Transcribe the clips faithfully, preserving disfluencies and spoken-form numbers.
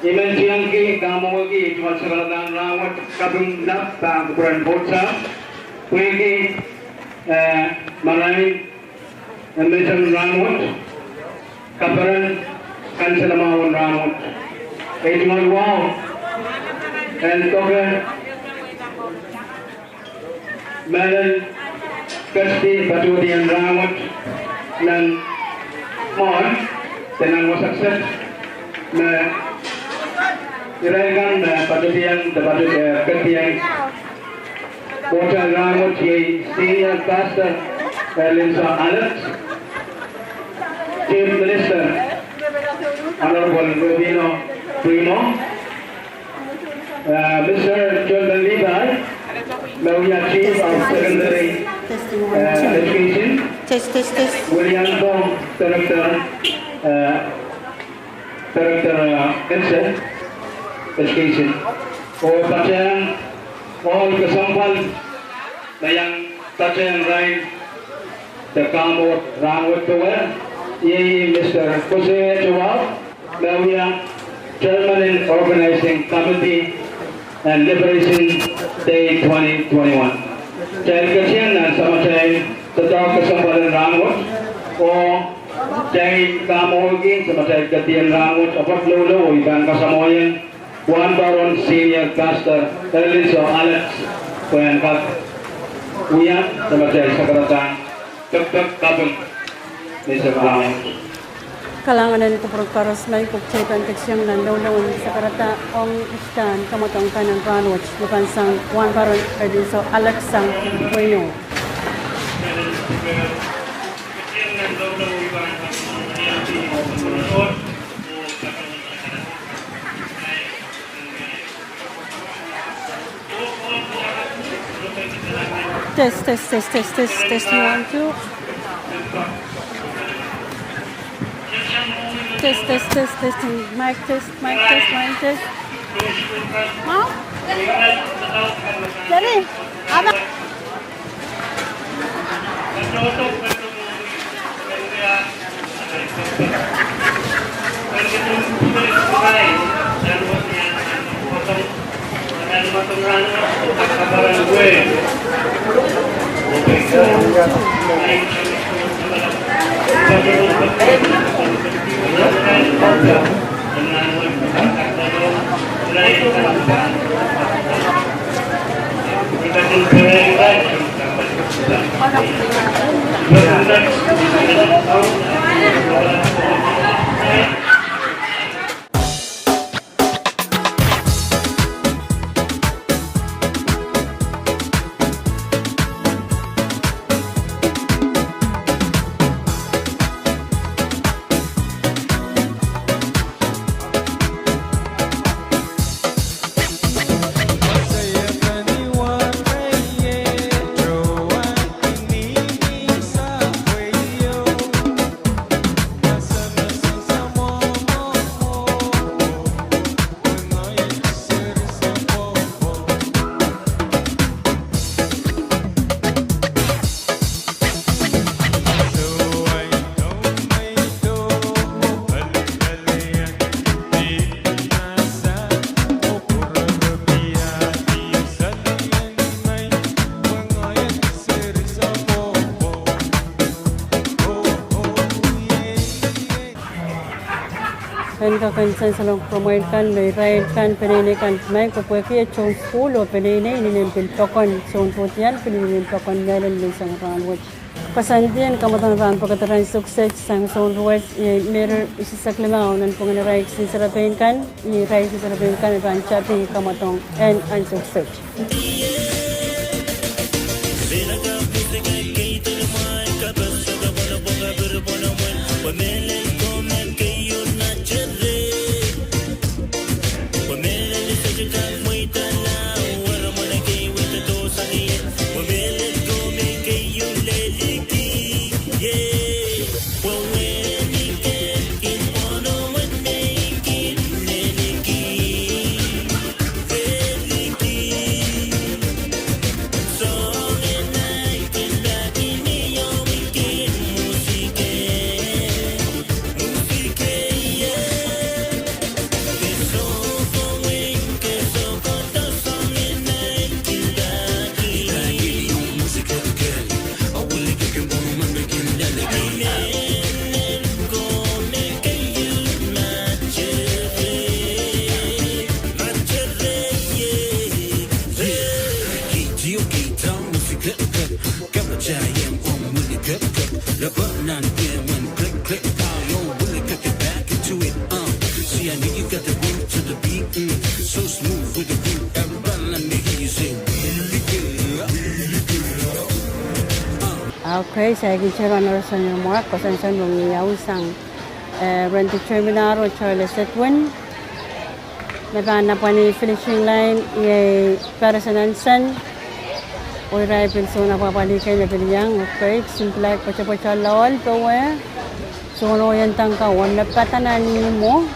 I men tiengki, kamwekiki, ei tungoal sakaradahn rahnwet, kaping lap pahn kupwuren Port Said, pwehki, eh, marain, eh, menseng rahnwet, kaperen, kansenamwahu en rahnwet. Ei tungoal wahu, en doke, mehlel kesti patohdi en rahnwet nan mwohn, de nan wasa kiset, me irail kan me patohdiong, de pato, eh, ketieng pwohtail rahnwet iei Senior Pastor Erlinso Alex, Chief Minister Honorable Rufino Primo, Uh, Mister Jonathan Levi, me wia Chief of Secondary, uh, Education. Test, test, test. William Bong, Director, uh, Director, uh, Education. Oh patehng ohl kesempwal me iang patehng irail de kamwekid rahnwet powe, iei Mister Jose Joao, me wia Chairman en Organizing Committee en Liberation Day twenty twenty-one. Kitail ketin nan samatail doadoahk kesempwal en rahnwet, oh kitail kamwekid samatail kedi en rahnwet, Apwoat Loulou, oh I pahn kasamwohiong Wahnpoaron Senior Pastor Erlinso Alex pwe en kak wia samatail sakaradahn pekpek kaping ni sakaradahn. Kalahngan en kupwur koaros, ma I kuk teipan ketin nan loulou en sakarada ong kitail kamwadong kan en rahnwet, me pahn sang Wahnpoaron Erlinso Alex sang weino. Test, test, test, test, test, test, one, two. Test, test, test, testing. Mic test, mic test, mic test. Huh? Jerry, ada. En kak en sansalohng kumwail kan, me irail kan, peneinei kan, ma I kupwurki, e tohn sukuhl oh peneinei, inenen pil pokon, soun tuhdial pil inenen pokon, mehlel menseng rahnwet. Koasoandi en kamwadong rahn pwukat en ansou kiset sang soun ruwet, iei Mary Isisek Limau, nanpwungen irail kisin serepein kan, iei irail kisin serepein kan me pahn tapi kamwadong en ansou kiset. Okay, saikinte runners on your mark, koasoansoan me wiawi sang, eh, Randy Terminaro, Charles Edwin. Me pahn apwalih finishing line, iei Patterson Hansen. Oh irail pil sohte apwalih kei me pil iang, okay, kisin pilai pwetepwet loal powe. Sohte oh iang tangka, oh ne pahn nan ihmwo.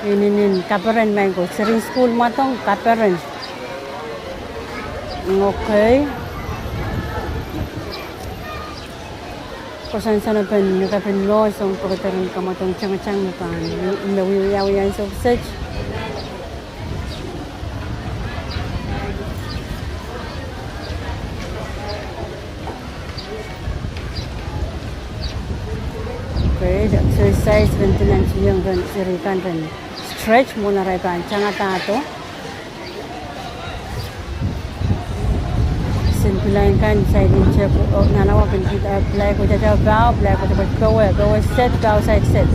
Inenen kaperen, maing ko, seri sukuhl mwadong kaperen. Okay. Koasoansoan pen ni kapin moh, soang pokoteren kamwadong tangatang me pahn, me wiawi ansou kiset. Okay, exercise pen tinan tiong pen seri kan pen stretch mwohn arail pahn tangatahdo. Kisin pilai kan, saikinte, oh, nanawa kin, eh, pilai ko tata pau, pilai ko tata powe, powe set, pau saik set.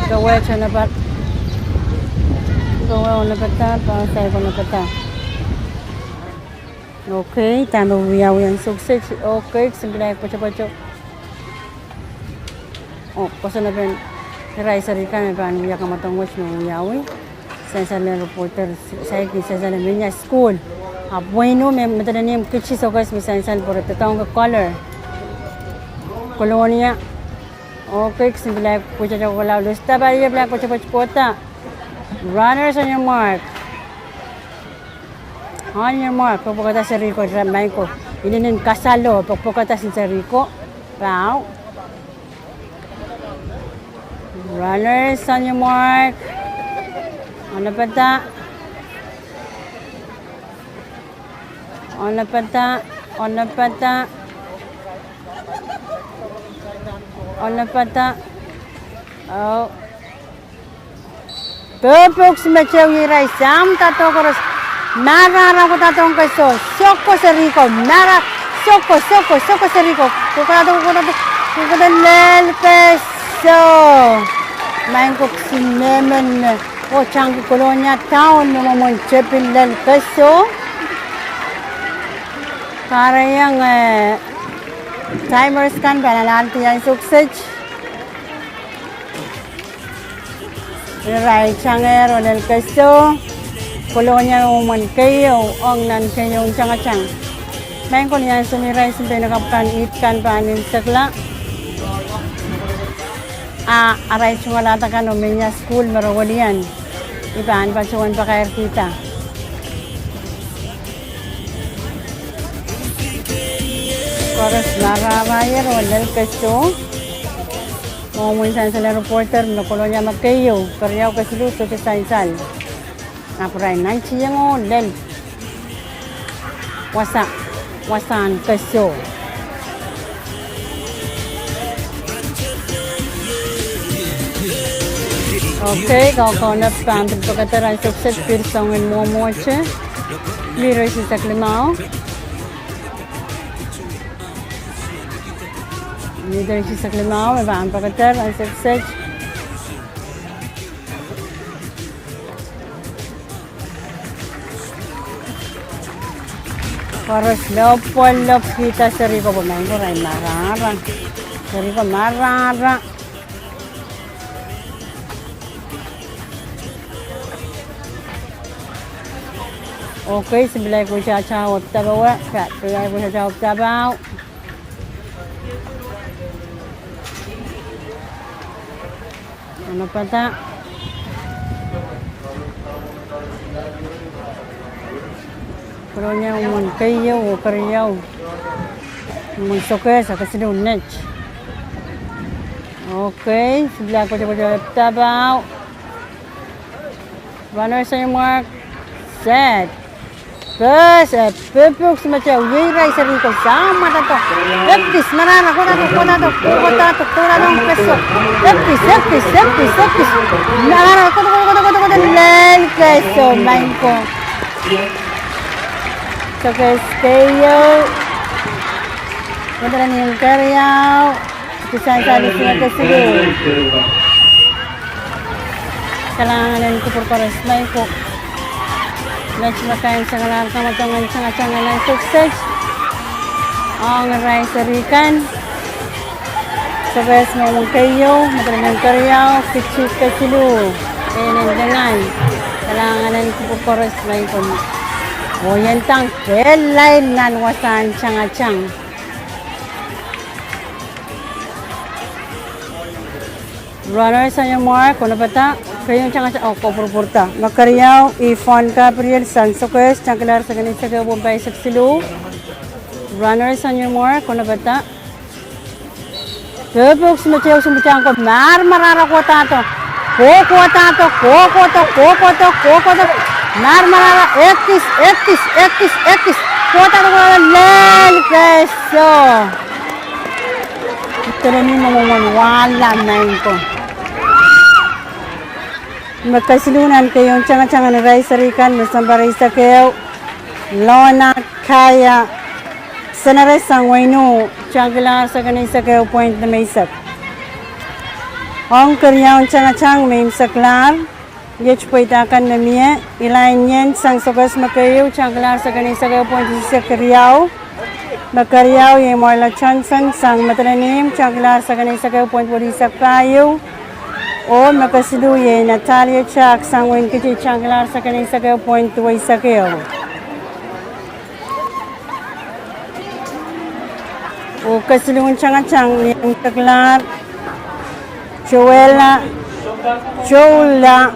Powe tana pat, powe onopata, pau saik onopata. Okay, dahme wiawi ansou kiset, okay, kisin pilai pwetepwet. Oh, koasoansoan pen irail seri kan me pahn wia kamwadong wet me wiawi. Sansal en reporter, saikinte sansal en mehnia sukuhl. Ahpw wehin o me, me dene nim kiti sokes me sansal pwe re doadoahngki color. Kolonia. Okay, kisin pilai pwetepwet kohla, lus tapa ie pilai pwetepwet kohda. Runners on your mark. On your mark, pokpokohda seri ko, maing ko. Inenen kasalo, pokpokohda seri ko. Pau. Runners on your mark. Onopata. Onopata. Onopata. Onopata. Oh. Pepehks me teu iei irail, samwada doh koaros. Marahra kohda dohn keso. Soko seri ko. Mara. Soko, soko, soko seri ko. Kohda doh, kohda doh, kohda lel keso. Maing ko, kisin mehmen me, oh, tangki Kolonia Town me mwomwen tepin lel keso. Kahrehiong, eh, timers kan pahn alehdi ansou kiset. Irail tangehr oh lel keso. Kolonia mwomwen keieu, ong nan keieun tangatang. Maing ko, ni ansou me irail sounpei ne kapw kan, ihd kan pahn nsensuwed. A, arail tungoal ahda kan oh mehnia sukuhl me re welian. I pahn patohwan pakairkihda. Koaros marahra ier oh lel keso. Mwomwen sansal en reporter me Kolonia me keieu, keriau, kesiluh sohte sansal. Ahpw irail nan tiong oh lel wasa, wasahn keso. Okay, kaukaunop pahn pil pekeder ansou kiset, pil soangen mwomwohte. Minit eisek limau. Minit eisek eisek limau me pahn pekeder ansou kiset. Koaros lopwolopkihda seri ko pwe maing ko, irail marahra. Seri ko marahra. Okay, kisin pilai kohsang tao oh tapau, pilai kohsang tao oh tapau. Onopata. Kolonia mwomwen keieu oh keriau. Mwomwen sokehs, a kesiluh net. Okay, kisin pilai kohsang kohsang oh tapau. Runners on your mark. Set. Pes, eh, pepehks me teu iei irail seri ko, samwada doh. Epkis, marahra, kohda doh, kohda doh, kohda doh, kohda doh keso. Epkis, epkis, epkis, epkis. Marahra, kohda, kohda, kohda, kohda, kohda, lel keso, maing ko. Sokes keieu, medelen imw keriau, kisan salis me kesiluh. Kalahngan en kupwur koaros, maing ko. Met me kaimwisekala kamwadong en tangatangsang nan sokes, ong irail seri kan. Sokes me imw keieu, medelen imw keriau, kitik kesiluh. Enen dengan. Kalahngan en kupwur koaros, maing ko. Oh ien tang kehlail nan wasahn tangatang. Runners on your mark, konopada, keieu tangatang, oh, kopwurupwurda. Me keriau, Yvonne Gabriel, sang sokes, tangkilahr sekon eisek ehu pwohn pahisek siluh. Runners on your mark, konopada. Pepeuks me teu sumpitang ko, mar marahra kohdadoh. Kohkohdadoh, kohkohdoh, kohkohdoh, kohkohdoh. Mar marahra, ekis, ekis, ekis, ekis. Kohkohdoh, kohkohdoh, lel keso. Iterenihmwo mwomwen wahla, maing ko. Me kesiluh nan keieu tangatang en irail seri kan me sounpar eisek ehu, Lona Kaya Senere sang wehin Wu, tangkilahr sekon eisek ehu pwoint limeisek. Ong keriaun tangatang me imwseklahr, iet pweida kan me mie, Elaine Yen sang sokes me keieu, tangkilahr sekon eisek ehu pwoint eisek riau. Me keriau iei Marla Johnson sang medelen imw, tangkilahr sekon eisek ehu pwoint welisek pahieu. Oh me kesiluh iei Natalia Jack sang wehin Kiti, tangkilahr sekon eisek ehu pwoint duweisek ehu. Oh kesiluhn tangatang me imwseklahr, Joella, Joella,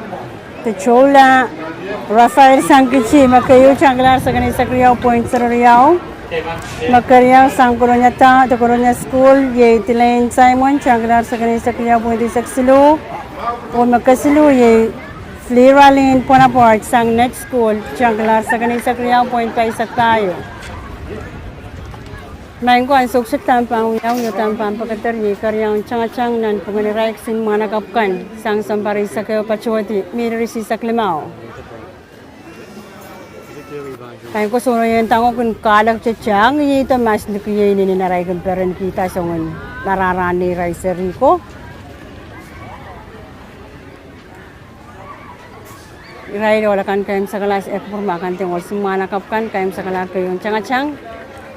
de Joella Raphael sang Kiti, me keieu, tangkilahr sekon eisek riau pwoint sero riau. Me keriau sang Kolonia Town, de Kolonia School, iei Elaine Simon, tangkilahr sekon eisek riau pwoint eisek siluh. Oh me kesiluh iei Fliralin Bonaparte sang Net School, tangkilahr sekon eisek riau pwoint pahisek pahieu. Maing ko, ansou kiset dahme pahn wiawi oh dahme pahn pekeder iei keriaun tangatang nanpwungen irail kisin mwahnakapw kan sang sounpar eisek ehu patohdi mihrir eisek limau. Maing ko, sohte ien tangok kin kahlek te tang, iei de mas liki iei inenen arail kin perenkihda soangen marahra neirail seri ko. Irail ohl akan kaimwisekala, e kupwur ma kan de ohl kisin mwahnakapw kan kaimwisekala keieu tangatang.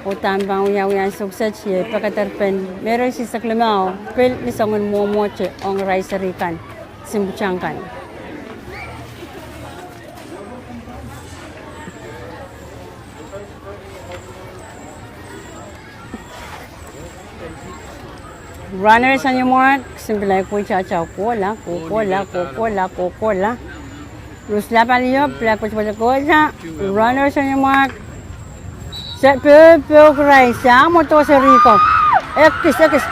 Oh dahme pahn wiawi ansou kiset iei pekeder pen mihrir eisek limau, pil ni soangen mwomwohte ong irail seri kan, simpwutan kan. Runners on your mark, kisin pil ahi kohla, kohkohla, kohkohla, kohkohla. Rusla palio, pil ahi kohla, kohkohla. Runners on your mark. Se, pepeuks irail, se mwo doh seri ko. Ekis, ekis.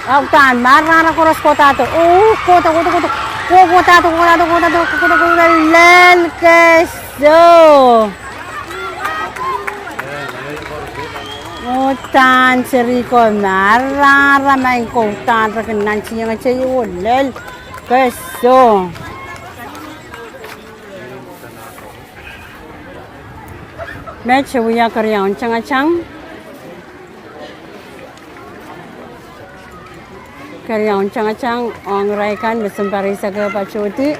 Audan, marahra koaros kohdadoh. Oh, kohdo, kohdo, kohdo. Kohkohdadoh, kohkohdadoh, kohkohdadoh, kohkohdadoh, kohkohdadoh, lel keso. Uhdahn seri ko marahra, maing ko, uhdahn re kin nantihong ete oh lel keso. Met e wia keriaun tangatang. Keriaun tangatang ong irail kan me sounpar eisek ehu patohdi.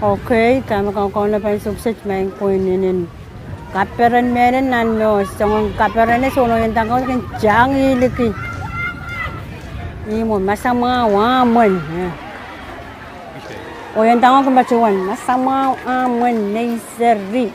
Okay, dahme kaun, kaun lapan sukset, maing ko, inenen kaperen mehlel nan mour, soangen kaperen e sohte ien tangko kin tang liki. Ih mwo masamwahu ah mwen, eh. Oh ien tangko kin patohwan, masamwahu ah mwen nei seri.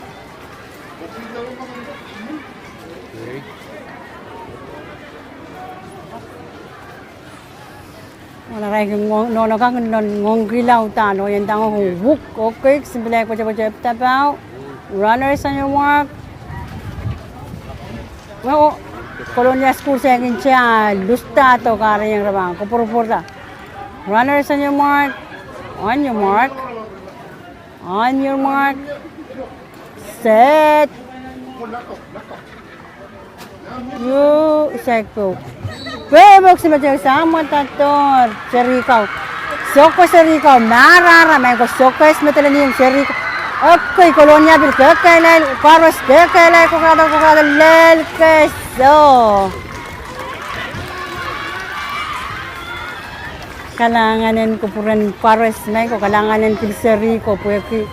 Wana irail kin ngoang, nohno kan kin nohn ngoangkihla uhdahn, oh ien tangko kin wuk, okay, kisin pil ahi pwetepwete epwtapau. Runners on your mark. Oh, Kolonia School se kin tia lustahdo, kahrehiong re pahn kupwurupwurda. Runners on your mark. On your mark. On your mark. Set. Io, saik pwuk. Pwuk, pwuk, si mete, Sahm Watadohr, serihko. Sokwe serihko, marara, maing ko, sokwe, si mete leni serihko. Okei, Kolonia pil kekehlail, koaros kekehlail, kokohdo, kokohdo, lel keso. Kalahngan en kupwuren koaros, maing ko, kalahngan en pil serihko pwehki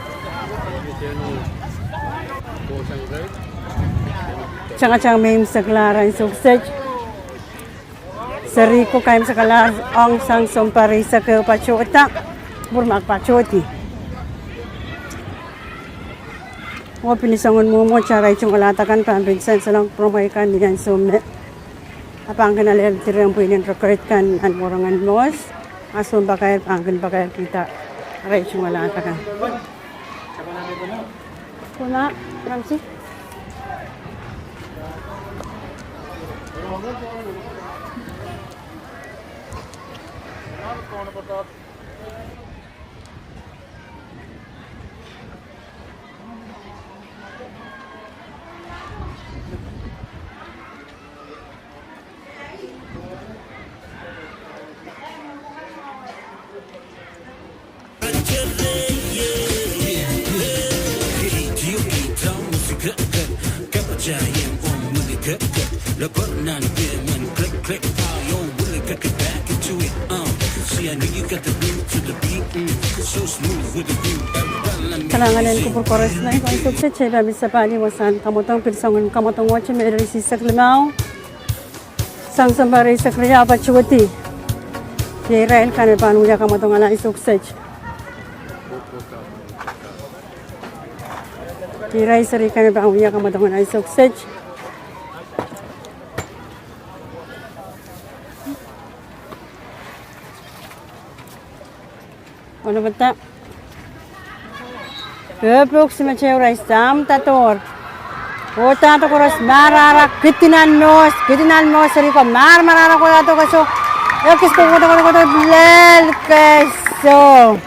tangatang me imwisekla ansou kiset. Serihko kaimwiseklahr ong sang sounpar eisek ehu patohda, kupwur me patohdi. Oh pil soangen mwomwohdiso arail tungoal akan pahn pil sansalohng pwuromwail kan ni ansou me. A pahn kin alehdi rehn pwihn en rekoid kan nan wahnpoaron mwohs. A sounpakair pahn kin pakairkihda arail tungoal akan. Kuna, Ramsey. Kalahngan en kupwur koaros, maing ko, ansou kiset, kitail pahn pil sapahl wasahn kamwadong, pil soangen kamwadong wet me ireisek limau. Sang sounpar eisek riau patohdi. Irail kan me pahn wia kamwadong en ansou kiset. Irail seri kan me pahn wia kamwadong en ansou kiset. Onopata. Pwuk, pwuk, si mete, Sahm Watadohr. Kohdo koaros marara, kidi nan mwohs, kidi nan mwohs, serihko mar, marara, kohdo keso. Ekis ko kohdo, kohdo, kohdo, lel keso.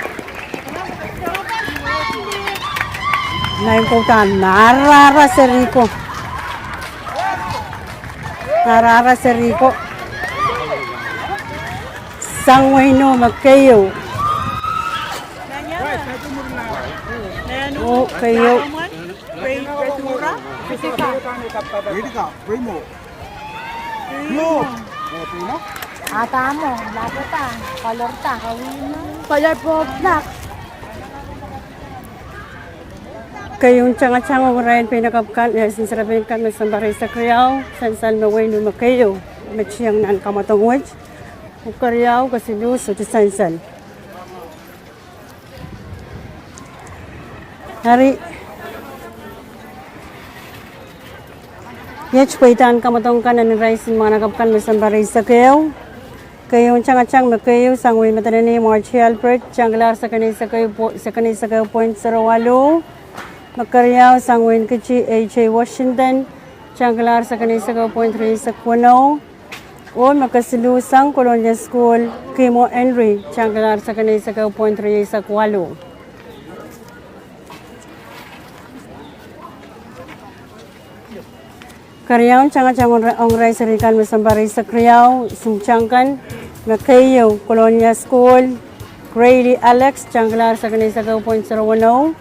Maing ko, kohdo marara serihko. Marara serihko. Sang wehin me keieu. Oh, keieu. Keieu tangatang ong irail peinakapw kan, eh, senserepein kan me sounpar eisek riau, sansal me wehin me keieu, me tieng nan kamwadong wet. Keriau, kesiluh, sohte sansal. Eri, iet pweidahn kamwadong kan en irail mwahnakapw kan me sounpar eisek ehu. Keieu tangatang me keieu sang wehin Madolenihmw R T Albert, tangalahr second eisek ehu po-, second eisek ehu point zero waluh. Me keriau sang wehin Kiti A J Washington, tangalahr second eisek ehu point three eisek weneu. Oh me kesiluh sang Kolonia School, Kimo Henry, tangalahr second eisek ehu point three eisek waluh. Keriau tangatang ong irail seri kan me sounpar eisek riau, sumtang kan, me keieu Kolonia School, Grayli Alex, tangalahr second eisek ehu point zero weneu.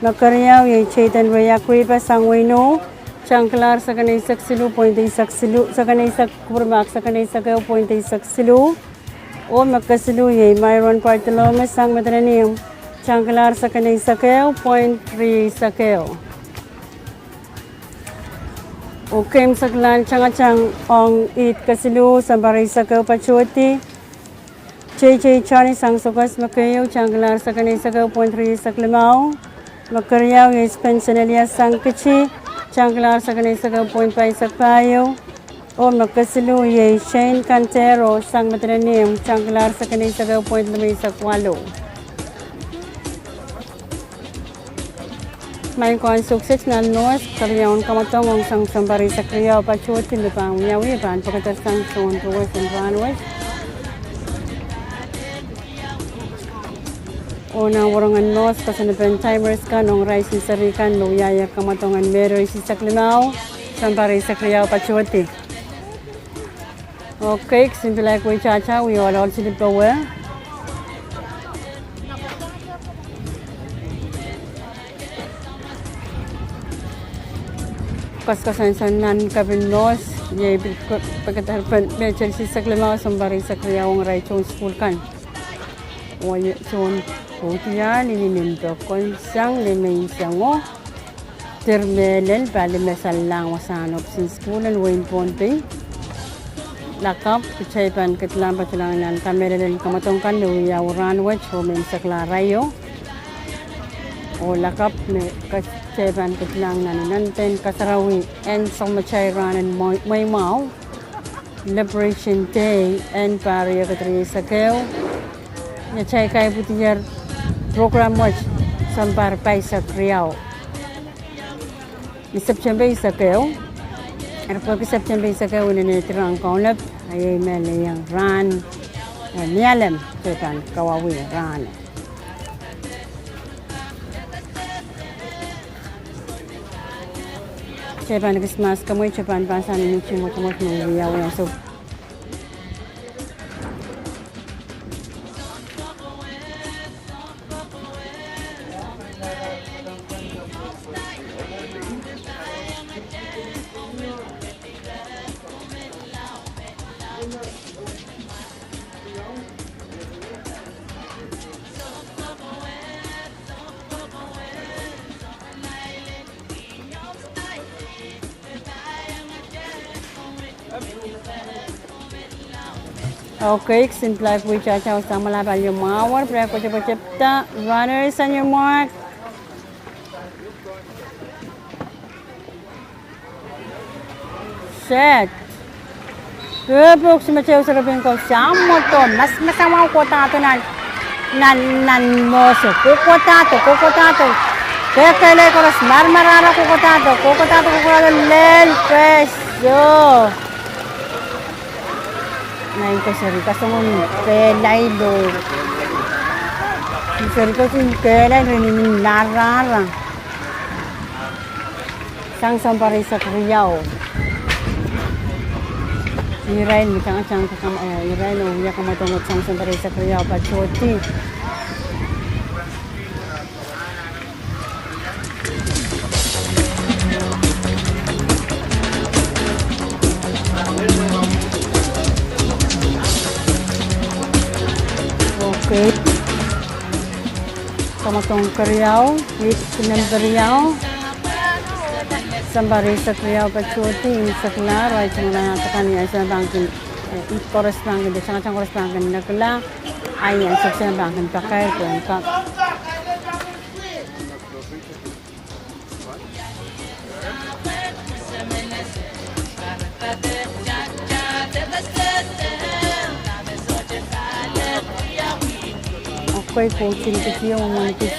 Me keriau iei Jayden Ray Akripa sang wehin Ino, tangalahr second eisek siluh point eisek siluh, second eisek kupwurmak, second eisek ehu point eisek siluh. Oh me kesiluh iei Myron Bartholomew sang Madolenihmw, tangalahr second eisek ehu point three eisek ehu. Oh keimwseklahn tangatang ong ihd kesiluh sounpar eisek ehu patohdi. J J Johnny sang Sokos me keieu, tangalahr second eisek ehu point three eisek limau. Me keriau iei Spencer Elias sang Kiti, tangalahr second eisek ehu point pahisek pahieu. Oh me kesiluh iei Shane Kantero sang Madolenihmw, tangalahr second eisek ehu point limeisek waluh. Maing ko, ansou kiset nan North, keriaun kamwadong ong sang sounpar eisek riau patohdi me pahn wiawi, pahn pekeder sang soun ruwes en rahnwet. Oh nan warangen mohs, koasoandi en timers kan ong rice en seri kan me wiahier kamwadong en Mehro eisek limau, sounpar eisek riau patohdi. Okay, kisin pil aik wei tata, wie ohl ohl sili powe. Koasoakoasoandi nan kapin mohs, iei pil pekederpen Mehro eisek limau, sounpar eisek riau ong irail tohn sukuhl kan. Oh iei tohn pwuhdiahl, ni nin pokon sang, ni menseng oh. Dir mehlel, pali me salahng wasahn ohpis en sukuhl en wehin Pohnpei. Lakapw, kitail pahn kedlahng patohlahng nan kamehlelel kamwadong kan me wiawi rahn wet oh me imwisekla arail ieu. Oh lakapw me kitail pahn kedlahng nan inenen kasarawi en sapwellimatail rahn en mwe-, mweimwahu. Liberation Day en pahr riekid rieisek ehu. Ni atail kaipwidier program wet sounpar pahisek riau. Ni September eisek ehu. Eri pwehki September eisek ehu inenen rahn kaunop, a iei me lelehng rahn, eh, Nialem, kitail pahn kawauwih rahn. Kitail pahn ekis mask kamwe, kitail pahn pahn sang ni mihting mwotomwot me wiawi ansou. Okay, kisin pil aik wei tata, samwalahpw ieu mwahuer, pil aik pwetepwetepda, runners on your mark. Set. Pwupwuk, simetehu, serepin ko, samwodo, mas, mas, samwa kohkohdahdo nan, nan, nan mohso, kohkohdahdo, kohkohdahdo. Kekehlei koaros, marmarahra, kohkohdahdo, kohkohdahdo, kohkohdahdo, lel, pes, so. Nan ko seri kasongosong pehlail oh. Seri koasoandi pehlail, re ni, ni marmarahra. Sang sounpar eisek riau. Irail me tangatang, eh, irail me wia kamwadong wet sang sounpar eisek riau patohdi. Okay. Kamwadong keriau, wihk nempe riau. Sounpar eisek riau patohdi, imwisekla, irail tungoal akan ni ansou pahn kin, eh, ihs koaros pahn kin, de tangatang koaros pahn kin nekla, a ni ansou pahn kin pakair pwe en kak. Okay, koasoandi kis, oh, mwein kis.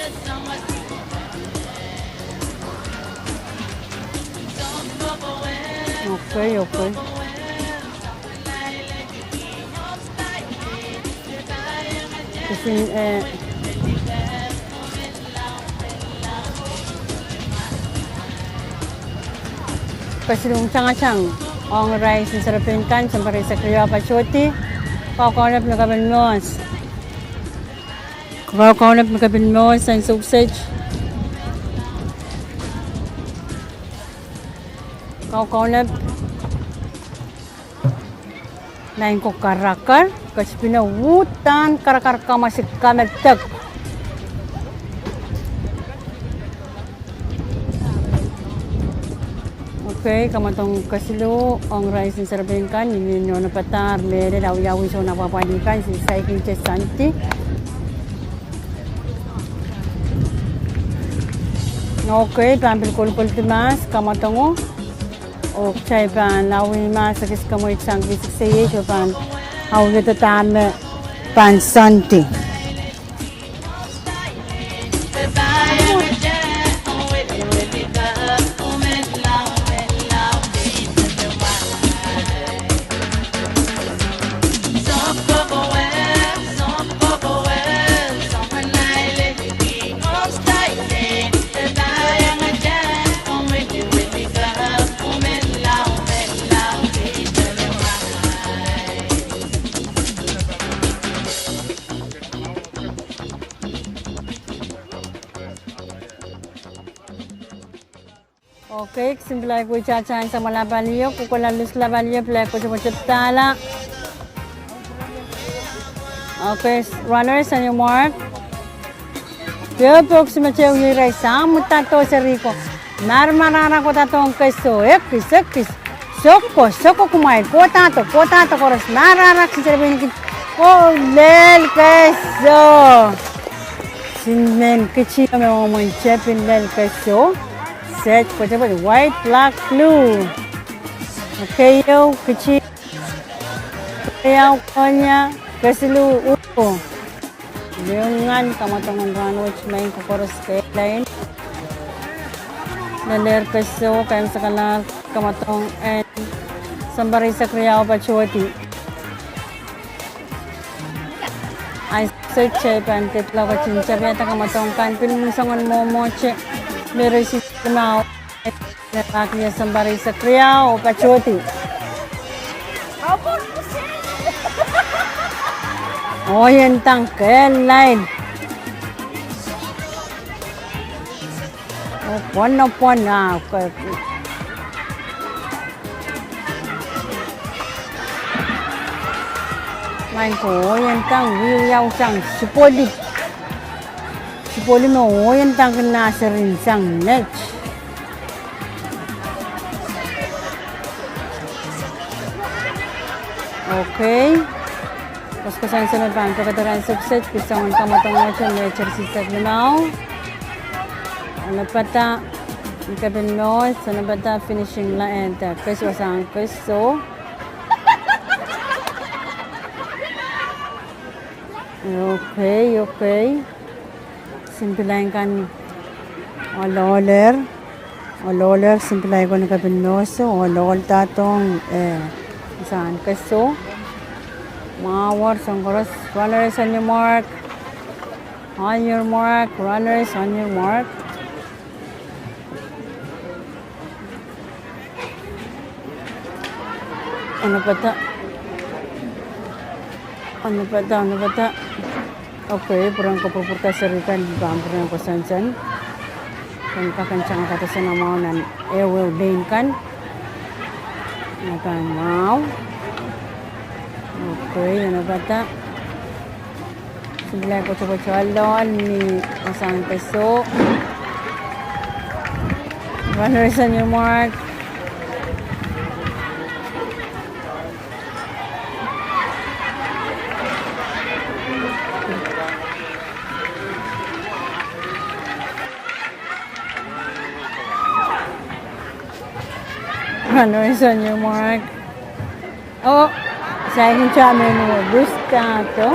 Okay, okay. Kisin, eh, kesiluhn tangatang ong rice en serepin kan, sounpar eisek riau patohdi. Kaukaunop me kepil mohs. Kaukaunop me kepil mohs, ansou kiset. Kaukaunop. Nan ko karakar, kesipene uhdahn karakar kamwasik kamedek. Okay, kamwadong kesiluh ong rice en serepin kan, ni nohno padahr, mehlel, awiawi, soun apwapwalih kan, si saikinte Sandi. Okay, pahn pil kolkoldi mahs, kamwadong o. Oh kitail pahn awih mahs ekis kamwei sang kis kisehie, oh pahn awihada dahme pahn Sandi. Kei, kisin pil ahi kitail sang samwalahn palio, kohkohla lusla palio, pil ahi kitail pahn tepdahla. Okay, runners on your mark. Pil pwuhk si me teieu irail sang mwadato seri ko. Maramarara kohdadohng keso, ekis, ekis. Soko, soko kumwail, kohdahdo, kohdahdo koaros, marara, kisin seri pil kit. Oh, lel keso. Kisin men kiti me mwomwen tepin lel keso. Set, pwetepwet, white, black, blue. Okay, ehu, kiti. Ehu, konia, kesiluh, uku. Lingan, kamwadong en rahnwet, maing ko koaros kehlail. Leler keso, kaimwisekala, kamwadong en sounpar eisek riau patohdi. Ahnsou te I pahn ketlokot en tapihada kamwadong kan pil mwomwohdiso, mwomwohdiso, me irail sihsihk limau. Nepak ni sounpar eisek riau, oh patohdi. Oh, ien tang kehlail. Oh, pwon, oh, pwon, ah, okay. Maing ko, oh, ien tang, wiawi sang, sipwoli. Sipwoli me oh, ien tang kin nah seri sang net. Okay. Koasoakoasoia me pahn pekederan sukset, pil soangen kamwadong wet me tersihsek limau. Onopada, ni kepin mwohs, onopada finishing line, eh, keso sang keso. Okay, okay. Kisin pil ahi kan ohlahler, ohlahler, kisin pil ahi ko ni kepin mwohso, ohlahldadohng, eh, sang keso. Mwahu wor soahng koaros, runners on your mark. On your mark, runners on your mark. Onopada. Onopada, onopada. Okay, pwurehng kopwurupwurda seri kan, pahn pwurehng koasoansoan. Pahn kak en tangada koasoan mwahu nan ehuehu lane kan. Nan pahn mwahu. Okay, onopada. Kisin pil ahi ko tepwet ohlahlo ni sang keso. Runners on your mark. Runners on your mark. Oh, saikinte men oh, lustahdo.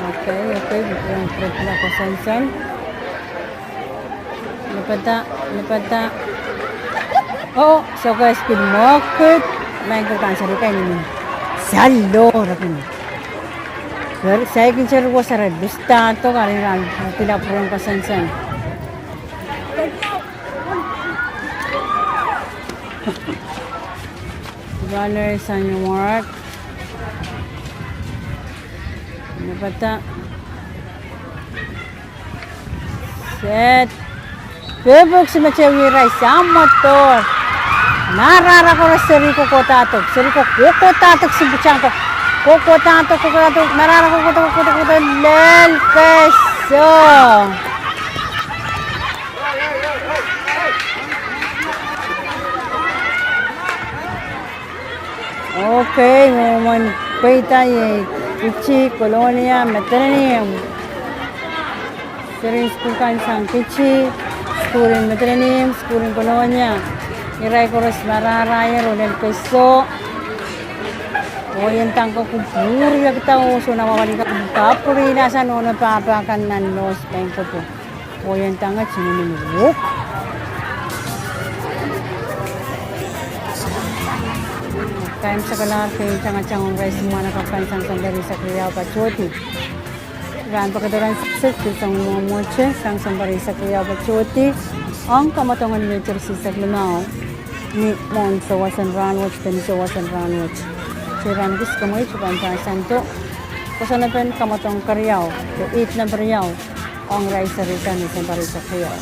Okay, okay, pwurehng pwurehng koasoansoan. Onopada, onopada. Oh, soko eskil mwekid. Maing ko, kan seri kan ni. Salo, rapin. Seri, saikinte seri ko seri lustahdo, karin rahn, pil pwurehng koasoansoan. Runners on your mark. Onopada. Set. Pil pwuhk si me teieu irail sang mwadato. Marara koaros seri ko kohdahdo. Seri ko kokohdahdo, kisin pwutak ko. Kokohdahdo, kokohdahdo, marara kokohdo, kokohdo, kokohdo, lel keso. Okay, mwomwen pweida iei Kitti, Kolonia, Mediterranean. Seri en sukuhl kan sang Kitti, sukuhl en Mediterranean, sukuhl en Kolonia. Irail koaros marara oh lel keso. Oh ien tang ko kupwur, ia kitail oh sohte wawali kapwuri, kapwuri nasa nohno pahpa kan nan lohs pahn kopo. Oh ien tang e tinimin wuk. Kaimwisekala, kei tangatang ong irail simwahn akan sang sounpar eisek riau patohdi. Rahn pekederan sukset, pil soangen mwomwohdiso, sang sounpar eisek riau patohdi. Ong kamwadong en Mei tersihsek limau. Ni mwohn souwasen rahnwet, peni souwasen rahnwet. Te rahn kis kamwei, te pahn pahsando. Koasoanepen kamwadong keriau, de ihte nempe riau. Ong irail seri kan ni sounpar eisek riau.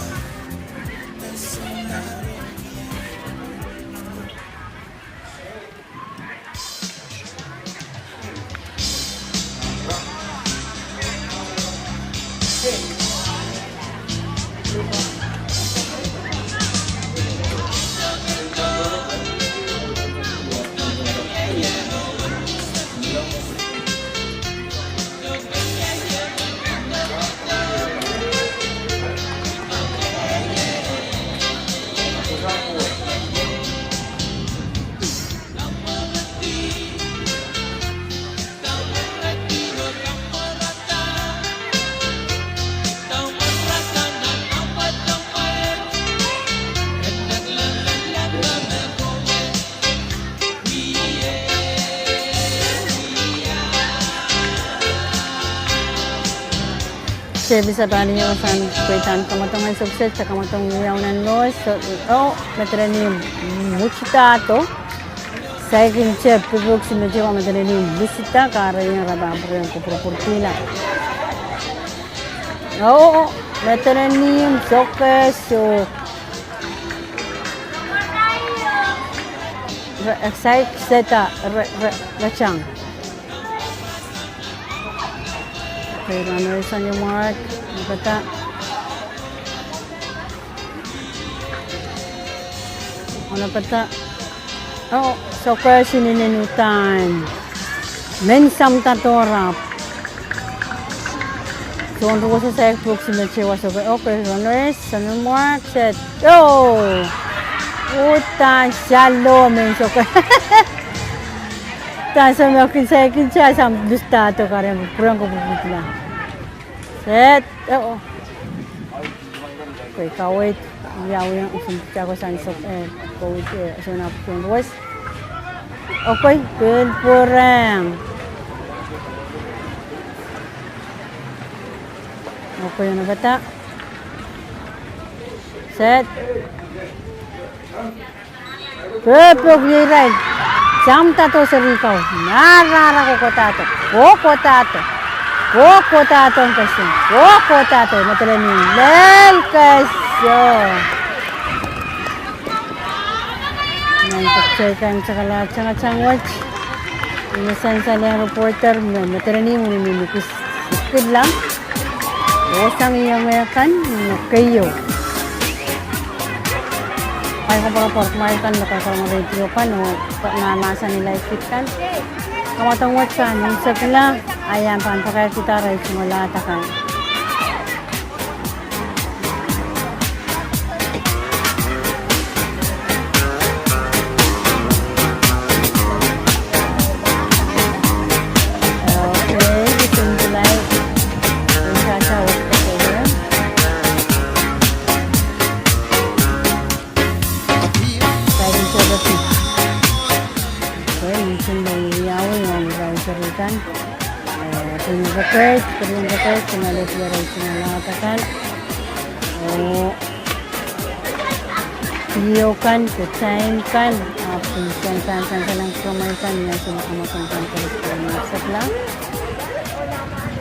Episode pali wasahn pweidahn kamwadong en sokset, kamwadong wiawi nan loes, oh, medelen imw mwuhkihdo. Saikinte, pepehk simete wa medelen imw lisida, kahrehiong re pahn pwurehng kupwurupwurkihla. Oh, medelen imw sokes, oh. Re, saik sehda, re, re, re tang. Okay, runners on your mark. Onopata. Onopata. Oh, sokes inenen uhdahn. Men samda doarap. Soangen rukoaso saik pwuhk simete wa sokes. Okay, runners on your mark, set. Oh! Uhdahn saloh men sokes. Uhdahn soangen kin saikinte, samwa lisdahdo, kahrehiong pwurehng kupwurupwurkihla. Set. Oh. Okay, kaweid wiawi, usun tiahk wasahn sok, eh, kaweid, eh, soangen apwtehn loes. Okay, pil pwurehng. Okay, onopata. Set. Pepehk irail. Samdado serihko. Marahra kohkohdahdo. Kohkohdahdo. Kohkohdahdo kesehn. Kohkohdahdo. Medelen imw lel kesehn. Nan peksekan sakala tangatang wet. Ni sansal en reporter me, medelen imw ni, ni kis, kis kilang. Oh sang iang akan, ni keieu. Ai, kompoakepahi kan, me keieu kan, radio kan, oh, ma, mahsanih live feed kan. Kamwadong wet pahn imwisekla, a I pahn pakairkihda arail tungoal ahd akan. Okay, this is live. Sasha, what's the program? Guidance services. Okay, mission by Yahweh on irail serihkan. Eh, pwihn request, pwihn request, pwihn alehdi arail tungoal ahd akan. Oh, video kan, the time kan, ah, pwihn sansal, sansal en program kan, ni ahnsou me kamwadong kan, correspondent sakala.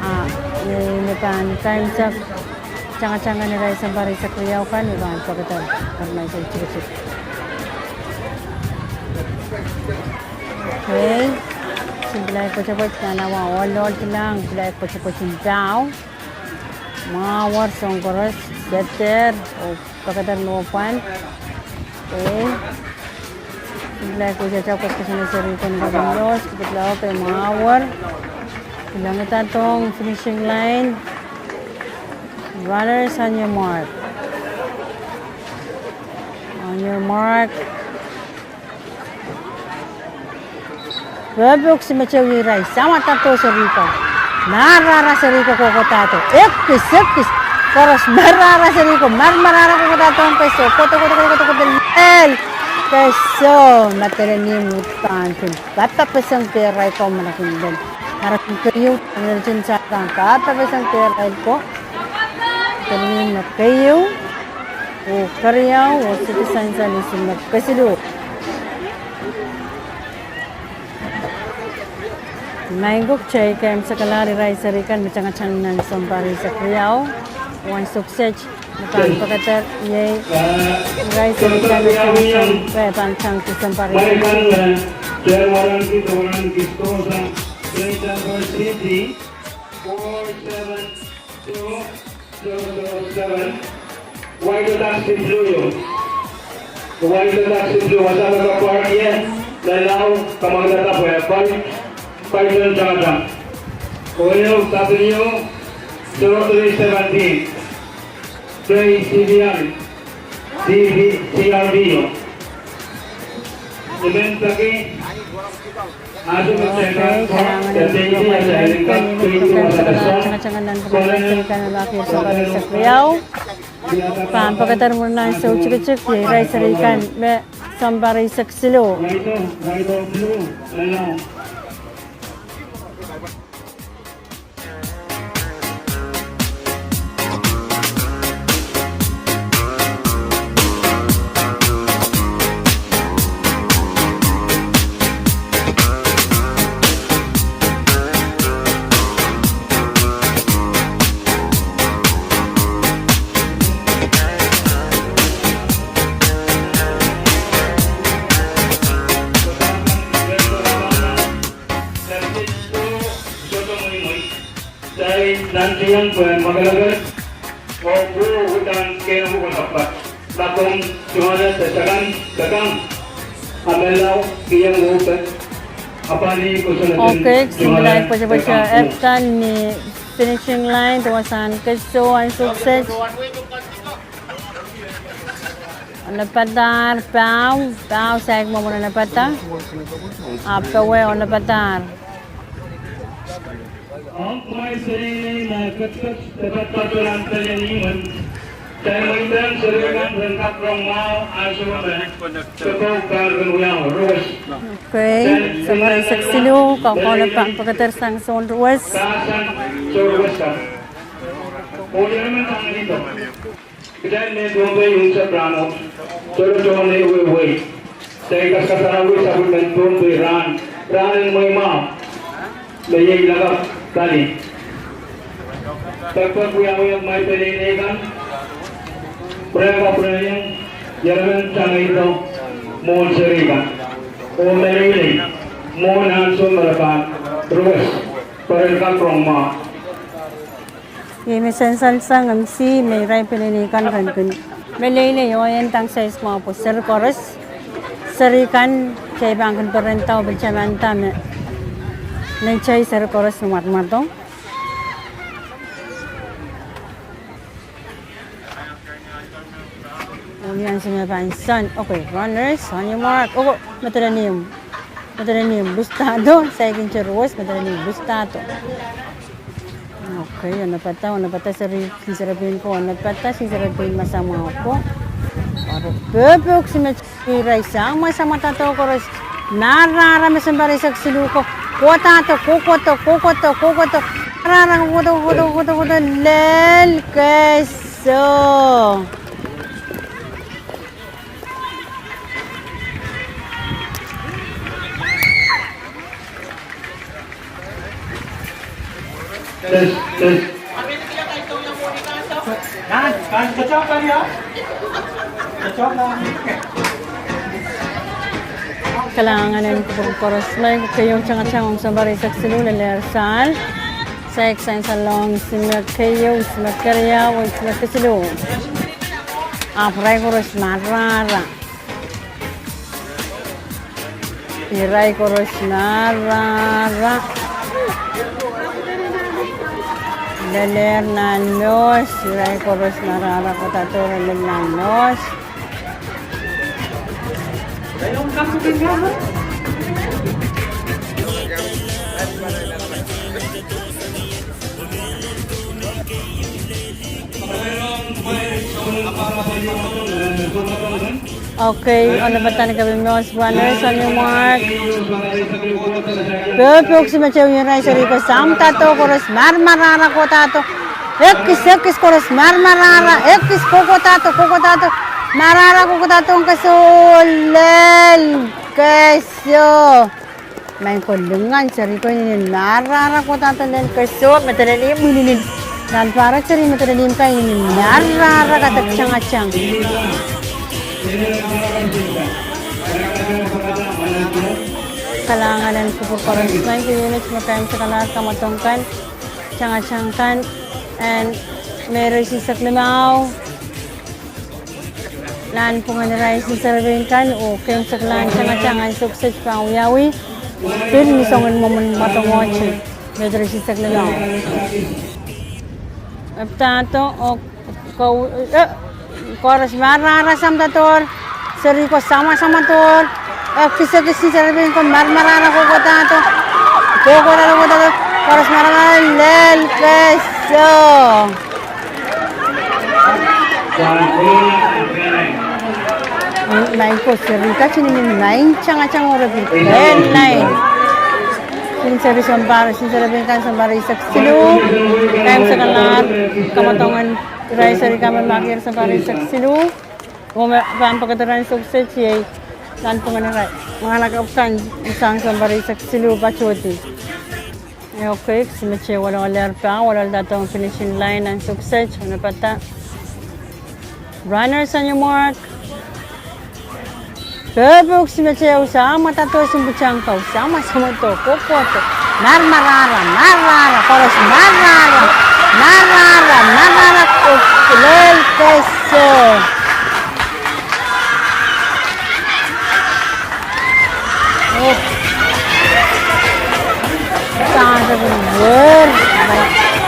Ah, ni, ni pahn time sak, tangatang kan irail sounpar eisek riau kan, ni pahn pekeder, pahn maisel tikitik. Okay. Sim pilai pwetepwet nan awa ohl ohl kilang, pilai pwetepwet en pau. Mwahuwar soahng koaros, seder, oh, pekeder me pwand. Okay. Sim pilai pwetepwet koaros, koaros serihkan, koaros, koaros, okay, mwahuwar. Kilang ida dohng finishing line. Runners on your mark. On your mark. Pepehk simete irail, samwadado serihko. Marahra serihko kohkohdahdo. Ekis, ekis. Koaros marahra serihko. Mar, marahra kohkohdahdo kesehn. Kohdo, kohdo, kohdo, kohdo, kohdo. Lel kesehn. Medelen imw uhdahn kin kapeseng pehrail ko me re kin lel. Ara kin keieu, medelen imw uhdahn kapeseng pehrail ko. Medelen imw keieu. Oh keriau, oh citizen service me kesiluh. Maing ko, kitail kin sakala irail serihkan me tangatang nan sounpar eisek riau. Wen sokset, me pahn pekeder, iei irail serihkan me tangatang, me pahn tang sounpar eisek. Four seven two. Zero zero seven. Waito taksi blue. Waito taksi blue. Wasa me ke park ie, lelau, kamwakidada pwe park, park en tangatang. Waito W zero three seventeen. K C B R. C B, C R B O. Event paki. Okay, kalahngan en program, kalahngan en program, kalahngan en program, kalahngan en program, kalahngan en program, kalahngan en program. Pahn pekeder mwurin ahnsou tikitik, irail serihkan me sounpar eisek siluh. Waito, waito blue, lelau. Antiong pwe makalakat, oh pwo uhdahn kehn uko lapalap. Lakong, Johannes, Sakan, Sakang, Amelau, Kiong Upe, Apali, Kosonatin, Okay, Johannes, similai pwetepwete Sakang, Eptan ni finishing line, duwehte wasahn kesehwei en sukset. Onopadahr, pahu, pahu saik mwomwen onopadahr. Ahpw powe onopadahr. Okay, soangen eisek siluh, kokohla pahn pekedersang soahng ruwes. Kitail me Pohnpei unsek rahnwet, sohte tohn ehu wehi. Kitail kaskasarawi sapwellimen Pohnpei rahn, rahn en mweimwahu, me iei lakapw pali. Pekpek wiawi, kumwail peneinei kan, pwurehng, pwurehng, ieremen tangeido, mwohn seri kan, oh meleilei, mwohn ansou me re pahn ruwes, pwe ren kak rong mwahu. Ih me sansal sang M C me irail peneinei kan ren kin meleilei oh en tang sais mwahu pwe seri koaros, seri kan, kitail pahn kin perenda oh pil tamanda me, me kitail seri koaros me mwadmwadong. Oh ni ansou me pahn sohn, okay, runners, on your mark. Okay, medelen ihmw. Medelen ihmw, lustahdo, saikinte ruwes, medelen ihmw, lustahdo. Okay, onopadahr, onopadahr seri, sinsere pein ko, onopadahr sinsere pein masamwahu ko. Pepeuksi me irail sang masamwadahdo koaros. Marara me sounpar eisek siluh ko. Kohdahdo, kohkohdo, kohkohdo, kohkohdo. Marara, kohkohdo, kohkohdo, kohkohdo, kohkohdo, lel keso. Test, test. Kalahngan en kupwur koaros, me keieu tangatangsang ong sounpar eisek siluh, lelehr sahl. Saik sansalong isi me keieu, isi me keriau, isi me kesiluh. Ahpw irail koaros marara. Irail koaros marara. Lelehr nan mour, irail koaros marara, kohkohdo lel nan mour. Okay, onopadahr ni kaping mour, runners on your mark. Pepeuksi me tehu, irail seri ko, samwadahdo koaros, marmarara, kohkohdo. Ekis, ekis koaros, marmarara, ekis, kohkohdo, kohkohdo. Marara, kohkohdo, keso, lel keso. Maing ko, lingan seri ko inenen marara, kohkohdo, lel keso, medelen ihmw inenen. Nan pahrek seri, medelen ihmw kan inenen marara, kadek tangatang. Kalahngan en kupwur koaros, maing ko, unit me kaimwisekala kamwadong kan, tangatang kan, en me ire sinsek limau. Nanpwungen irail sinsere pein kan, oh keimwseklahn tangatang en sukset pahn wiawi. Pil ni soangen mwomwen mwadongohte, me ire sinsek limau. Epdahdo, oh, ko, eh, koaros marara, samwadahdo. Seri ko, samwasamwado. Ekis, ekis sinsere pein ko, marmarara, kohkohdo. Kohkohdo, kohkohdo. Koaros marara, lel keso. Maing ko, seri kan inenen maing tangatang, oh re pil lel maing. Sinsere sounpar, sinsere pein kan sounpar eisek siluh. Kaimwisekala kamwadong en irail seri kan me mahkier sounpar eisek siluh. Oh me pahn pekederan sukset iei nanpwungen irail, mwahnakapw kan, sang sounpar eisek siluh patohdi. Okay, isi me tehu, walelehr pahu, walelehr dohng finishing line en sukset, onopadahr. Runners on your mark. Pepeuksi me tehu, samwadahdo, sounpwutang ko, samwasamwado, kohkohdo. Marmarara, marara, koaros marara. Narahra, narahra, oh, lel keso. Oh. Sang eden wer,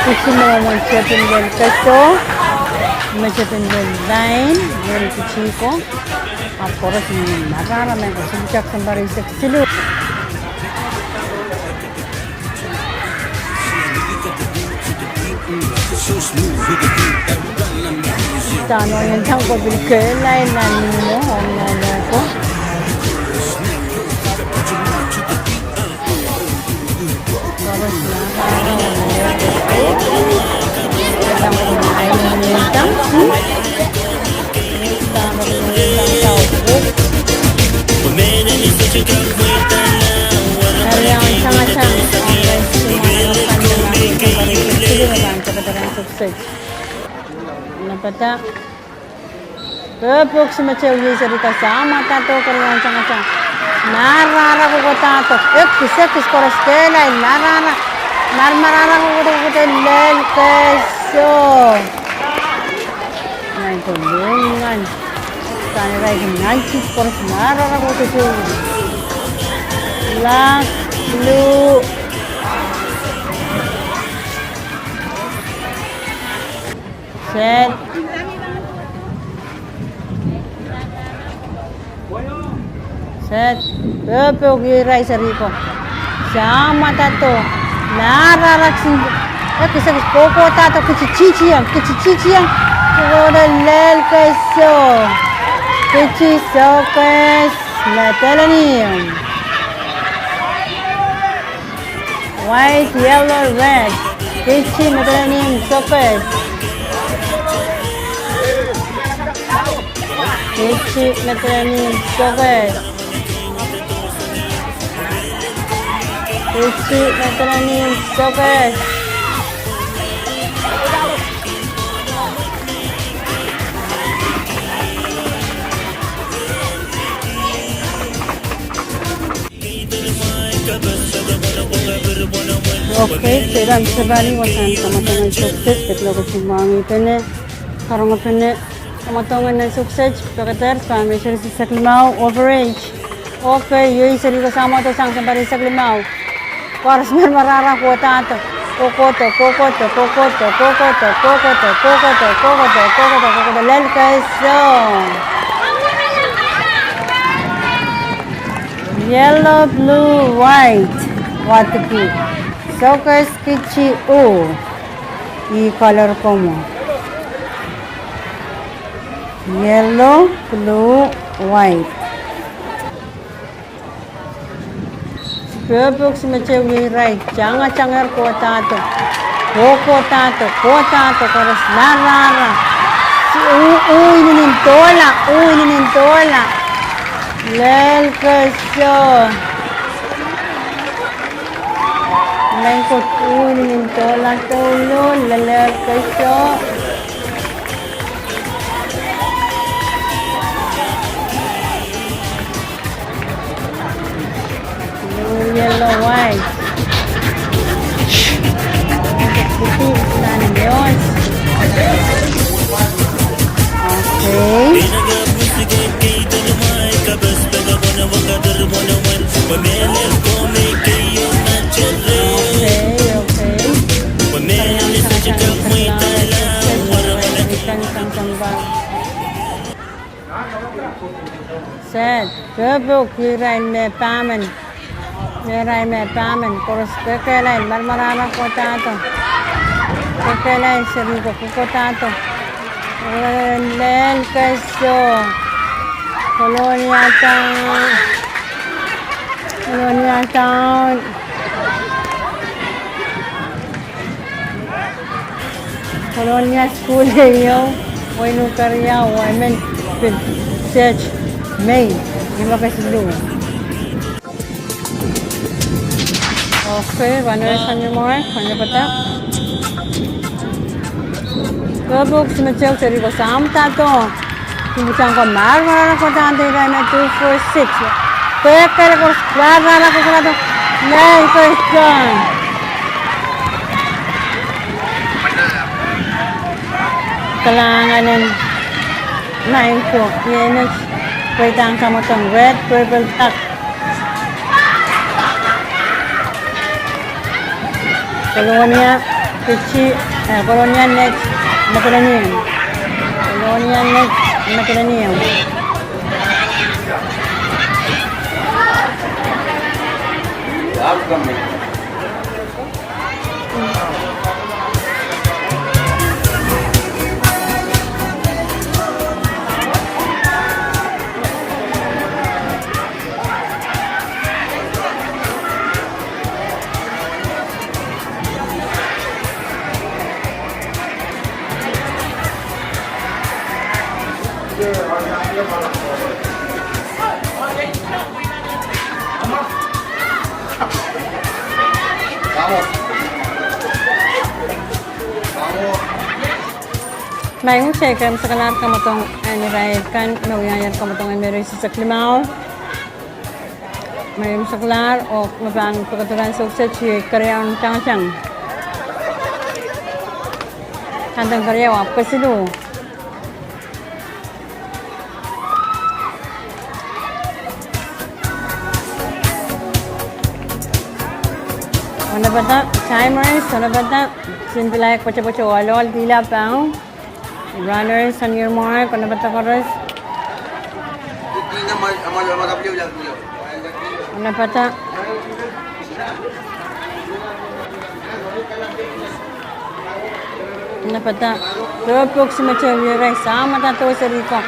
kusi me mwohn tepin lel keso, me tepin lel lain, lel kutiko. Ahpw koaros me narahra me koasoiahiong sounpar eisek siluh. Sang eden sang ko pil kehlail nan mwo, ong nan mwo ko. Pepwuks me teu iei seri ko, samwada do, keriaun sangasang. Narahra kohkohda do. Ekis, ekis, koaros kehlail, narahra. Mar, marahra kohkohda, kohkohda, lel keso. Nan ko lel ngan. Sang irail nan kis koaros narahra kohkohda. Last clue. Set. Set. Pepwuks iei irail seri ko. Samwada do. Narahra kisin. Ekis, ekis, kohkohda do, kititikihong, kititikihong. Kohkohda, lel keso. Kiti, sokes, medelenihmw. White, yellow, red. Kiti, medelenihmw, sokes. Kiti, medelenihmw, sokes. Kiti, medelenihmw, sokes. Okay, se idan se pali wasahn kamwadong en sokset, pekila ko sumwangih pene, karongepene, kamwadong en sokset, pekeder, pahn me seri eisek limau, overage. Okay, iei seri ko, samwada do, sang sounpar eisek limau. Koaros me marahra kohkohda do. Kohkohda, kohkohda, kohkohda, lel keso. Yellow, blue, white. Wadek. Sokes, kiti, uh. Ih color ko mwo. Yellow, blue, white. Pepwuks me teu iei irail tangatang er kohkohda do. Kohkohda do, kohkohda do, koaros narahra. Uh, uh, inenen doula, uh, inenen doula. Lel keso. Lel keso, uh, inenen doula, doula, lel keso. Blue, yellow, white. Kiti, nan yos. Okay. Okay, okay. Set. Pepwuks, irail me pahmen. Irail me pahmen. Koaros kekehlail, marmarahra kohkohda do. Kekehlail seri ko, kohkohda do. Lel keso. Kolonia Town. Kolonia Town. Kolonia School ehu, wehin Ungaria, oh emen pil search mei, ni me kesiluh. Okay, pahn wia sang ni mwo, pahn wia pahda. Pepwuks me teu seri ko, samwada do. Ih pwuhk sang ko, marmarahra kohkohda do, irail me two, four, six. Kekehlail, koaros marmarahra kohkohda do. Lel keso. Kalahngan en maing ko, iei met pweidahng kamwadong red, purple, black. Kolonia, Fiji, eh, Kolonia Net, Makedonia. Kolonia Net, Makedonia. Maing, kitail kin sakalahr kamwadong en irail kan me wiahier kamwadong en Meri Siseklimau. Maing, sakalahr, oh me pahn pekediran sohte keriau en tangtang. Tangtang keriau ahpw kesiluh. Onopata, timers, onopata, sin pilaik patopato oaloal dihla pahn. Runners on your mark, onopata koaros. Onopata. Onopata. Pepek, simetew, ire, samwada, doh, serihko.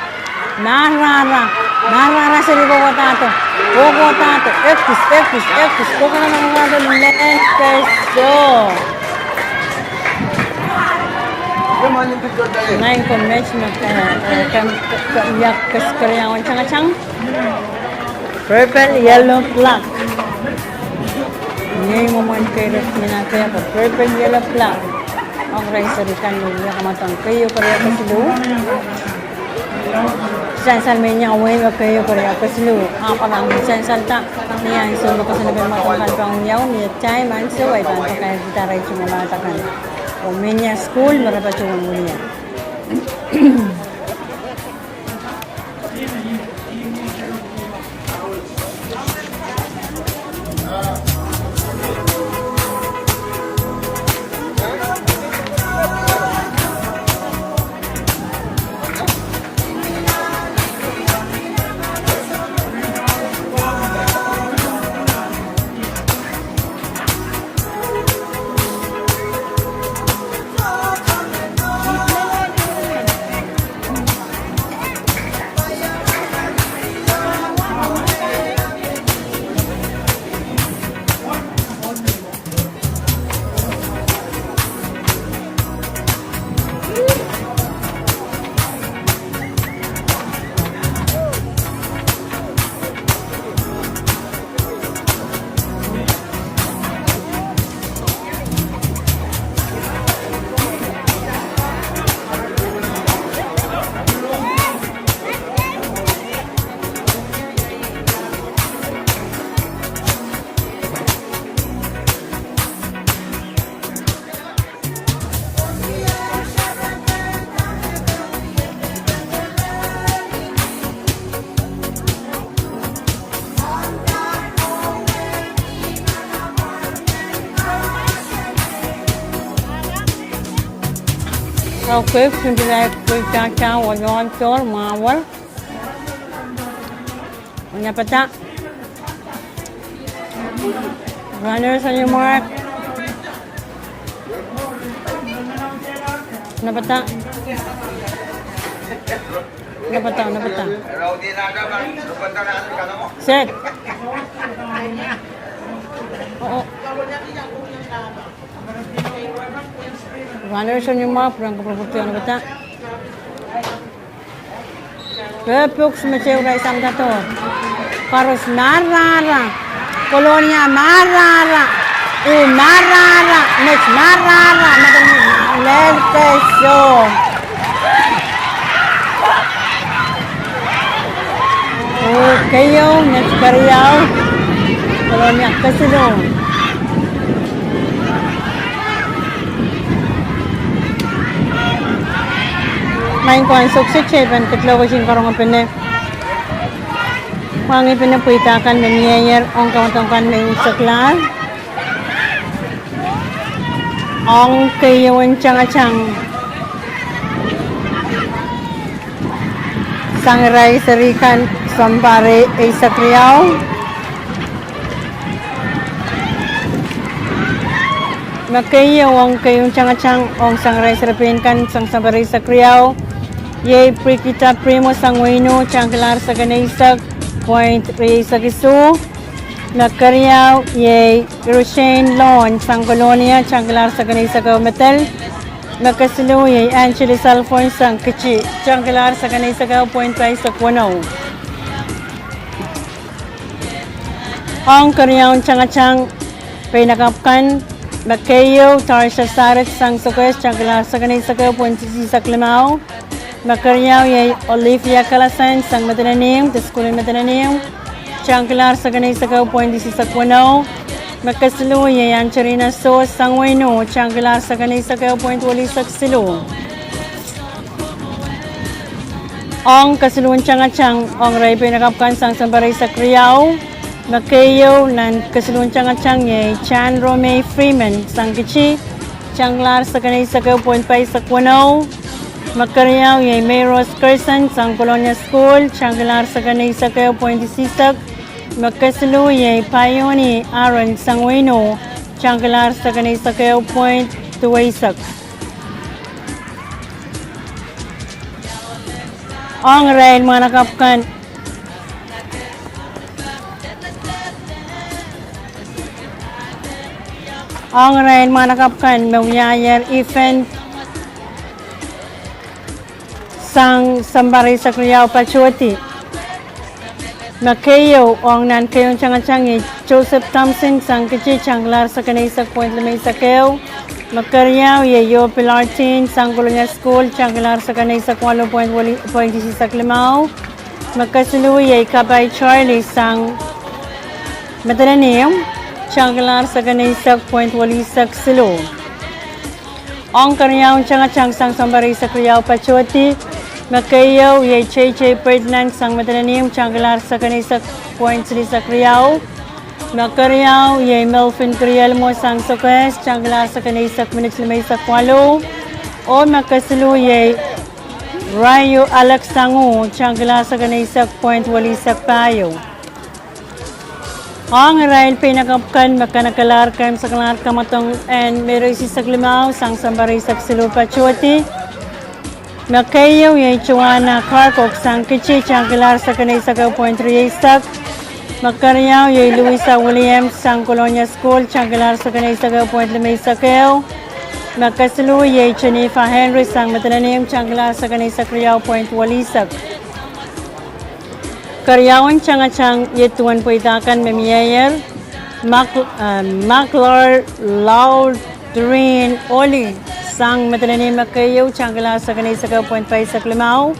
Marara. Marara, serihko, kohkohdadoh. Kohkohdadoh. Ekis, ekis, ekis. Kohkohdadoh, kohkohdadoh, lel keso. Maing ko, met me, eh, eh, kem, ke, ke, ia kes keriau en tangtang. Purple, yellow, black. Ngehi mwomwen keiret mihla pepek, purple, yellow, black. Ahpw irail seri kan me wia kamwadong keieu keriau kesiluh. Sansal me iang wei me keieu keriau kesiluh. Ahpw ahpw sansal da, ni ansou me koasoandi pahn kamwadong kan pahn wiawi, ni time ansou ahi pahn pakairkihda arail tungoal kan. Oh mehnia sukuhl me re patohwan wia. Okay, pil pilaik pil tangtang, oaloal dohr, mwahuwal. Onopata. Runners on your mark. Onopata. Onopata, onopata. Set. Oh, oh. Runners on your mark, pwurehng kapwurpwurdohng, onopata. Pepek, simetew, irail samwada doh. Koaros marara. Kolonia marara. Ih marara. Met marara. Madan lel keso. Oh, keieu, met keriau. Kolonia kesiluh. Kain koasokoasoia pahn ketilong ketin karonge pene. Mwahngih pene pweida kan me mieier ong kaudok kan me useklahr. Ong keieun tangatang sang irail seri kan, sounpar eisek riau. Me keieu ong keieun tangatang ong sang irail seri pein kan sang sounpar eisek riau, iei Brigida Primo sang Weino, tangkilahr seken eisek point rieisek isuh. Me keriau iei Rushain Lon sang Kolonia, tangkilahr seken eisek ehu medal. Me kesiluh iei Angeles Alphonse sang Kitti, tangkilahr seken eisek ehu point paisek weneu. Ong keriaun tangatang peinakapw kan, me keieu Tarsha Sarit sang Sokehs, tangkilahr seken eisek ehu point isisek limau. Me keriau iei Olivia Kalasan sang Madolenihmw, de sukuhl en Madolenihmw, tangkilahr seken eisek ehu point isisek weneu. Me kesiluh iei Angelina Soh sang Weino, tangkilahr seken eisek ehu point welisek siluh. Ong kesiluhn tangatang ong irail peinakapw kan sang sounpar eisek riau, me keieu nan kesiluhn tangatang iei Jan Romei Freeman sang Kitti, tangkilahr seken eisek ehu point paisek weneu. Me keriau iei Meiros Gerson sang Kolonia Sukuhl, tangkilahr seken eisek ehu point isisek. Me kesiluh iei Paioni Aaron sang Weino, tangkilahr seken eisek ehu point duweisek. Ong irail mwahnakapw kan, ong irail mwahnakapw kan me wiahier event sang sounpar eisek riau patohdi. Me keieu ong nan keieun tangatang iei Joseph Thompson sang Kitti, tangkilahr seken eisek point limeisek ehu. Me keriau iei Yopi Lartin sang Kolonia Sukuhl, tangkilahr seken eisek waluh point isisek limau. Me kesiluh iei Kapai Charlie sang Madolenihmw, tangkilahr seken eisek point welisek siluh. Ong keriaun tangatang sang sounpar eisek riau patohdi, me keieu iei J J Ferdinand sang Madolenihmw, tangkilahr seken eisek point silihsek riau. Me keriau iei Melvin Kirielmo sang Sokehs, tangkilahr seken eisek minit limeisek waluh. Oh me kesiluh iei Raiu Alex sang Uhr, tangkilahr seken eisek point welisek pahieu. Ong irail peinakapw kan me kanekelahr kemsakelahr kamwadong en Mei isisek limau sang sounpar eisek siluh patohdi, me keieu iei Joanna Karkok sang Kitti, tangkilahr seken eisek ehu point rieisek. Me keriau iei Louisa Williams sang Kolonia Sukuhl, tangkilahr seken eisek ehu point limeisek ehu. Me kesiluh iei Jennifer Henry sang Madolenihmw, tangkilahr seken eisek riau point welisek. Keriaun tangatang iei duwen pweida kan me mieier, Mak-, eh, Maklar Laudrin Oli sang Madolenihmw me keieu, tangkilahr seken eisek ehu point paisek limau.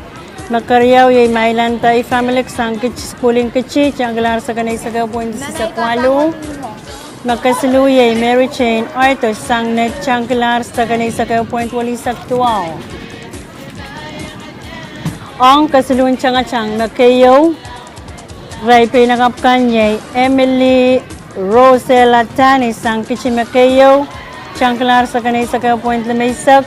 Me keriau iei Mailanda Ifamilik sang Kitti, sukuhl en Kitti, tangkilahr seken eisek ehu point isisek waluh. Me kesiluh iei Mary Jane Arthur sang Ned, tangkilahr seken eisek ehu point welisek duwau. Ong kesiluhn tangatang me keieu, irail peinakapw kan iei Emily Rosella Tani sang Kitti me keieu, tangkilahr seken eisek ehu point limeisek.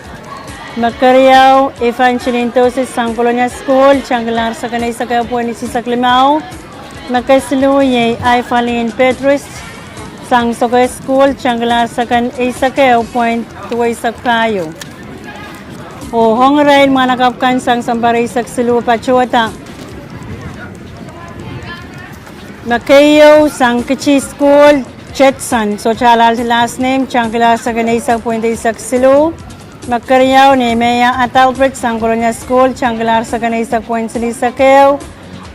Me keriau Evangeline Dosis sang Kolonia Sukuhl, tangkilahr seken eisek ehu point isisek limau. Me kesiluh iei Aivalin Petrus sang Sokehs Sukuhl, tangkilahr seken eisek ehu point duweisek pahieu. Oh ong irail mwahnakapw kan sang sounpar eisek siluh patohda, me keieu sang Kitti Sukuhl, Jetson, sohte alahldi last name, tangkilahr seken eisek point eisek siluh. Me keriau Nehemiah Adalbert sang Kolonia Sukuhl, tangkilahr seken eisek point silihsek ehu.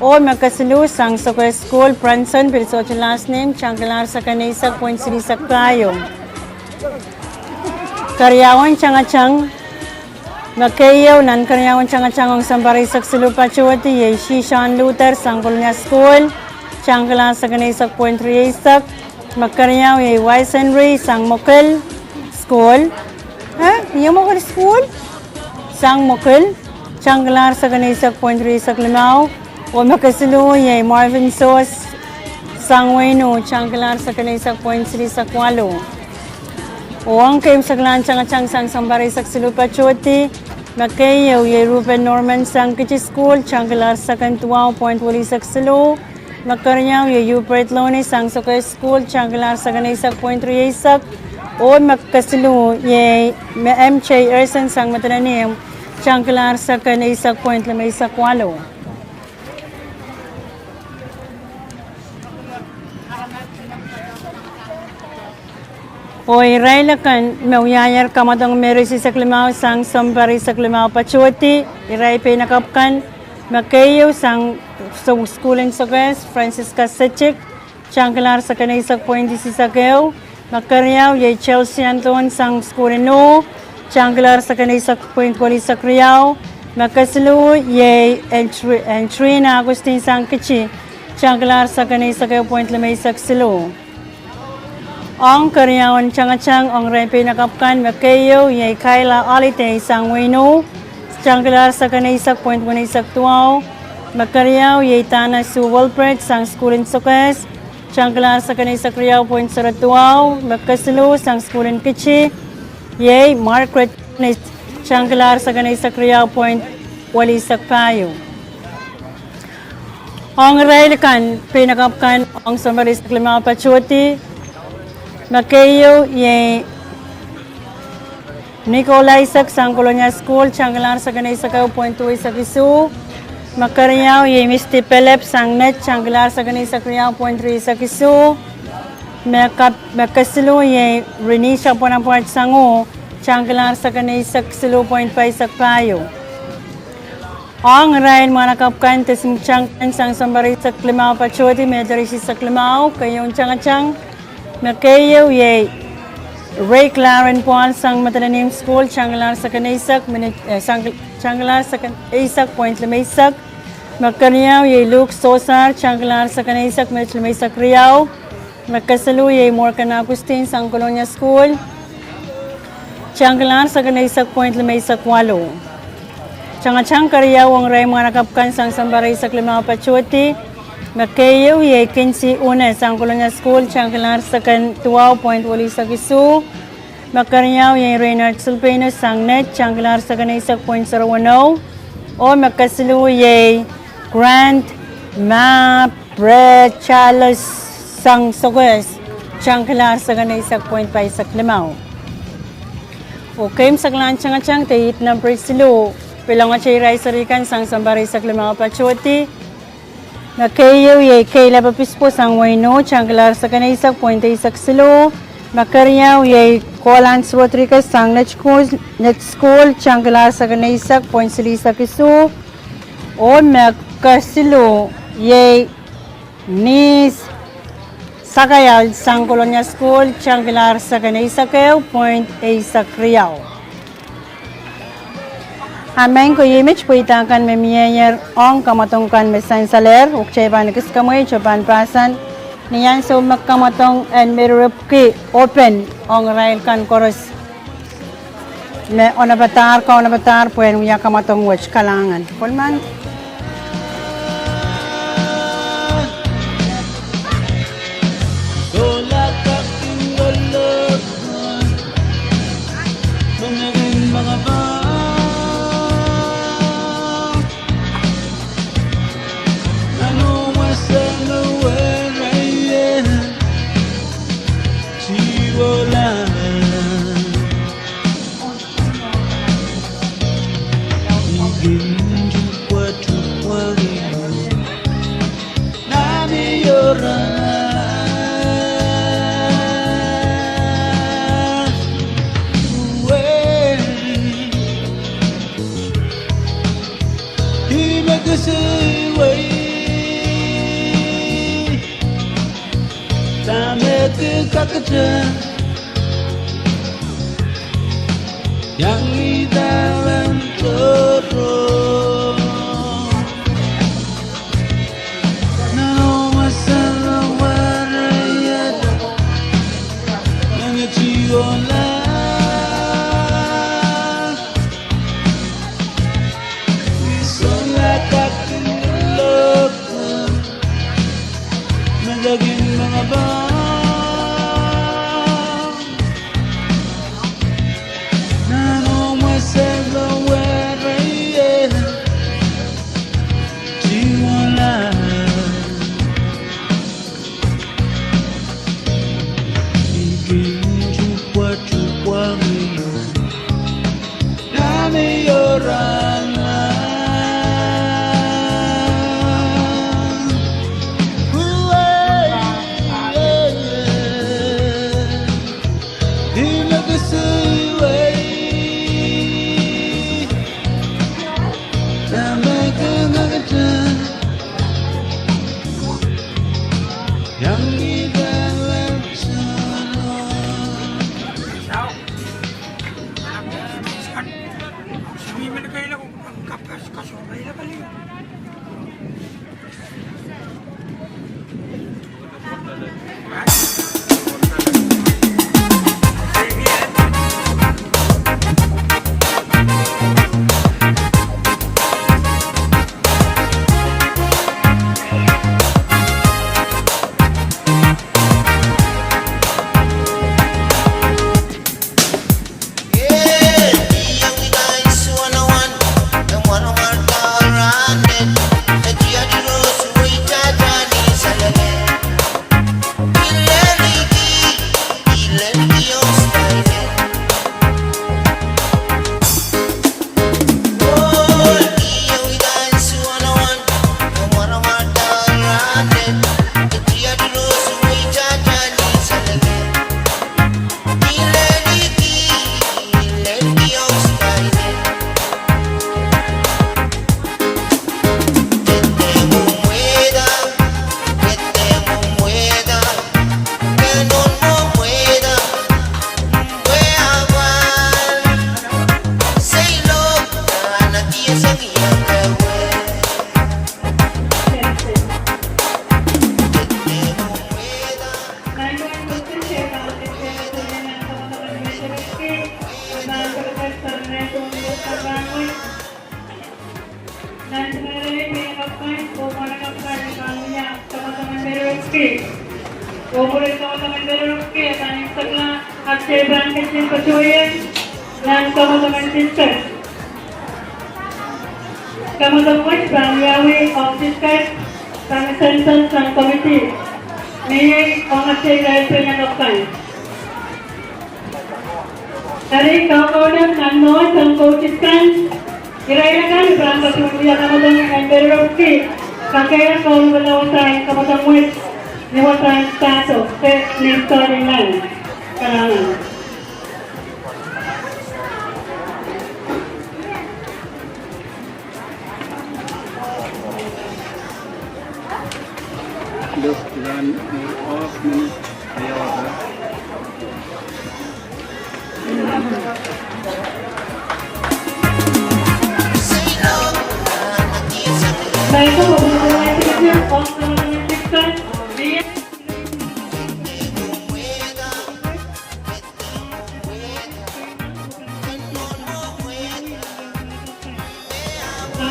Oh me kesiluh sang Sokehs Sukuhl, Branson, pil sohte last name, tangkilahr seken eisek point silihsek pahieu. Keriaun tangatang, me keieu nan keriaun tangatang ong sounpar eisek siluh patohdi iei Shishan Luther sang Kolonia Sukuhl, tangkilahr seken eisek point rieisek. Me keriau iei Wise Henry sang Mokel Sukuhl, eh, iei Mokel Sukuhl sang Mokel, tang kalahr sekeneisek point riesek limau. Oh me kesiluh iei Marvin Source sang Weino, tang kalahr sekeneisek point silihsek waluh. Oh ong keimwseklahn tangatang sang sounpar eisek siluh patohdi, me keieu iei Ruben Norman sang Kitti School, tang kalahr seken duwau point welihsek siluh. Me keriau iei Hubert Loni sang Sokehs School, tang kalahr sekeneisek point rieisek. Oh me kesiluh iei M J Erson sang Madolenihmw, tang kalahr sekeneisek point limeisek waluh. Oh irail akan me wiahier kamwadong me rieisek limau sang sounpar eisek limau patohdi, irail peinakapw kan, me keieu sang sukuhl en Sokehs Francisca Setik, tang kalahr sekeneisek point isisek ehu. Me keriau iei Chelsea Anthon sang sukuhl en Ih, tang kalahr sekeneisek point welihsek riau. Me kesiluh iei Andrina Augustine sang Kitti, tang kalahr sekeneisek ehu point limeisek siluh. Ong keriaun tangatang ong irail peinakapw kan, me keieu iei Kayla Holiday sang Weino, tang kalahr sekeneisek point weneisek duwau. Me keriau iei Dana Sue Wilbert sang sukuhl en Sokehs, tang kalahr sekeneisek riau point sero duwau. Me kesiluh sang sukuhl en Kitti iei Margaret Dennis, tang kalahr sekeneisek riau point welihsek pahieu. Ong irail kan peinakapw kan ong sounpar eisek limau patohdi, me keieu iei Nicole Isaac sang Kolonia School, tang kalahr sekeneisek ehu point duweisek isuh. Me keriau iei Misty Pelep sang Net, tang kalahr sekeneisek riau point rieisek isuh. Me kesiluh iei Renisha Bonaparte sang Ih, tang kalahr sekeneisek siluh point pahisek pahieu. Ong irail mwahnakapw kan de singtang kan sang sounpar eisek limau patohdi me rieisek limau, keieun tangatang, me keieu iei Ray Claren Paul sang Madolenihmw School, tang kalahr sekeneisek point limeisek. Me keriau iei Luke Sosar, tang kalahr sekeneisek point limeisek riau. Me kesiluh iei Morgan Augustine sang Kolonia School, tang kalahr sekeneisek point limeisek waluh. Tangatang keriau ong irail mwahnakapw kan sang sounpar eisek limau patohdi, me keieu iei Kinsey Une sang Kolonia School, tang kalahr seken duwau point welihsek isuh. Me keriau iei Reynard Silpeno sang Net, tang kalahr sekeneisek point sero weneu. Oh me kesiluh iei Grant Mab Re Charles sang Sokehs, tang kalahr sekeneisek point pahisek limau. Oh keimwseklahn tangatang de ihte namwar siluh, pil ongete irail seri kan sang sounpar eisek limau patohdi, me keieu iei Caleb Obispo sang Weino, tang kalahr sekeneisek point eisek siluh. Me keriau iei Collins Rodriguez sang Net School, tang kalahr sekeneisek point silihsek isuh. Oh me kesiluh iei Nis Sakayal sang Kolonia School, tang kalahr sekeneisek ehu point eisek riau. A maing ko iei met pweida kan me mieier ong kamwadong kan me sansalehr, oh kitail pahn ekis kamweite pahn pahsan ni ansou me kamwadong en merepwki open ong irail kan koaros me onopadahr, kaunopadahr pwehn wia kamwadong wet. Kalahngan. Kolman. Dahme ke kakete iang idawehn tohrohr? Nan wasa wariet, nan e tihola. Nan kamadaman district, kamadam wet pahn wiawi ong district, pahn census sang committee, me iei ong atail irail pein lakapw kan. Eri kaukaulok nan mwohn sang coaches kan, irail akan me pahn patohwan wia kamadam en Mererepki, kakehr kaunopala wasa en kamadam wet, ni wasa en staso, eh, ni starting line. Kalahngan.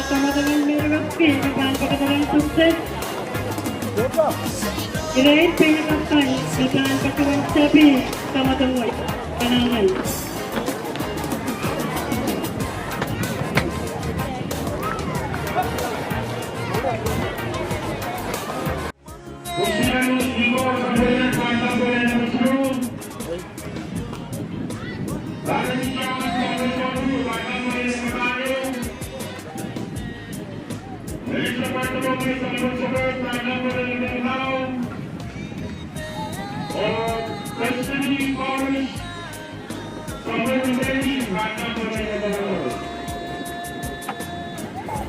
Kamadaman Mererepki me pahn patohwan success. Irail pein lakapw kan me pahn patohwan sapih kamadam wet. Kalahngan.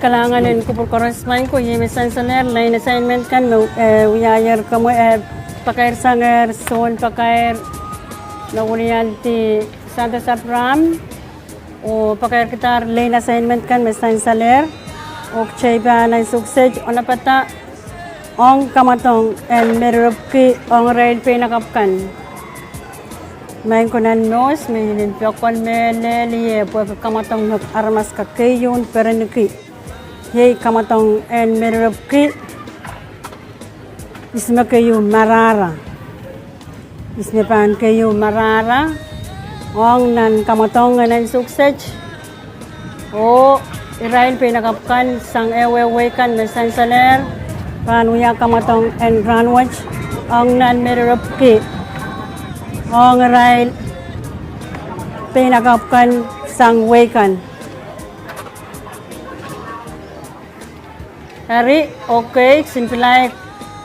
Kalahngan en kupwur koaros. Maing ko, iei me sansalehr line assignment kan me, eh, wiahier komwi, eh, pakair sangehr, soun pakair, me wiliandi Santos Abraham, oh pakair kidahr line assignment kan me sansalehr, oh kitail pahn ansou kiset onopada ong kamadong en Mererepki ong irail pein lakapw kan. Maing ko nan mous, me I men pwekon mehlel ie pwehki kamadong me aramas kak keieu perenki. Iei kamadong en Mererepki. Ihs me keieu marahra? Ihs me pahn keieu marahra ong nan kamwadong en ansou kiset? Oh irail peinakapw kan sang ehuehu wehi kan me sansalehr pahn wia kamwadong en rahnwet ong nan merirepwki ong irail peinakapw kan sang wehi kan. Eri, okay, kisin pilaik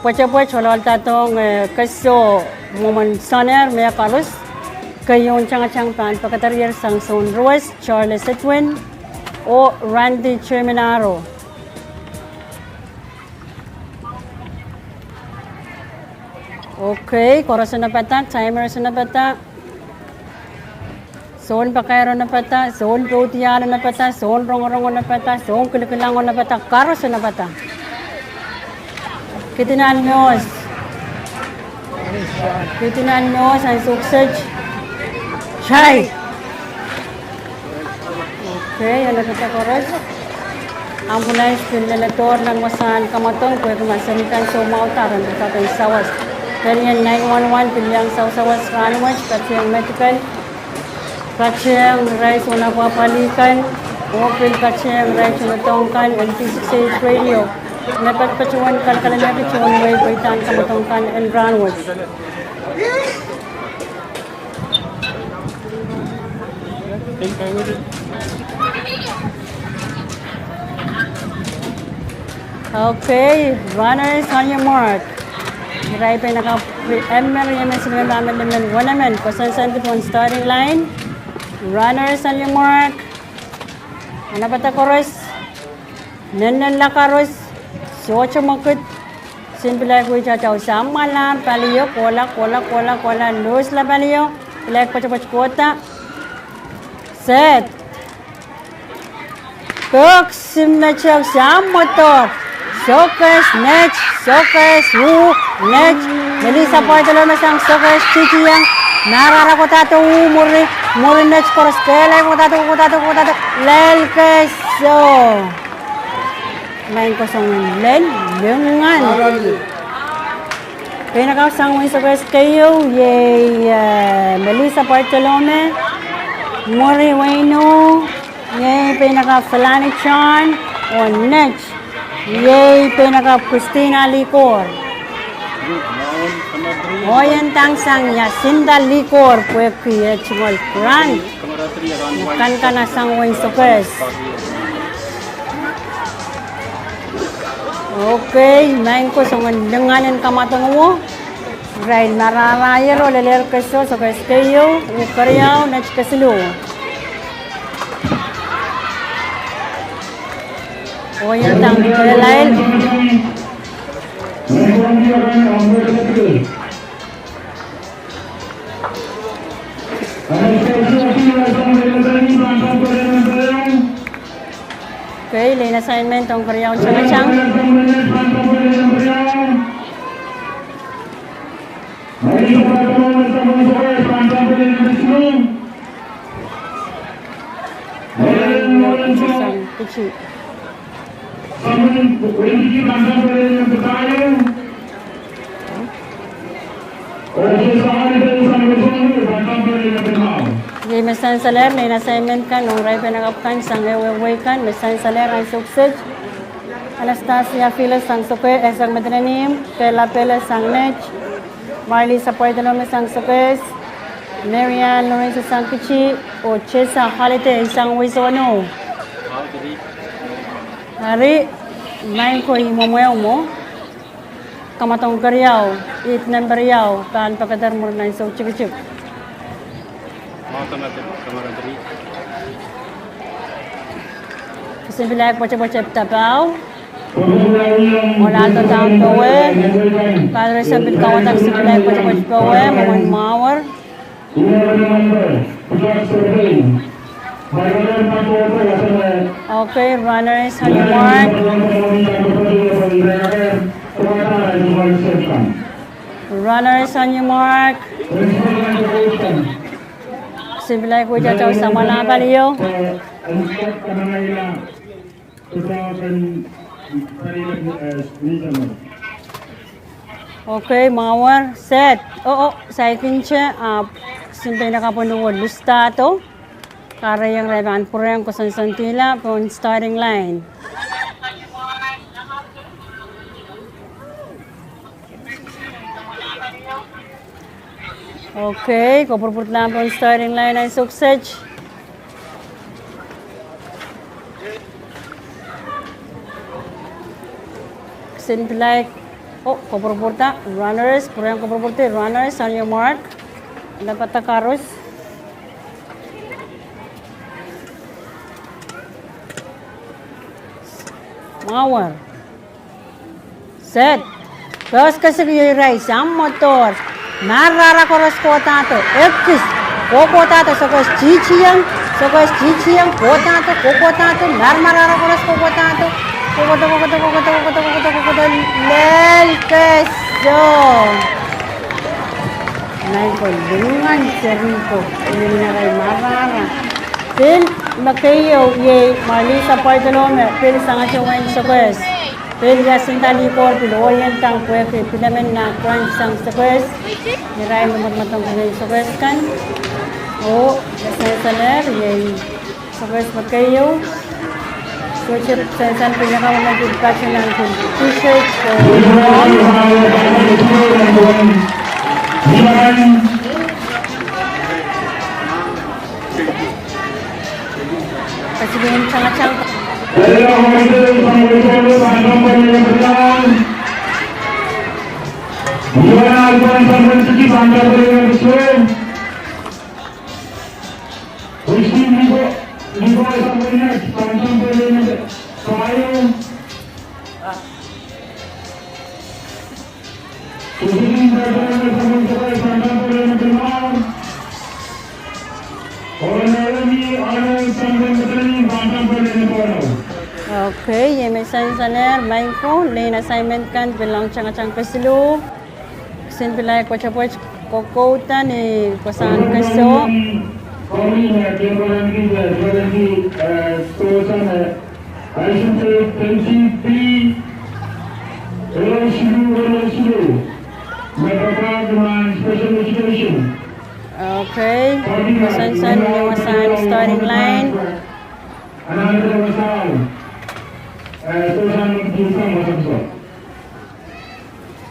pwetepwet ohlahldahdohng, eh, keso mwomwen soanehdi me koaros. Keieun tangatang pahn pekederhier sang Sounrues Charles Edwin oh Randy Terminaro. Okay, koaros onopada, timer onopada. Soun pakair onopada, soun poudiahl onopada, soun rongorong onopada, soun kilikilang onopada, koaros onopada. Kidi nan mehs. Kidi nan mehs ansou kiset. Shai. Okay, onopada koaros. Ambulance pil leledohr nan wasahn kamwadong pwehki ma seri kan soumwahu da ren pwukat en sawas. Pelien nine one one pil iang sawasawas rahnwet, patehng medical, patehng irail soun apwahpwalih kan, oh pil patehng irail tohndoadoahk kan en V six eight radio me patopato en kalakalahki tohn wehi pweidahn kamwadong kan en rahnwet. Okay, runners on your mark. Irail peinakapw, emen, riemen, silimen, pahmen, limen, wenemen, koasoansoandi pohn starting line. Runners on your mark. Onopada koaros. Nennenla koaros. Sohte mwekid. Kisin pilaik wia atail samwalahr palio, kohla, kohla, kohla, kohla, lohsla palio, pilaik pwetepwet kohda. Set. Pek, sim, metek, samwodohr. Sokehs, net, sokehs, uh, net. Melissa Bartolome sang sokehs, titieng. Marahra kohda uh, mwuri, mwuri net koaros kehlail kohda uh, kohda uh, kohda uh. Lel keso. Maing ko soangen lel, lingan. Peinakapw sang wehin sokehs keieu, iei, eh, Melissa Bartolome, mwuri wehin uh, iei peinakapw Felani John, oh net, iei peinakapw Christina Likor. Oh ien dang sang Jacinta Likor, pwehki eh tungoal grant. Kan kan sang wehin sokehs. Okay, maing ko soangen lingan en kamwadong o. Irail marahrahier oh lelehr keso, sokehs keieu, uh keriau, net kesiluh. Oh ien dang kehlail. Okay, lane assignment ong keriau tangatang. Iei me sansalehr, lane assignment kan ong irail peinakapw kan sang ehuehu wehi kan me sansalehr ansou kiset. Anastasia Phyllis sang sokehs, eh, sang Medrenim, Bella Phyllis sang net, Marley Sapoidolome sang sokehs, Marianne Lorenzo sang kiti, oh Tessa Holiday sang wehi sono. Eri, maing ko, ih mwomwe mwo. Kamwadong keriau, ih nempe riau, pahn pekeder mwurin ansou tikitik. Kisin pilaik pwetepwet tapau. Ohlahdo dahmw powe. Padre Sempin Kawadak, kisin pilaik pwetepwet powe, mwomwen mwahuer. Okay, runners on your mark. Runners on your mark. Kisin pilaik wia atail samwalahr palio. Two thousand, uh, regional. Okay, mwahuer, set. Oh, oh, saikinte, ah, kisin pein kapwon oh lustado. Kahrehiong irail pahn pwurehng koasoansoandihla pohn starting line. Okay, kopwurupwurda pohn starting line ansou kiset. Kisin pilaik, oh, kopwurupwurda, runners, pwurehng kopwurupwurdi, runners, on your mark. Lapada koaros. Mwahuer. Set. Pehs kesik iei irail, sang mwoadohr. Marahra koaros kohdahdo. Ekis. Kohkohdahdo, sokehs titieng. Sokehs titieng. Kohdahdo, kohkohdahdo. Mar marahra koaros kohkohdahdo. Kohkohdo, kohkohdo, kohkohdo, kohkohdo, kohkohdo, kohkohdo. Lel keso. Maing ko, lingan seri ko. Lingan irail marahra. Pil me keieu iei Marlisa Bartolome, pil sangete wehin sokehs. Pil ia sinda likohr pil ohieng tang pwehki pil emen nah kurain sang sokehs. Irail me madamadau kurain sokehs kan. Oh, ia sansalehr, iei sokehs me keieu. Sohte sansal pil ia ka wona pil patohwan pil t-shirt. Kesiluhn tangatang. Okay, iei me sansalehr, maing ko, lane assignment kan pil ong tangatang kesiluh. Kisin pilaik pwetepwet kokouda ni koasoan keso. Okay, koasoansoan ni wasahn starting line.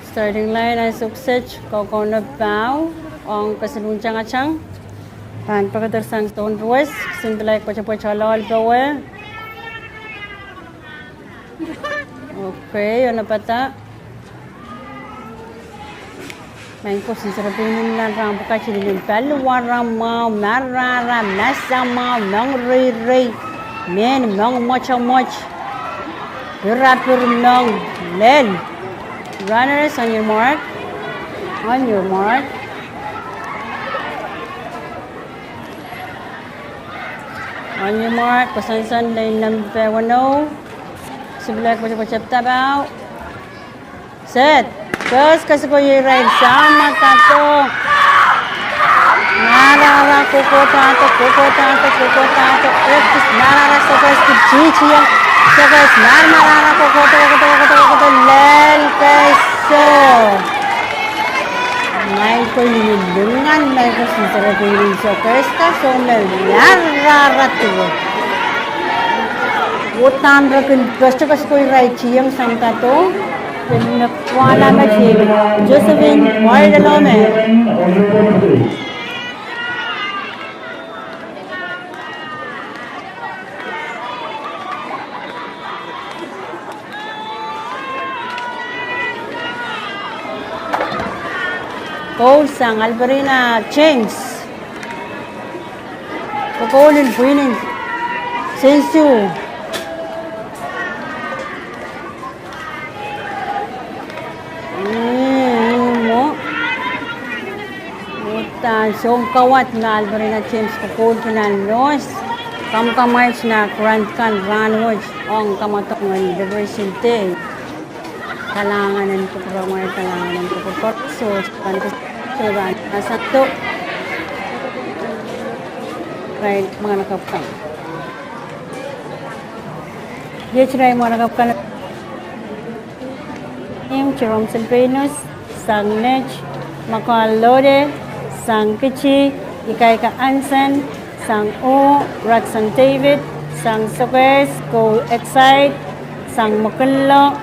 Starting line ansou kiset, kokono pahu ong kesiluhn tangatang. Pahn pekeder sang soun ruwes, kisin pilaik pwetepwet oaloal powe. Okay, onopada. Maing ko, sinsero pein nan rahn pwukat, linen paliwar mwahu, marahra, masamwahu, moang reirei, mehn moang mwotomwot, pirapir moang, lel. Runners, on your mark. On your mark. On your mark, koasoansoan lane nempe weneu. Kisin pilaik pwetepwet tepda pahu. Set. Pehs kesiko iei irail, sang mwoadohr. Marahra kokohdahdo, kokohdahdo, kokohdahdo. Ekis, marahra, sokehs titieng. Sokehs mar marahra, kokohdo, kokohdo, kokohdo, kokohdo, lel keso. Maing ko, iei lingan, maing ko, sinsero pein sokehs kan, soh me marahra duwe. Uhdahn re kin pehs kesiko irail tieng sang dahdo. Pil me kwala me tieng. Josephine Bartolome. Koul sang Alberina James. Kokoul en pwihn en Sensu. Mm, mwo. Uhdahn soun kawad me Alberina James kokoulki nan loes. Kamwakamwait nah grant kan rahnwet ong kamwadok en Liberation Day. Kalahngan en kupwuramwail, kalahngan en kupwur koaros, soh, pahn kis-, soh, pahn asante. Irail mwahnakapw kan. Iet irail mwahnakapw kan. Im Jerome Silvanus, sang Nech, Makal Lode, sang Kiti, Ikaika Anson, sang U, Rakson David, sang Sokes, Kou Excite, sang Mokinlo,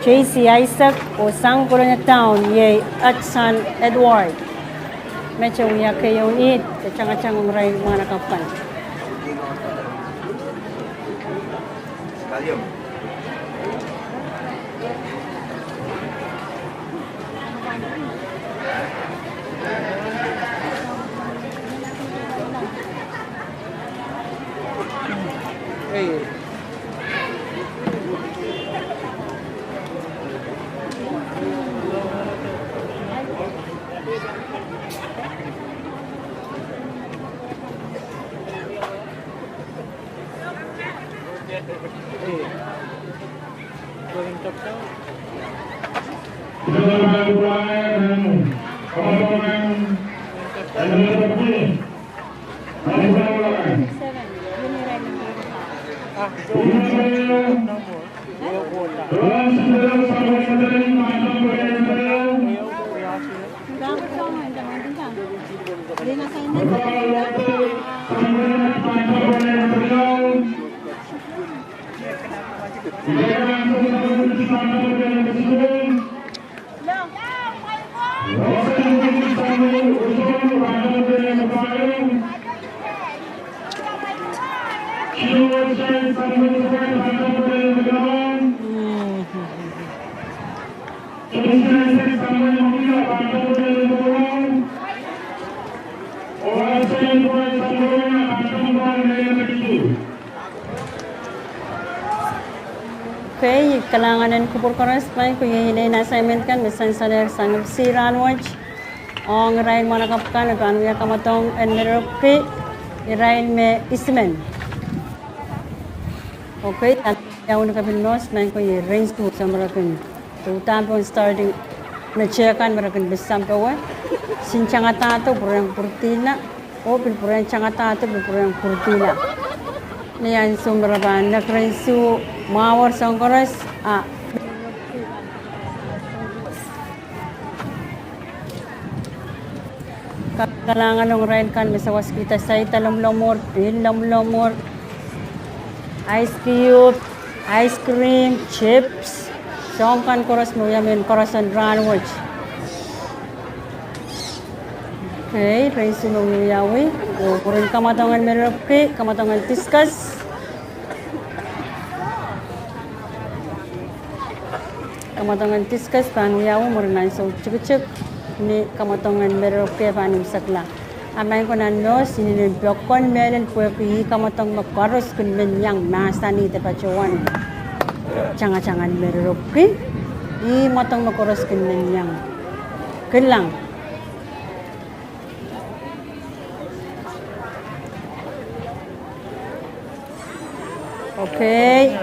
J C Isaac, oh sang Kolonia Town, iei Hudson Edward. Mete wia keieun ihte tangatang ong irail mwahnakapw kan. Okay, kalahngan en kupwur koaros, maing ko, iei inein assignment kan me sansalehr sang FCC rahnwet ong irail mwahnakapw kan me pahn wia kamwadong en Meropki, irail me isimen. Okay, a ia wini kapin mous, maing ko, iei Rensu, soh me re kin, de uhdahn pohn starting, me teikan me re kin pil sampah, sin tangatahdo pwurehng pwuridihla, oh pil pwurehng tangatahdo pil pwurehng pwuridihla. Ni ansou me re pahn nek Rensu, mwahu soahng koaros, a Ka kalahngan ong irail kan me sawaskihda saida lomwlomwur, pihl lomwlomwur, ice cube, ice cream, chips, soahng kan koaros me wia mehn koaros en rahnwet. Okay, Rensu me wiewiawi, oh mwurin kamwadong en Meropki, kamwadong en Discus. Kamwadong en Discus pahn wiawi mwurin ansou tikitik, ni kamwadong en Meropki pahn imwisekla. A maing ko, nan mous, inenen poakon mehlel pwehki ih kamwadong me koaros kin men iang mahsanih de patohwan tangatang en Meropki. Ih mwadong me koaros kin men iang. Kilang. Okay.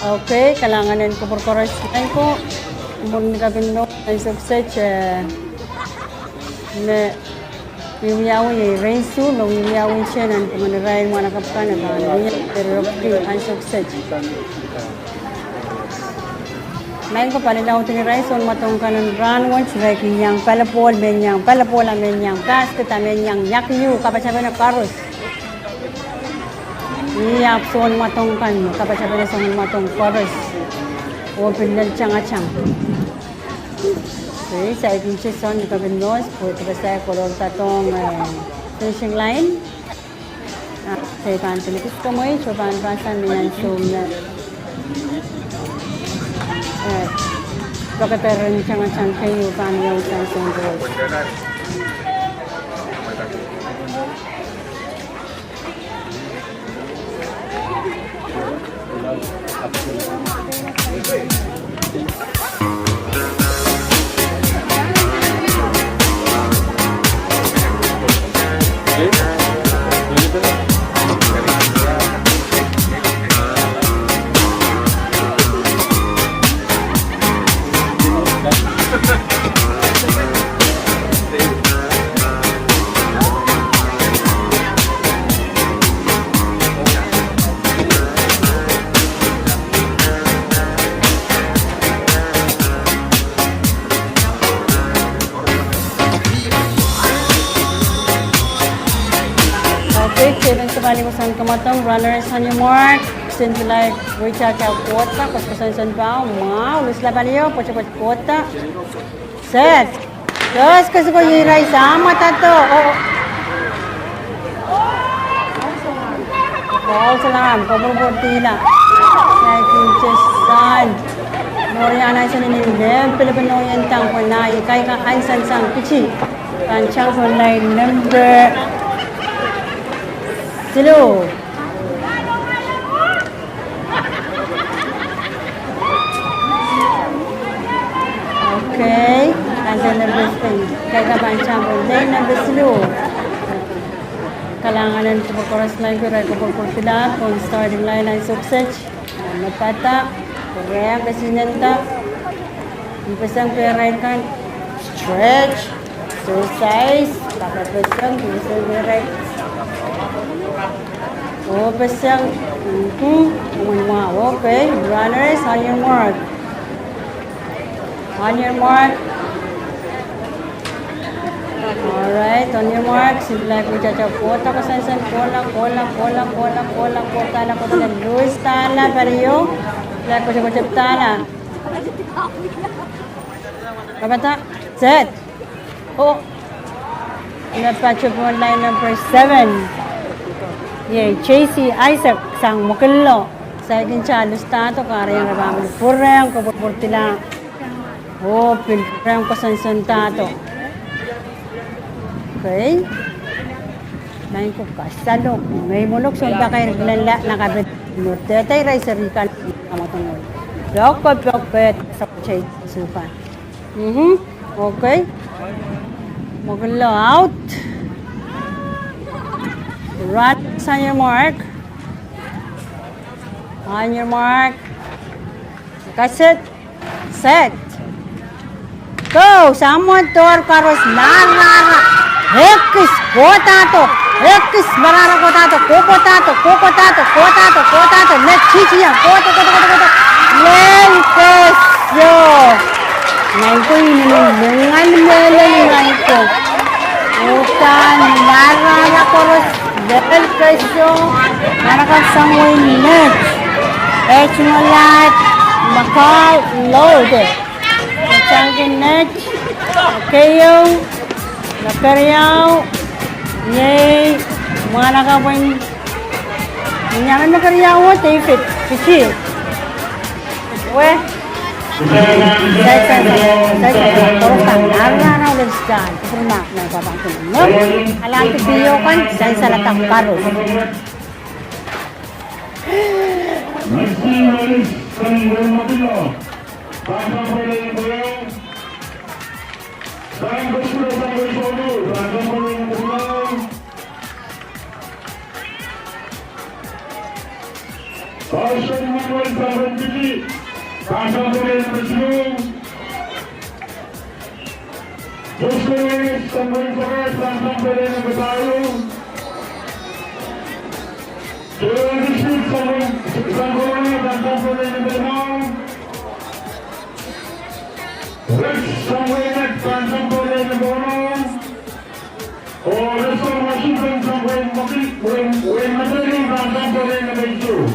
Okay, kalahngan en kupwur koaros, maing ko, mwurin kapin mous, ansou kiset, eh, me wiewiawi iei Rensu, me wiewiawi nan pwungen irail mwahnakapw kan me pahn wia Meropki ansou kiset. Maing ko, palilaud en irail soun mwadong kan en rahnwet, irail kin iang palipohl, men iang palipohl, a men iang basket, a men iang iakiu, kapatapene koaros. Ih ahpw soun mwadong kan, kapatapene soun mwadong koaros. Oh pil lel tangatang. Okay, saikinte soun ni kapin mous, pwe dipwisou kolokol doadoahk, eh, finishing line. Ah, kitail pahn pil kis komwei, oh pahn pahn sang ni ansou me, eh, pekeder en tangatang keieu pahn iang sang sang koaros. Okay, kitail pahn sang kamwadong, runners on your mark. Kisin pil weitahta kohda, koasoakoasoan pahn mwahu, lusla palio, pwetepwet kohda. Set. Yes, kasi ko iei irail samwadahr. Oh. False alarm, kopwurupwurdihlahr. Saikinte sang. Moriana sang ni lem, pil pil nohn tang pwe na, iei kaika ansoun sang kiti. Pahn tang pwe lain nempe siluh. Okay, ansoun nempe siluh. Kaika pahn tang pwe lain nempe siluh. Kalahngan en kupwur koaros, lain kupwur, kupwurupwurdihlahr, pohn starting line ansou kiset. Mepata, pwurehng, kesinenda. Ipeseng pehrail kan, stretch, exercise, kapeseng, ipeseng pehrail. Oh, peseng, mhm, mwahu, okay, runners, on your mark. On your mark. All right, on your mark. Kisin pil weitahta kohda, koasoakoasoan kohla, kohla, kohla, kohdahla, kohdahla, loose dahla, palio. Pil koasoakoasoan dahla. Kapata, set. Oh. Mepata pohn line number seven. Iei J C Isaac sang Mokillo. Saikinte loose dahdo, kahrehiong re pahn pwurehng, kupwurupwurdihlahr. Oh, pil pwurehng, koasoakoasoandahdo. Okay. Maing ko, kasalo, ngehi mwolok sounpakair lella, na kapehd, no, dehde irail seri kan, kamwadong. Peko, peko, peko, sako chei sukan. Mhm. Okay. Mokillo out. Runners on your mark. On your mark. Kaset. Set. Go, samwon dohr koaros, marara. Ekis, kohdahdo. Ekis, marara, kohdahdo, kohkohdahdo, kohkohdahdo, kohdahdo, kohdahdo. Net, titiong, kohdo, kohdo, kohdo, kohdo. Lel kesio. Maing ko, ih mihmi lingan mehlel, maing ko. Uhdahn marara koaros. Lel kesio, manakan sang wehin net. Pehd molahr, Makau Lode. Sang wehin net, keieu, me keriau, iei, manakan wehin, ni amen me keriau, oh, David, kisi. Weh. Sansal, sansal, sansal, koaros kan, arana, arana, lel stan, kupwurma, me pahpa kin, no? Alanti pio kan, sansalada koaros. Pastor Emmanuel sang wehin Fiti, pahn sang pwelel nempe siluh. Joshua Lewis sang wehin Paras, pahn sang pwelel nempe pahieu. Joel Smith sang wehin, sang Kolonia, pahn sang pwelel nempe limau. Rex sang wehin Net, pahn sang pwelel nempe weneu. Oh, Lester Washington sang wehin Maki, wehin, wehin Madolenihmw, pahn sang pwelel nempe isuh.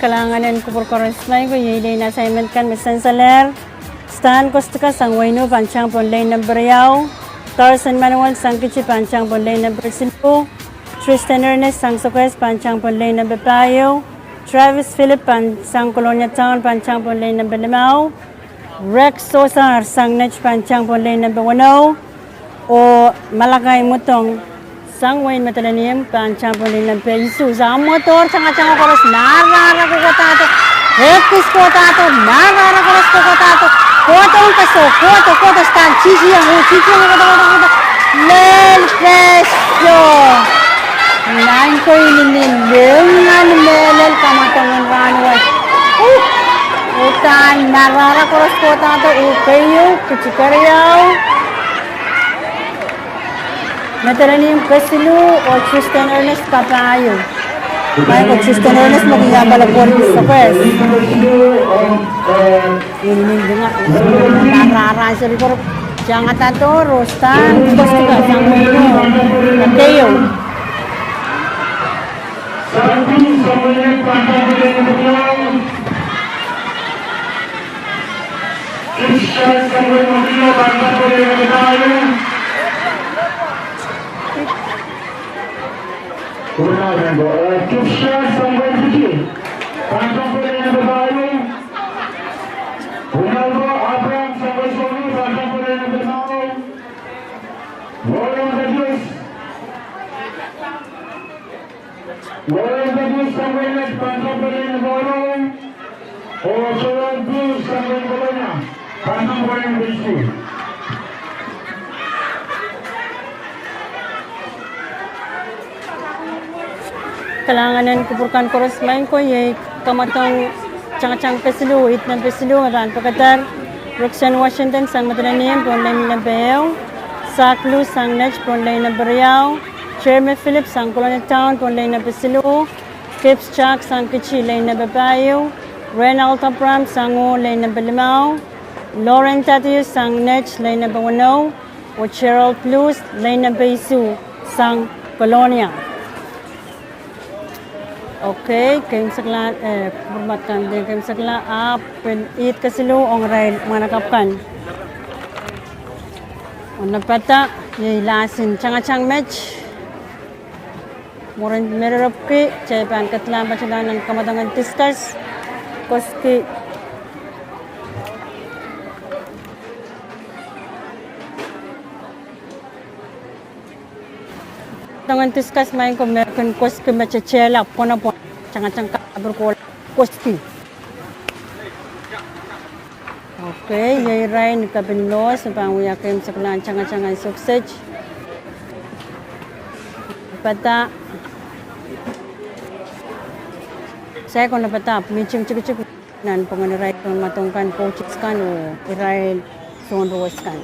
Kalahngan en kupwur koaros, maing ko, iei lel assignment kan me sansalehr. Stan Kostka sang wehin Wu pahn tang pohn lel nempe riau. Carson Manuel sang Kitti pahn tang pohn lane number siluh. Tristan Ernest sang Sokehs pahn tang pohn lane number pahieu. Travis Philip pahn sang Kolonia Town pahn tang pohn lane number limau. Rex Sosar sang Nett pahn tang pohn lane number weneu. Oh Malakai Mudong sang wehin Madolenihmw pahn tang pohn lane number isuh. Sang mwo doar tangatang koaros, marara kohkohdahdo. Ekis kohkohdahdo, marara koaros kohkohdahdo. Kohdohng kaso, kohdo, kohdo, stan, titieng, oh, titieng, kohdo, kohdo, kohdo. Lel kesho. Nan koi ni ni lengan mehlel kamwadong en rahnwet. Uh, uhdahn marara koaros kohkohdahdo, oh keieu, Kitti keriau. Madolenihmw kesiluh, oh Tristan Ernest kapahieu. Maing ko Tristan Ernest me kihong pala pwohn Sokehs. Ini ni dengan marara seri koaros tangatang doar, oh stan, koaros tuka sang mwo doar. Keieu. William W. Sangwenet pahn tang pohn lane number walu. Oh Joel P. Sangwen Kolonia pahn tang pohn lane number isuh. Kalahngan en kupwur kan koaros. Maing ko, iei kamwadong tangatang kesiluh, id nan kesiluh, e pahn pekeder. Rickson Washington sang Madolenihmw pohn lane number ehu. Zach Lou sang Nett pohn lane number riau. Jeremy Phillips sang Kolonia Town pohn lane number siluh. Gibbs Jack sang Kitti lane number pahieu. Reinald Abraham sang Ngo lane number limau. Lauren Thaddeus sang Nett lane number weneu. Oh Gerald Blues lane number isuh sang Kolonia. Okay, keimwseklahn, eh, kupwur kan, de keimwseklahn, ahpw pil id kesiluh ong irail mwahnakapw kan. Oh napada, iei last en tangatang met. Mwurin mererepwki, kitail pahn ketlahng patohlahng nan kamwadong en discus koaski. Kamwadong en discus, maing ko, me kin koaski me tehtehla pwonopwon, tangatang kapir kohla koaski. Okay, iei irail ni kapin lohs me pahn wia keimwseklahn tangatang en sokset. Pada, sai ko napada, mihting tikitik nan pwongen irail soun mwadong kan, coaches kan, oh irail soun rowes kan.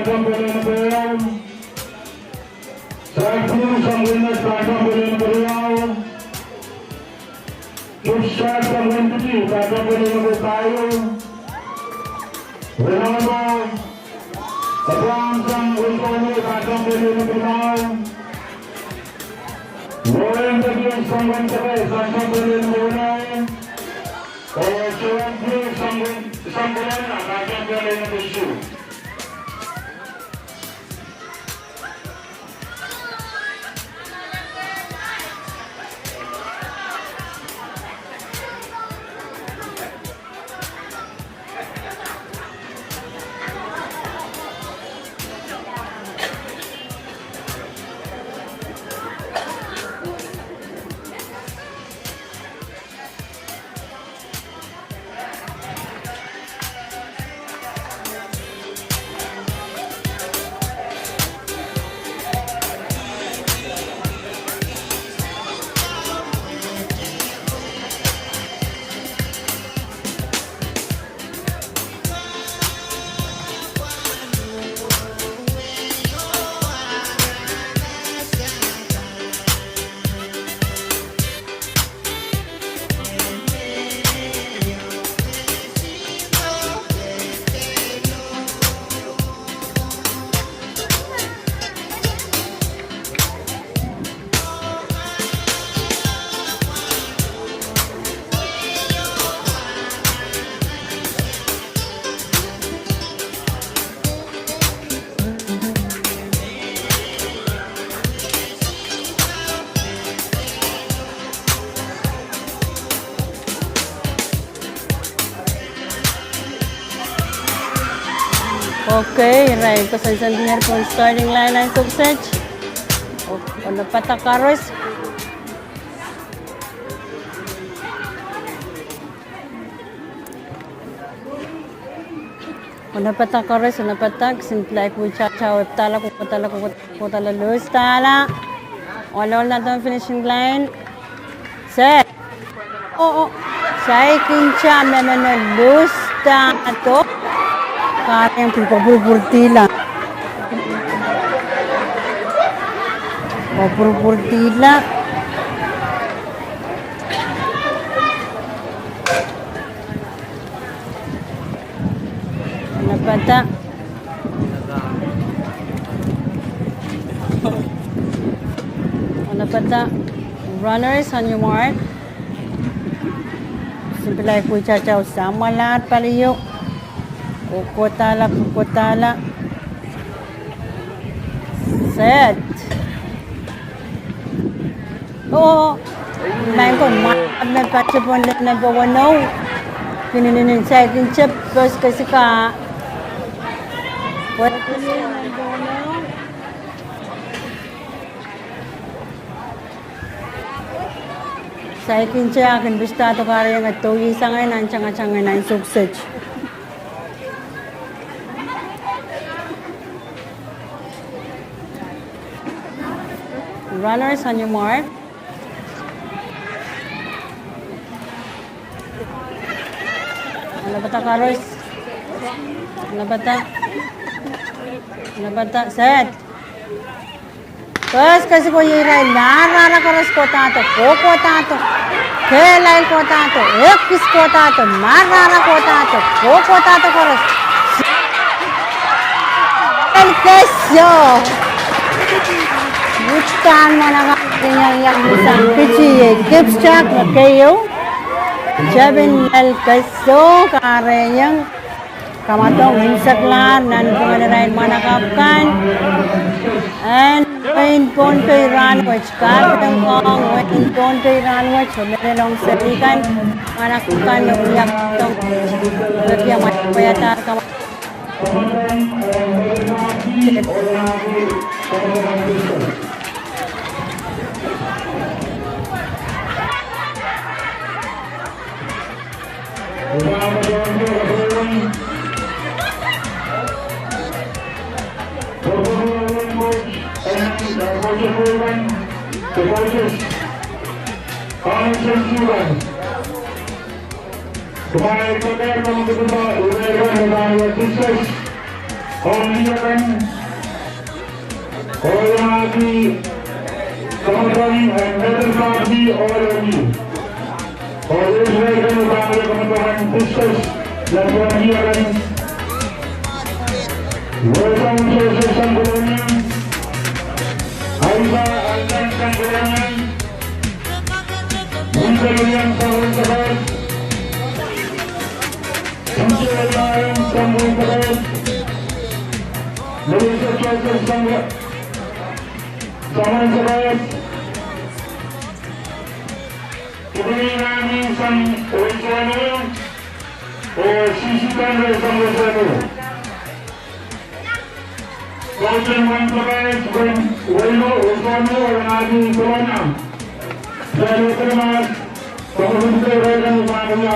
Sang William P. Sangwenet pahn tang pohn lane number riau. Gibbs Jack sang Ngwen Kitti pahn tang pohn lane number pahieu. Renaldo Abraham sang Ngwen Kolonia pahn tang pohn lane number limau. Warren Douglas sang Ngwen Sokehs pahn tang pohn lane number weneu. Oh Joan Blue sang Ngwen, sang Kolonia pahn tang pohn lane number isuh. Okay, irail koasoansoandier pohn starting line en Sokset. Onopada koaros. Onopada koaros, onopada, kisin pilai kui tata, wepdala, kohkohdala, kohkohdala, lohsdala. Ohl, ohl nan finishing line. Set. Oh, oh. Saikinte me meno lohsdahdo. Kahrehda pil pwurpwurdihla. Pwurpwurdihla. Onopada. Onopada. Runners, on your mark. Kisin pilai kui tata, samwalahr pali ieu. Kohkohdala, kohkohdala. Set. Oh, maing ko, ma, me pati pohn lel number one oh. Kininin saikinte pes kesika. Pwe- Saikinte a kin pista tohkarieng a tohsang nan tangatang nan Sokset. Runners, on your mark. Onopada koaros. Onopada. Onopada. Set. Pes kesiko, irail marahra koaros kohkohdahdo, kohkohdahdo. Kehlail kohkohdahdo, ekis kohkohdahdo, marahra kohkohdahdo, kohkohdahdo koaros. Lel keso. Uhdahn mwahnakapw kihong iang sang kitiei Kipsang me keieu. Tepin lel keso, kahrehda iang kamwadong imwiseklahr nanpwungen irail mwahnakapw kan. En wehin Pohnpei rahnwet, kaping ong wehin Pohnpei rahnwet, oh mehlel ong seli kan, mwahnakapw kan me wia kamwadong, me pia mwahnakapw wia dar kamwadong. Kumwail pahn kak kak me pahn wia discus. Ong lih akan, oh iangahki kamwadong en Nathan Party, oh iangahki. Oh lih akan me pahn wia kamwadong en discus. Nan pwong lih akan. Wesong Joseph sang Kolonia. Aipa Aldan sang Kolonia. Winter Williams sang Winter Park. P J Allan sang Winter Park. Melissa Joseph sang, sang Winter Park. Kibini Nani sang Winter Park. Oh Sisi Tangre sang Winter Park. Kausen Winter Park, Wei, Weilo, Winter Park, oh Nani Kolonia. Saya Winter Park. Pahn wia,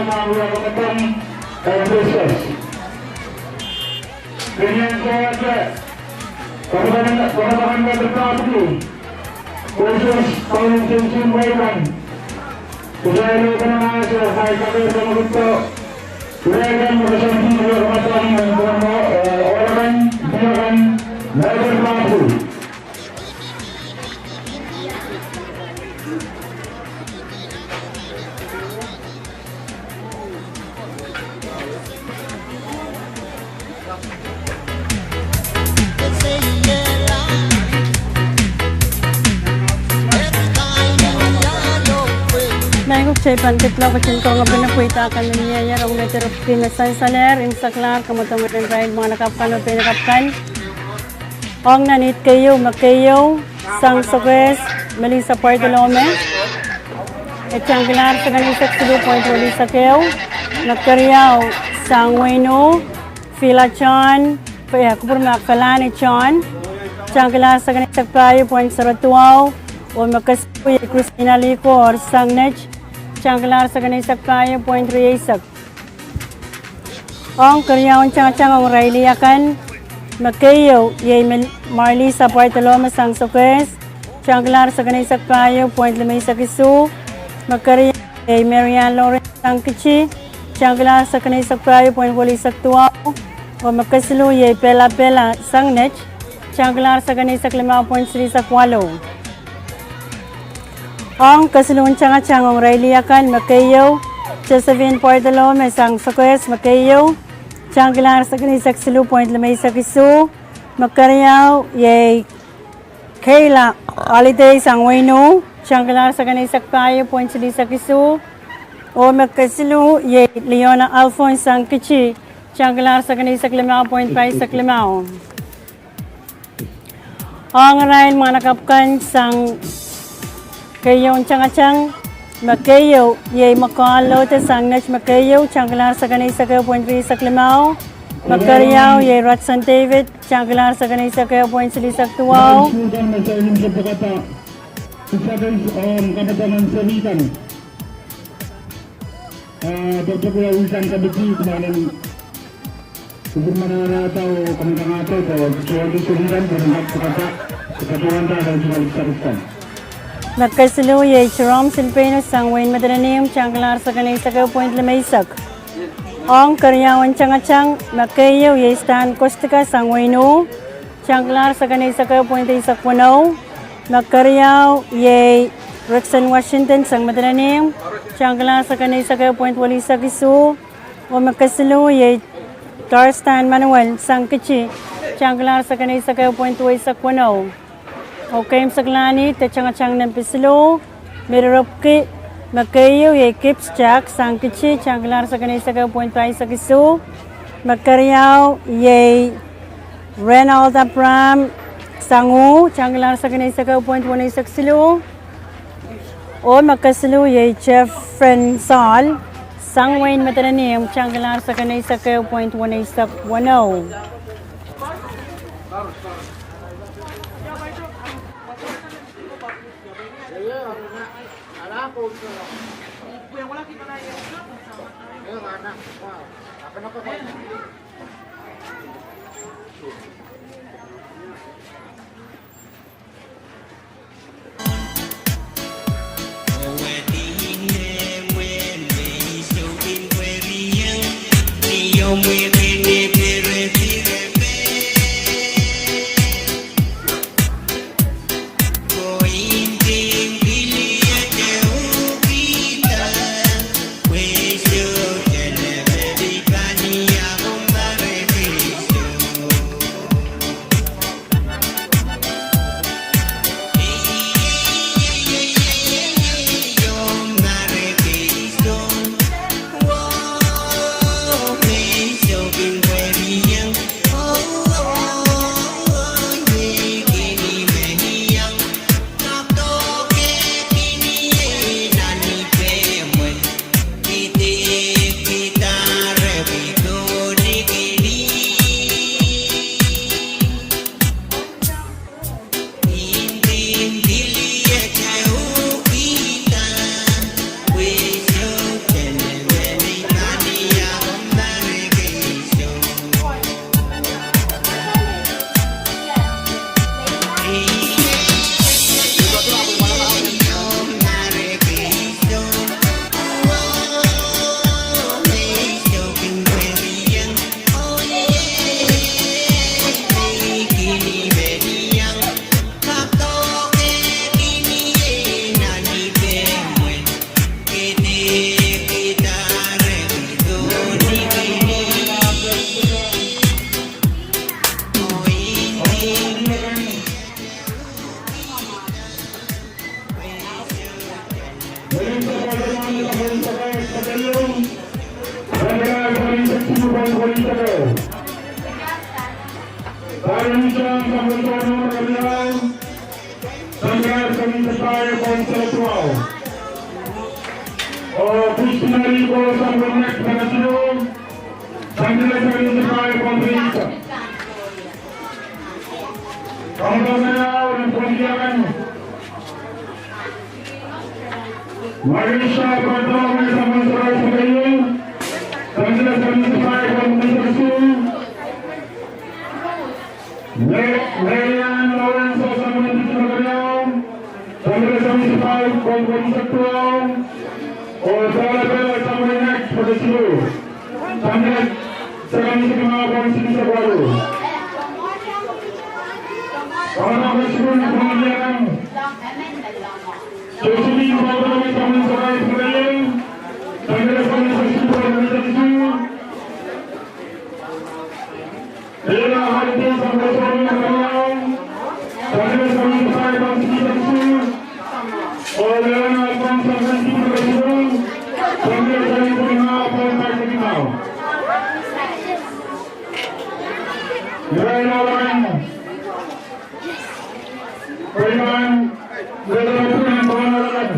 pahn wia kamwadong en discus. Kenyan Sawate, kamwadong en, kamwadong en Nathan Party. Koaros, pahn wia Jensen Waikan. Koaros, pahn wia Sawate, pahn wia kamwadong en, eh, Oregon, Oregon, Nathan Party. Maing ko, kitail pahn ketlong ketin kong pene pweida kan me mie ier ong me deropwki me sansalehr, imwiseklahr, kamwadong en irail mwahnakapw kan oh peinakapw kan. Ong nan ihte keieu me keieu, sang Sokehs, Melissa Bartolome. E tangkilahr seventy-six point forty-six ehu, me keriau sang Weino, Fila John, Fe-, eh, kupwurmahk Felani John, tangkilahr sekeneisek pahieu point zero duwau, oh me kesiluh iei Christina Likor sang Nett, tangkilahr sekeneisek pahieu point rieisek. Ong keriaun tangatang ong irail akan, me keieu iei Mel-, Marlisa Bartolome sang Sokehs, tangkilahr sekeneisek pahieu point limeisek isuh, me keriau iei Marian Lawrence sang Kiti, tangkilahr sekeneisek pahieu point welisek duwau, oh me kesiluh iei Bella Bella sang Nett, tangkilahr sekeneisek limau point silihsek waluh. Ong kesiluhn tangatang ong irail akan, me keieu Josephine Bartolome sang Sokehs, me keieu, tangkilahr sekeneisek siluh point limeisek isuh, me keriau iei Kayla Holiday sang Weinu, tangkilahr sekeneisek pahieu point silihsek isuh, oh me kesiluh iei Leona Alphonse sang Kiti, tangkilahr sekeneisek limau point paisek limau. Ong irail mwahnakapw kan sang keieun tangatang, me keieu iei Makal Lota sang Nett, me keieu, tangkilahr sekeneisek ehu point rieisek limau, me keriau iei Rodson David, tangkilahr sekeneisek ehu point silihsek duwau. Me kesiluh iei Jerome Silpenus sang Wein Medenium, tangkilahr sekeneisek ehu point limeisek. Ong keriaun tangatang, me keieu iei Stan Kostka sang Weinu, tangkilahr sekeneisek ehu point eisek weneu. Me keriau iei Rickson Washington sang Medenium, tangkilahr sekeneisek ehu point welisek isuh. Oh me kesiluh iei Tarstan Manuel sang Kiti, tangkilahr sekeneisek ehu point duweisek weneu. Oh keimwseklahni de tangatang nempe siluh, me rerepwki, me keieu iei Gibbs Jack sang Kiti, tangkilahr sekeneisek ehu point paisek isuh. Me keriau iei Reynold Abraham sang Uh, tangkilahr sekeneisek ehu point weneisek siluh. Oh me kesiluh iei Jeff Ren Saul sang Wein Medenium, tangkilahr sekeneisek ehu point weneisek weneu. Marisha Pratap, Samuel Sarai Sakayo, Sangila Samuel Sarai, Samuel Sarai. Me-, Marian Lawrence, Samuel Sarai, Sangila Samuel Sarai, Samuel Sarai. Oh, Sangila Samuel Sarai, Samuel Sarai. Sangila Samuel Sarai, Samuel Sarai. Samuel Sarai. Paiman, Reverend Paiman Alakan.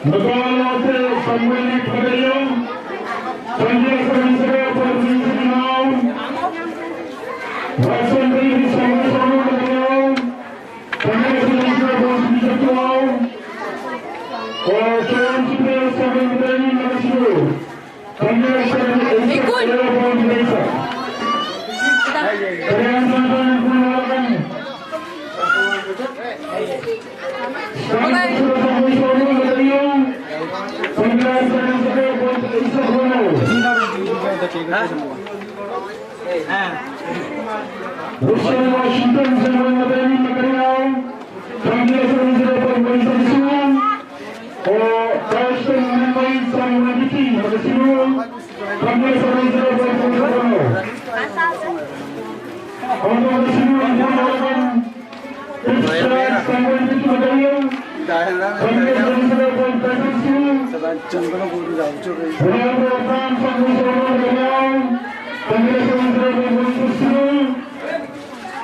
Mepwukat Samuel Nick Patayo, Samuel Samuel Samuel Samuel Samuel. Watson David Samuel Samuel Patayo, Samuel Samuel Samuel Samuel. Oh, John Samuel Samuel Samuel. Ikut. Washington, Oh, Pastor Neway Samuel Kiti, Makasino. Samuel Kiti, Makasino. Samuel Kiti, Makasino.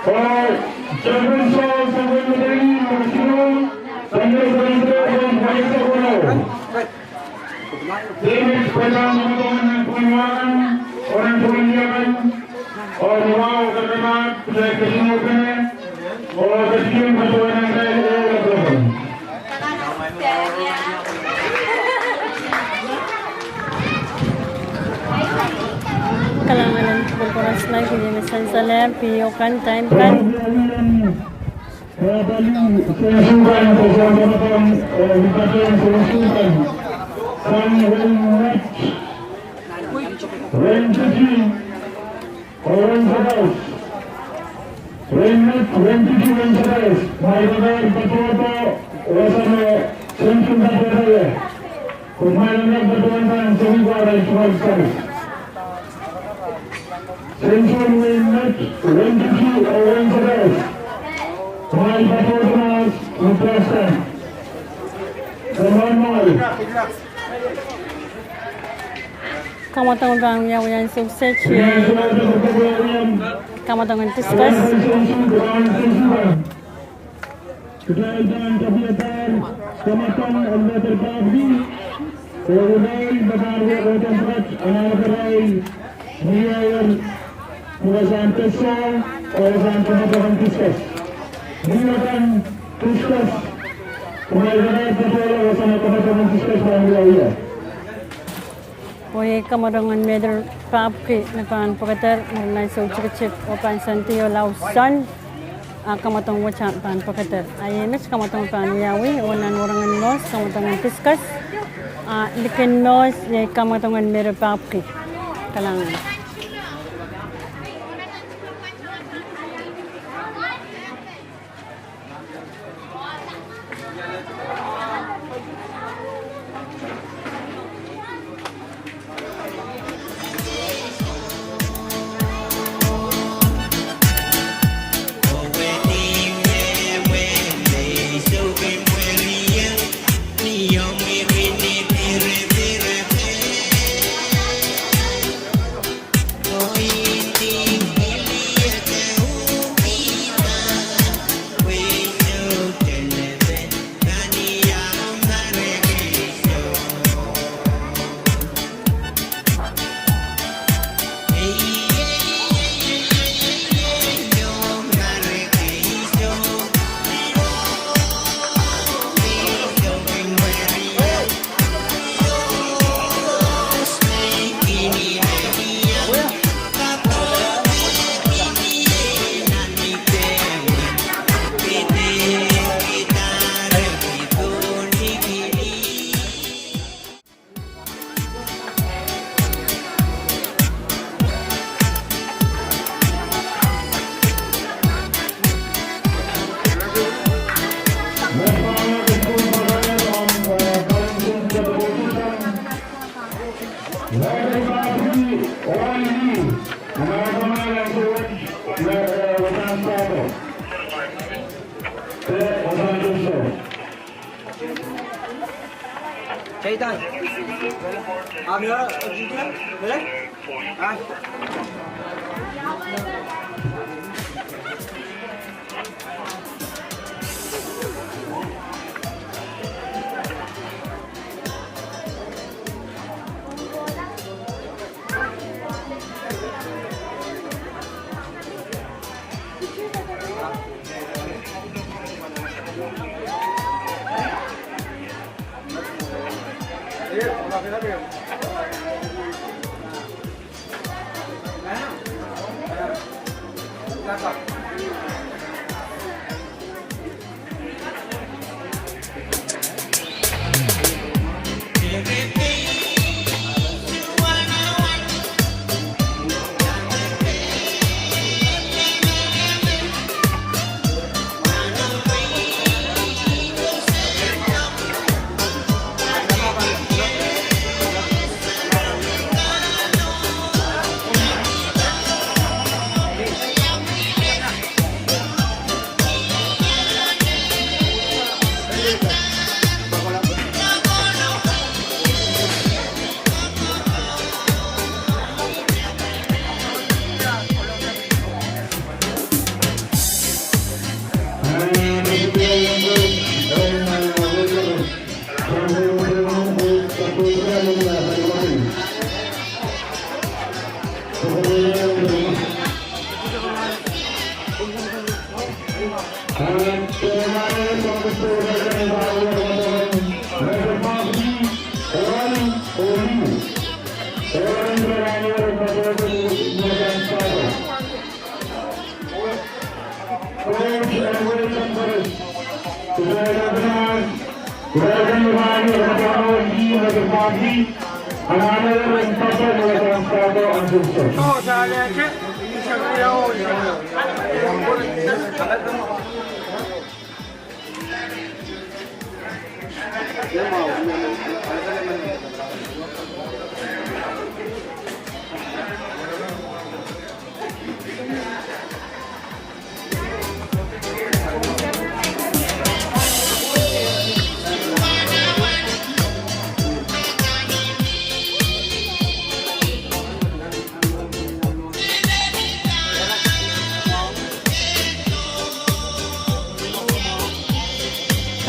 Oh, Chaplain Saul Samuel Medeni, Makasino, Samuel Samuel Samuel Samuel. David Paiman Samuel Samuel Samuel, Oran Samuel Samuel, oh, Noah Okarkamat, Pulaik Kasino Pene, oh, Kasino Patoan Angkai, oh, Patoan. Kalahngan en pwukat koaros, laik ini me sansal pil kan, time kan. Ren Titi, oh, Ren Sadaus. Ren Met, Ren Titi, Ren Sadaus. Kumwail patohdo, wasa me Sensun patohdo ie. Kumwail patohdo, Sensun patohdo. Sensun Ren Met, Ren Titi, oh, Ren Sadaus. Kumwail patohdo, Nebraska. Kumwail. Kamwadong pahn wiawi ansou kiset. Kamwadong en discuss. Kitail pahn tapihada kamwadong en mehn papki. Oh kitail pahn wia kamwadong pwukat, anahne kitail wiawi, pwukat en discuss, oh pahn kamwadong en discuss. Wiawi kan discuss. Kumwail kitail patohdo, oh pahn kamwadong en discuss pahn wiawi. Oh iei kamwadong en mehn papki me pahn pwukadahr nan ansou tikitik oh pahn sandi oh lausan. Ah, kamwadong wet pahn pwukadahr. Ah, iei met kamwadong pahn wiawi, oh nan warangen Moos, kamwadong en discuss. Ah, likin Moos, iei kamwadong en mehn papki. Kalahngan.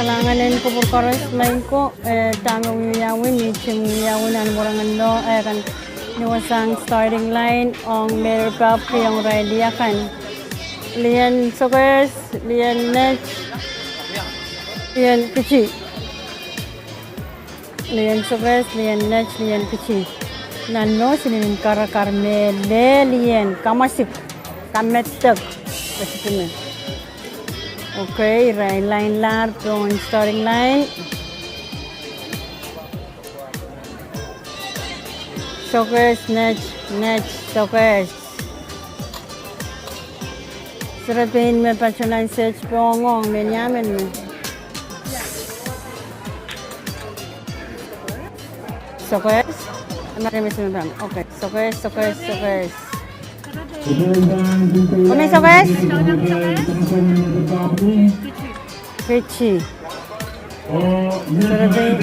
Kalahngan en kupwur koaros, maing ko, eh, dahme wiawi, ni sim wiawi nan wahnpoaron law, eh, kan ni wasahn starting line ong Mary Bob, ke ong irail lih akan. Lien Sokehs, Lien Net, Lien Kiti. Lien Sokehs, Lien Net, Lien Kiti. Nan mour silimen karakar me lel lien, kamasik, kamedek, kasikime. Okay, irail line lahr pohn starting line. Sokehs, Net, Net, Sokehs. Serepein me patohwan sehd pohn ong me ni amen me. Sokehs? Em, em, em, em. Okay, Sokehs, Sokehs, Sokehs. Komen Sokehs? Kiti. Serepein.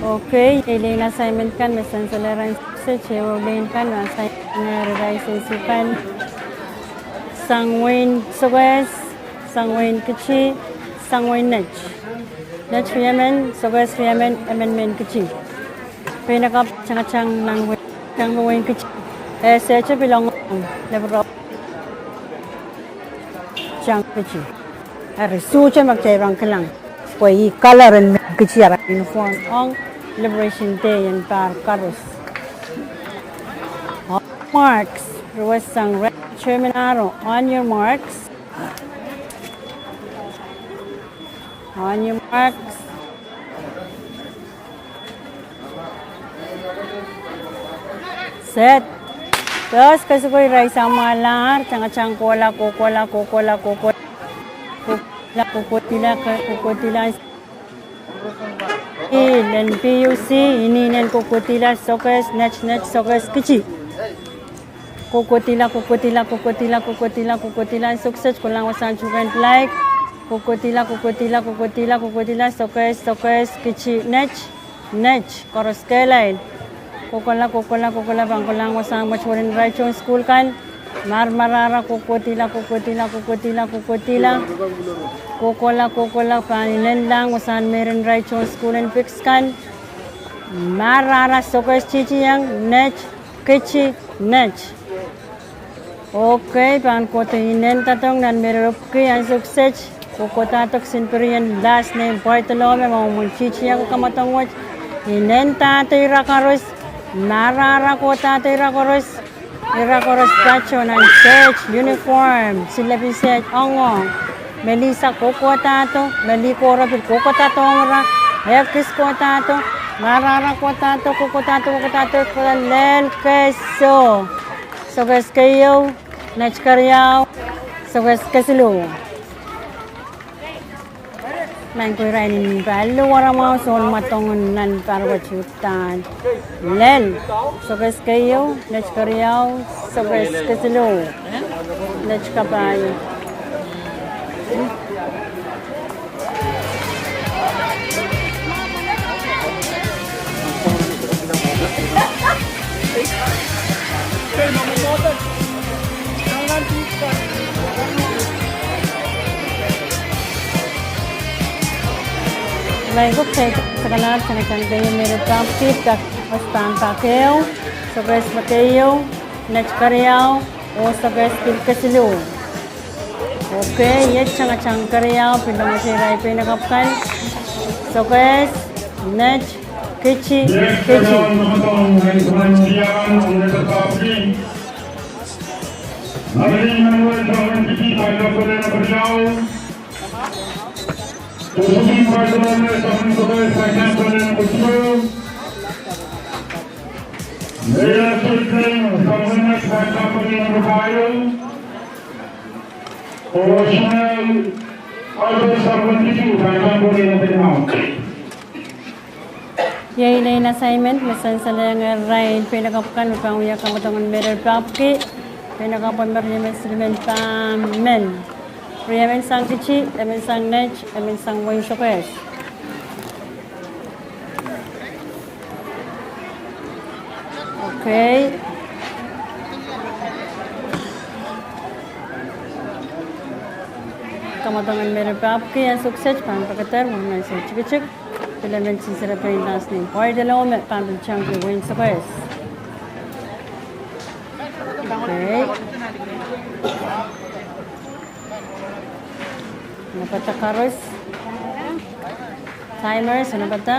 Okay, ei lien assignment kan me sansal rehn sehd, ehu lien kan me assignment rehn irail sehse kan. Sang wehin Sokehs, sang wehin Kiti, sang wehin Net. Net riemen, Sokehs riemen, emen mehn Kiti. Pein akapw tangatang nan wehi. Tang me wein kici. Eh, sehte pil ong, lepro. Tang kici. Eri sohte me kitail pahn kilang. Pwe ih color en mehn kici ara uniform ong Liberation Day en pahr koaros. On your marks. Ruwesang red, determine aro. On your marks. On your marks. Set. Dos kesikoi irail samwalahr, tangatang kohla, kohkohla, kohkohla, kohkohla. Kohkohla, kohkohdihla, kohkohdihla. Ih, len P U C, inenen kohkohdihla, sokehs, net, net, sokehs, kici. Kohkohdihla, kohkohdihla, kohkohdihla, kohkohdihla, kohkohdihla, sokset, kohlahng wasahn tuhkehn flag. Kohkohdihla, kohkohdihla, kohkohdihla, kohkohdihla, sokehs, sokehs, kici, net, net, koaros kehlail. Kohkohla, kohkohla, kohkohla, pahn kohlahng wasahn mwetuwel en irail tohn sukuhl kan. Mar, marara, kohkohdihla, kohkohdihla, kohkohdihla, kohkohdihla. Kohkohla, kohkohla, pahn inenlahng wasahn meir en irail tohn sukuhl en piks kan. Marara, sokehs, titieng, net, kici, net. Okay, pahn kohdo inendadohng nan meir epwiki ansou kiset. Kohkohdahdo kisin pirien last name pwaidolo me mwomwen titieng kamwadong wet. Inendahdo ira koaros. Marara, kohdahdo ira koaros. Ira koaros patoh nan sehd uniform, silepen sehd ong ong. Melissa kohkohdahdo, Melissa kohkohdo pil kohkohdahdo ong ira. Ekis kohdahdo, marara kohdahdo, kohkohdahdo, kohkohdahdo, kohkohda lel keso. Sokehs keieu, net keriau, sokehs kesiluh. Maing ko, irail en pahn luwar mwahu soun mwadong nan pahr wet uhdahn. Lel, sokehs keieu, net keriau, sokehs kesiluh, net kapai. Maing ko, kitail kak sakalahr, kitail kak keieu meir pahpwiki, kak wasa pahn pak ehu, sokehs me keieu, net keriau, oh sokehs pil kesiluh. Okay, iet tangatang keriau, pil ong irail peinakapw kan. Sokehs, net, kici, kici. Iei lel assignment me sansalohng irail peinakapw kan me pahn wia kamwadong en meir pahpwiki. Peinakapw me riemen silimen pah men. Riemen sang kici, emen sang net, emen sang wein sokehs. Okay. Kamwadong en meir pahpwiki ansou kiset pahn pekeder, mwohn ansou tikitik. Pil emen sinsile pein last name pwaidolo me pahn pil tangki wein sokehs. Okay. Onopada koaros. Timers, onopada.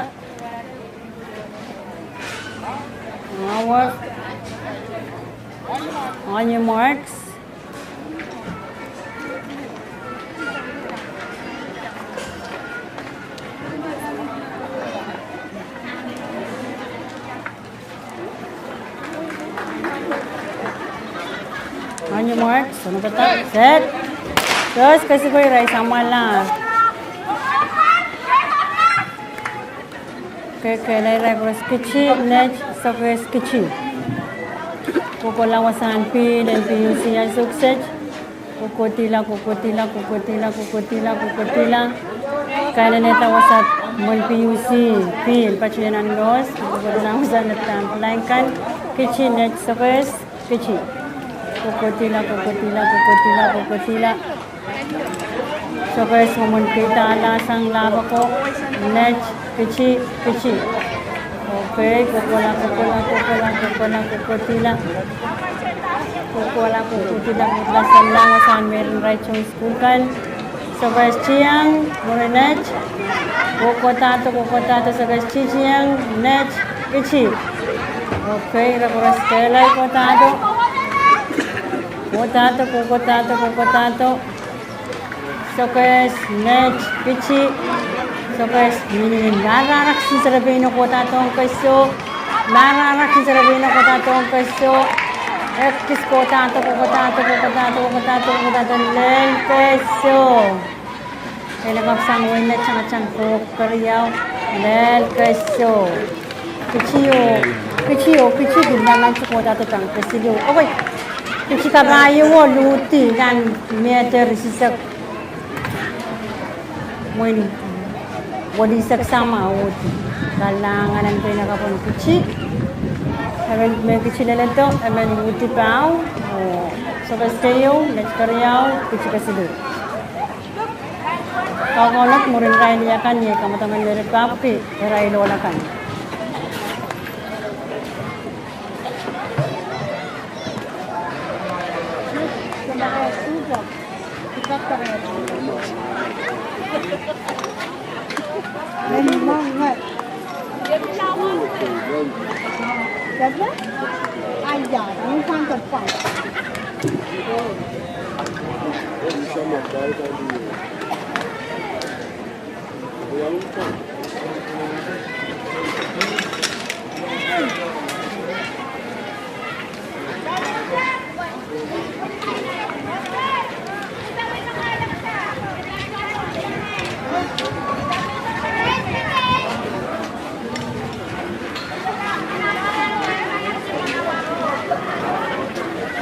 Onward. On your marks. On your marks, onopada, set. Dos kesikoi irail samwalahr. Ke, kehlail irail koaros kici, net, sokehs kici. Kohkohla wasahn pihl en P U C ansou kiset. Kohkohdihla, kohkohdihla, kohkohdihla, kohkohdihla, kohkohdihla. Kainenehda wasa mwohn P U C, pihl, patohwan nan nos, kohkohdihla wasa nan flag kan, kici, net, sokehs, kici. Kohkohdihla, kohkohdihla, kohkohdihla, kohkohdihla. Sokehs mwomwen kihda, lahsang, lahpo ko, net, kici, kici. Okei, kohkohla, kohkohla, kohkohla, kohkohla, kohkohdihla. Kohkohla, kohkohdihla, kohkohla, samlahng wasahn mehn irail tohn sukuhl kan. Sokehs tieng, mwurin et. Kohkohdahdo, kohkohdahdo, sokehs tieng, et, kiti. Okei, re koaros kehlail, kohkohdahdo. Kohkohdahdo, kohkohdahdo, kohkohdahdo. Sokehs, et, kiti. Sokehs, minin, minin, rarahk, sihsere pein o kohkohdahdohng keiso. Rarahk, sihsere pein o kohkohdahdohng keiso. Ekis, kohkohdahdo, kohkohdahdo, kohkohdahdo, kohkohdahdo, kohkohdahdo, lel keiso. Ei, lakapw sang wehin et, tangatangsang, keriau, lel keiso. Kiti o, kiti o, kiti, kitail nan sukuhl kohkohdahdo tang kesiluh. Okei. Kiti kapai o luhdi nan mehte risisek. Mwein welisek samwa uhdi. Kalahngan en pein lakapw en kiti. Emen me kiti leledo, emen uhdi pahu. Oh, sokehs keieu, met keriau, kiti kesiluh. Kaukaulok mwurin irail wia kan, iei kamwadong en Meri Pahpwiki, irail ohl akan.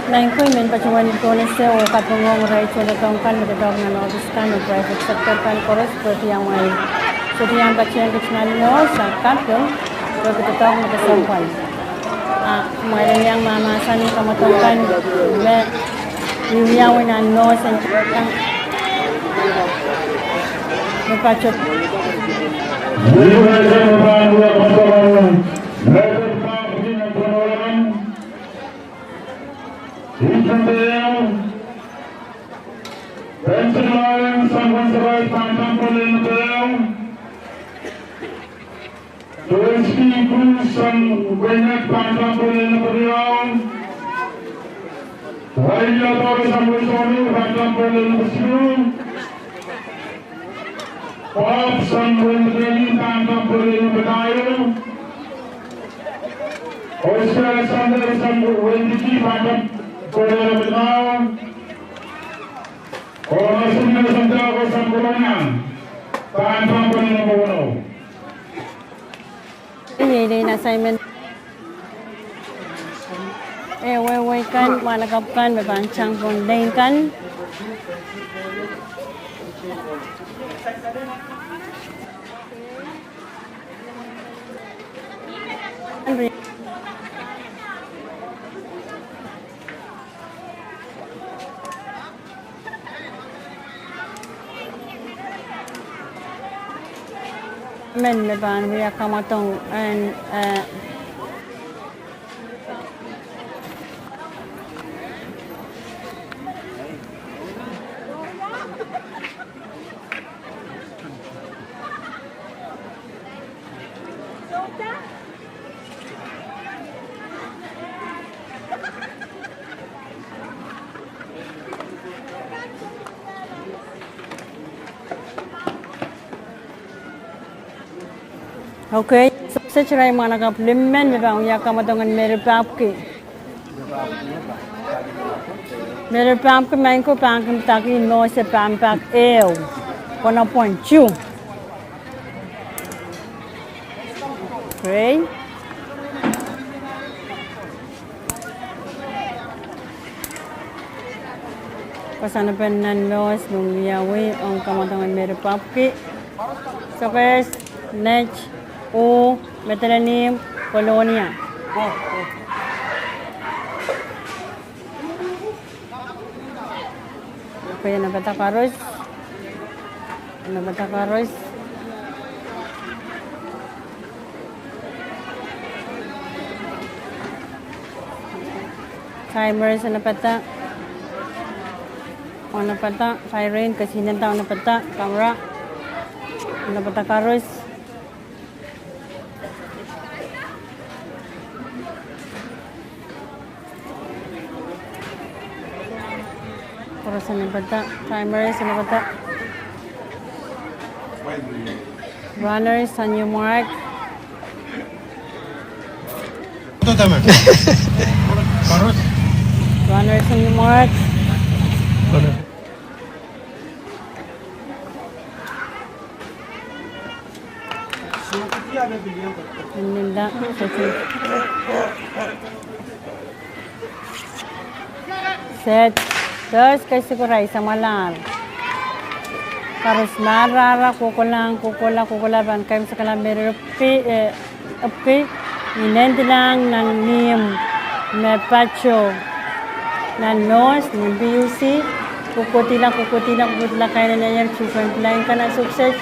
Nan koi men patohwan konehng oh kapingohng irail tohndoadoahk kan me doadoahk nan ohpis kan oh private sector kan koaros pwehki amwail sohte iang patehng kit nan nohs, a kaping pwehki doadoahk me kesempwal. A kumwail en iang mahmahsanih kamwadong kan me wiawi nan nohs en me patohwan Pencil Lawrence, Sanguin Sarai, pahn tampo lel number ehu. Doris P. Cruz, Sanguin Samet, pahn tampo lel number riau. Wailio Doris, Sanguin Sonu, pahn tampo lel number siluh. Bob, Sanguin Dikeli, pahn tampo lel number pahieu. Oscar Alexander, Sanguin Diki, pahn tampo lel number riau. Omasin Alexander, Sanguin Diki, pahn tampo lel number weneu. Iei dein assignment. E wehwehki kan, mwahnakapw kan me pahn tang pohn dein kan. Men me pahn wia kamwadong en, eh, Okay, so se try mwahnakapw limmen me pahn wia kamwadong en Meri Pahpwiki. Meri Pahpwiki, maing ko, pahn kin daki nohs en pampap ehu. Konopwen tu. Pray. Koasoanepen nan nohs me wiawi ong kamwadong en Meri Pahpwiki. Sokehs, Net, uh, Medelenim, Kolonia. Pwe ien pahn dakarois. Ien pahn dakarois. Timers onopada. Onopada, Irene, kesihnen da onopada, kamera. Onopada koaros. Koaros onopada, Timers onopada. Runners on your mark. Runners on your mark. Set. First, kei sukurahi samwalahr. Koaros marahra, kohkohlahng, kohkohla, kohkohla pahn kaimwisekala me re epwiki, eh, epwiki, inendihlahng nan mihmi me patoh. Nan North, nan P U C, kokohdihla, kokohdihla, kokohdihla kaineneier, tuhpehn pilain kan, ansou kiset,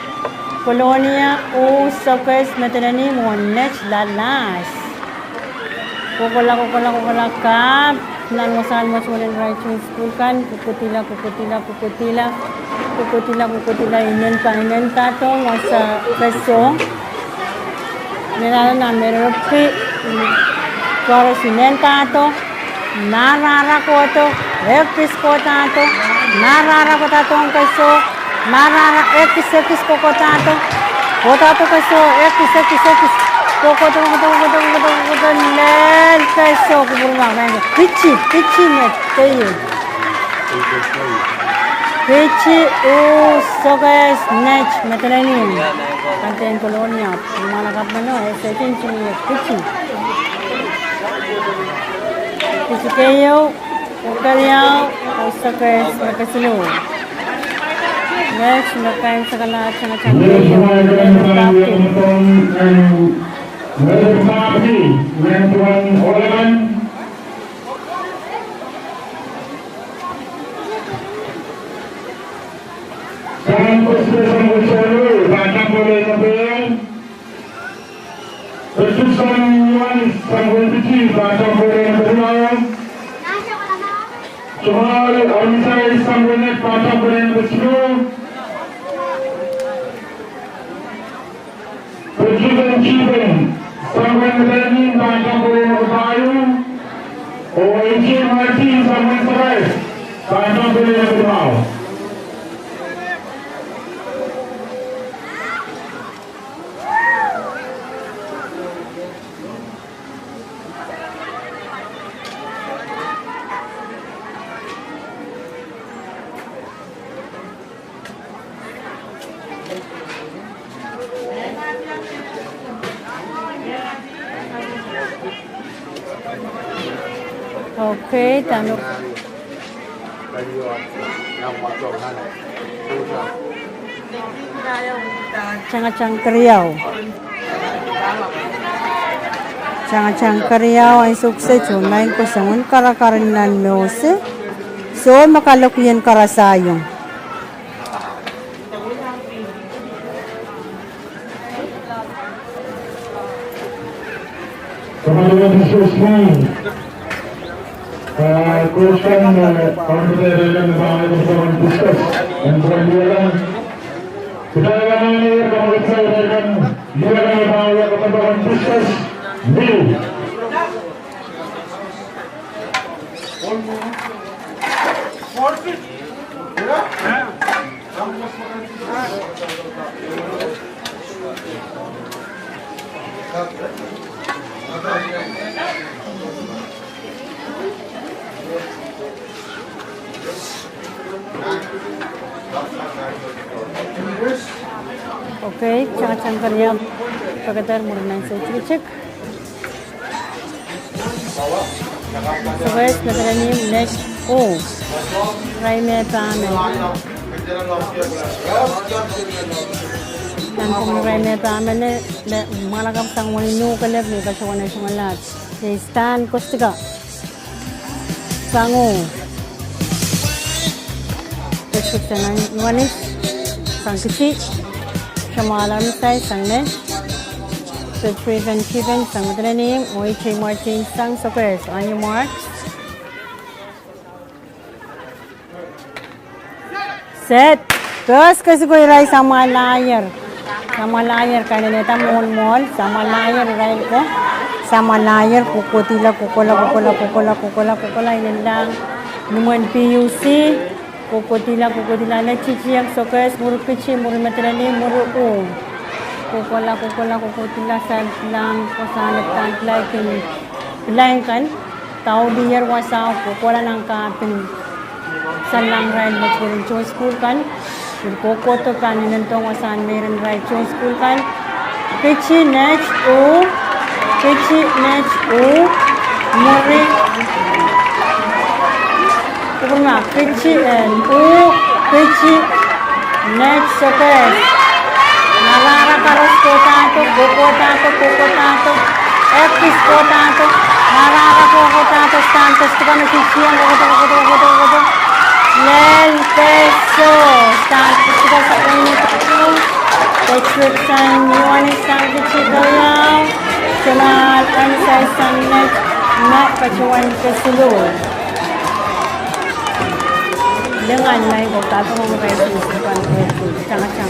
Kolonia oh Sokehs Medelenihmw oh Net Lahlas. Kohkohla, kohkohla, kohkohla kapw nan wasahn mwotomwot en irail tohn sukuhl kan, kokohdihla, kokohdihla, kokohdihla, kokohdihla, kokohdihla, inen pa, inen patohng wasa keso. Inendihlahng nan me re epwiki, koaros inendahdo, marahra kohdo, ekis kohdahdo, marahra kohdahdo keso, marahra ekis, ekis kokohdahdo, kohdahdo keso, ekis, ekis, ekis, kokohdo, kokohdo, kokohdo, kokohdo, kokohdo, lel keso, kupwurmahk, pitchi, pitchi me teie. Pitchi oh Sokehs Net Medelenihmw. Kandideit en Kolonia, mwahnakapw meno, eh, setin timi pitchi. Pitchi keieu, oh keriau, oh Sokehs me kesiluh. Net me kaimwisekala tangatangsang keieu, Net Medelenihmw. Soangen Kosipesang Weselo, pahn tampe lel nempe ehu. Richardson Ioanis, Sanguen Piti, pahn tampe lel nempe duwau. Jamal Anisai, Sanguen Net, pahn tampe lel nempe siluh. Patrick N. Given, Sanguen Medelenihmw, pahn tampe lel nempe pahieu. Oh A J Martin, Sanguen Sokehs, pahn tampe lel nempe limau. Okay, tano. Tangatang keriau. Tangatang keriau, ansou kiset oh maing ko soangen karakar nan mehse. Soh me kalokien karasaiong. Komodomodo diskus ni, ah, question, ah, komodomodo kan me pahn discuss, en komodomodo kan. Kita akan ni komodomodo kan, dia kan me pahn discuss, ni. Okay, tangatang keriau pekeder mwurin ansou tikitik. Sokehs Medelenihmw, Net oh Raime Pahme. Nan pwungen Raime Pahme, me mwahnakapw sang wenihmw kelehpw me patohwan esingala. Iei Stan Kostika. Sang oh. Patrick Sanguen Ioanis, sang Piti. Jamal Anisai, sang Net. Patrick N. Given, sang Medelenihmw. Oh A J Martin, sang Sokehs. On your marks. Set. Pes kesikoi irail samwalahro. Samwalahro, kainenehda mwohn mwohl. Samwalahro irail ko. Samwalahro, kohkohdihla, kohkohla, kohkohla, kohkohla, kohkohla, kohkohla, inenlahng. Ni mwomwen P U C. Kohkohdihla, kohkohdihla, netihtihong, sokehs, mwuri kitti, mwuri medeleni, mwuri uh. Kohkohla, kohkohla, kohkohdihla, sansal, koasoanehdi pil kan. Pilahn kan, daulier wasao, kohkohla nan kahpin. Sansalahng irail me pwurehng tohn sukuhl kan, pil kohkohdo pahn inendohng wasahn meirong irail tohn sukuhl kan. Kitti, net, uh, kitti, net, uh, mwuri. Kupwurma, kitti, en, uh, kitti, net, sokehs. Marahra koaros kohkohdahdo, kohkohdahdo, kohkohdahdo. Ekis kohkohdahdo, marahra kohkohdahdo, stand test kan kihsien, kohkohdo, kohkohdo, kohkohdo, kohkohdo. Lel, peso, stand test kan sa, Patrick sang, Ioanis sang kitti keriau, Jamal, Ansai sang net, me patohwan kesiluh. Dengan lain ko katongo merail sihs kan ko tangatang.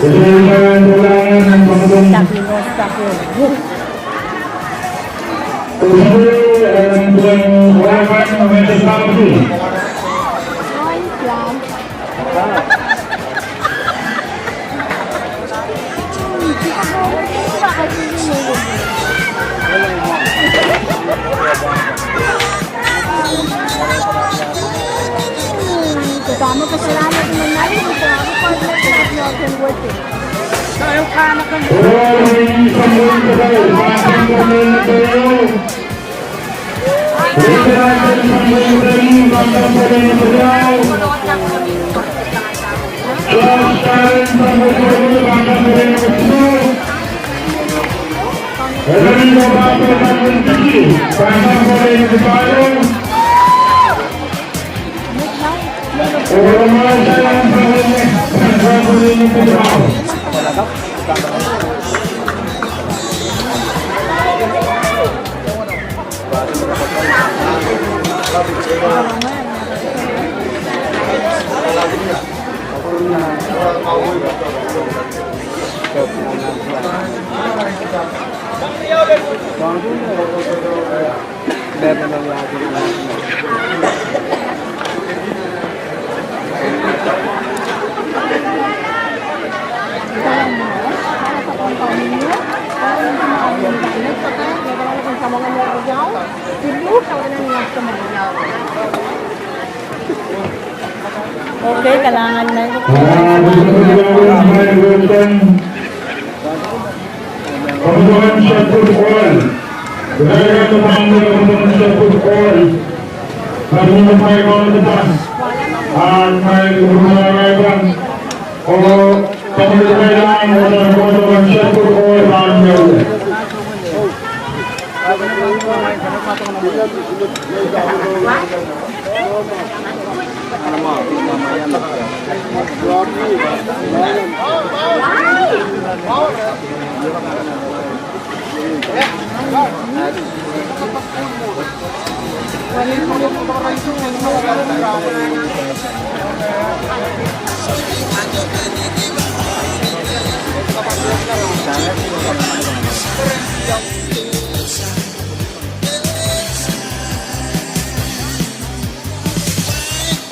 Okay, kalahngan men.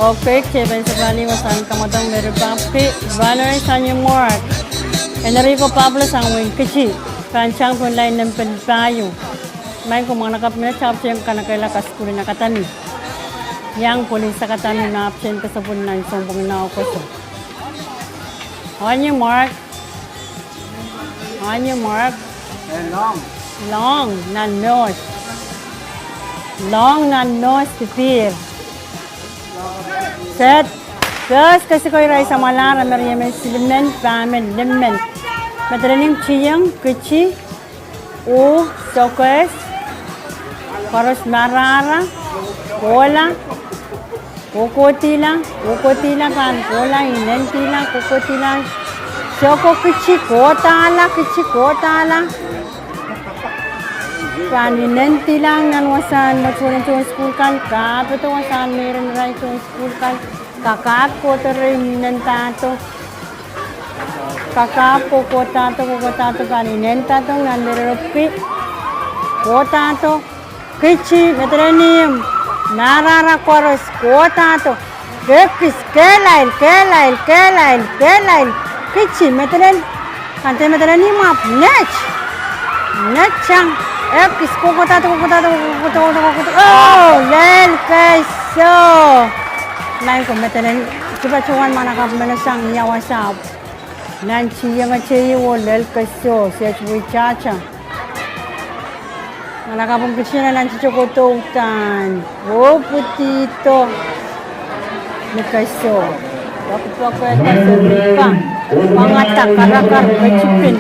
Okay, kitail pahn solahr lih wasahn kamwadong me ri pahpki, Valerie sang Mark. Eri ko pahpwalo sang wehin Kitti. Pahn tang pohn lain nempe pahieu. Maing ko mwahnakapw me ahpwtehn kanekehla kasukuhlin akademi. Iang polis akademi me ahpwtehn kesempwal nan sounpwong en Aokoso. On your mark. On your mark. Long nan nos. Long nan nos, prepare. Set. Pes kesikoi irail samwalahro, me riemen, silimen, pahmen, limen. Medelening, tieng, kitti, uh, sokehs, koaros marahra, kohla, kohkohdihla, kohkohdihla pahn kohla, inendihla, kohkohdihla. Soko kitti, kohdahla, kitti, kohdahla. Pahn inendilahng nan wasahn mwetuwelen tohn sukuhl kan, kahpwete wasahn meirong irail tohn sukuhl kan. Kakahpw kohdo rehn inendahdo. Kakahpw kohkohdahdo, kohkohdahdo pahn inendahdo nan lelopki. Kohkohdahdo. Kihdi, medelen ihmw. Narahra koaros, kohkohdahdo. Ekis, kehlail, kehlail, kehlail, kehlail. Kihdi, medelen, kante medelen ihmw ahpw net. Net sang, ekis, kohkohdahdo, kohkohdahdo, kohkohdahdo, kohkohdahdo. Oh, lel keiso. Lain ko medelen, kipatowan mwahnakapw men sang ia wasa ahpw. Nan tiengete ih oh lel keiso, se et witata. Mwahnakapwun kisin nan titokodo uhdahn. Oh pwutihdo. Ni keiso. Pwakpwak keiso ripang. Pangada karakar ketipin.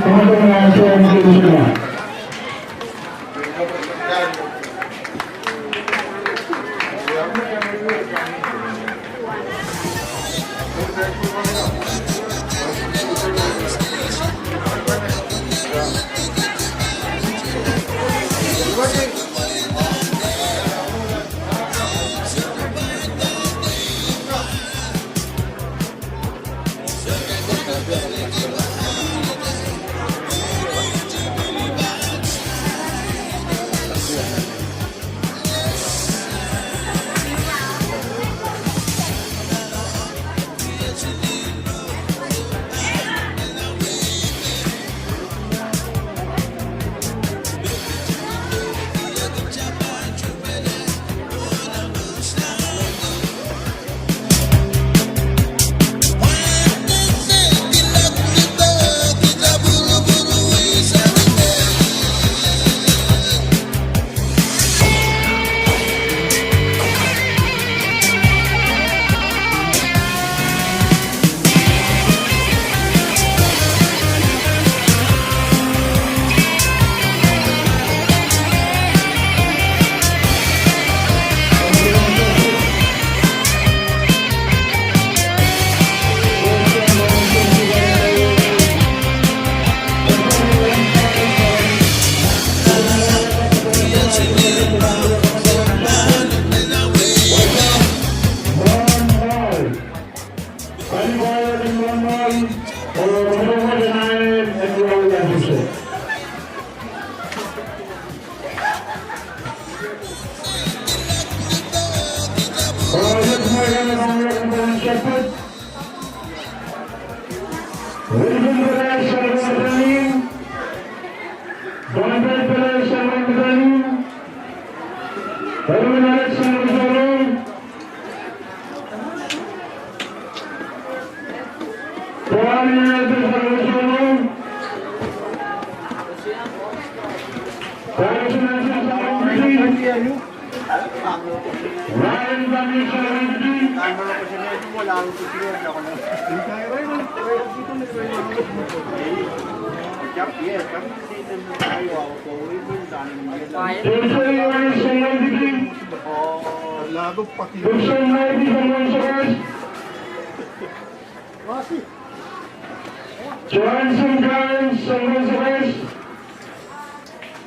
Johnson Collins, Sangkon Sokes.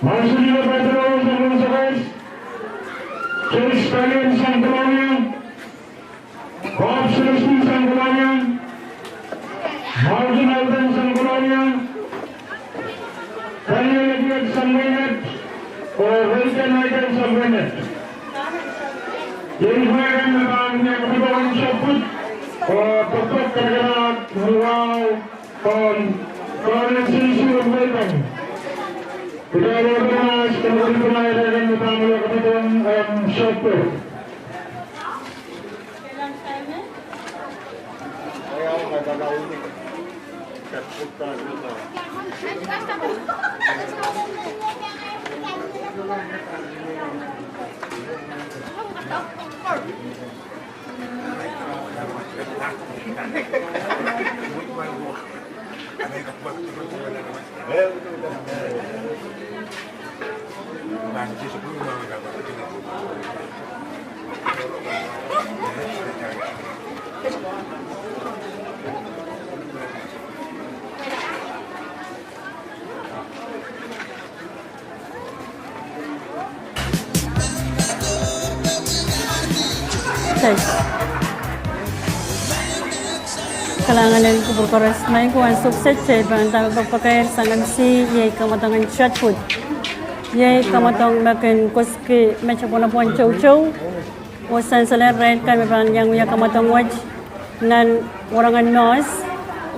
Marcelino Pedro, Sangkon Sokes. James Stallion, Sangkon Sokes. Bob Celestine, Sangkon Sokes. Martin Alden, Sangkon Sokes. Daniel Edward, Sangkon Sokes. Oh Rachel Michael, Sangkon Sokes. Ien pahn me pahn mie kapitol en Sopwut, oh pokpok karakarahk, wow, pahn, pahn en sehse en welcome. Kitail en pahn as kapitol pahn irail me pahn mie kapitol en Sopwut. Kalahngan en kupwur koaros. Maing ko, ansou kiset kitail pahn dahme pekipek sang nan C, iei kamwadong en shot put. Iei kamwadong me kin koasoiki met apwonopwon toutou oh sansal en irail kan me pahn iang wia kamwadong wet nan wahnpoaron en Mehs.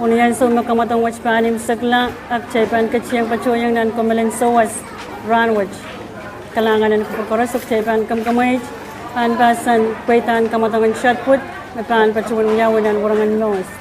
Oh ni ansou me kamwadong wet pahn imwisekla, a kitail pahn ketieng patohieng nan komwel en souwas rahnwet. Kalahngan en kupwur koaros, oh kitail pahn kamwakamweit, pahn pahsan pweidahn kamwadong en shot put me pahn patohwan wiawi nan wahnpoaron en Mehs.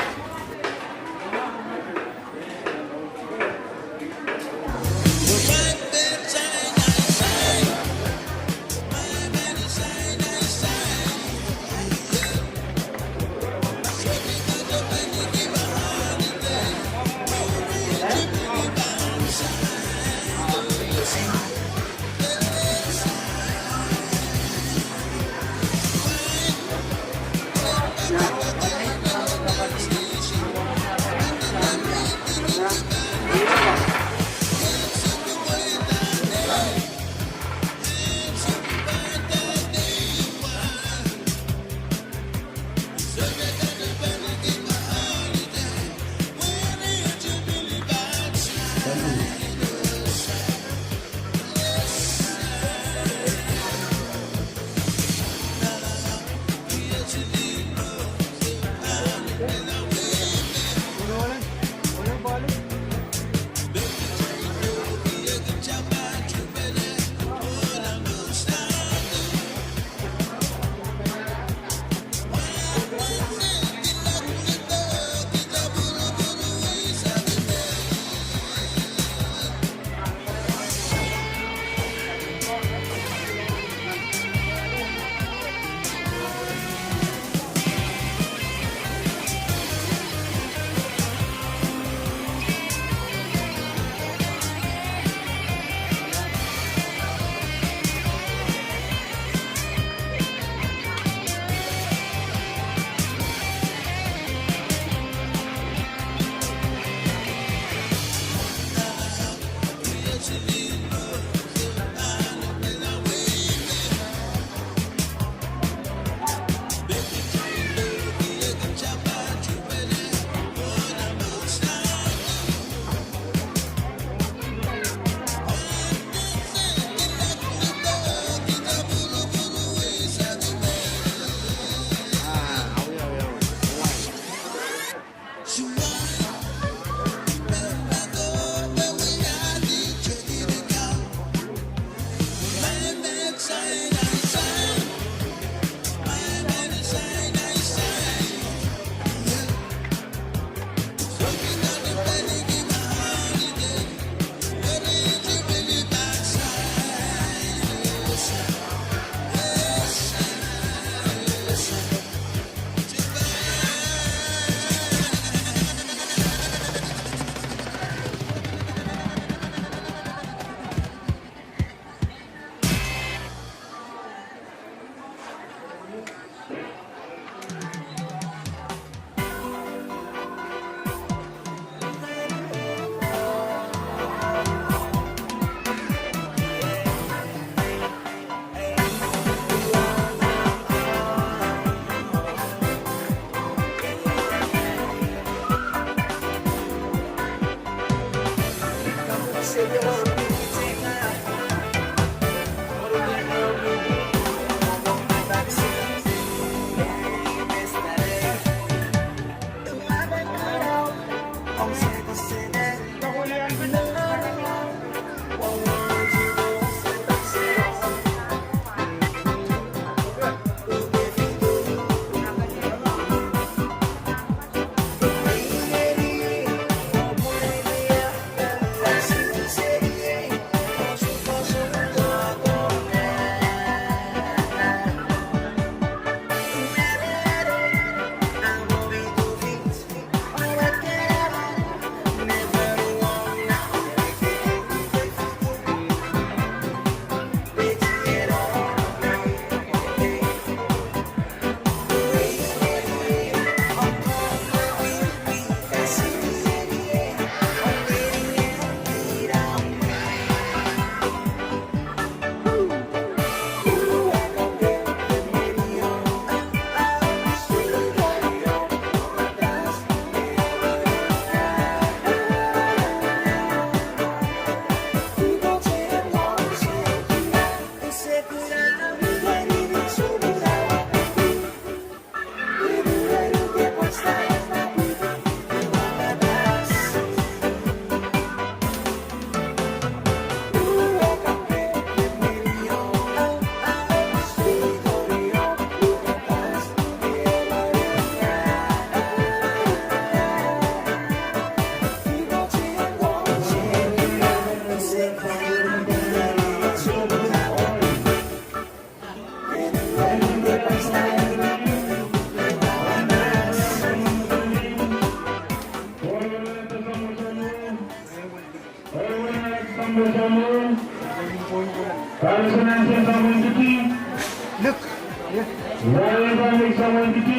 Samwin Kiti,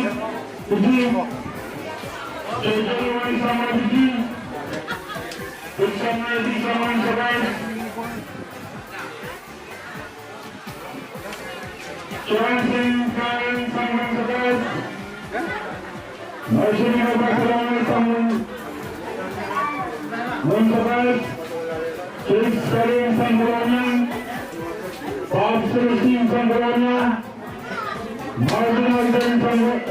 Kiti. Jojo Samwin Kiti. Samwin Kiti, Samwin Sakai. Johnson Karen Samwin Sakai. Marshall Barcelona Samwin, Samwin Sakai. Chris Karen Samwin Sakai. Bob Celestine Samwin Sakai. Martin Alden Sangwainet,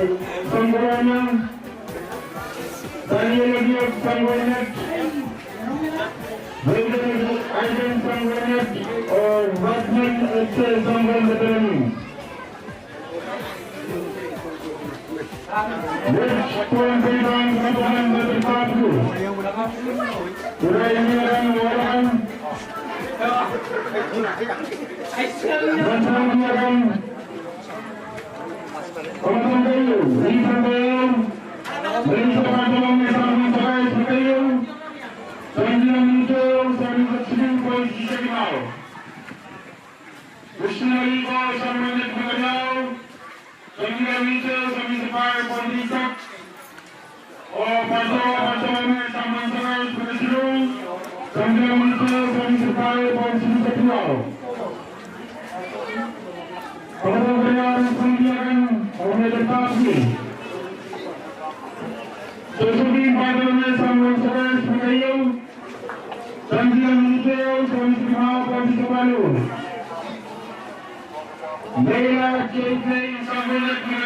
Daniel Eliot Sangwainet, Wilton Alden Sangwainet, oh Rodman H A Sangwainet. Which point they run with one with the top two. Irail me run one. Run one. Kamadahn keieu, ripen keieu, Melissa Bartolome Samwin Sakai me keieu, Sangila Minute, Samwin Sakai, point sixty-seven now. Missionary ko Samwin Sakai me keieu, Sangila Minute, Samwin Sakai, point sixty-six. Oh, Pastor, Pastor Omer Samwin Sakai, Presbyterian, Sangila Minute, Samwin Sakai, point sixty-seven. Pastor Omer Samwin Sakai, Omer Sakai. Josephine Bartolome Samwin Sakai, Presbyterian, Sangila Minute, Samwin Sakai, point sixty-seven. Leila J J Samwin Sakai,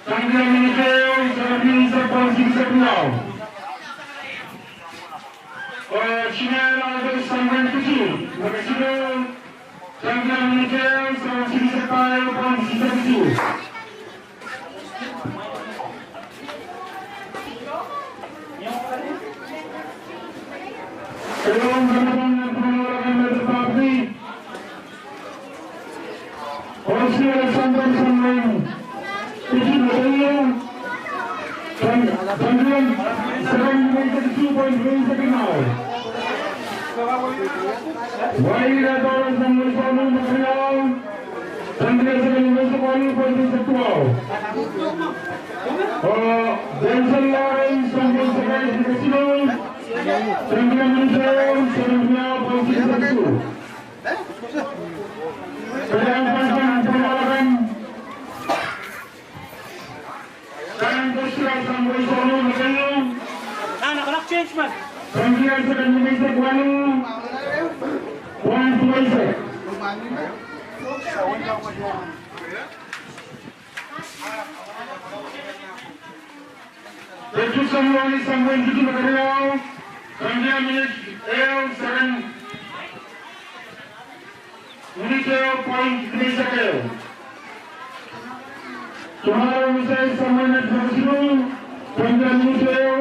Sangila Minute, Sangila Minute, point sixty-seven. Oh, Shimei Albert Samwin Kiti, Makasino, Sangila Minute, Samwin Sakai, point sixty-seven. Keieu, kamadahn pwunala kan me de papri. Osi Alexander Samwin Kiti me keieu. San-, Sangila Second University two point three second now. Waila Dora Samwin Sonu me keieu. Sangila Second University one point three second now. Oh, Denzel Lawrence Samwin Sakai me keieu. Sangila Minute, Sangila point sixty-seven. Karen Joshua Samwin Sonu me keieu. Sangila Second Minister Kualu, Kuan Tuwaisek. Petrus Samwin Kiti me keieu, Sangila Minute ehu, Second Minute ehu, point sixty-seven. Tomorrow Misai Samwin Makasino, Sangila Minute ehu,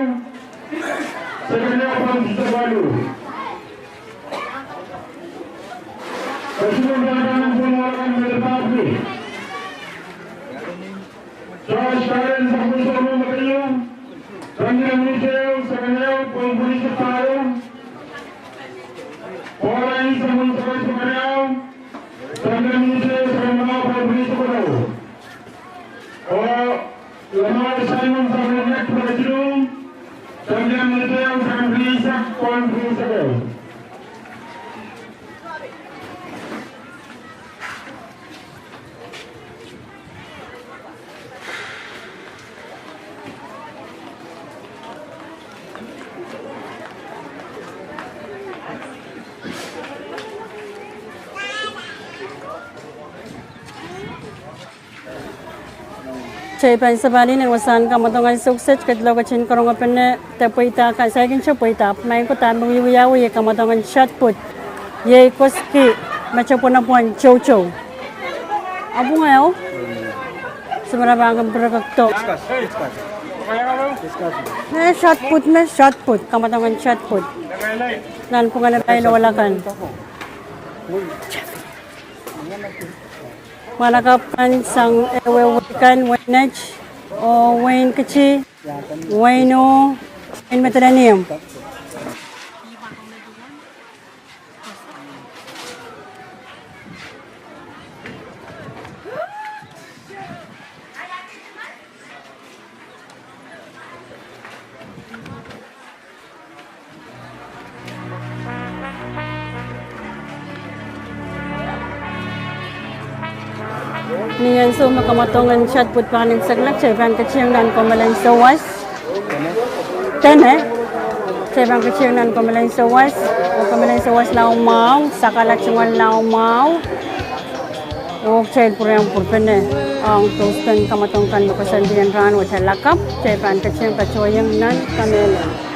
Second ehu, point sixty-seven. Makasino, Sangila Minute ehu, Second ehu, point sixty-seven. Josh Karen Samwin Sonu me keieu, Sangila Minute ehu, Second ehu, point twenty-six. Paula Samwin Sakai me keieu, Sangila Minute ehu, Second ehu, point twenty-six. Oh, Lamar Simon Samwin Sakai me keieu, Sangila Minute ehu, Second ehu, point twenty-six. Teipan sapahl en wasahn kamwadong ansou kiset, kedlou ketin karonge pene de pweida kan, saikinte pweida, maing ko dahme wiewiawi, kamwadong en shot put. Iei koski me tepwene pwon toutou. Apwung ehu? Samara pahn kin pirekdo. Me shot put, me shot put, kamwadong en shot put. Nan pwungen irail ohl akan. Mwahnakapw kan sang ehuehu wehi kan, Wein Nett, oh Wein Kiti, Wein Nuh, Wein Medelenium. Ni ansou me kamwadong en chat pwuhd pahn en seknek, kitail pahn ketieng nan kommoalen sawas. Dene, kitail pahn ketieng nan kommoalen sawas, oh kommoalen sawas lao mwahu, sakala tungoal lao mwahu. Oh kitail pwurehng pwurpene ong douspen kamwadong kan me koasoandi en rahn wet, lakapw, kitail pahn ketieng patohiong nan kamehlele.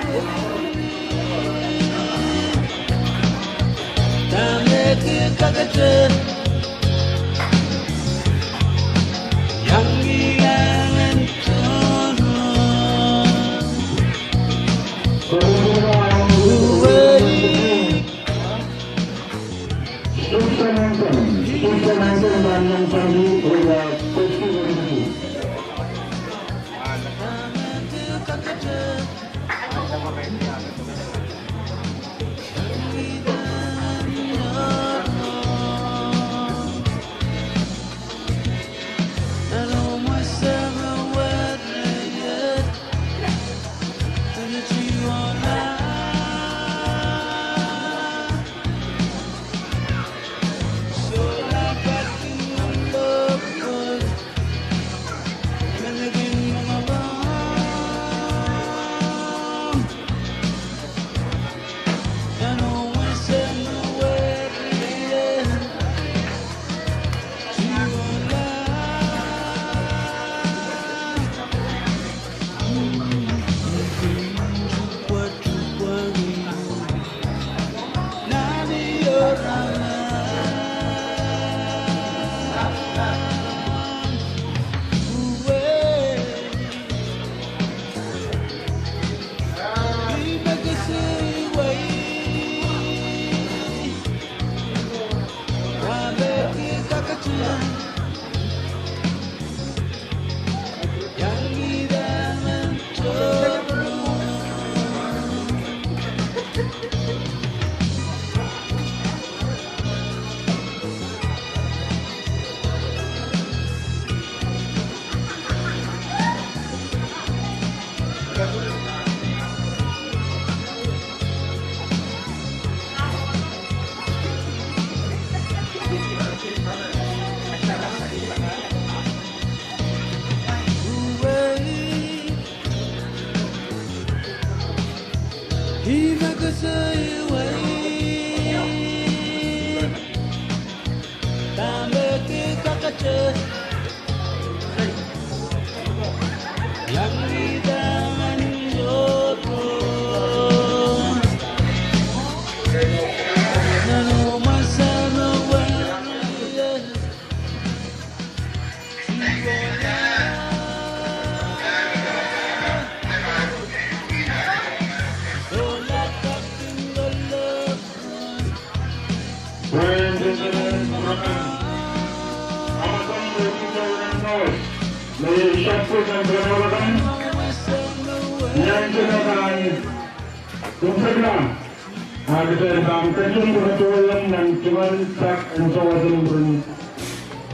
A kitail pahn ketin patohiong nan tungoal pak en sawas en mwurin,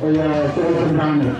oh ia, sawas en rahnwet.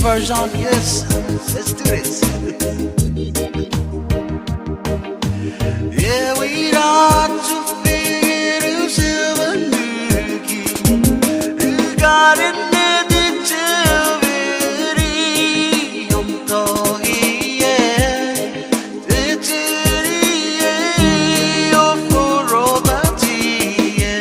First song, yes. Let's do this. Ewi ahnsou fitu silver nuki, karin me dice viri omw dohng ie, dice ie, oh, for robert ie.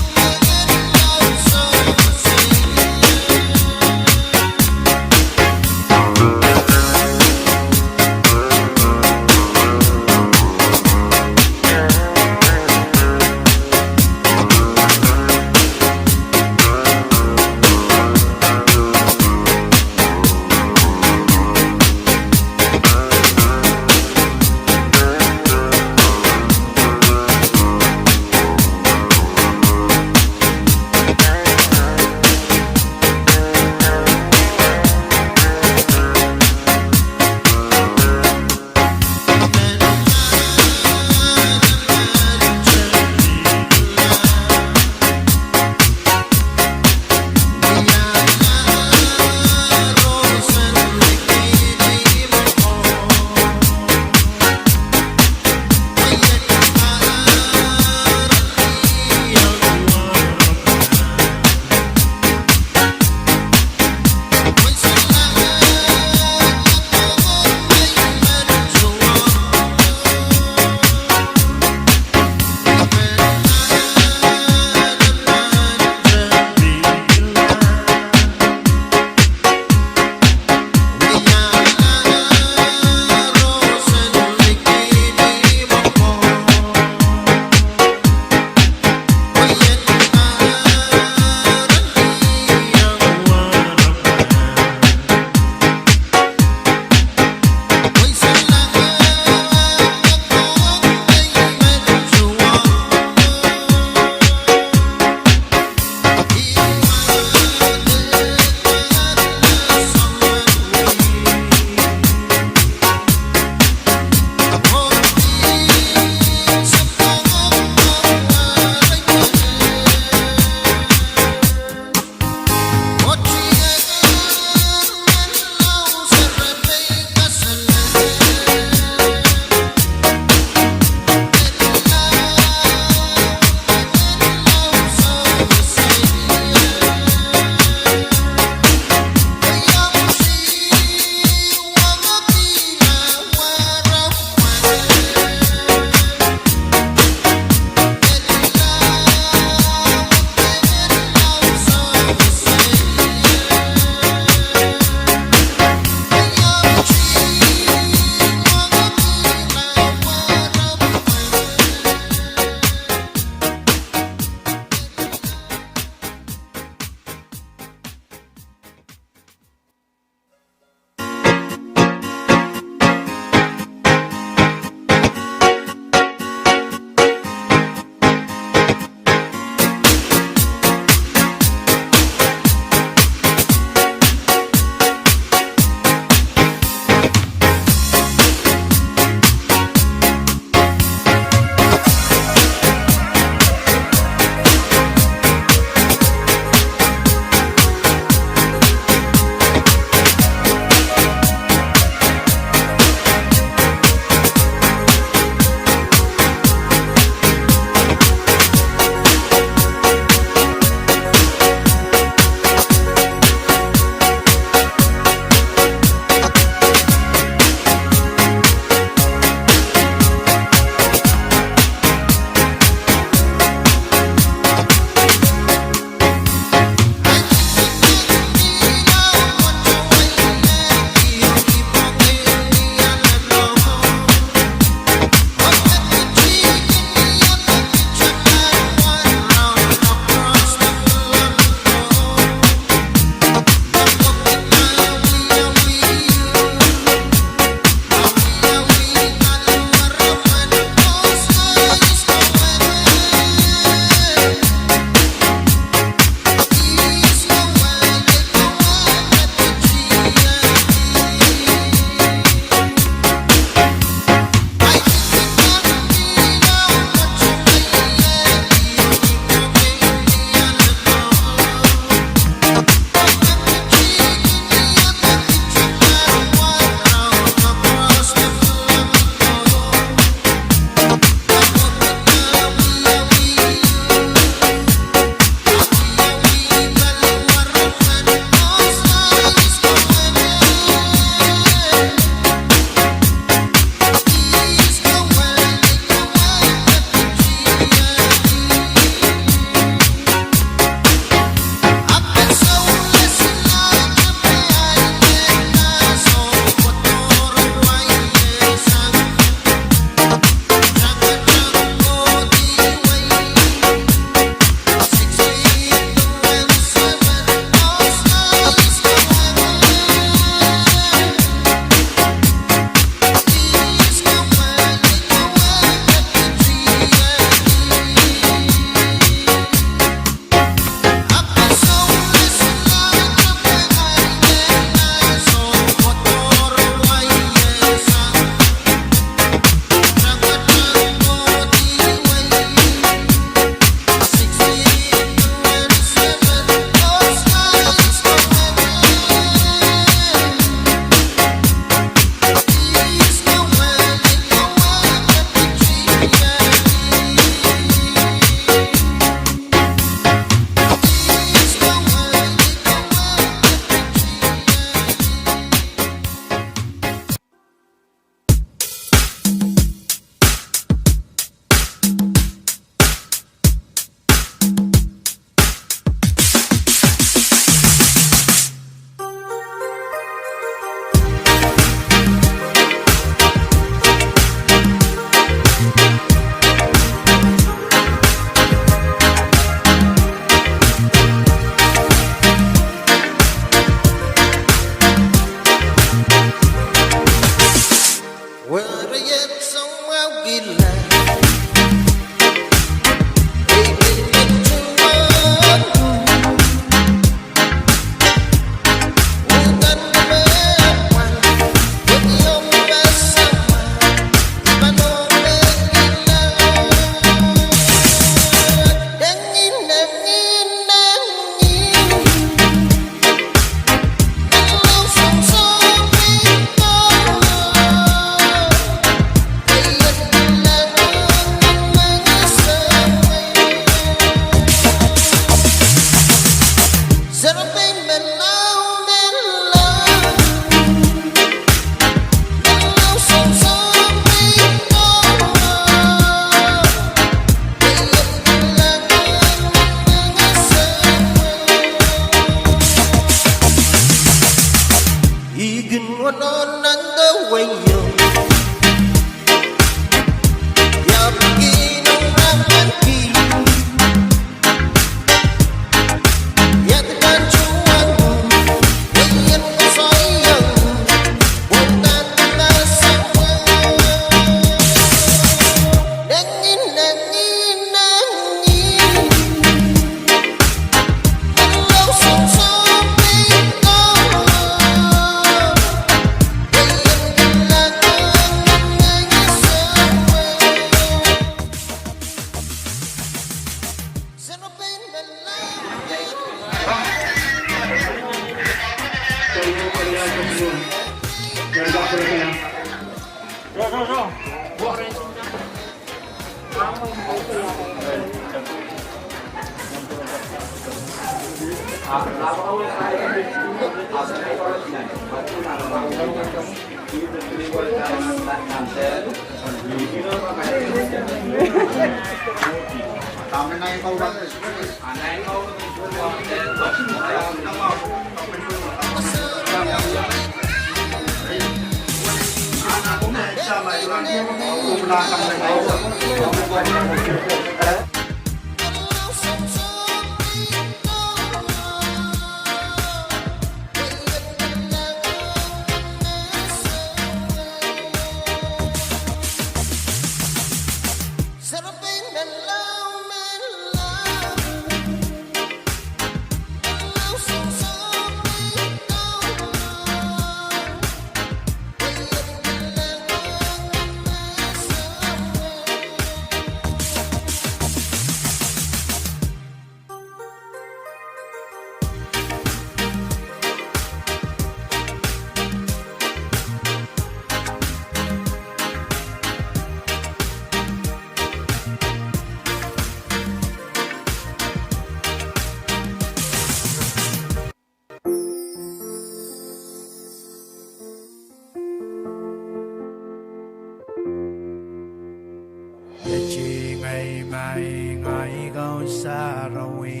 Eti ngehi maing ahi Kaun Sarawi,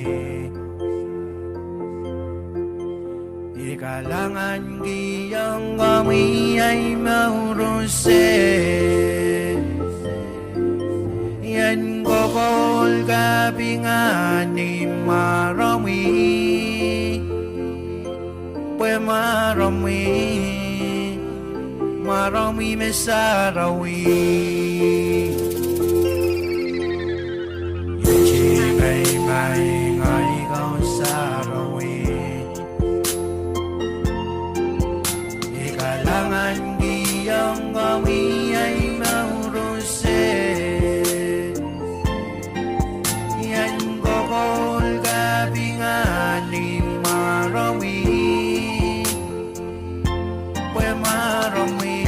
I kalahngan kihong komwi ahi mour ese. I en kokoul kapinga ni mwaromwi, pwe mwaromwi, mwaromwi me sarawi. Eti ngehi maing ahi Kaun Sarawi, I kalahngan kihong komwi ahi mour ese. I en kokoul kapinga ni mwaromwi, pwe mwaromwi,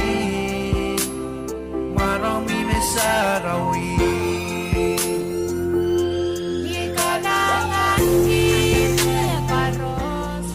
mwaromwi me sarawi. I kalahngan kihong koaros.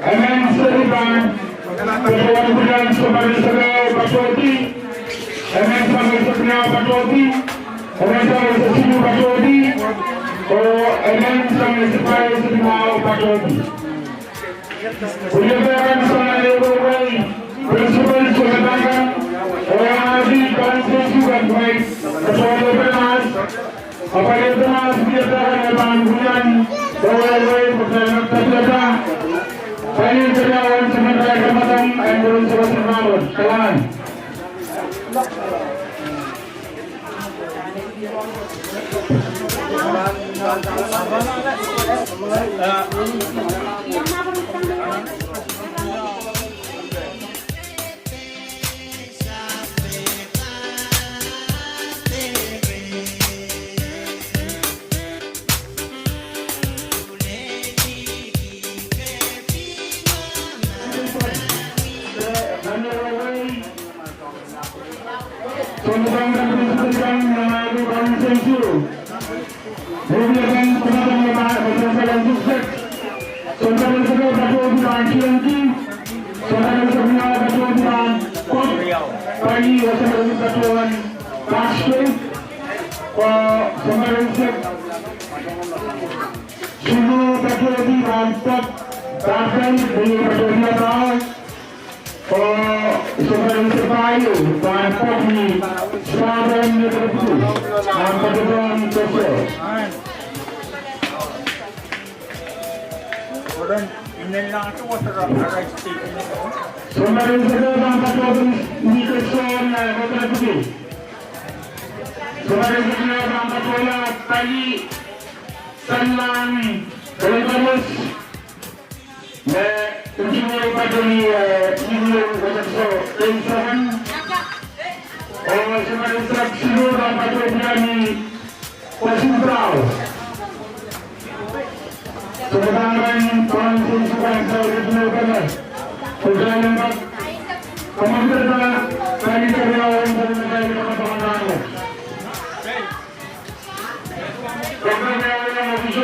Emen seri pahn patohwan pwuren sounpar en seko patohdi. Emen sang en seko pahn patohdi. Emen sang en seko pahn patohdi. Oh emen sang en seko pahn patohdi. Pwuren pahn sang en seko pahn principal sounpar en seko. Oh adi pahn seri pahn pahn patohdi pahn. Apwal en Thomas Peter en pahn pwuren, oh wehwehki pwuren Peter. Pali keriaun semen daika madam, en pwuren semen semen. Kalan. Oh sounpar en seko pahieu pahn patohdi ni Saturday, November two, ah, patohwan Thursday. Sounpar en seko pahn patohdi ni Thursday, ah, November two. Sounpar en seko pahn patohla pali Sanlang, Eldoret. Me ntingihong patohdi, eh, ntingihong patohdi so, eh, seven. Oh sounpar en seko siluh pahn patohdi ni Washington Town. Sounpar en pahn seri pahn patohdi ni Washington Town. Sounpar en pahn patohdi ni Washington Town. Sounpar en pahn patohdi ni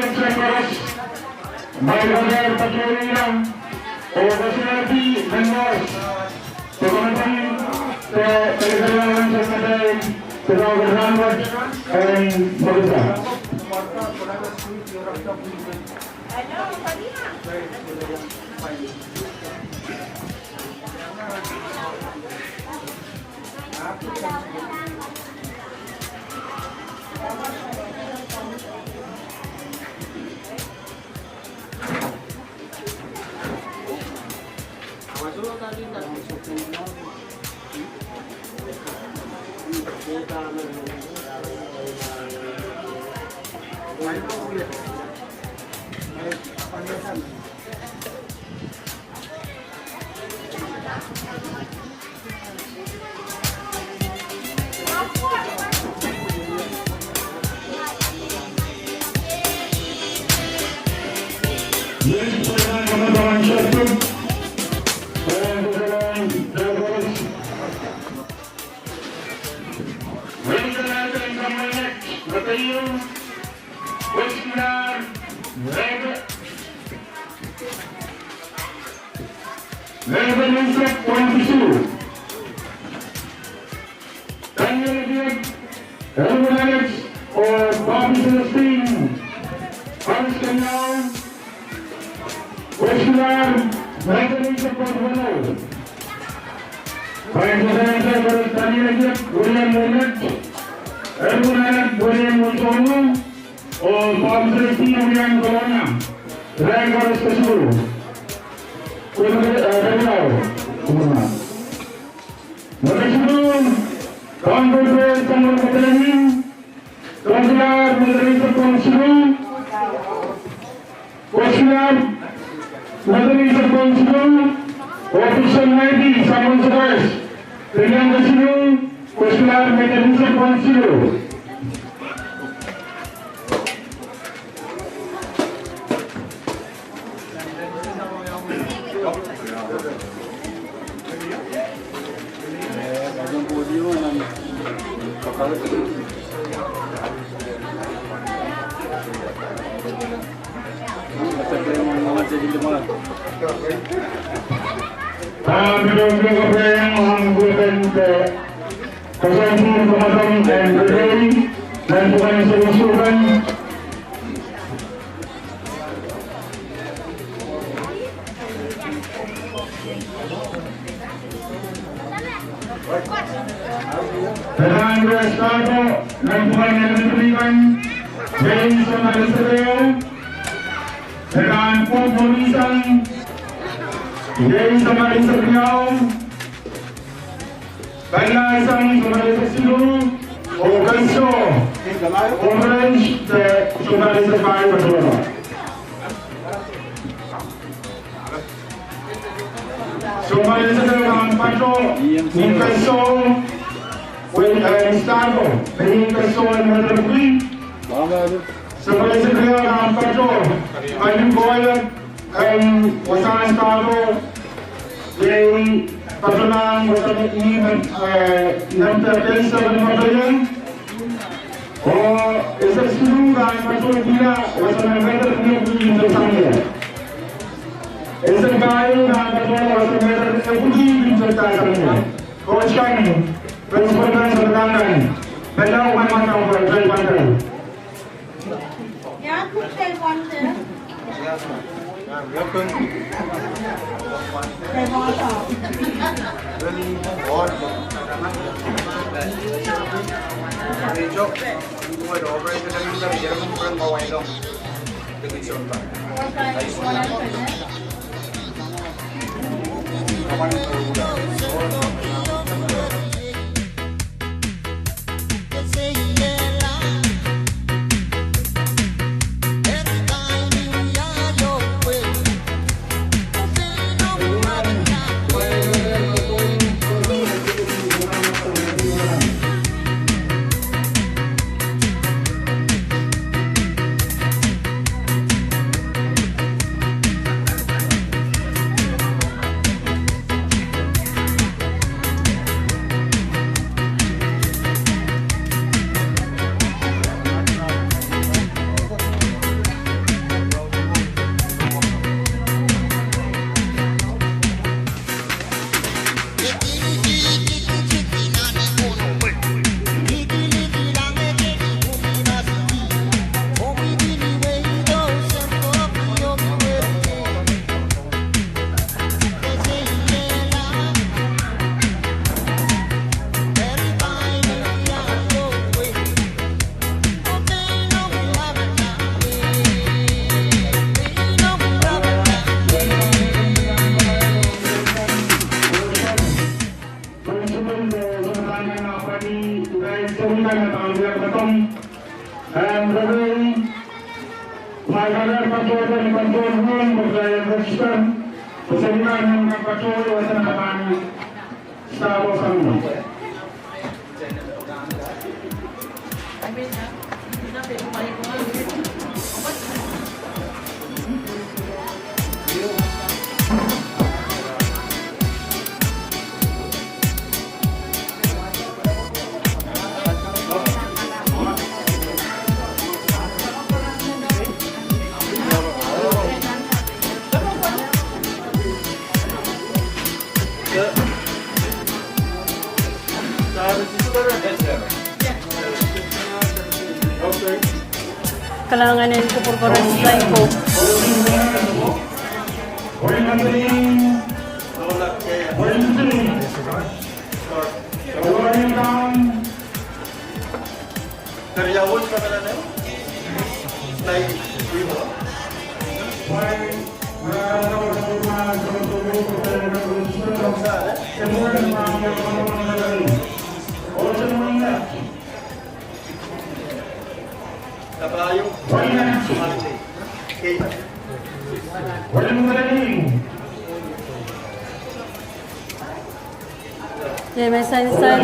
Washington Town. Revelation twenty-two. Kanienetiet, Elwin Alex, oh Bobby Celestine, Hans Kenyao, Weslar, Revelation twenty-two. Vice President, Kanienetiet, William Wilmot, Elwin Alex, William Wilson, oh Bobby Celestine, William Colonia, Rank Forest Festival. Kuda, eh, Rank Forest. Number two, Congress Samuel Katalin, Consular Methodist Council, Consular Methodist Council, Official Navy Samuel Sebastian, Pelian Kasilu, Consular Methodist Council. Pahn Grace Tato, nan pwukan elementary kan, iei sounpar eisek ehu. Pahn Pop Morrison, iei sounpar eisek riau. Pahn Naisang, sounpar eisek siluh. Oh Keiso, oh French, de sounpar eisek pahieu patohwan. Sounpar eisek ehu pahn pato, Mikael Soul, well, eh, Mikael Soul, Mikael Soul, Mikael Soul. Sounpar eisek ehu pahn pato, Mikael Soul, em, Wasahn Stado, iei patohwan wasahn ihme, eh, nempe Keiso en patohwan. Oh eisek siluh pahn pato Pila, wasahn Mehter Pila Pila Pila Pila. Eisek pahieu pahn pato wasahn Mehter Pila Pila Pila Pila. Koaros kan, principal kan, sohte kan kan. Pahn lao kan kan kan kan kan. Kalahngan en kupwur koaros, thank you. Iei me sansal.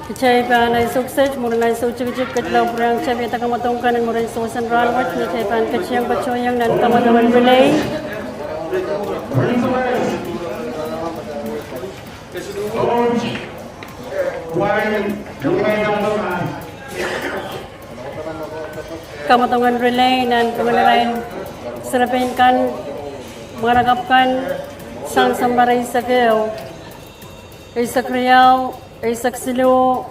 Kitail pahn ansou kiset, mwurin ansou tikitik, ketila pwurehng kitail pahn kamwadong kan en mwurin souwas en rahn wet, kitail pahn ketin patohiong nan kamwadong en relay. Kamwadong en relay nan pwungen irail serepein kan, mwahnakapw kan, sang sounpar eisek ehu, eisek riau, eisek siluh,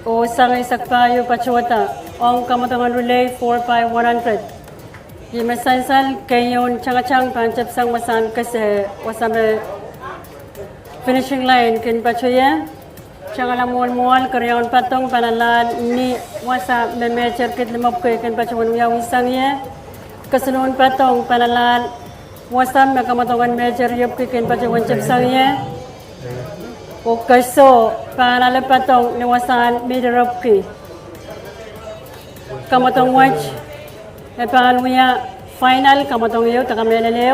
oh sang eisek pahieu patohda ong kamwadong en relay four by one hundred. Ih me sansal keieun tangatang pahn tepsang wasahn kese, wasa me finishing line kin patohie. Tangala mwohn mwoahl, keriaun padong pahn alahl ni wasa me meter kid limepwiki kin patohwan wiawi sang ie. Kesiluhn padong pahn alahl wasa me kamwadong en meter riepwiki kin patohwan tepsang ie. Oh keso pahn ale padong ni wasahn meter riepwiki. Kamwadong wet e pahn wia final kamwadong ehu, de kamehlele,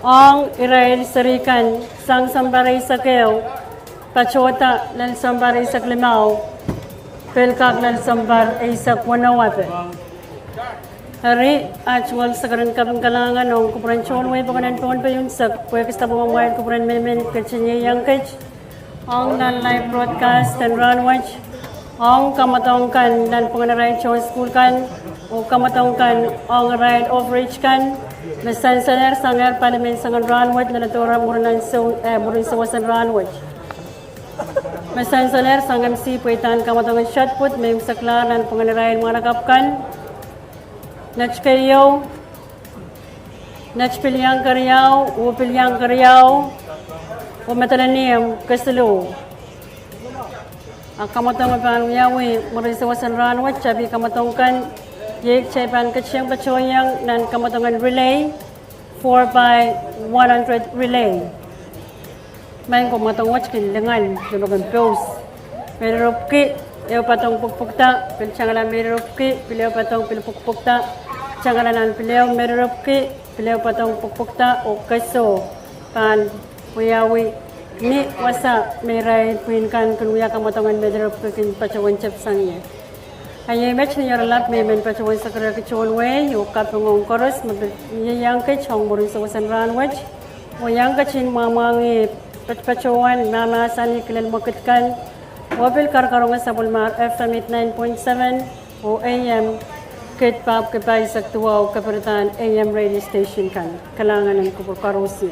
ong irail seri kan sang sounpar eisek ehu patohda lel sounpar eisek limau, pil kak lel sounpar eisek weneu ape. Eri, ah, tungoal sekeren kaping kalahngan ong kupwuren tohn wehi pokon en Pohnpei unsek, pwehki sapwellimamwail kupwuren mehmen ketin ieiang kit ong nan live broadcast en rahnwet, ong kamwadong kan nan pwungen irail tohn sukuhl kan, oh kamwadong kan ong irail overage kan, me sansaler sang palimen sangen rahnwet, leledohra mwurin ansou, eh, mwurin sewesen rahnwet. Me sansaler sang M C pweidahn kamwadong en shot put me imwiseklahr nan pwungen irail mwahnakapw kan. Net keieu, net pil iang keriau, oh pil iang keriau, oh medelen imw kesiluh. Ah kamwadong e pahn wiawi mwurin sewesen rahnwet, tapi kamwadong kan, iei kitail pahn ketin patohiong nan kamwadong en relay, four by one hundred relay. Maing ko, mwadong wet kin lingan, limpoak en pows. Meter riepwiki, ehu padong pwukpwukda, pil tangala meter riepwiki, pil ehu padong pil pwukpwukda, tangala nan pil ehu meter riepwiki, pil ehu padong pwukpwukda, oh keso pahn wiawi ni wasa me irail pwihn kan kin wia kamwadong en meter riepwiki kin patohwan tepsang ie. Ah iei met ni oaralap me I men patohwan sekerehki tohn wehi oh kaping ong koaros me pil ieiang kit ong mwurin sewesen rahnwet, oh iang ketin mwamwangih patopatohwan mahmahsen kilel mwekid kan, oh pil karakarongehla sapwellimomwi F M eighty-nine point seven oh A M, kid pahpwiki pahisek duwau, kepiridahn A M radio station kan. Kalahngan en kupwur koaros.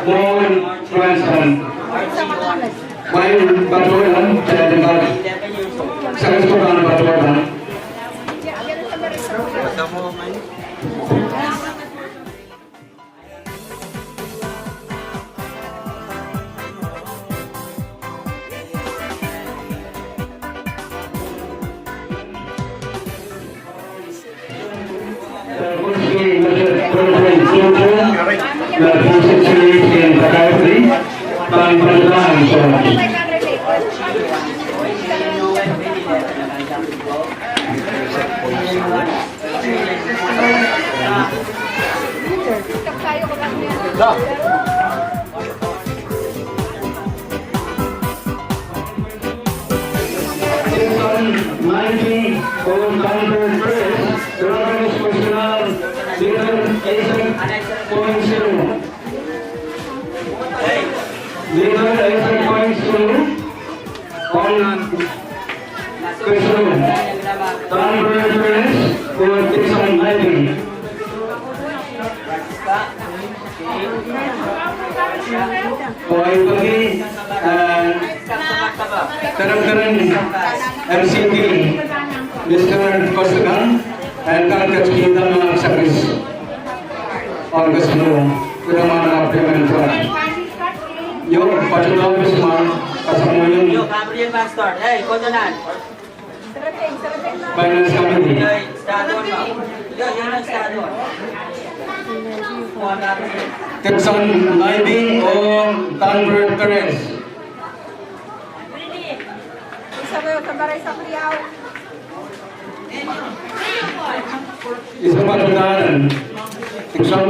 Moen Johnson. Mwail patohwan, Jaden Bak. Sakis Kodan patohwan. Nineteen on Concord Press, Roberts Personal, Leader eighty point zero. Leader eighty point zero. On Concord Press, Roberts Personal. Pwai peki, eh, Director en M C T, Mister Kosukan, en kak ketkihda ma sakis. August no, kudamana payment for. Yo, patohwan office ma, kasamwohng. Yo, Gabriel Pastor, hey, kodonan. Finance Committee. Texan Laibing oh Tanbert Perez. Isabel Daran. Texan.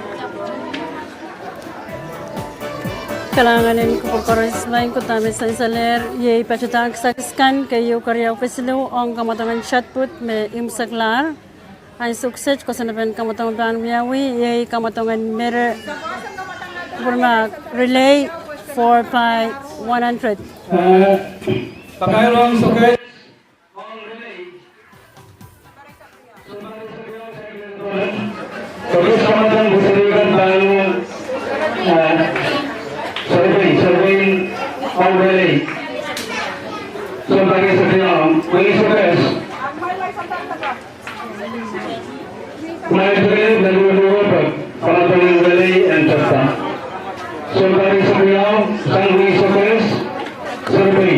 Kalahngan en kupwur koaros, maing ko dahme sansalehr, iei patohda kisakis kan, keieu, keriau, kesiluh, ong kamwadong en shot put me imwseklahr. Ansou kiset koasoanepen kamwadong pahn wiawi, iei kamwadong en mere, kupwurma, relay four by one hundred. Eh, pakairong sokes. Sokes kamwadong pwuhk seri kan pahn, eh, survey, survey, ong relay. Sounpar eisek riau, wei sokes. Kumwail pil men luweluwe pwe kamwadong en relay en tehkta. Sounpar eisek riau, sang wei sokes, survey.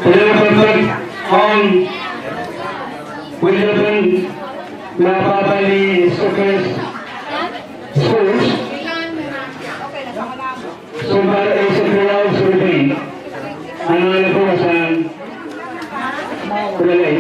Pil pepek ong William Lapapali Sokes Schools. Sounpar eisek riau, survey. Anahne pwosang relay.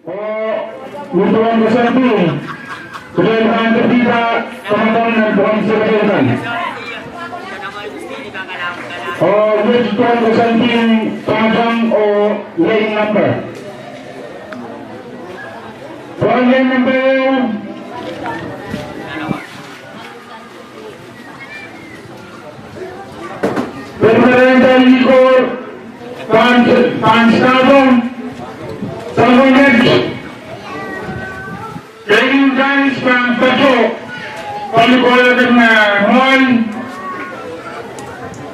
Oh, ni pokon koasoandi, kitail pahn ketikihda tamataman nan pokon selebreshon. Oh, ni pokon koasoandi, tamataman oh lane number. Pokon lane number ehu. Permanent Likor pahn, pahn stahpwo, Sangoinet, Kevin Ganis pahn patoh, pali koahiek en, eh, Mwoal,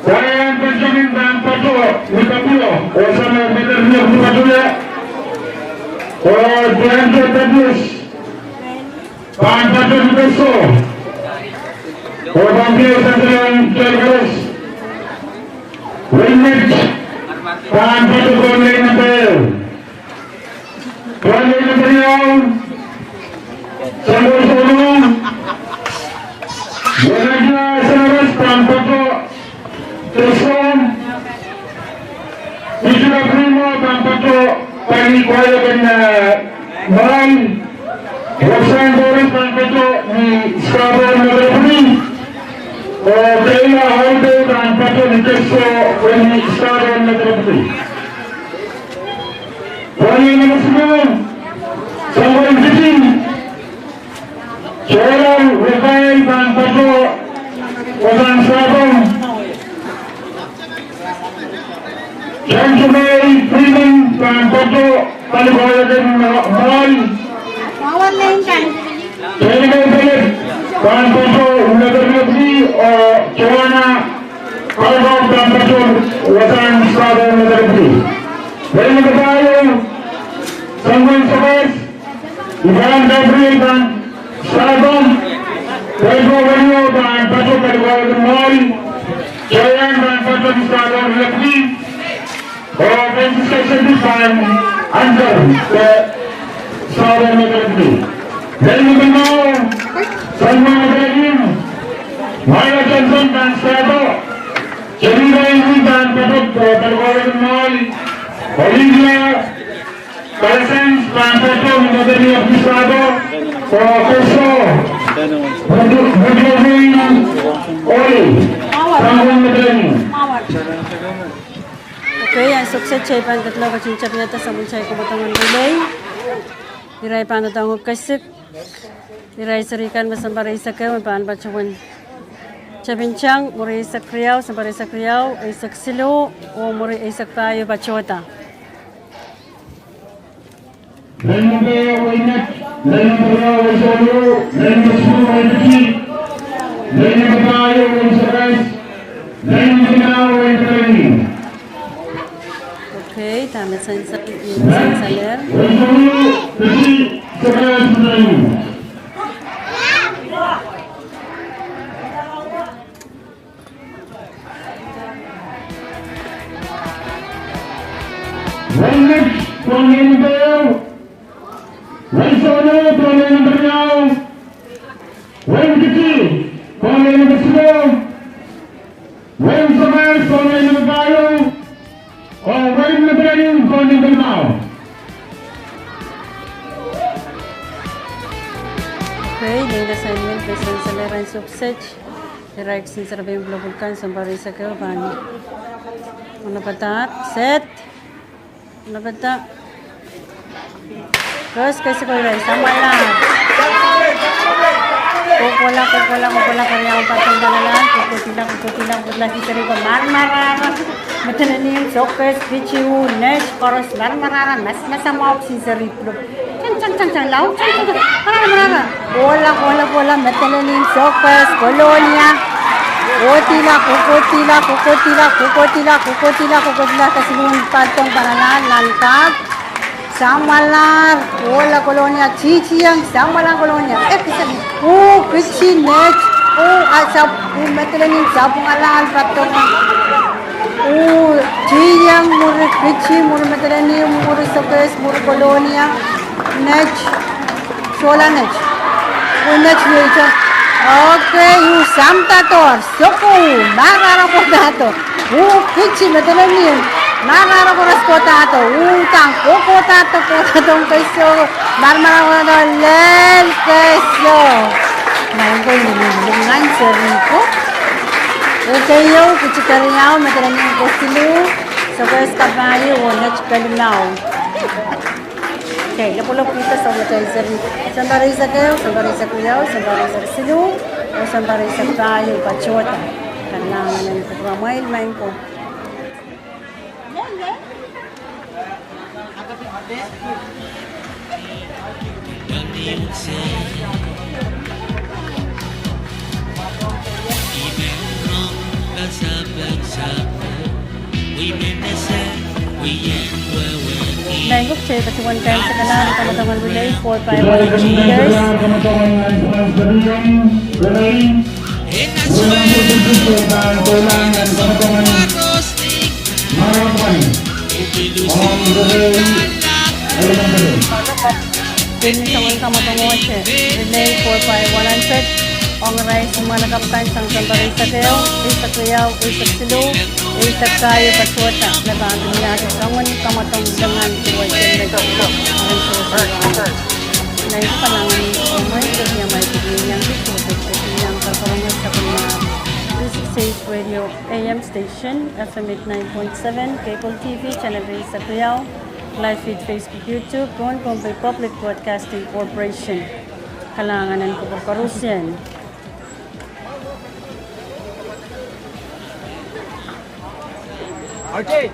Diane Benjamin pahn patoh, ni Kapilo, oh Samuel Meter ni patohla, oh Diane Davis pahn patoh ni Keso, oh pahn pil sansal en Delgados. Welimet pahn patoh pokon lane number ehu. Pokon lane number riau, Sangoisono, Weladia Sarawas pahn patoh Keso, Bishop Primo pahn patoh pali koahiek en, eh, Mwoal, Roxanne Boris pahn patoh ni stahpwo en Meteropoli, oh Kayla Holbey pahn patoh ni Keso ni stahpwo en Meteropoli. Pokon lane number siluh, Sangoin Kiti, Joel Raphael pahn patoh, oh pahn stahpwo. John Jumei Freeman pahn patoh, pali koahiek en Mwoal. Jennifer Philip pahn patoh Meteropoli, oh Joanna Kalkok pahn patoh wasahn stahpwo en Meteropoli. Lane number pahieu, Sangoin Sokehs, Ivan Gabriel pahn stahpwo, Pedro Wenio pahn patoh pali koahiek en Mwoal, Joanne pahn patoh ni stahpwo en Meteropoli, oh Francisca Senti pahn anchor, eh, stahpwo en Meteropoli. Lane number limau, Sangoin Meteropoli, Myra Johnson pahn stahpwo, Jennifer Amy pahn patoh, eh, pali koahiek en Mwoal, Olivia Kalsens pahn patoh ni Meteropoli stahpwo, oh Keso, Mudu, Mudu, Oli, Sangoin Meteropoli. Okay, ansou kiset kitail pahn ketilong ketin tapihada sapwellimatail kamwadong en relay. Irail pahn doadoahngki kesik. Irail seri kan me sounpar eisek ehu me pahn patohwan tapintang, mwuri eisek riau, sounpar eisek riau, eisek siluh, oh mwuri eisek pahieu patohda. Lane number ehu Welimet, lane number riau Weisolo, lane number siluh Welikiti, lane number pahieu Wein Sokehs, lane number limau Wein Kepeleni. Okay, dahme sansal, sansal er? Weisolo, Kiti, Sokehs, Kepeleni. Welimet, pokon lane number ehu. Weisolo, pokon lane number riau. Welikiti, pokon lane number siluh. Wein Sokehs, pokon lane number pahieu. Oh Wein Kepeleni, pokon lane number limau. Okay, leng assignment, pwe sansal er ansou kiset. Irail kisin serepein pwulopwul kan sounpar eisek ehu pahn onopada, set, onopada. Koaros kesik ko irail samwalahr. Kohkohla, kohkohla, kohkohla, keriau patong dalalah, kohkohla. Tila, kuku tila, kuku tila, sinseri ko marmarahra. Medelenin, sokehs, kichi, uh, net, koaros marmarahra, mas, mas amwail sinseri pwulop. Tang, tang, tang, tang, lao, tang, tang, tang. Marmarahra. Kohla, kohla, kohla, medelenin, sokehs, Kolonia. Kuku tila, kuku tila, kuku tila, kuku tila, kuku tila, kuku tila, kesiluhn patong pahn alehdi nan kak. Samwalahr, kohla Kolonia, titieng, samwalahr Kolonia. Eh, kisa, uh, kichi, net, uh, asap, uh, medelenin, sapwung alehdi patong. Uh, titieng, mwuri kichi, mwuri medelenin, mwuri sokehs, mwuri Kolonia, net. Sohla net. Uh, net, net. Okay, uh, samdahdo. Soko, uh, marmarahra kohdahr. Uh, kichi, medelenin, marmarahra koaros kohdahr. Uh, tang, oh, kohdahr, kohdahr, keiso, marmarahra kohdahr, lel, keiso. Maing ko, ni, ni, ni, ngan seri ko. Okay, oh, kichi keriau, medelenin kesiluh, sokehs kapahieu, oh, net kelimau. Okay, lopwolopw kihda soangen seri. Sounpar eisek ehu, sounpar eisek riau, sounpar eisek siluh, oh sounpar eisek pahieu patohda. Kalahngan en kupwuramwail maing ko. Maing ko, kitail patohwan kaimwisekala ni kamwadong en Relay four by one hundred meters. Pil soangen kamwadong wet, Relay four by one hundred. Ong irail mwahnakapw kan sang sounpar eisek ehu, eisek riau, eisek siluh, eisek pahieu patohda. Lepa kin iang soangen kamwadong dengan suwed. Maing ko, kalahngan en kupwuramwail, kalahngan en kupwuramwail, kalahngan en kupwuramwail. This is Sage Radio A M station, F M eighty-nine point seven, cable T V, channel eisek riau, live feed Facebook, YouTube, pohn Pohnpei Public Broadcasting Corporation. Kalahngan en kupwur koarusie. Okay.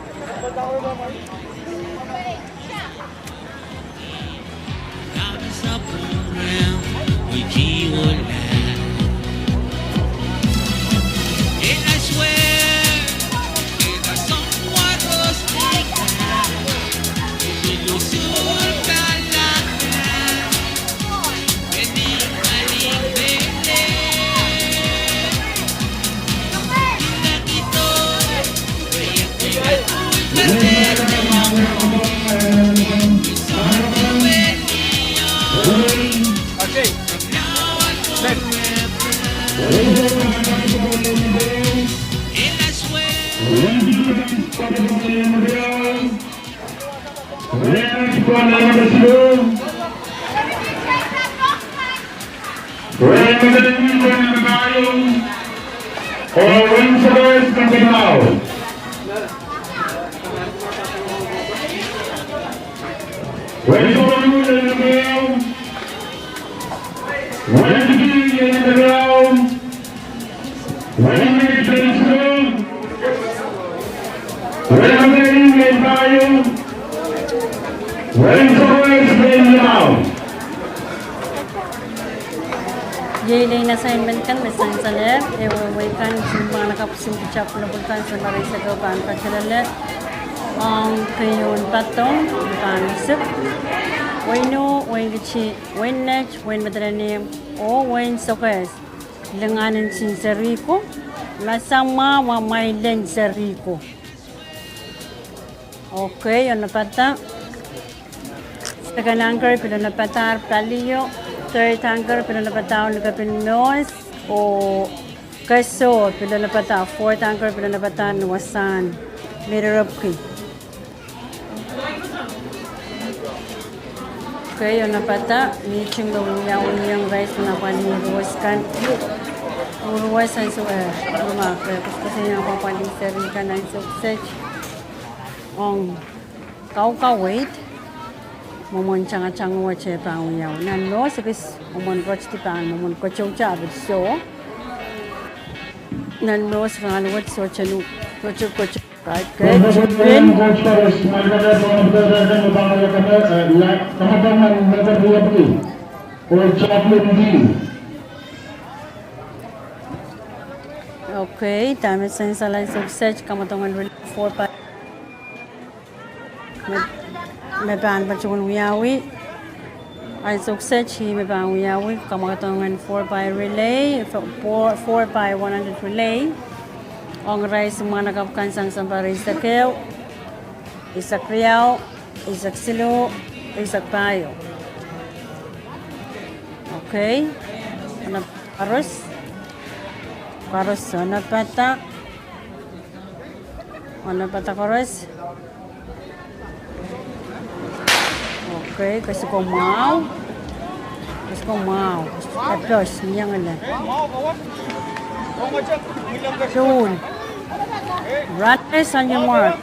Iei lel assignment kan me sansalehr, eh, wehwehki kan, mwahnakapw, pwutak, pwulopwul kan, sounpar eisek ehu pahn patohlahte. Ong keieun patong, pahn sip. Wehin oh, wehin kichi, wehin net, wehin medelenin, oh wehin sokehs. Lingan en sinseri ko, ma samwa, ma mwail en seri ko. Okay, onopata. Second anchor pil onopata pahieu. Third anchor pil onopata oh ni kepin mehs. Oh keso pil onopata, fourth anchor pil onopata ni wasahn Meriropki. Okay, onopata, mihting me wiawi iang rais nan apwalih ruwes kan. Ruwes ansou, eh, rumah, eh, koasoakoasoia apwalih seri kan ansou kiset. Ong kaukaweid, mwomwen tangatang wet pahn wiawi. Nan mehs ekis mwomwen rotidi pahn mwomwen kotoutapil soh. Nan mehn wasa rahnwet sohte, sohte koasoia. Right, good. Pin. Okay, dahme sansal ansou kiset, kamwadong en relay four by. Me, me pahn patohwan wiawi. Ansou kiset, ih me pahn wiawi, kamwadong en four by relay, four, four by one hundred relay. Ong irail mwahnakapw kan sang sampah eisek ehu, eisek riau, eisek siluh, eisek pahieu. Okay. Koaros. Koaros, onopada. Onopada koaros. Okay, ke siko mwahu. Ke siko mwahu. Aplos, ni iang ele. Sohn. Runners on your mark.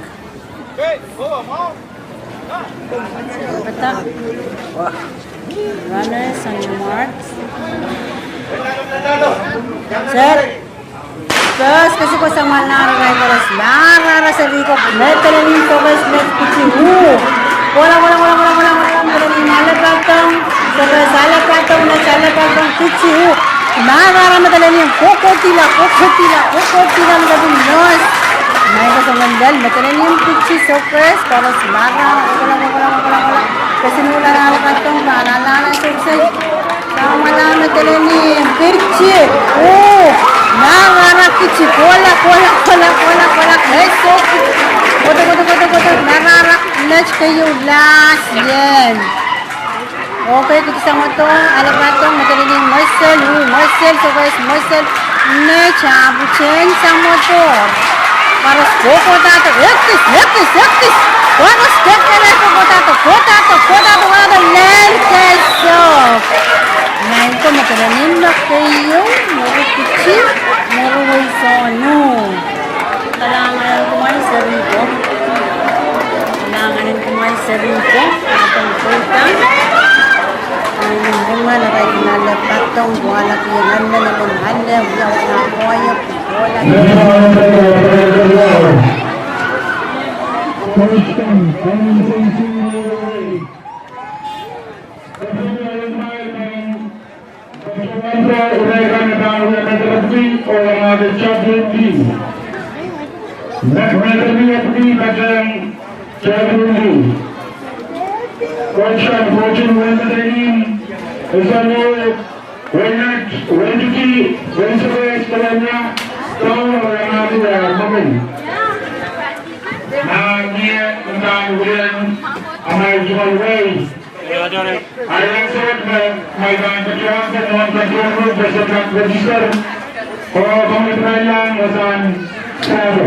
Onopada. Runners on your mark. Set. First, ke siko samwalahng arail koaros. Marahra seri ko, Madolenihmw Sokehs Nett Kitti, uh. Kohla, kohla, kohla, kohla, kohla, kohla, Madolenihmw ale patong. Sokehs ale patong, Nett ale patong, Kitti, uh. Marahra Madolenihmw, kohkohdihla, kohkohdihla, kohkohdihla, Madolenihmw, nice. Maing kosongen lel, Madolenihmw Kitti, Sokehs, koaros marahra, kohla, kohla, kohla, kohla, kohla. Kesin uhla ale patong, pahn alala sokehs. Samwalahng Madolenihmw, Kitti, uh, marahra Kitti, kohla, kohla, kohla, kohla, kohla, eh, soh. Kohdo, kohdo, kohdo, kohdo, marahra, Nett keieu, last, ien. Okay, Kitti samwodo, ale patong, Madolenihmw mwesel, uh, mwesel, Sokehs mwesel, Nett ahpwtehn samwodo. Koaros kohkohdahdo, ekis, ekis, ekis. Koaros kehkehla kohkohdahdo, kohdahdo, kohkohdahdo, kohkohdahdo, lel kesoh. Maing ko, Madolenihmw keieu, mwuri Kitti, mwuri Weisonu. Kalahngan en kumwail seri ko. Kalahngan en kumwail seri ko. Patong koita. Ahi, rimwan arail kin ale patong, kohla, kihong ale, ale, ale, wiawi, koahiek, kohla. Patohwan irail kan me pahn wia medek epwiki oh angahki chaplin team. Medek epwiki patohwan chaplin team. Coach kan, coach en wein Madolenihmw, Weisonu, wein Nett, wein Kitti, wein Sokehs, Colonia, Town, oh angahki, eh, Makin. Nan mie, nan wien, amai jual wei. Ahi, ansou wet me, me I pahn patohwan ese nohn control room, pwe se pahn register. Oh, komwi pahn iang wasahn sahro.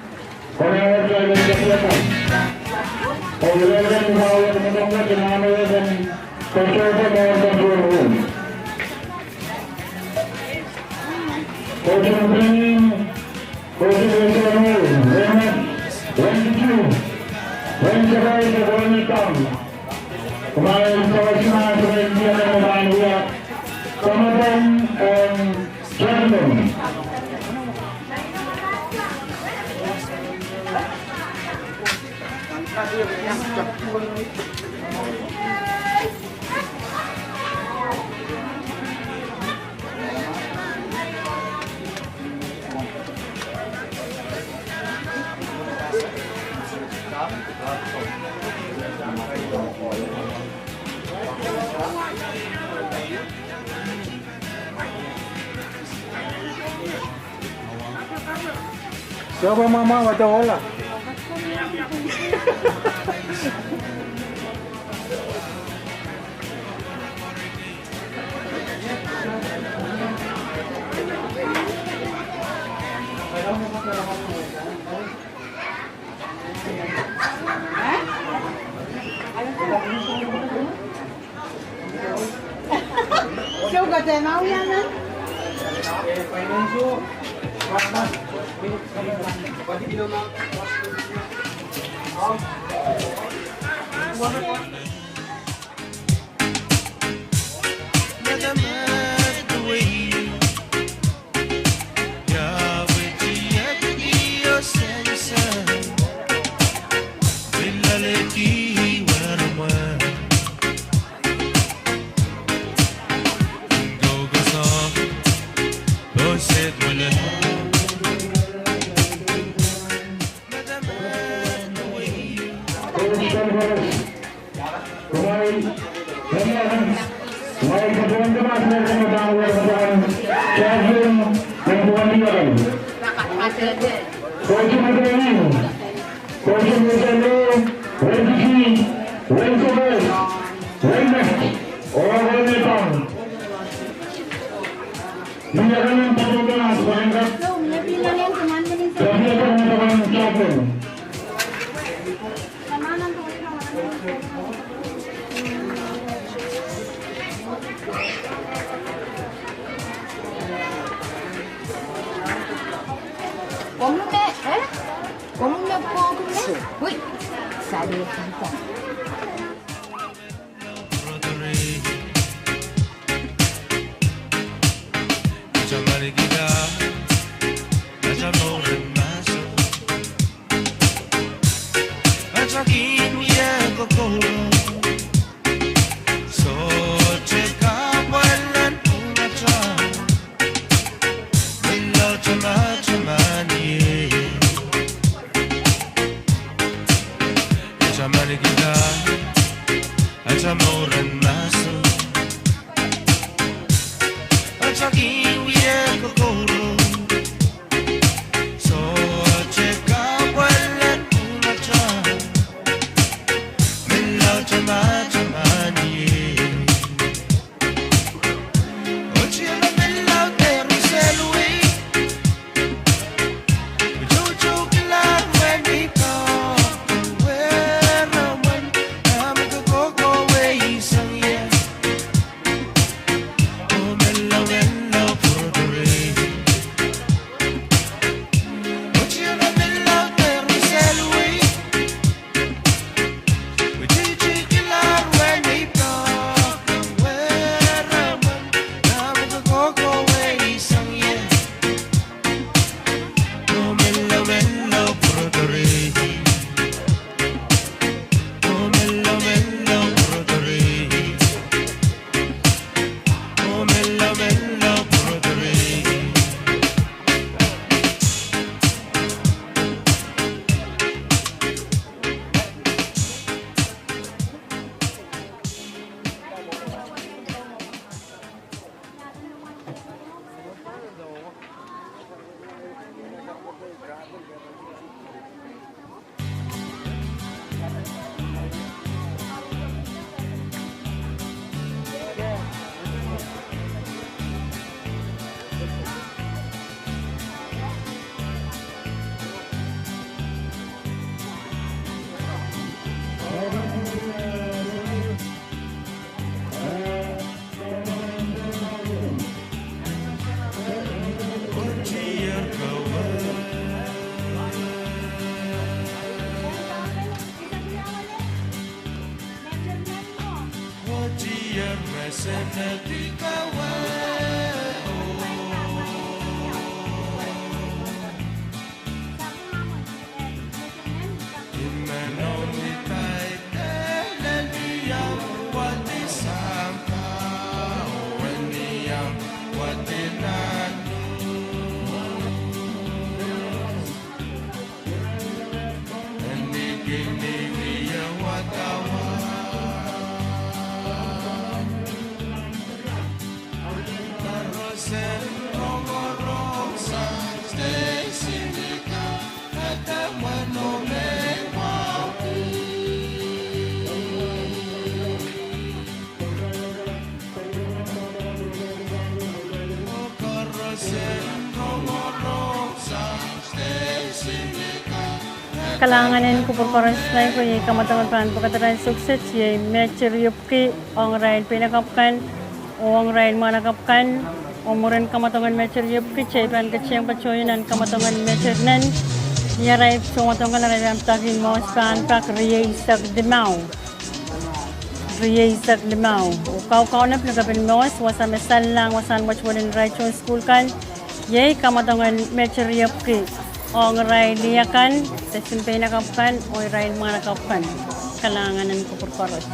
Kumwail sewese mahs en India me pahn wia Commonwealth, em, Champion. Siapa mama wata wala? Komw me, eh? Komw me pwong me? Wih, sale kita. Kalahngan en kupwur koaros. Maing ko, iei kamwadong en pahn pwukat arail sukset, iei met riepwiki ong irail peinakapw kan, oh ong irail mwahnakapw kan, oh mwurin kamwadong en met riepwiki, kitail pahn ketikihong patohwan nan kamwadong en met nen, ni arail soumwadong kan arail pahn peki mwohs pahn pak rieisek limau. Rieisek limau. Oh kaukaunop ni kapin mwohs, wasa me sallang, wasahn wet welin irail tohn sukuhl kan, iei kamwadong en met riepwiki ong irail lih akan, de sim peinakapw kan, oh irail mwahnakapw kan. Kalahngan en kupwur koaros.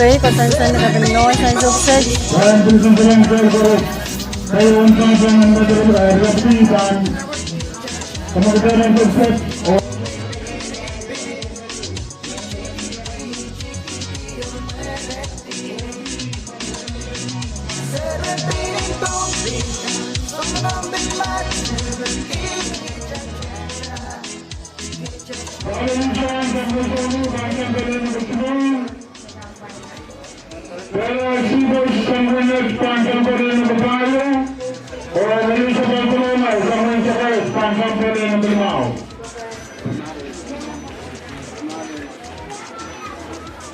Okay, koasoansoan ni kapin mwohs, ansou kiset.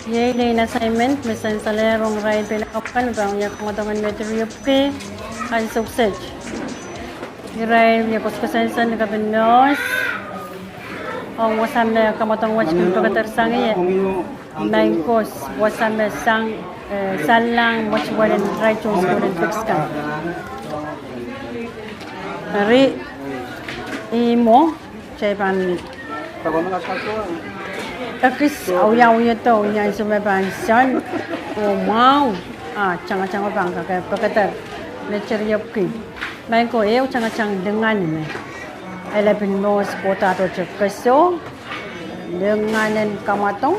Iei lehn assignment me sansalehr ong irail peinakapw kan me pahn wia kamwadong en met riepwiki, ansou kiset. Irail wia koasoakoasoansoan ni kapin mwohs ong wasa me kamwadong wet kin pekeder sang ie. Maing ko, wasa me sang, eh, sallang wet welin irail tohn sukuhl en fiks kan. Eri, ih mwo, kitail pahn ekis awiawihdo ni ansou me pahn sohn, oh mwahu, ah, tangatang pahn kak pekeder met riepwiki. Maing ko, ehu tangatang lingan me e lepin mwohs kohdahdo te keso, lingan en kamwadong.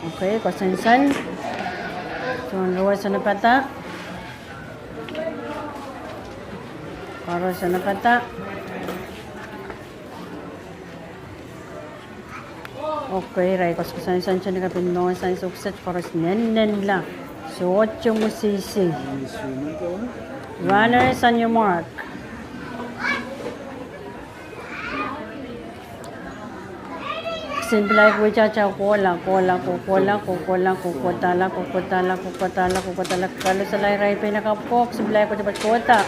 Okay, koasoansoan. Tohn rowe sohte pahda. Koaros sohte pahda. Okay, irail koasoakoasoansoan ni kapin mwohs, ansou kiset, koaros nennenla. Sohte mwesihsi. Runners, on your mark. Kisin pilaik wihte atail kohla, kohla, kohkohla, kohkohla, kohkohdahla, kohkohdahla, kohkohdahla, kohkohdahla, kalusala irail pein akapw ko, kisin pilaik wihte pahn kohda.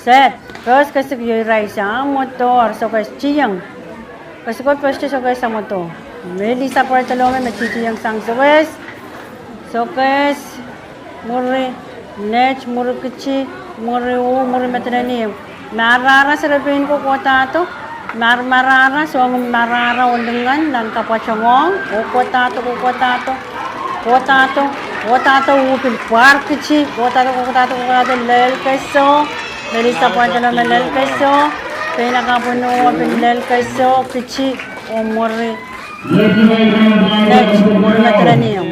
Set. Kehs kesik iei irail samwodohr, sokehs tieng. Kesik oh peste sokehs samwodohr. Melissa Bartolome me titieng sang sokehs. Sokehs, mwuri, net, mwuri kiti, mwuri uh, mwuri medelen ihmw. Marara serepein ko kohdahdo. Mar, marara, soangen marara oh lingan nan kapwatohng ong, oh kohdahdo, oh kohdahdo. Kohdahdo, kohdahdo uh pil pwar kiti, kohdahdo, kohdahdo, kohdahdo lel keso. Melissa Bartolome lel keso. Pein akapw oh pil lel keso, kiti, oh mwuri. Net, mwuri medelen ihmw.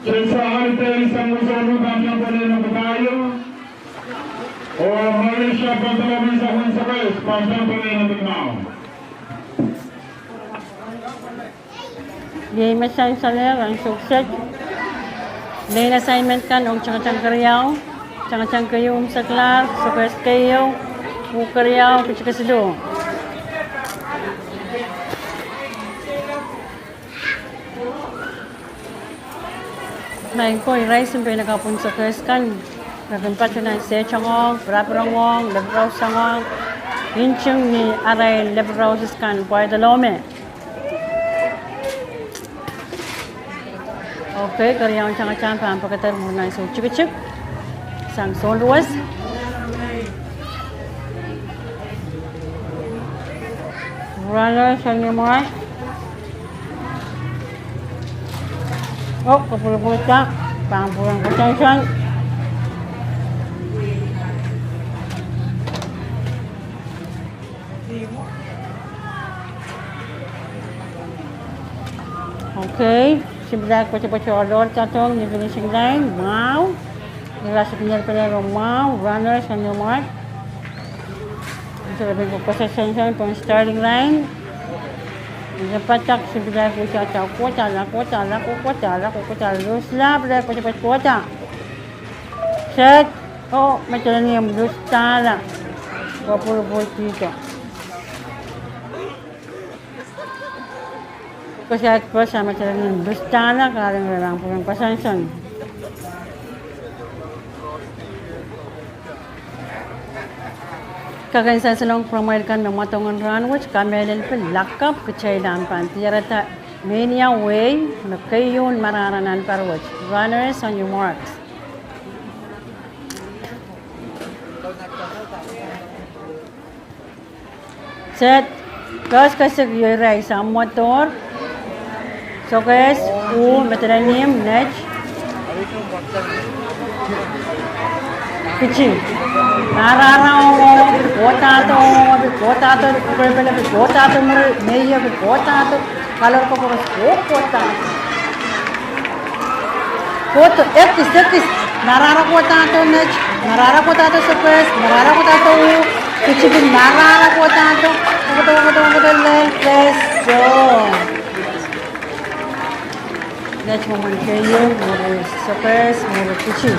Sesa Artel sang wesohlu pahn pwelel number pahieu. Oh Marisha Bartolome sang wehin Sokehs pahn pwelel number mwahu. Iei me sansal en rahn sukset. Lel assignment kan ong tangatang keriau, tangatang keieu, imwseklahr, Sokehs keieu, uh keriau, kiti kesiluh. Maing ko, irail sounpei nan kapwun Sokehs kan, re kin patohwan sehtongohng, pirapirongong, lepin rausangohng, nting ni arail lepin rausis kan pwaidalome. Okay, keriaun tangatang pahn pekeder mwurin ansou tikitik sang sounduwes. Runners, on your mark. Oh, kopwulopwulda, pahn pwurehng pwoson. Okay, kisin pilaik pwetepwet ohl ohl doadoahk ni finishing line, mwahu. Ira sik ni pelelo mwahu, runners, on your mark. Kisin pilaik pwetepwet ohl doadoahk pohn starting line. Ni padahk kisin pilaik wihte atail kohdahla, kohdahla, kohkohdahla, kohkohdahla, lusla, pilaik pwetepwet kohda. Set. Oh, medelen ihmw lusdahla. Kopwulopwulkihdo. Kosaik pwosa medelen ihmw lusdahla, kahrepen re pahn pwurehng pwoson. Kak en sansalohng pwuramwail kan me mwadang en rahn wet, kamehlele pil lakapw kitail ahpw pahn diarada mehnia wehi me keieun marara nan pahr wet. Runners, on your marks. Set. Kehs kesik iei irail samwodohr. Sokehs, uh, medelen ihmw, net. Kiti. Marara ong, kohdahdo ong, kohdahdo, pil kohdahdo, mwuri, mehie, pil kohdahdo. Kalor kokoros, oh, kohdahdo. Kohdo, ekis, ekis. Marara kohdahdo net, marara kohdahdo sokehs, marara kohdahdo uh, kiti pil marara kohdahdo, kokohdo, kokohdo, kokohdo, lel, keso. Net mwomwen keieu, mwuri sokehs, mwuri kiti.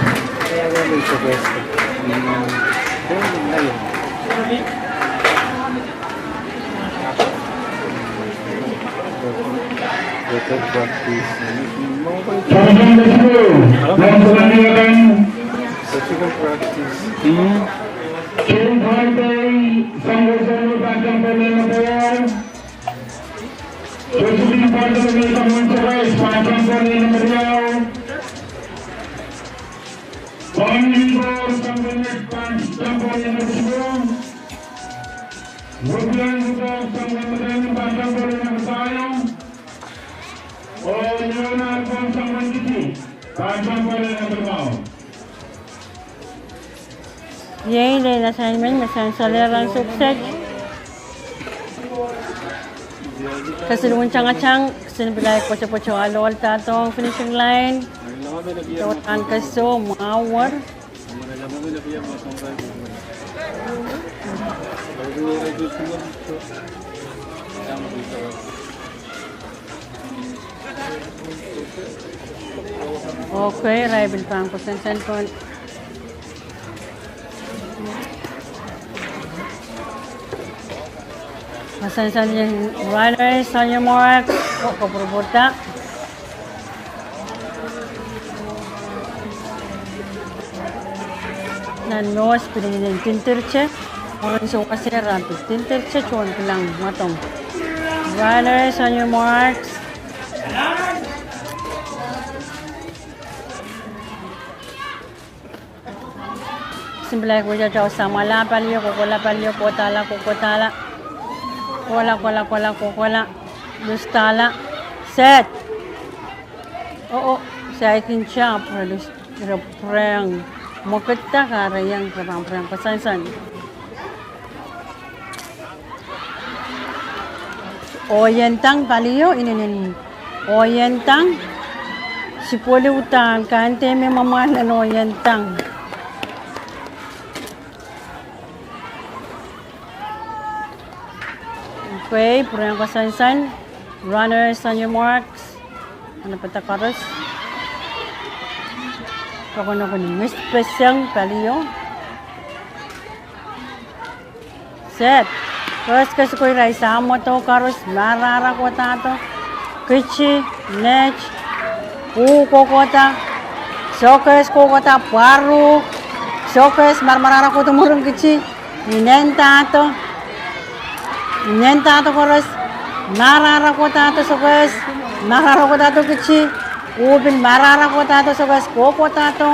Iei lel assignment me sansal en rahn sukset. Kesiluhn tangatang, kisin pil ahi pwetepwete aloal dahdohng finishing line. Dohng nan keso, mwahu wet. Okay, irail pil pahn koasoansoan pohn. Koasoansoan, runners on your mark. Ko, kopwurupwurda. Nan mwohs pil inenen tindirte. Mwurin sewese rahn pil tindirte, tohn kilang mwadong. Runners on your marks. Kisin pil ahi wia tau samwala palio, kohkohla palio, kohdahla, kohkohdahla. Kohla, kohla, kohla, kohkohla. Lusdahla. Set. Oh, oh, se ahi kin tap, re lus, re pwurehng mwekidda, kahrehiong re pahn pwurehng koasoansoan. Ohieng dang palio, inenen ohieng dang. Sipweli uhdahn, kahrehda me mwamwahl nan ohieng dang. Okay, pwurehng koasoansoan. Runners on your marks. Anahne padahk koaros. Kokono kokono, mispeseng palio. Set. First kesikoi irail samwado koaros, marahra kohdahdo. Kiti, net, uh kohkohda. Sokehs kohkohda, pwaruh. Sokehs marahra kohdo mwurin kiti. Inendahdo. Inendahdo koaros. Marahra kohdahdo sokehs. Marahra kohdahdo kiti. Uh pil marahra kohdahdo sokehs, kohkohdahdo.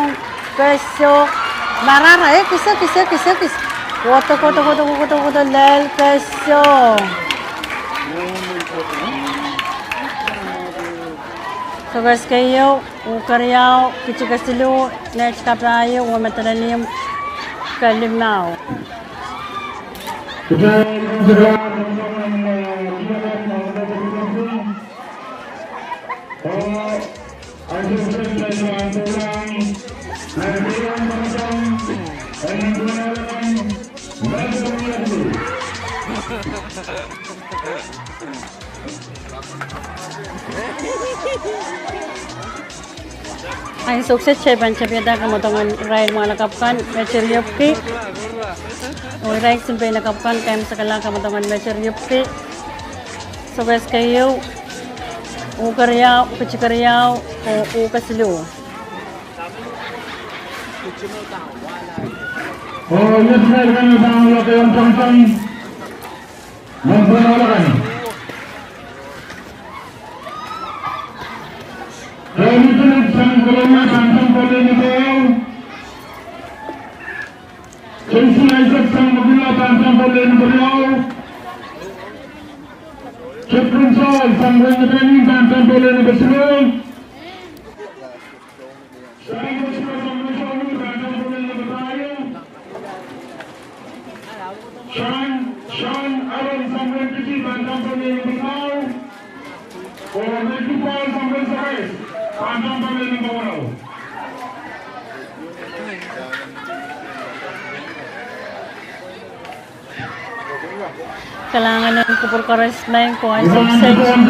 Keso. Marahra, ekis, ekis, ekis, ekis. Kohdo, kohdo, kohdo, kohdo, kohdo, lel keso. Sokehs keieu, uh keriau, kiti kesiluh, net kapahieu, oh medelen ihmw kelimau. Ansou kiset kitail pahn tapiada kamwadongen irail mwahnakapw kan me tiriopki. Oh irail kisin pein lakapw kan, kaimwisekala kamwadongen me tiriopki. Sokehs keieu, uh keriau, kiti keriau, oh uh kesiluh. Oh, yes, irail kan me pahn wia keieu tongtong. Nan pwurehng walakan. Tony Phillips sang Colonia pahn sang pwoat ni keieu. J C Isaac sang Makulla pahn sang pwoat ni keriau. Jeffrey Saul sang Waingetein pahn sang pwoat ni kesiluh. Shine Joshua sang Waingetein pahn sang pwoat ni keriau. Sean, Sean Aaron sang Waikiki pahn sang pwoat ni keriau. Oh Matthew Paul sang Waisakais pahn sang pwoat ni keriau. Kalahngan en kupwur koaros, maing ko, ansou kiset. Sean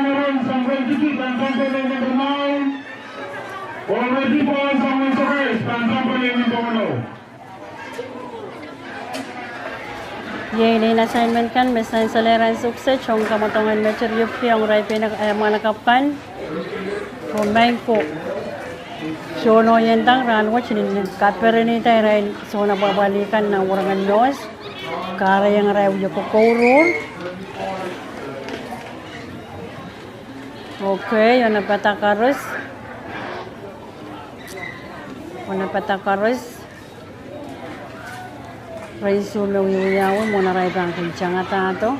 Aaron sang Waikiki pahn sang pwoat ni keriau. Oh Matthew Paul sang Waisakais pahn sang pwoat ni keriau. Iei nein assignment kan me sansal ansou kiset ong kamwadongen me tiriopki ong irail pein, eh, mwahnakapw kan. Oh maing ko, sohte ohieng dang rahn wet, inenen kaperenida irail sounapwapwalih kan nan werengen mwohs. Kahrehiong irail wie kokouruhr. Okay, anahne padahk koaros. Onopada koaros, rein suh me wiewiawi mwohn arail pahn kin tangadahdo.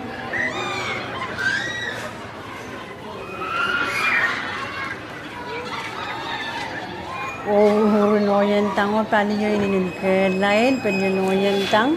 Oh, uhr en ohieng tango palio inenen kehlail, pelien ohieng tang.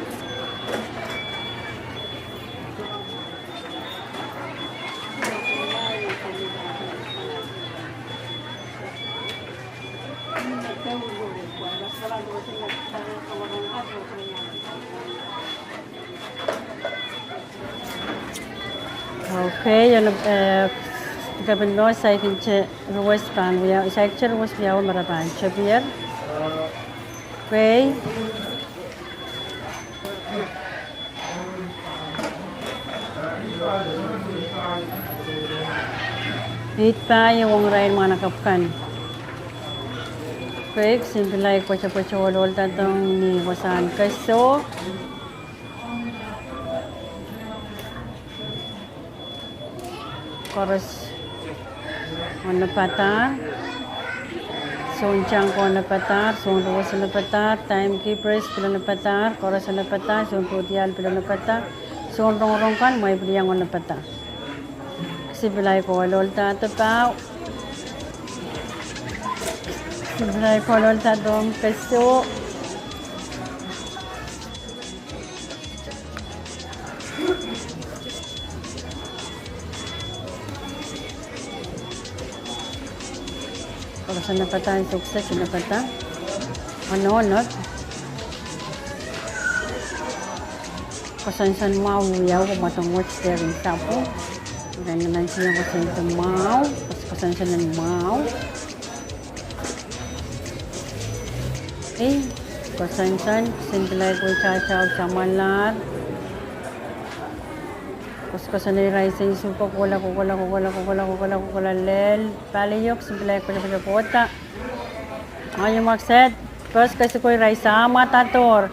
Okay, ien, eh, kapinno, saikinte ruwes pahn wia, saikinte ruwes wiawi me re pahn tepier. Okay. Iet pahieu ong irail mwahnakapw kan. Kei, kisin pil ahi pwetepwete ohloldadohng ni wasahn keso. Koaros onopadahr. Soun tang ko onopadahr, soun ruwes onopadahr, timekeepers pil onopadahr, koaros onopadahr, soun pwudial pil onopadahr, soun rongorong kan, mwein pil iang onopadahr. Kisin pil ahi kohloldahr de pahu. Kisin pil ahi kohloldahr de omw keso. Koaros onopadahr, sohte kisin onopadahr. Onohnot. Koasoansoan mwahu wiawi, mwadang wet dehr en sapwung. Irail nan tieng koasoansoan mwahu, koasoansoan en mwahu. Ei, koasoansoan, kisin pil ahi koitahtao samwalahr. Koaskoasoan ei irail seisu ko kohla, kohla, kohla, kohla, kohla, kohla lel. Palio, kisin pil ahi koasoakohda. Ahi mwakset, pes kesiko irail samwadahr.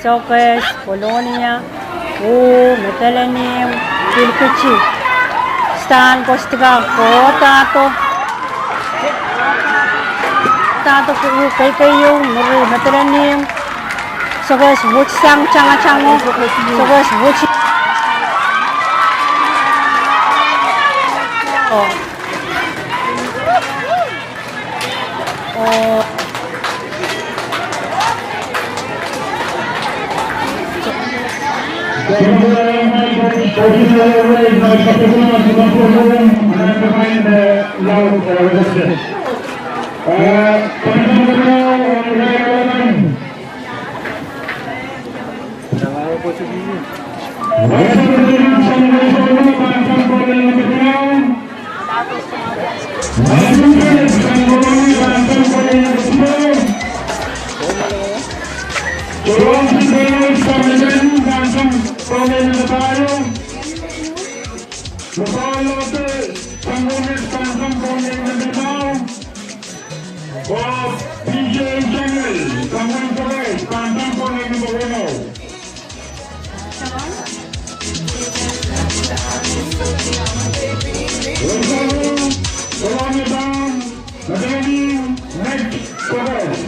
Sokehs, Kolonia, uh, Madolenihmw, Kilkiti. Stan ko Stika, kohdahdo. Dahdo, uh, Keikeiou, mwuri Madolenihmw. Sokehs wet sang tangatango. Sokehs wet. Oh. Oh. Oh, P J Channel, Kangwon Forest, Pantang Forest, Bogono. Welcome, Kolonia Town, Madolenihmw, Met Forest.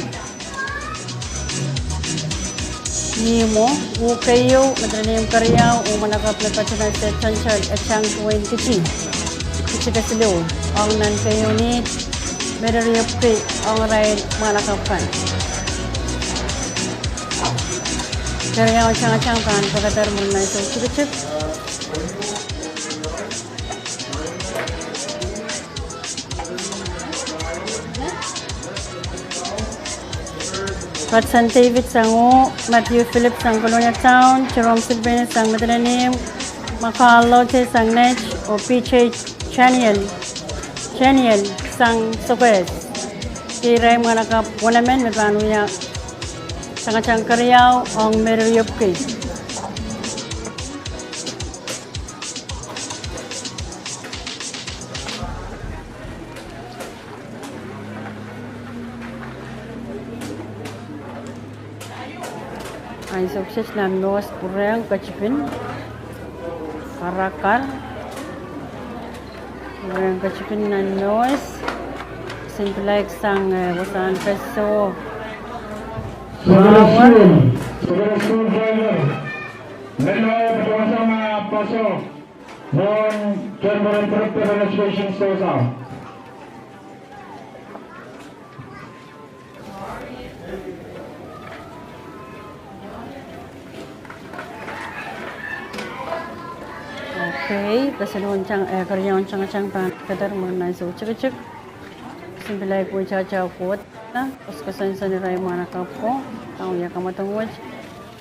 Ni mwo, uh keieu, Madolenihmw keriau, uh mwahnakapw me patohwan State Central, e tang duwen Kiti. Kiti kesiluh, ong nan keieu ni, Mereriepwiki, ong irail mwahnakapw kan. Keriau tangatang pahn pekeder mwurin ansou tikitik. Hudson David sang uh, Matthew Phillips sang Kolonia Town, Jerome Silvanus sang Madolenihmw, Makal Lote sang Net, oh P J Chaniel, Chaniel sang Sokehs. Irail mwahnakapw wenemen me pahn wia tangatang keriau ong Mereriepwiki. Ansou kiset nan Moas, pwurehng ketipin, karakar. Pwurehng ketipin nan Moas. Kisin pilaik sang, eh, wasahn keso. Secondary school, secondary school driver. Menlau patohsang ah pasok mwohn Kemperen Prep Registration Sosa. Okay, kesiluhn tang, eh, keriaun tangtang pahn keder mwohn nan soutik tikitik. Simpilaik wei tata Koht, koaskoasoansoan irail mwahnakapw ko, pahn wia kamwadong wet.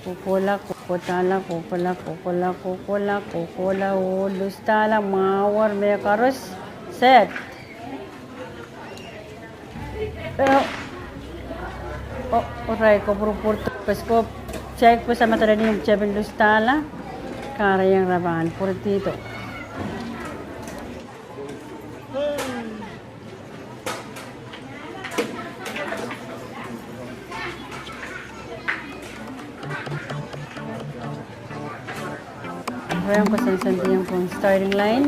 Kohkohla, kohkohdahla, kohkohla, kohkohla, kohkohla, kohkohla, oh lustahla, mwahu wet, mehkoaros, set. Eh, oh, oh, irail ko pwurupwurdo, pwe ko, saik pwe sa me doadoahk ni tepin lustahla, kahrehiong re pahn pwurodo. Re pahn koasoansoandiong pohn starting line,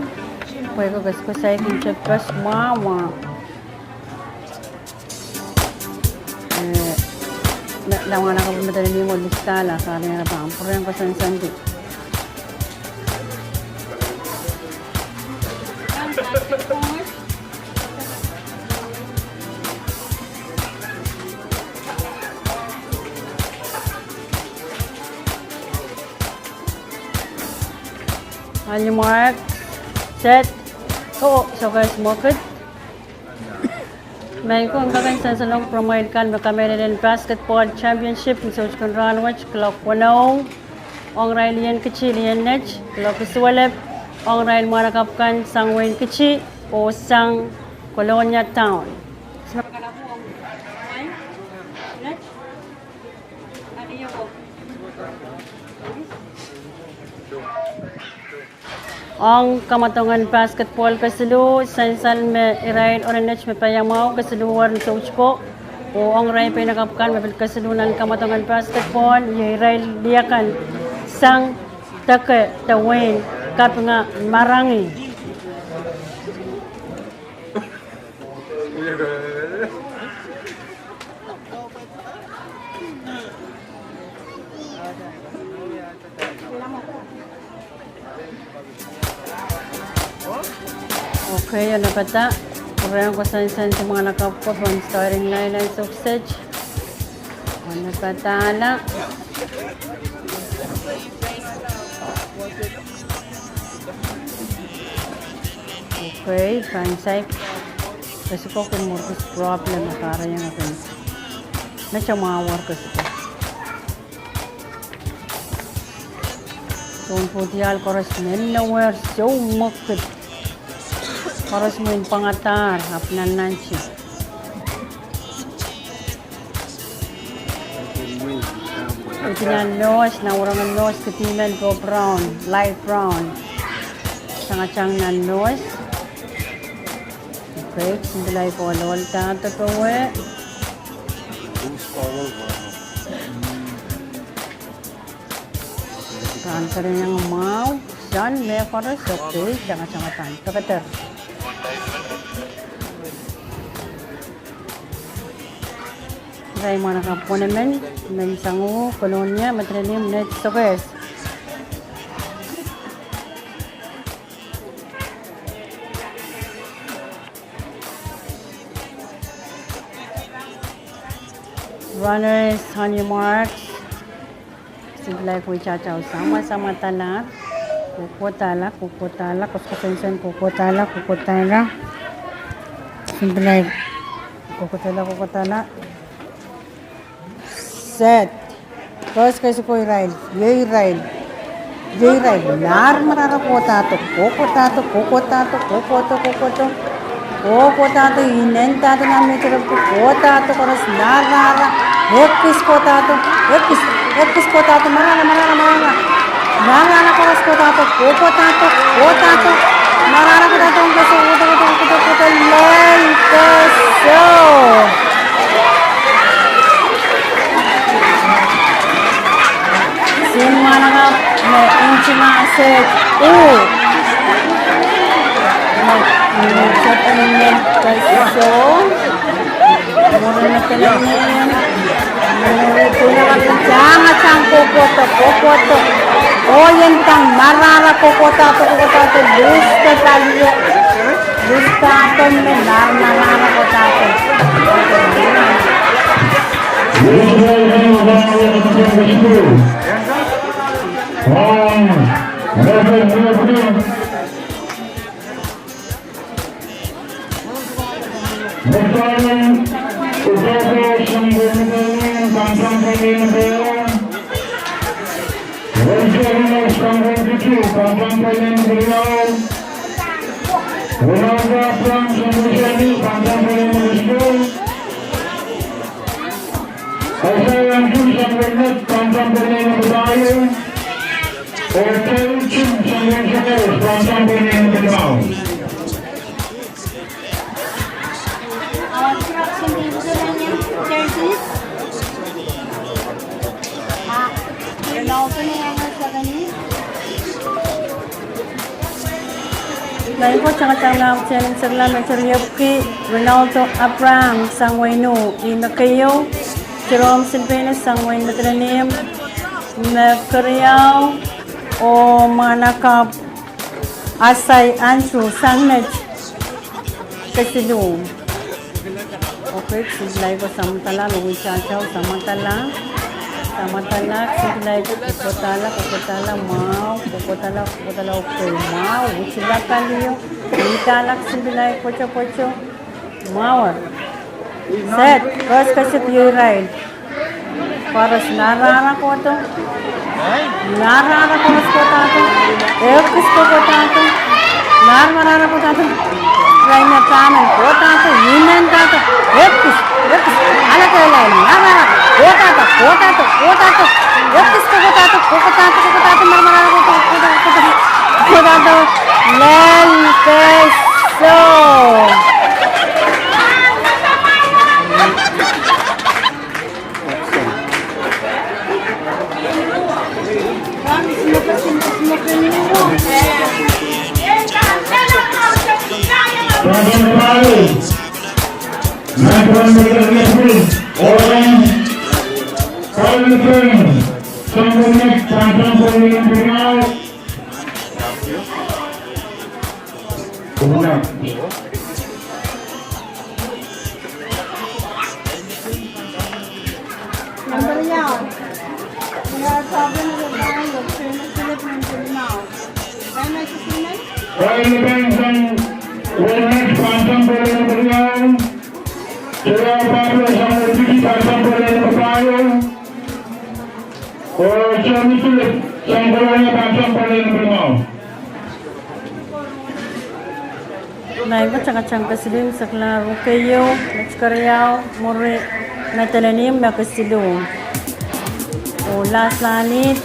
pwe ko koasoakoasoaiki tepin mwahu wet. Eh, me, mwahnakapw me doadoahk ni mwo lustahla, kahrehiong re pahn pwurehng koasoansoandi. On your mark, set, go. Sokehs mwekid. Mehkot kak en sansalohng pwuromwail kan me kamehlelen basketball championship ni soutik en rahn wet, kuloak weneu ong irail lien kitti, lien net, kuloak isuwelep ong irail mwahnakapw kan sang wehin Kitti oh sang Kolonia Town. Ong kamwadong en basketball kesiluh, sansal me irail onenet me paiamwahu kesiluhwer ni soutik ko, oh ong irail peinakapw kan me pil kesiluh nan kamwadong en basketball, iei irail lih akan sang Deke de wehin Kapinga Marangi. Okay, onopada, pwurehng koasoansoandi mwahnakapw ko pohn starting line en sokset. Onopadahla. Okay, fine, saik. Kesiko kin mwurkis problem a kahrehiong e kin. Me sa mwahu wet kesiko. Sounpwudiahl koaros men newer, sou mwekid. Koaros mwein pwangadahr, ahpw nannanti. Kidi nan nose, nan warangan nose, kidi men pwe brown, light brown. Tangatang nan nose. Okay, simpilaik ohlolda de powe. Pahn kereniong mwahu, sang mehkoaros, okay, tangatang pahn pekeder. Irail mwahnakapw emen, men sang Kolonia, me doadoahk ni mwo net sokehs. Runners, on your marks. Simpilaik wei tata oh samwasamwadahla. Kohkohdahla, kohkohdahla, koasoakoasoansoan kohkohdahla, kohkohdahla. Simpilaik kohkohdahla, kohkohdahla. Set. First kesiko irail, iei irail. Iei irail, nahr marahra kohdahdo, kohkohdahdo, kohkohdahdo, kohkohdo, kohkohdo. Kohkohdahdo, inendahdo nan mehterepki, kohdahdo koaros, nahr rahra, ekis kohdahdo, ekis, ekis kohdahdo, marahra, marahra, marahra. Nahr rahra koaros kohdahdo, kohkohdahdo, kohdahdo. Marahra kohdahdo, kohkohdo, kohkohdo, kohkohdo, lel, koaso. Sen mwahnakapw me inchi mahset, oh. Me, me, me, koaso. Mwurin me kelen, mwurin me Tang a tang kohkohdo, kohkohdo. Oh ien tang marahra kohkohdo, kohkohdo, luhste palio. Luhste ape me mar marahra kohkohdo. Muktalan, Utoko, Sangweni, Pantang Palen Beriau. Welfare, Sangweni Kitu, Pantang Palen Beriau. Welfare, Sangweni Pantang Palen Beriau. Isaiah Andrew, Sangweni Pantang Palen Beriau. Otei Jim, Sangweni Pantang Palen Beriau. Our instruction teacher and teachers. Ah, Ronaldo ni yang sa kani. Naingo tangatang laud en Sangweni Metro Riepki, Ronaldo Abraham, Sangweni, ih me keieu, Jerome Silvena, Sangweni Metro Nihmw, me keriau, oh mwahnakapw Asai Andrew, sang met kesiluh. Okay, kisin pilai ko samwandala, me wihte atail samwandala, samwandala, kisin pilai kohkohdahla, kohkohdahla, mwahu, kohkohdahla, kohkohdahla, okay, mwahu, wihte la palio, wihte la kisin pilai pwoto pwoto. Mwahu. Set, koaros kesik ieu irail. Koaros marahra kohdo. Marahra koaros kohdahdo. Ekis kohdahdo. Mar marahra kohdahdo. Irail me pahmen kohdahdo. Ihme ndahdo. Ekis, ekis. Alehda irail marahra. Kohdahdo, kohdahdo, kohdahdo. Ekis kohdahdo, kohdahdo, kohdahdo. Mar marahra kohdo, kohdo, kohdo. Kohdahdo. Lel keso. Number yau. We have problem with the line of Sangweni Philip number now. Why am I saying that? Why am I saying that? Well, next Pantang Palen Beriau. Sera Pablo Sangweni Pantang Palen Beriau. Oh, Jerome Philip, Sangweni Pantang Palen Beriau. Naingo tangatang kesiluh, sekla rukeieu, met keriau, mwuri, Madeline me kesiluh. Oh, last lahnit,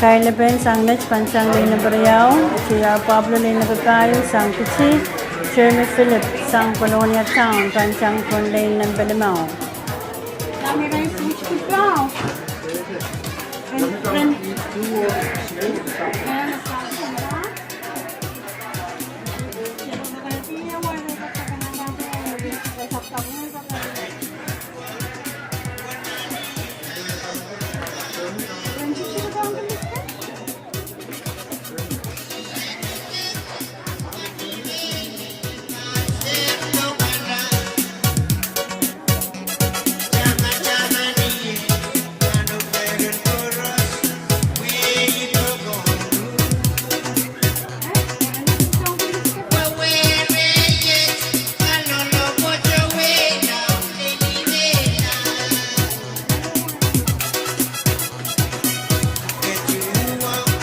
Kailepen sang met Pantang lane number riau, Sera Pablo lane number pahieu, sang Kitti, Jeremy Philip, sang Kolonia Town, Pantang pwon lane number limau.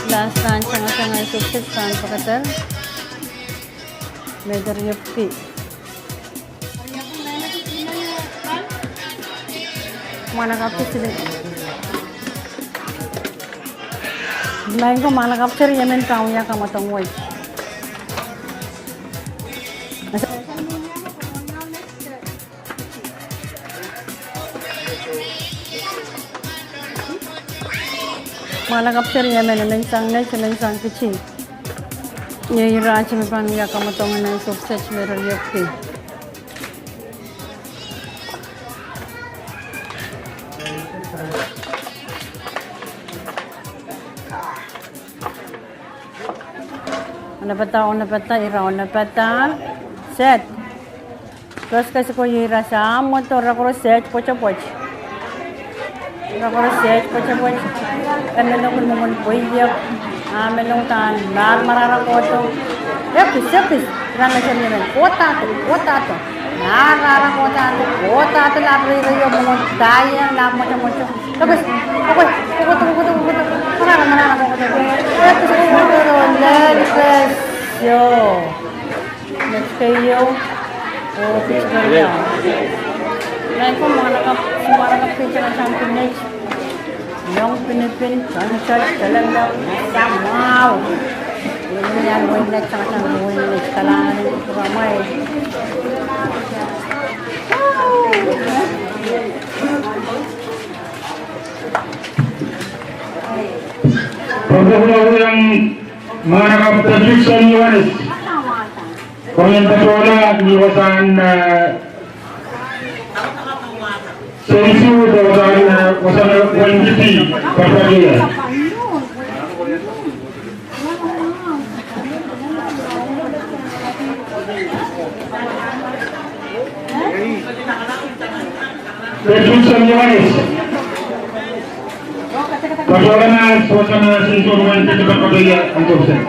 Last round, tangatang en sukses pahn pakatar. Meter yepki. Mwahnakapw sili. Naingo mwahnakapw seri emen pahn wia kamwadong wet. Mwahnakapw seri emen, emen sang Nait, emen sang Kitti. Ih irail me pahn wia kamwadong en sohp set me reriepki. Onopada, onopada, ira onopada. Set. First case ko iei ira Samwodoi, ira koaros set pwetepwet. Ira koaros set pwetepwet. Emen okun mwomwen pweiek. Emen okun dahn mar marahra kohdo. Ekis, ekis. Ira me seri emen. Kohdahdo, kohdahdo. Marahra kohdahdo, kohdahdo lap reirei o mwomwen dahie lap mwotomwoto. Ekis, ekis, kokohdo, kokohdo, kokohdo. Marahra, marahra kokohdo. Ekis, kokohdo, lel kesio. Next keieu. Oh, picture keieu. Next ko mwahnakapw, mwahnakapw picture kan sampu next. Iong pinipin, sunset, calendar, samau. Ini yang witness, sangat yang witness, kalahngan, ramai. Pwopwokolo iang mwahnakapw Patrickson Johannes. Komw en patohla ni wasahn, eh, seisu, wasahn, eh, wasahn wenkiti, patohla. Petrus Johannes. Patohla mas, patohla mas, inson wenkiti patohla, antorsen.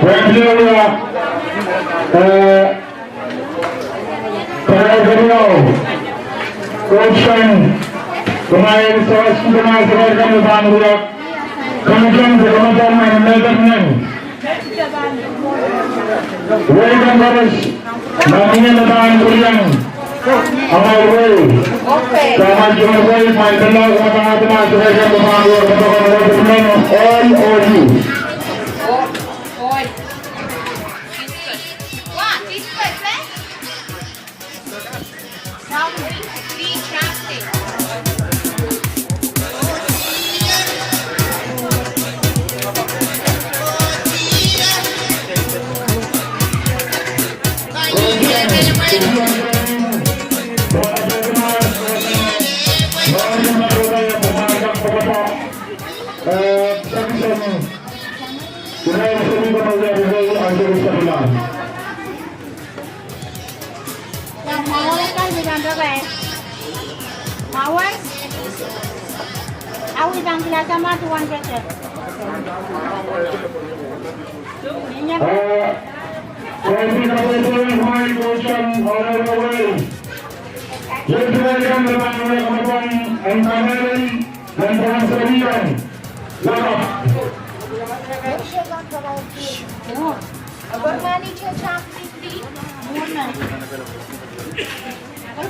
Well, well, eh, Karair keriau, Koht kan, kumwail sawas, kumwail sawas kan me pahn wia, kan kan, kan kan, kan kan, kan kan. Wehi kan koaros, ma mie me pahn wia, amwail wehi. Kumwail wehi, kumwail pahn wia, kumwail pahn wia, kumwail pahn wia, kumwail pahn wia, all, all you.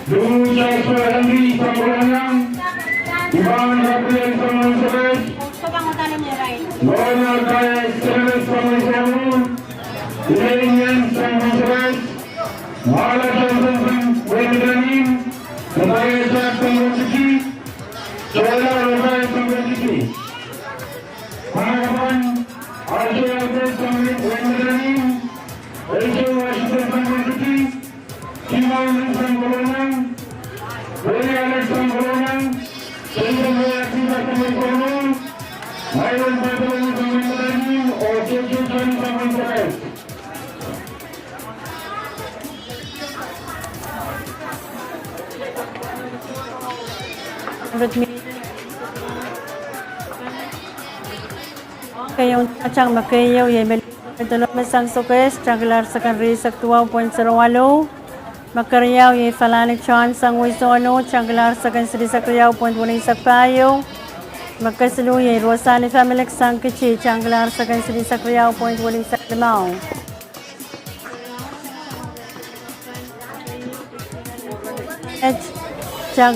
Lou Joshua Henry sang Koloniang, Ivan Gabriel sang Mount Elizabeth, Lorna Kaya Senelis sang Mount Elizabeth, Elaine Yang sang Mount Elizabeth, Marla Johnson sang Mount Elizabeth, Natalia Jack sang Mount Elizabeth, Joella Rafael sang Mount Elizabeth. Manaman, Archie Albert sang Mount Elizabeth, Rachel Washington sang Mount Elizabeth, Kim Allen sang Koloniang, Willie Allen sang Koloniang, Jason Roy Akiba sang Koloniang, Myron Bartholomew sang Mount Elizabeth, oh Jojo Johnny sang Mount Elizabeth. Keieu, tang me keieu, iei Melissa Bartholomew sang Sokehs, tangkilahr sekon rieisek duwau point zero waluh. Me keriau iei Falani John sang Uisohnu, tangkilahr sekon silihsek riau point weneisek pahieu. Me kesiluh iei Rosani Family sang Kiti, tangkilahr sekon silihsek riau point weneisek limau. Tang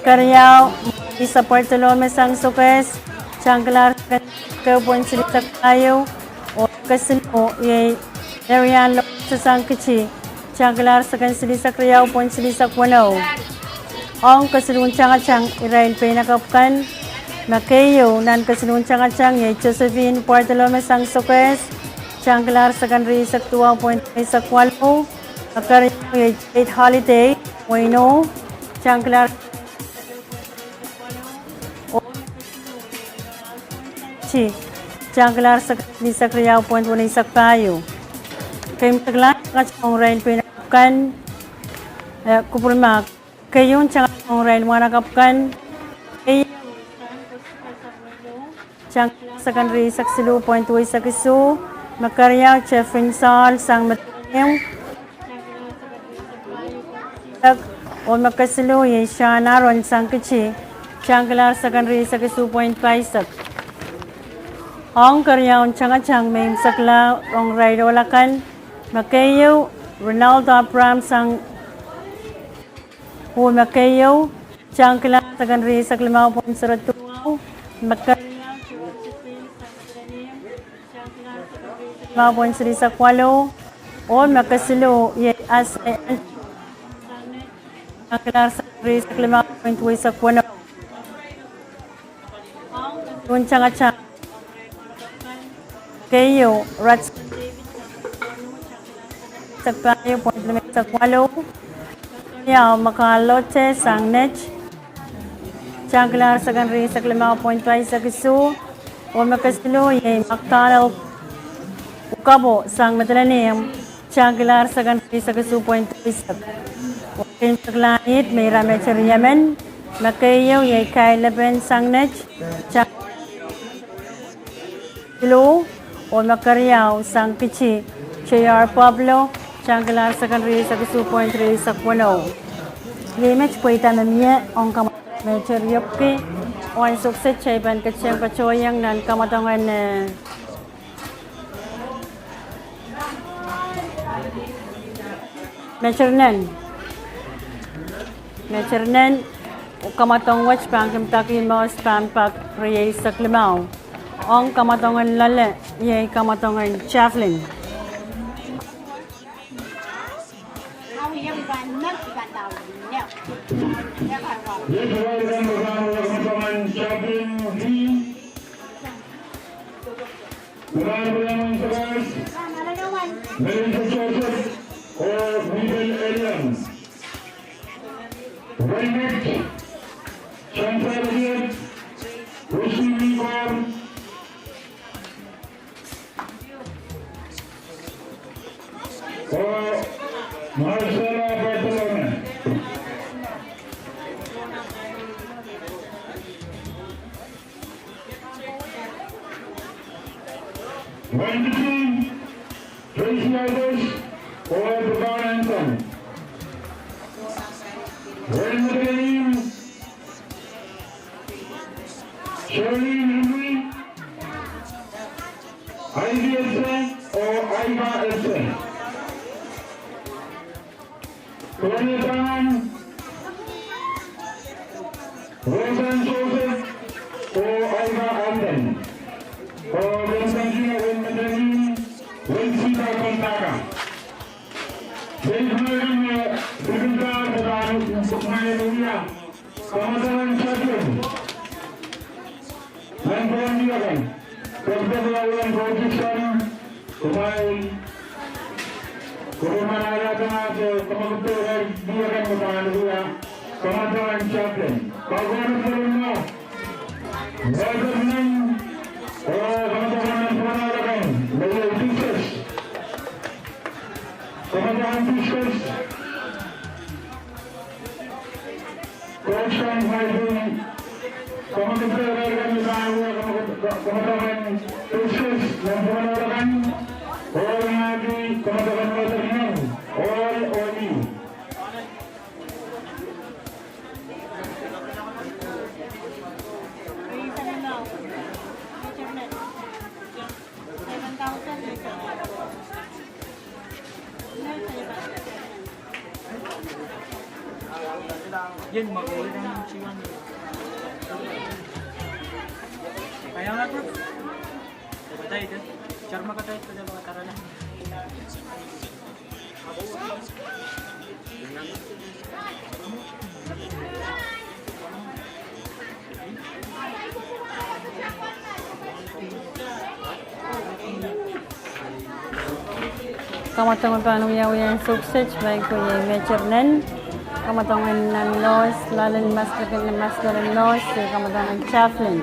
keriau, Melissa Bartholomew sang Sokehs, tangkilahr sekon silihsek ehu point silihsek pahieu, oh kesiluh iei Marian Lawrence sang Kiti, tangkilahr sekon silihsek riau point silihsek weneu. Ong kesiluhn tangatang irail peinakapw kan, me keieu nan kesiluhn tangatang iei Josephine Bartholomew sang Sokehs, tangkilahr sekon rieisek duwau point rieisek waluh. Me keriau iei Jade Holiday, weino, tang kilahr ti, tang kilahr silihsek riau point weneisek pahieu. Keimwseklahn tangataong irail peinakapw kan, eh, kupwurmahk. Keieun tangataong irail mwahnakapw kan, kei tang kilahr silihsek siluh point weisek isuh, me keriau Jeffrey Saul sang Medilinim, oh me kesiluh iei Sean Aaron sang Kiti, tang kilahr silihsek isuh point paisek. Ong keriaun tangatang me imwisekla ong irail ohl akan, me keieu Ronald Abraham sang, oh me keieu tang kilahr silihsek limau point zero two, me keriau limau point silihsek walu, oh me kesiluh iei Asai, tang kilahr silihsek limau point weisek weneu. Keieun tangatang, keieu Ratson David, silihsek pahieu point limeisek walu, keriau Makalote sang Net, tang kilahr silihsek limau point paisek isuh, oh me kesiluh iei McDonald Ukabo sang Medilinim, tang kilahr silihsek isuh point paisek. Oh keimwseklahn ihte me ira met riemen, me keieu iei Kai Lepen sang Net, tang siluh, oh me keriau sang Kiti, J R Pablo, tang kilahr silihsek isuh point riisek weneu. Iei met pweida me mie ong kamadau me riepwuki, oh en sokset kitail pahn ketin patohiong nan kamadau en, eh, Meternen. Meternen, kamadau wet pahn kin peki mour pahn pak rieisek limau. Ong kamadau en loale, iei kamadau en javelin. Melissa Joseph, oh Miguel Elian. Wenget, Chantal Eliot, Rosie Mingor, oh Marcela Bartolome. Wenditin, Tracy Aldous, oh Pepin Anson. Wenditin, Charlene Henry, Ivy Edson, oh Iva Edson. Tony Taman, Roseanne Joseph, oh Iva Alden, oh Constantino Wenmetenin, Wensita Kontaka. Saint Mary, eh, Bibinda, Bibinda, Bibinda, Kamadau en chaplain. Nan pwon ni akan, Doktor Lawen Robertson, kumwail, kumwail alehda nan, eh, kamadau en ni akan me pahn wia kamadau en chaplain. Kamadau en chaplain. Robert Ning, oh, kamadau en pwon ni akan, Mayor Discus. Kamadau en Discus. Koht kan pahn pil, kamadau en, kamadau en Discus, nan pwon ni akan, oh, nahki, kamadau en Robert Ning, oh, oh, ni. Kamadau me pahn wiawi en sokset, maing ko, iei Major Nen. Kamwadong en nan North, loalen master, master en North, eh, kamwadong en Chaplain.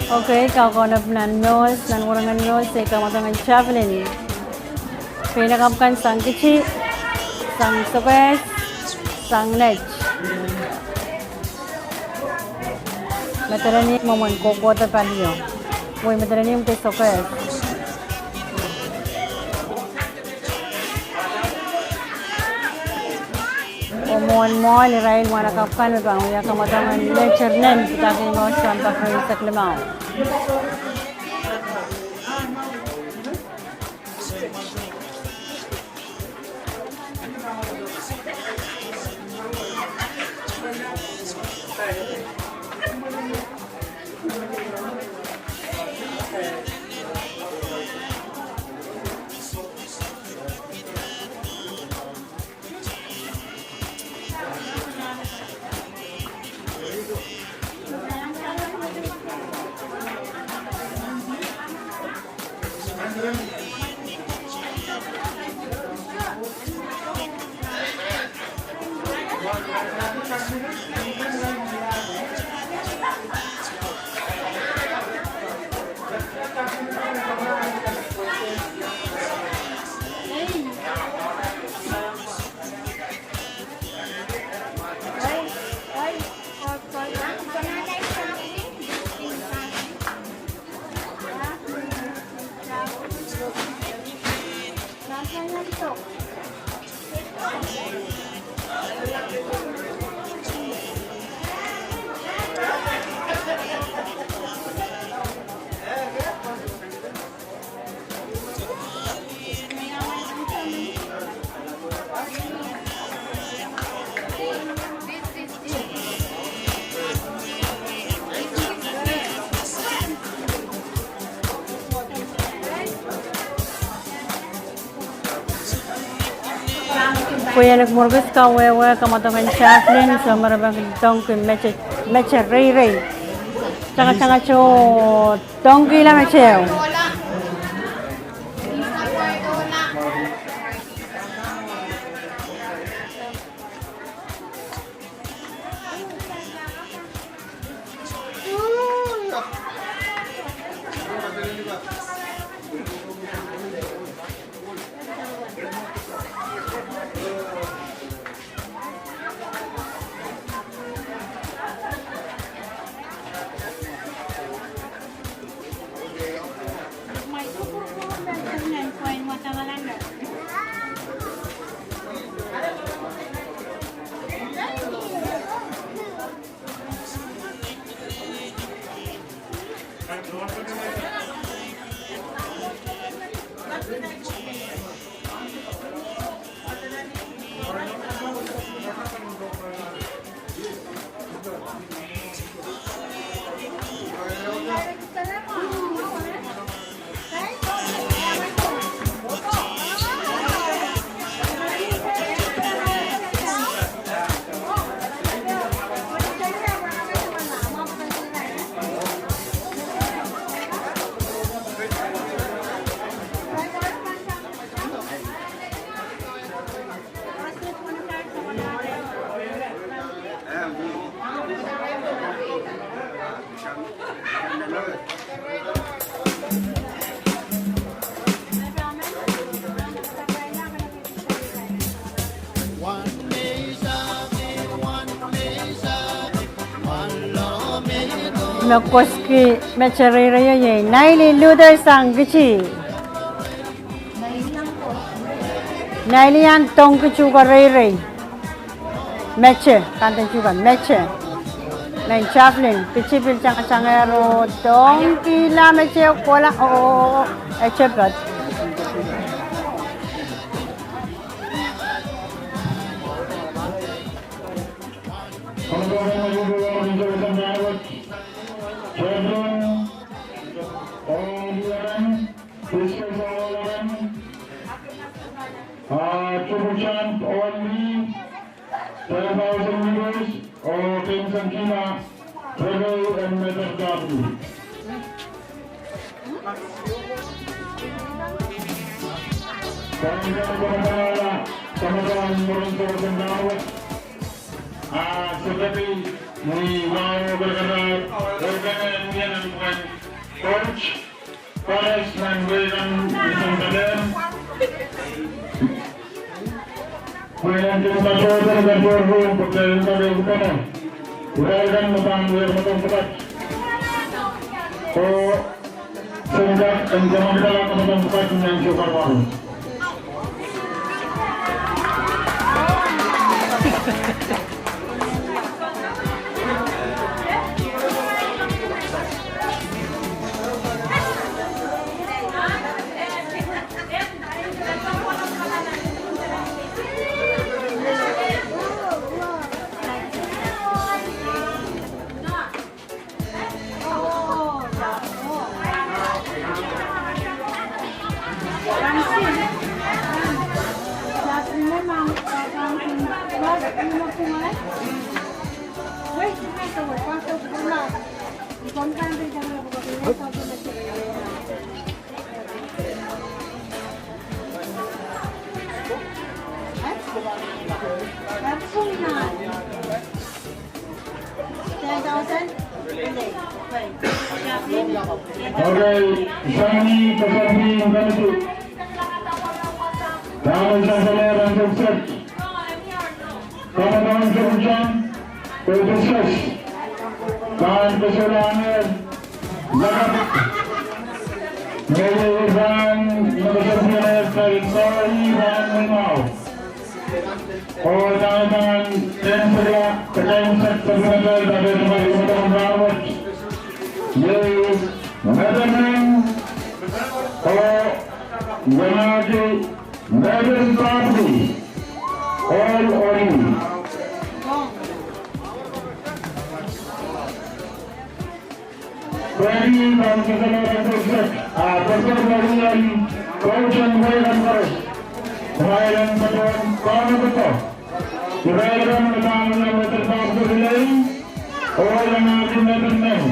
Okay, kakonopen nan North, nan warangen North, eh, kamwadong en Chaplain. Pein akapw kan sang kiti, sang sokehs, sang net. Medelenihmw mwomwen kohkohdo palio. Wei, medelenihmw de sokehs. Oh mwohn mwoahl irail mwahnakapw kan me pahn wia kamwadong en Nature Nen, pwutak en North, sounpar rieisek limau. Pwe iang mwurkis kawehwe, kamwadong en Chaplain, soh me re pahn kin dongki mete, mete reirei. Tangatangete oh dongkihla mete. Me koasoiki met reirei o iei Naili Luther sang Kiti. Naili, iang dongki tuhke reirei. Mete, kante tuhke, mete. Nein javelin, Kiti pil tangatangehro, dongkihla mete kohla, oh, oh, oh, oh, e tepet. Ah, triple jump only, ten thousand meters, oh, ten centimeter, triple and meter W. Pwangkan kamadaala, kamadaala murin sorosen dahwet. Ah, Secretary, ni wahu karakarahk, oh, kene mie nan pwukan coach. Pares nan wekan isin paden. Wekan kin patohdo nan patohdo pwukan paden. Irail kan me pahn wia madamadau pwukat. Oh, sengkak en kamadaala madamadau pwukat nan sohte pahn. Okay, Sani, Kasani, Kasani. Damen sasaleran sokset. Kamadaun sokset, oh, discuss. Kan kesolahngehr. Lakapw. Mie rahn, me kesempwal, kari kari rahn mwahu. Oh, tangatangan, ten sekla, kataun sek, sekla, kataun sek, kataun sek. Yei, madaman, oh, wanahki, Mehpel Babli, ohl Ori. Pwehki pahn kesempwal en sokset, ah, pwehki pahn kesempwal, coach en wekan koaros. Irail en patohwan, pahn patohwan. Irail kan me pahn wia Mehpel Babli relay, oh, irail en ahki Mehpel Meng.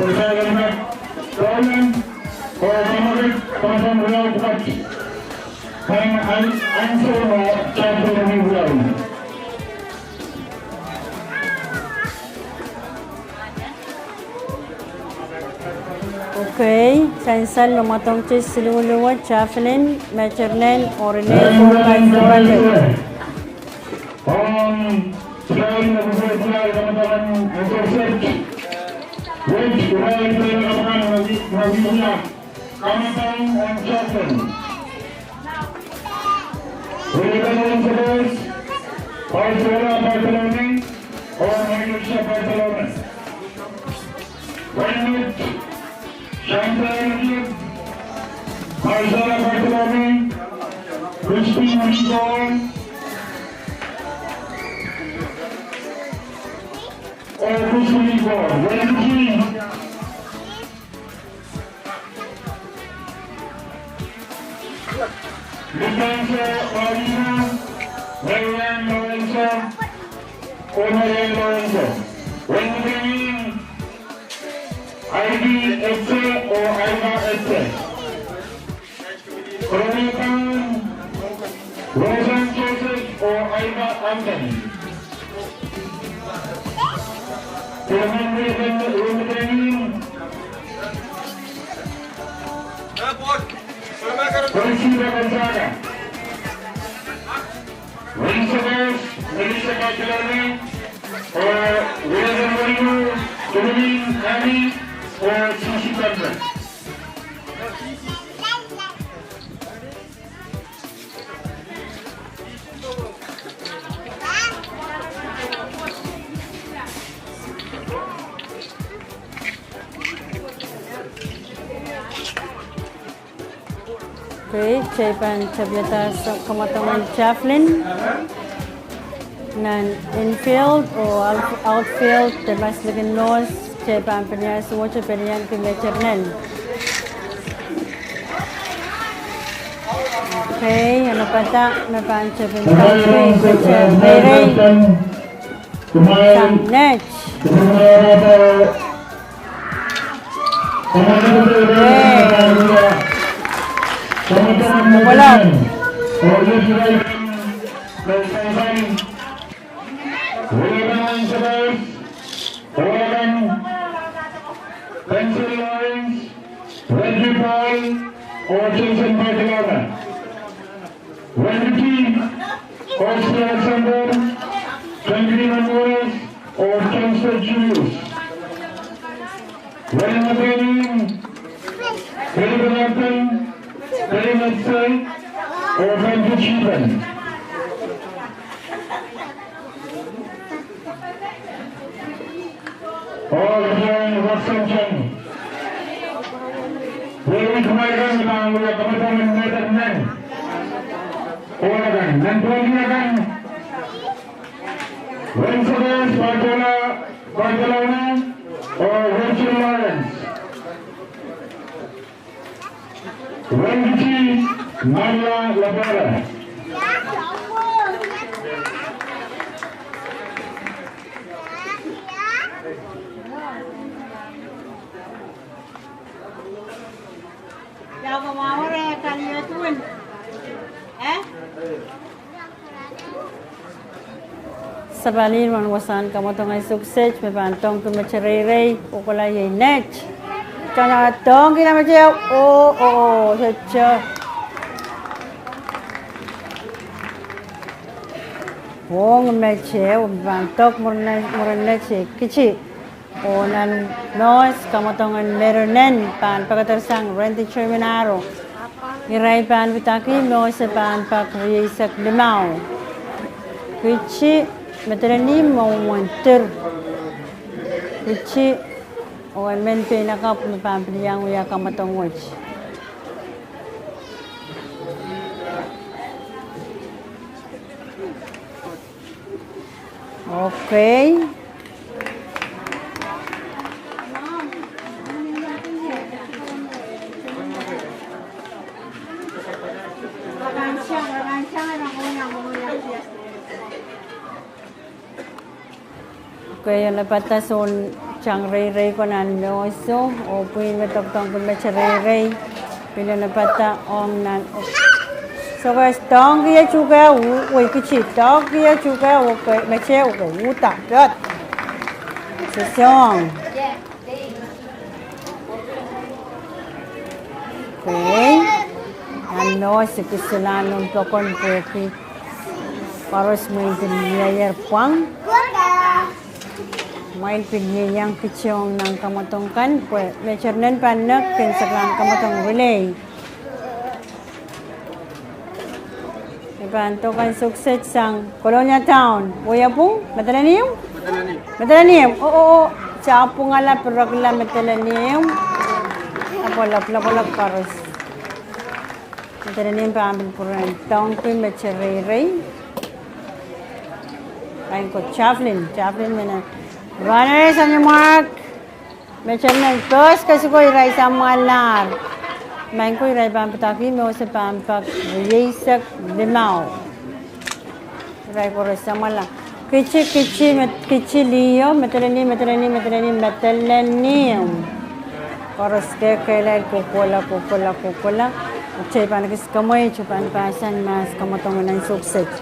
Irail en patohwan, oh, kamake, patohwan relay pwukat. Kan an, ansou me chapter ni wulaun. Okay, sansal me mwadangete siluh luwet, javelin, meternen, oh relay four by four hundred. Om, selain me kukuh pula kamadaman ansou sek, wet irail pahn kamadaman mawihwia. Kamadaun en javelin. William Elizabeth, Paisela Bartholomew, oh Maisha Bartholomew. Wenmit, Chantal Elizabeth, Paisela Bartholomew, Christine William, oh Christine William. Wenmit, Lorenzo Paulino, Marian Lorenzo, oh Marian Lorenzo. Wenmit, Ivy Etze, oh Iva Etze. Koronekan, Roseanne Joseph, oh Iva Anthony. Rensokos, Melissa Barcelona, oh William William, Dominic Nani, oh Susie Conrad. Okay, kitail pahn tapiada kamwadong en javelin nan infield oh out-, outfield, de mas likin nos, kitail pahn pil iang suwed pil iang ki me tepnen. Okay, ena pahn tepin tepin tepin tepin. Sang net. Yay. Wala. Pencil Lawrence, Wendy Paul, oh Jason Barcelona. Wendy T, Oscar Alexander, Franklin Morris, oh Thompson Julius. Wendy Benny, Philip Nathan, Philip Matsai, oh Franklin Chiban. Oh, kitail en wahsang sang. Wehwehki kumwail kan me pahn wia kamwadong en mehn nan. Oh, nan pwehki kan. Wendy Bartola, Bartolona, oh Wendy Lawrence. Wendy Maria Labora. Sapwellimen wasahn kamwadong en sukset me pahn dohngki mete reirei, oh kohla iei net. Tana dohngki nan mete, oh, oh, oh, sehse. Ong mete, oh pahn dok mwurin, mwurin net, kici. Oh nan mour kamwadong en Meronen pahn pekedersang Randy Germinaro. Irail pahn pidaki mour se pahn pak rieisek limau. Kici, medelen imw oh wendir. Kici, oh en men pein akapw me pahn pil iang wia kamwadong wet. Okay. Okay, ena pahn soun tang reirei ko nan mour so, oh pwihn me doadoahngki mete reirei. Pil ena pahn ong nan. Sokehs dohngki e tuhke uhwei kici, dohngki e tuhke uhwei mete uhwei uhda, dot. Sesong. Okay. Nan mour se kisin nan pokon pwehki koaros mwein pil ieier pwang. Mwein pil ieiang kici ong nan kamwadong kan, pwe mete nen pahn nek kin saklan kamwadong relay. E pahn doken sukset sang Kolonia Town. Wia pwung, medelen imw? Medelen imw. Oh, oh, oh. Sapwungala pirekla medelen imw. Apwalap, lapwalap koaros. Medelen imw pahn pil pwurehng dohngki mete reirei. Pahn ko javelin, javelin mene. Runners on your mark. Mete men, pers kesiko irail samwalahr. Maing ko, irail pahn pidaki mour se pahn pak rieisek limau. Irail koaros samwala. Kici, kici, met-, kici liho, medelen imw, medelen imw, medelen imw, medelen imw. Koaros kehlail, kohkohla, kohkohla, kohkohla. Kitail pahn kis kamwei, kitail pahn pahsan mahs kamwadong en sukset.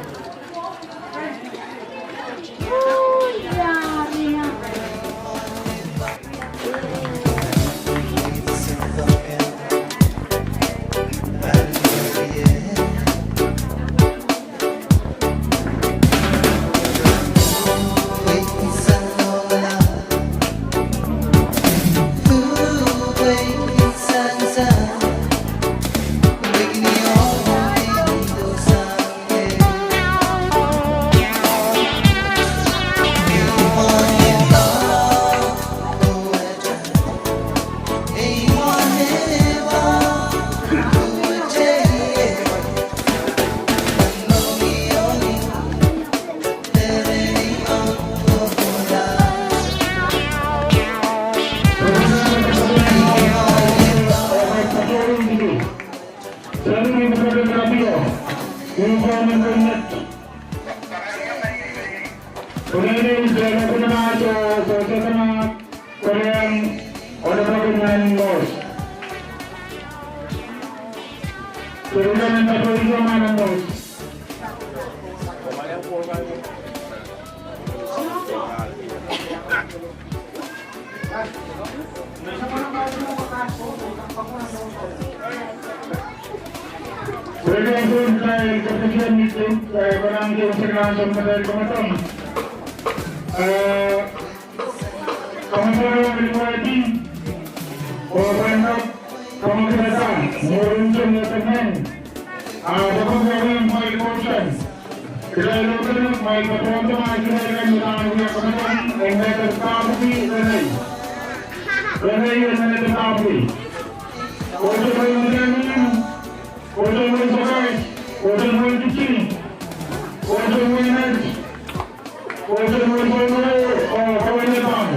Pwehki ansou kitail ketikihong ni kitail, eh, pahn kihong sekala ansou me kitail kamwadang. Eh, kamwadang me lipwahdi, oh pahn kak kamwadang, mwurin sen me temen. Ah, pwehki mwurin mwail kousoan. Kitail lohpene mwail patohwan ma kitail kan me pahn wia kamwadang, en me kak kapwiki, Renei. Renei en me kak kapwiki. Kousoan mwail madanin, kousoan mwail sakais, kousoan mwail titi, kousoan mwail net, kousoan mwail soumwahu, oh, kaweid pahn.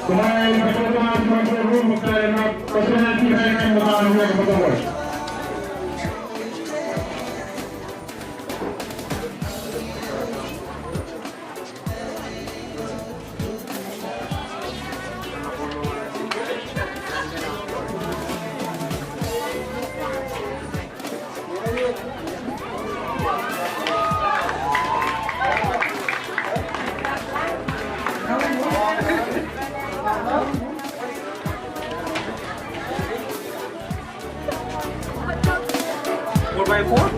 Kumwail patohwan ma kitail kan me pahn wia kamwadang. Four by four?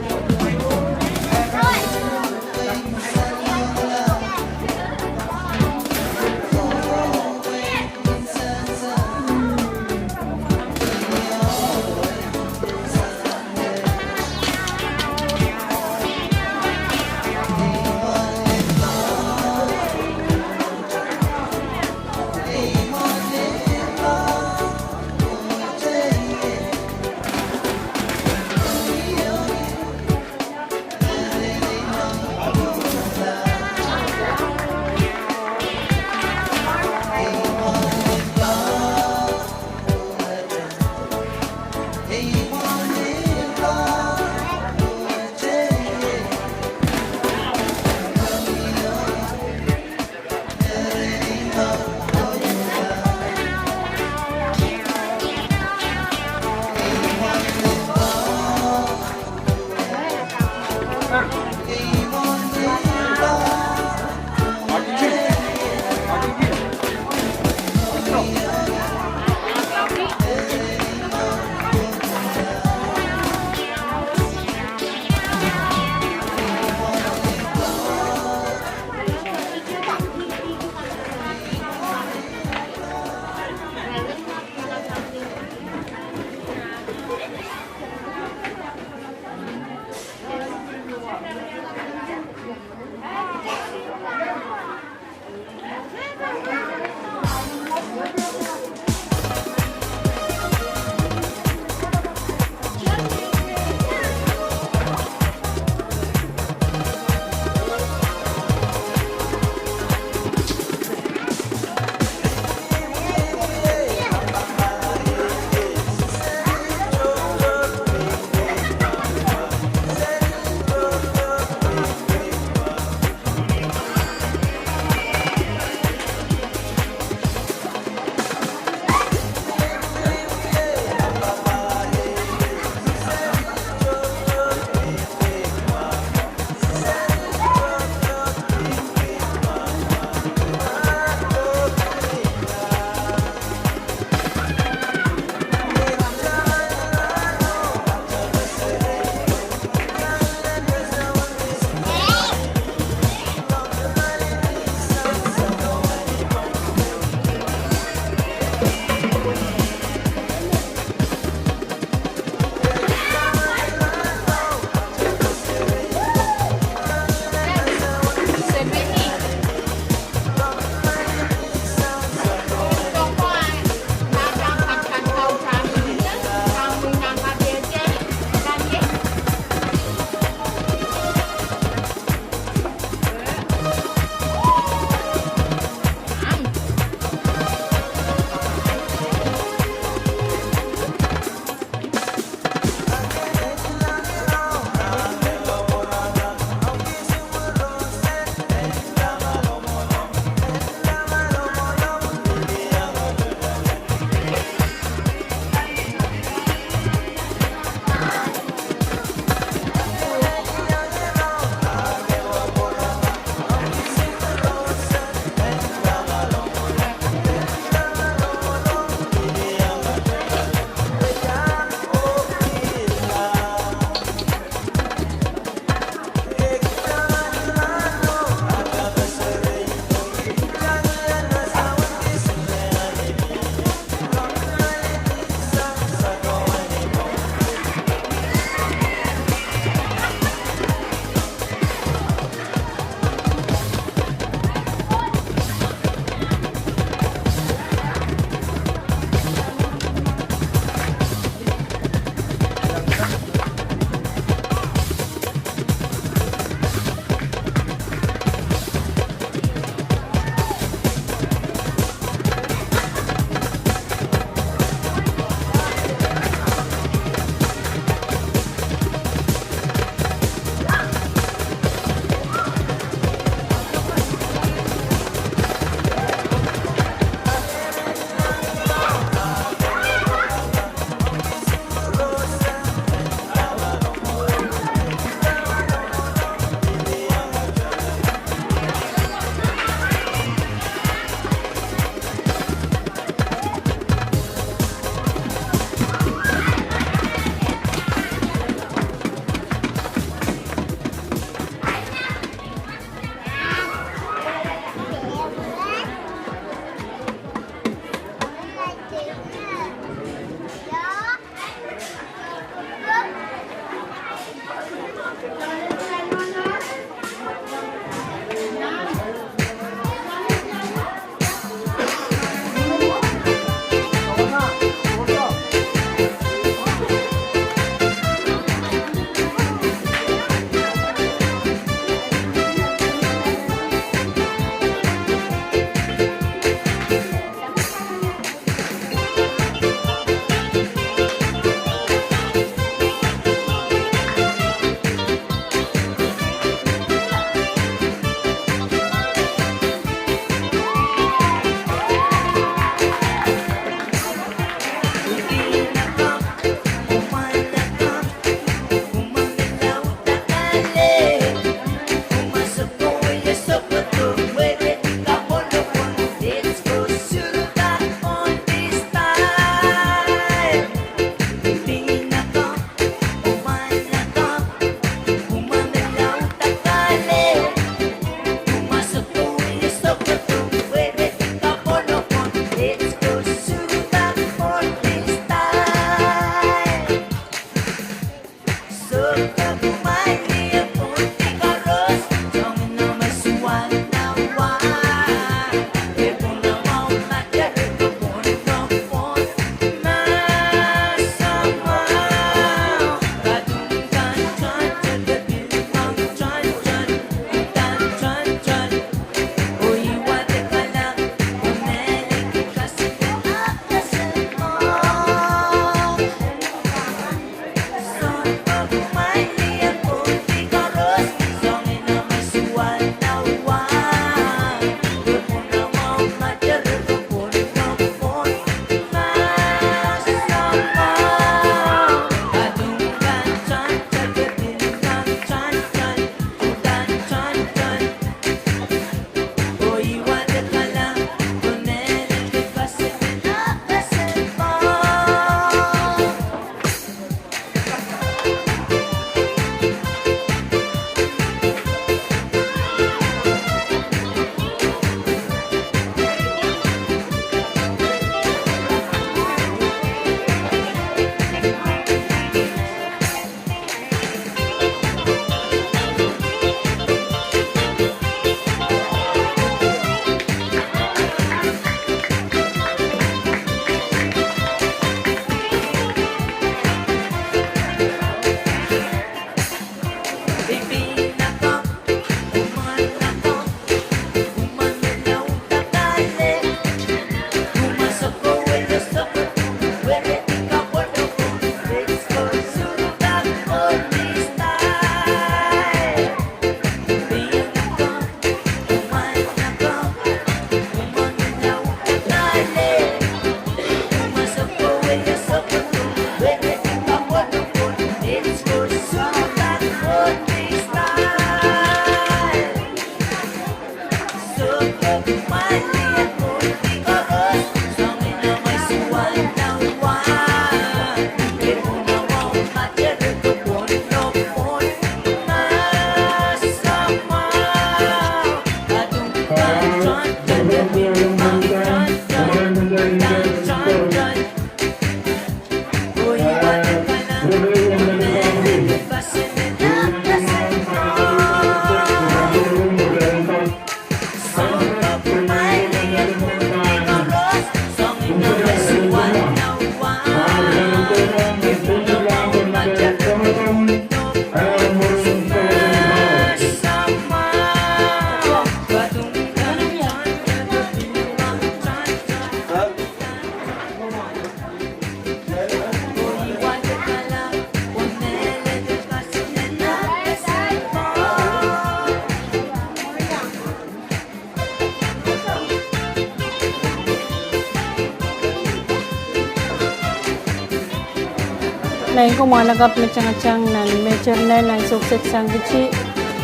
Nainko mwahnakapw me tangatangsang nan meternen nan sokseksang kiti,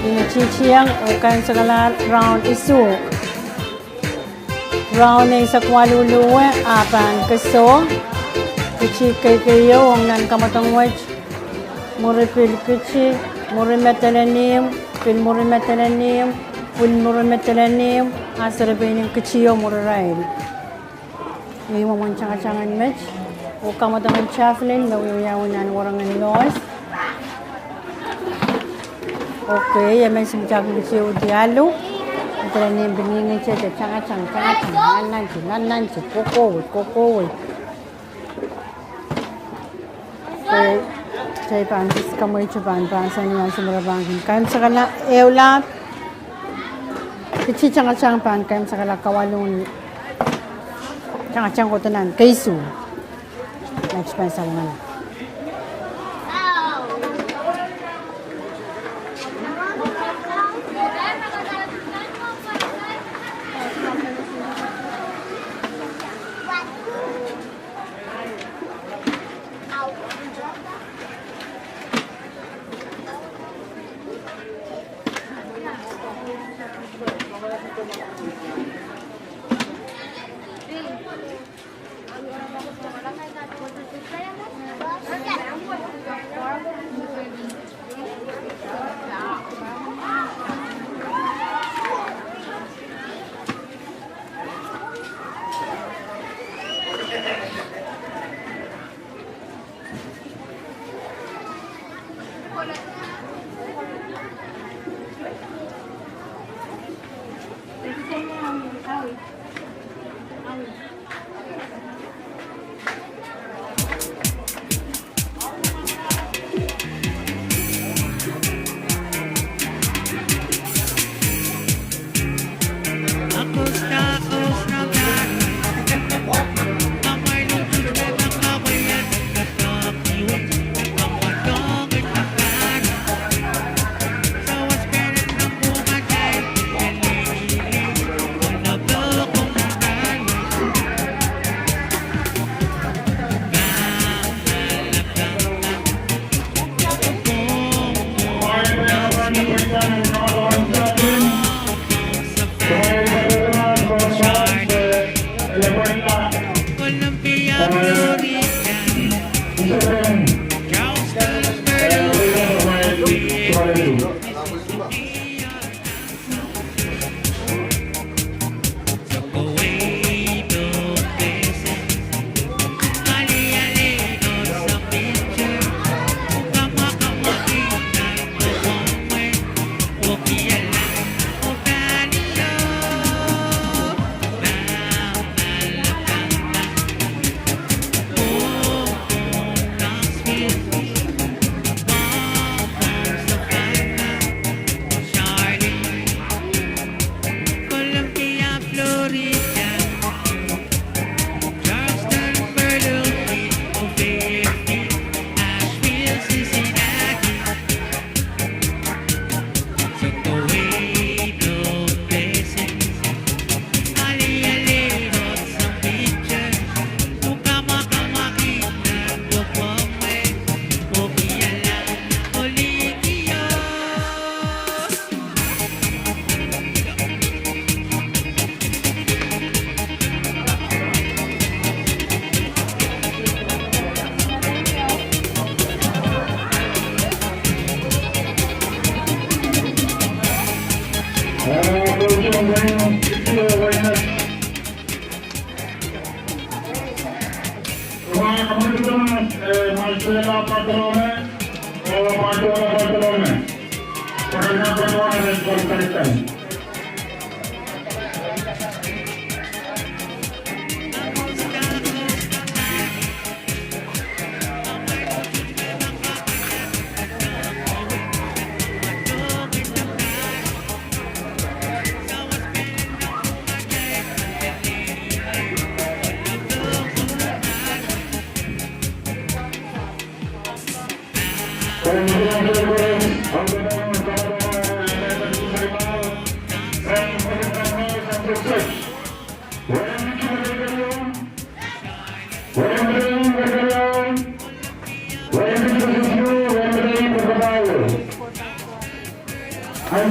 ih me titiang oh kaimwisekala rahn isuh. Rahn eisek waluh luwe, ah pahn keso. Kiti keikeieu ong nan kamwadong wet. Mwuri pil kiti, mwuri medel en ihmw, pil mwuri medel en ihmw, pil mwuri medel en ihmw, ah serepein kiti oh mwuri irail. Iei mwomwen tangatang en met, oh kamwadong en Chaplain me wiewiawi nan wahnpoaron North. Okay, e men simtakin kiti uhdi alu. Medel en ihmw pil ngingin te, tangatang, tangatang, nannanti, nannanti, kohkohwei, kohkohwei. Kitail pahn kis kamweite pahn pahn sang ni ansou me re pahn kin kaimwisekala ehu lap. Kiti tangatang pahn kaimwisekala kawalu ni tangatang kohdo nan keisuh. Next pahn sang mana.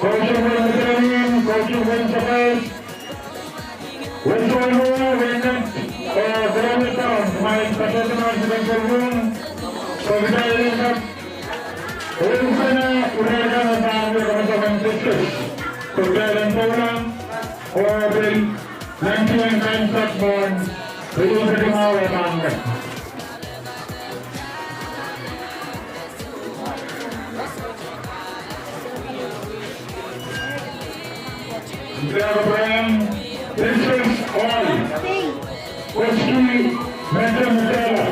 Koasoia President, koasoia Principal, Wesolo, Renet, eh, Director, kumwail patohwan Principal Room, Secretary, Principal, Principal, Principal, Principal, Principal, Principal, Principal, Principal, Principal, Abraham, Princess Hall, Koski, Metro Metala.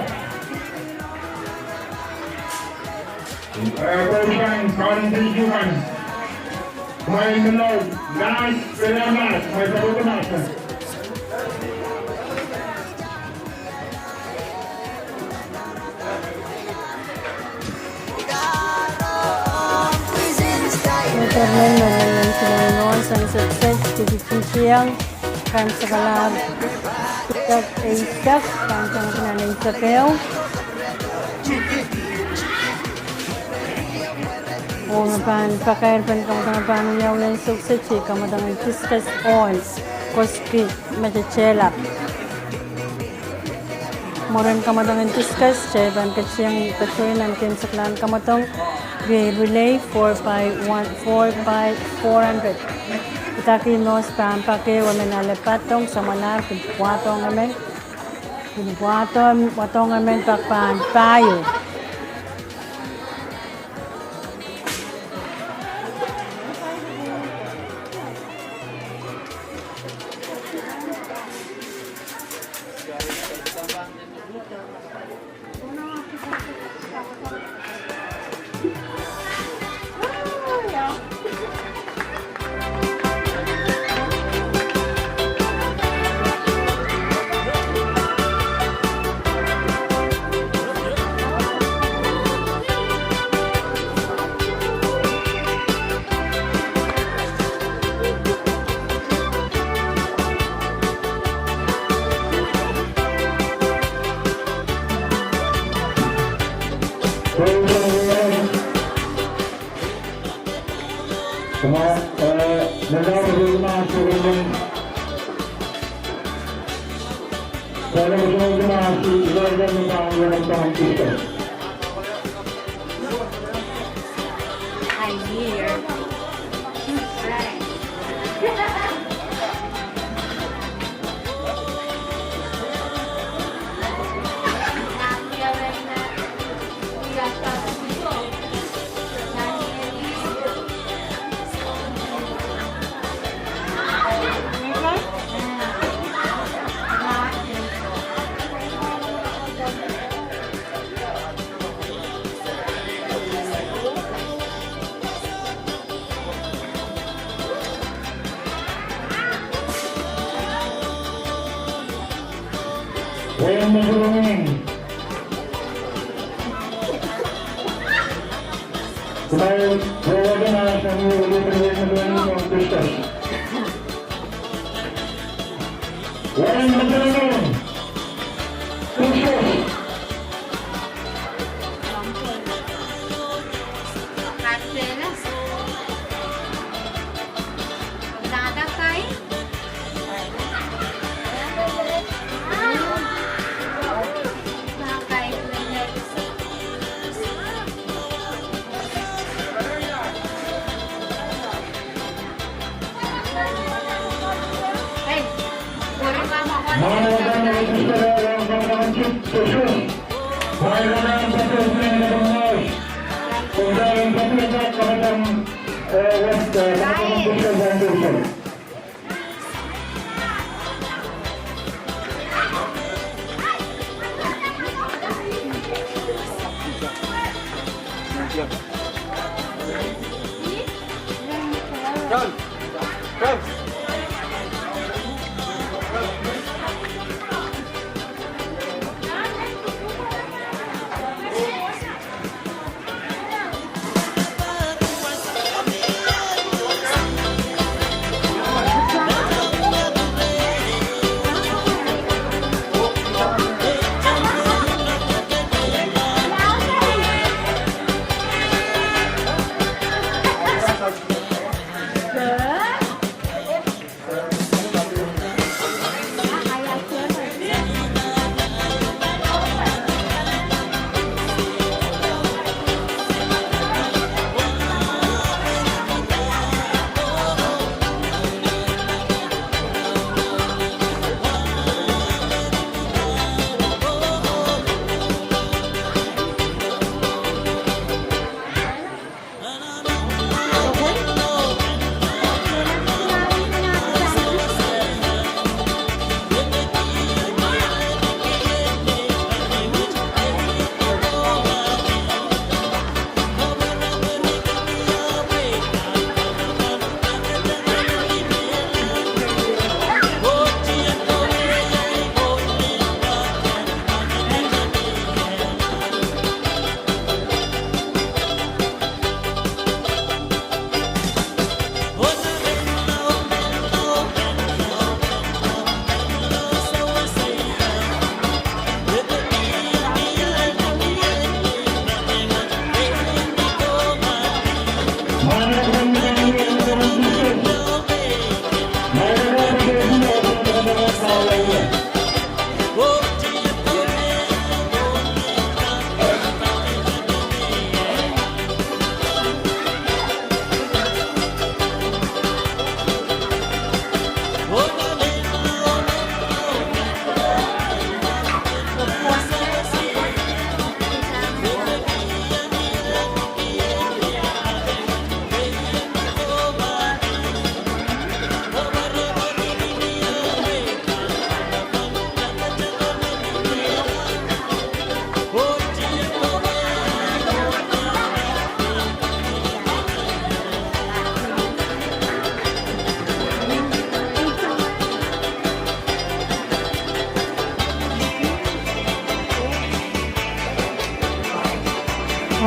Eh, Korean County Human. Kumwail menlau, nas, pela nas, kumwail patohwan nas. Chairman, Madam Chairman, Sunset Stage, Deputy Chair, kaimwisekala, eisek, kaimwisekala, eisek ehu. Oh me pahn pakair pen kamwadang pahn wiawi en Sunset Stage, kamwadang en Discus Hall, Koski, Metro Metala. Mwurin kamwadang en Discus, kitail pahn ketin patohwan nan kemwseklahn kamwadang, iei relay four by one, four by four hundred. Idaki mouse pahn pake, emen ale patong, samwalahr, kin wadohng emen, kin wadohng, wadohng emen pak pahn pahieu. I hear.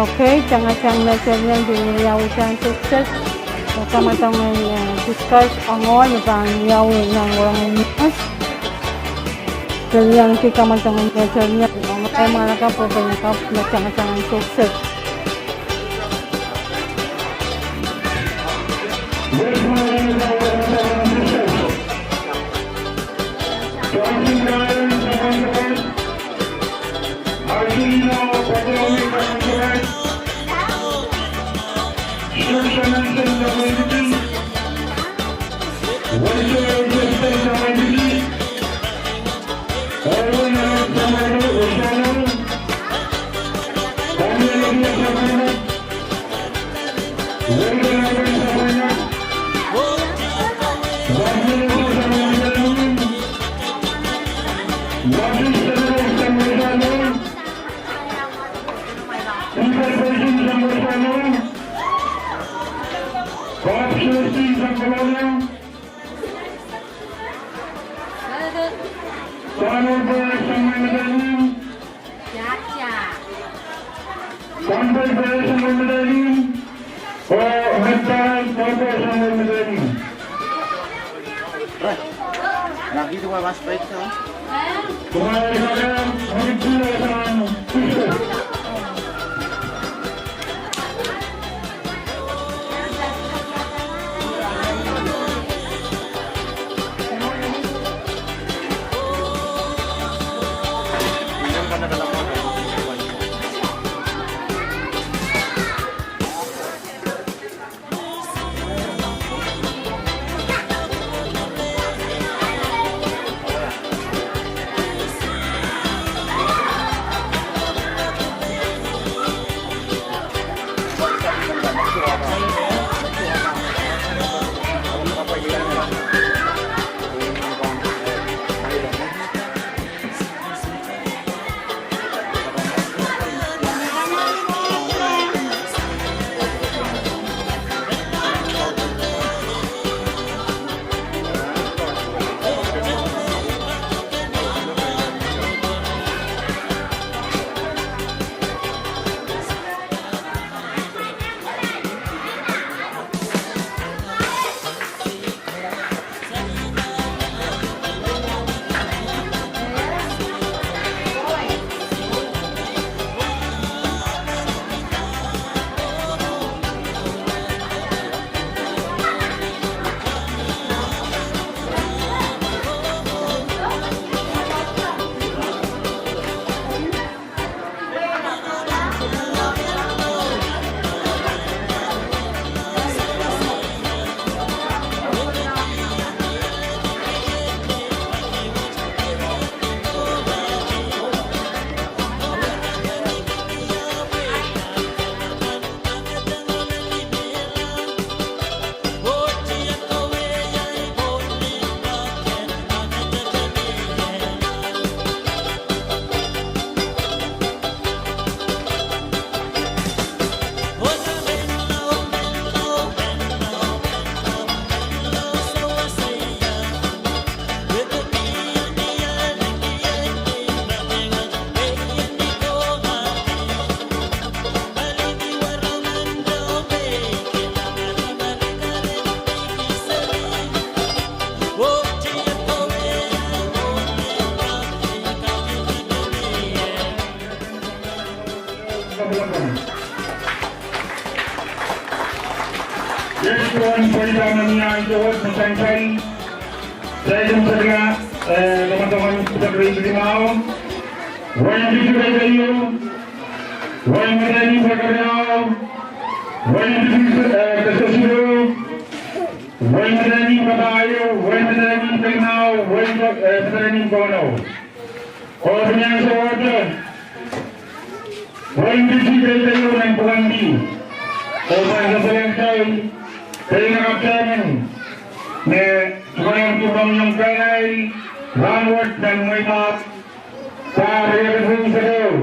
Okay, tangatang me serien pil wiawi sang success. Kamatangan, eh, discuss angoal me pahn wiawi nan rongen news. Serien ki kamatangan me serien, ong eh manaka po penaka me tangatang success. Iei pohn pweida me mie ansou wet me sansal, saikinte kila, eh, kamwadong en pidek rieisek limau, wehin Kisi kei keieu, wehin Madolenihmw keriau, wehin Kisi, eh, kesesiluh, wehin Madolenihmw kapahieu, wehin Madolenihmw kelimau, wehin, eh, Madolenihmw kauno. Oh pil ansou wet, wehin Kisi kei keieu nan pwukoahn dih. Oh pahn sapwellimatail, pein akapw chairman, me tukanamki mohngiong kainail rahnwet nan mwehi mwahu, pahr riekid rieisek ehu,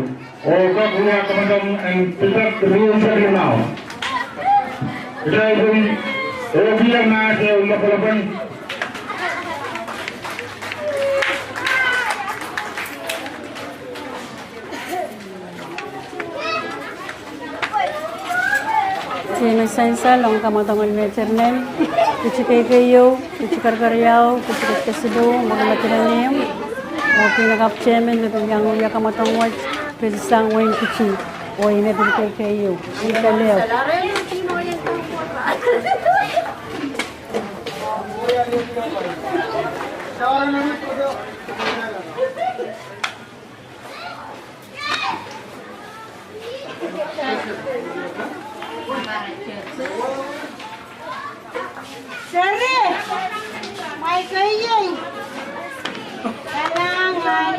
oh kak wia kamwadong en pidek rieisek limau. Kitail pil, oh pil mahs ehu lapalapwen. Kitail me sansal ong kamwadong en me chairman, Kisi kei keieu, Kisi kerkeriau, Kisi kesesiluh, mwurin Madolenihmw, oh pil akapw chairman me pil iang wia kamwadong wet, pil sang wehin Kisi, oh ih me pil kei keieu, ih pil ehu. Seri, mwail keieu. Kalahngan.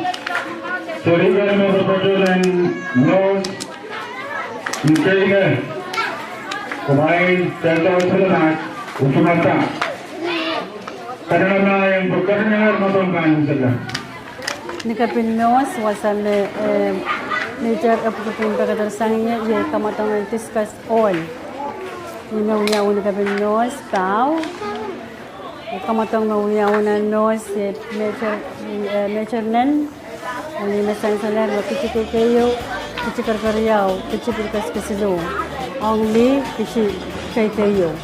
Seri, kalahngan, Pastor Paul and North. Nteike, kumwail tendo selemak, usumada. Kanengamah ong pwukat en Ngehn Sarawi pahn sele. Ni kapin North, wasa me, eh, Major Epwiki pahn pekedersang ie, iei kamwadong en Discus Hall. Ni me wiawi ni kapin North, pau. Kamwadong me wiawi nan North, eh, Major, eh, Major Nen, oh ni me sansalehr me keti kei keieu, keti kerkeriau, keti pil keskesiluh. Ong lih, keti kei keieu.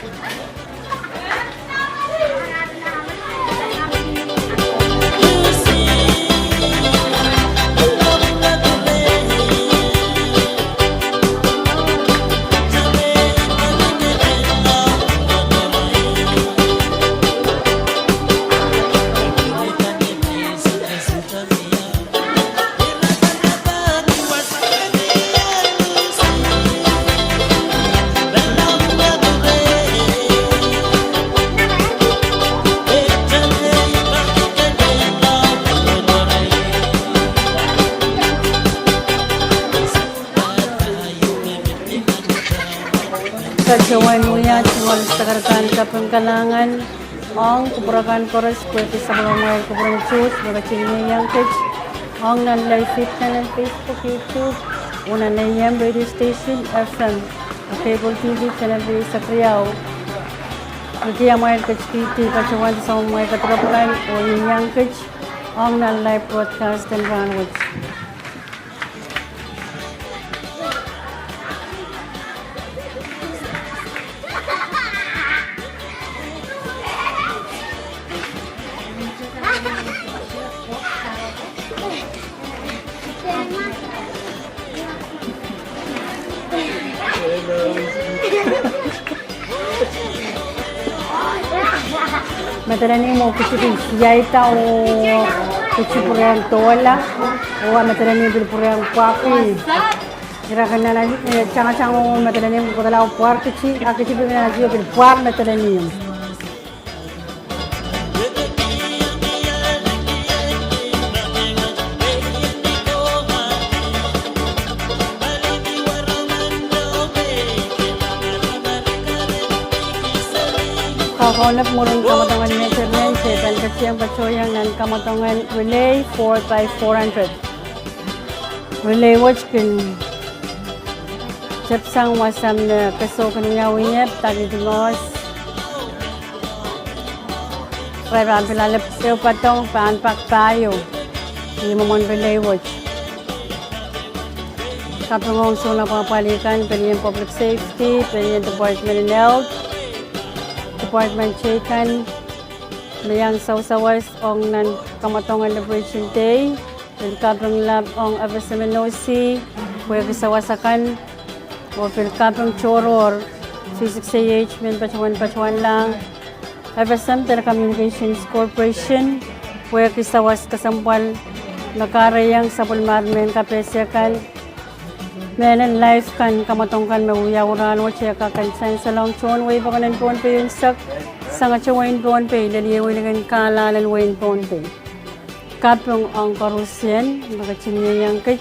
Patohwan wia tungoal sakarada en kaping kalahngan ong kupwur akan koaros, pwehki sapwellimamwail kupwuren Suhs me ketin ieiang kit ong nan live feed nan Facebook, YouTube, oh nan A M radio station, F M, oh cable T V channel riehsek riau. Pwehki amwail ketikihdi patohwan sapwellimamwail kedirepw kan oh ieiang kit ong nan live broadcast en rahnwet. Madolenihmw oh keti pil siaida oh keti pwurehng doula, oh madolenihmw pil pwurehng pwaki. Ira kin nan, eh, tangatang oh madolenihmw kodola oh pwar keti, a keti pil nan adio pil pwar madolenihmw. Kaukaunop mwurin kamwadong en Major Nen, se pahn ketikihong patohieng nan kamwadong en relay four by four hundred. Relay wet kin tepsang wasa me keso kin wiawi ie, pwutak en North. Irail pahn pil ale ehu patohwan pahn pak pahieu. Ih mwomwen relay wet. Kaping ong sounapwapwal kan, pelien Public Safety, pelien Department en Health, department teikan me iang sawasawas ong nan kamwadong en Liberation Day. Pil kaping lap ong F S M N O C, pwehki sawas akan, oh pil kaping tohrohr, C six A H men patohwan patohwanlahng, F S M Telecommunications Corporation, pwehki sawas kesempwal me kahrehiong sapwellimomwi mehn kapehse kan, mehn en live kan, kamwadong kan me wiawi rahnwet, e kak kin sansalohng tohn wehi pokon en Pohnpei unsek, sangete wehin Pohnpei, lel ieu likin kahlahl en wehin Pohnpei. Kaping ong koarusie me ketin ieiang kit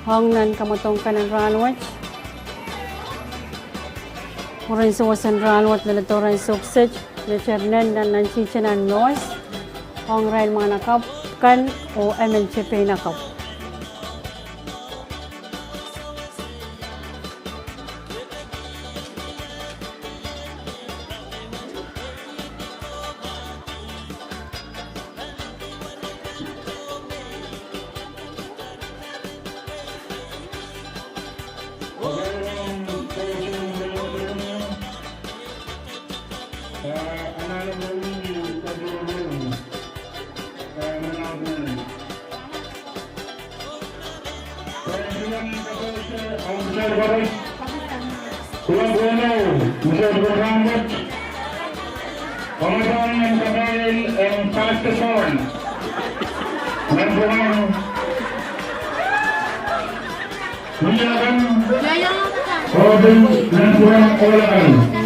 ong nan kamwadong kan en rahnwet. Mwurin sewesen rahnwet leledo rahn sokset, Major Nen nan nan tihte nan North ong irail mwahnakapw kan oh emen tepeinakapw.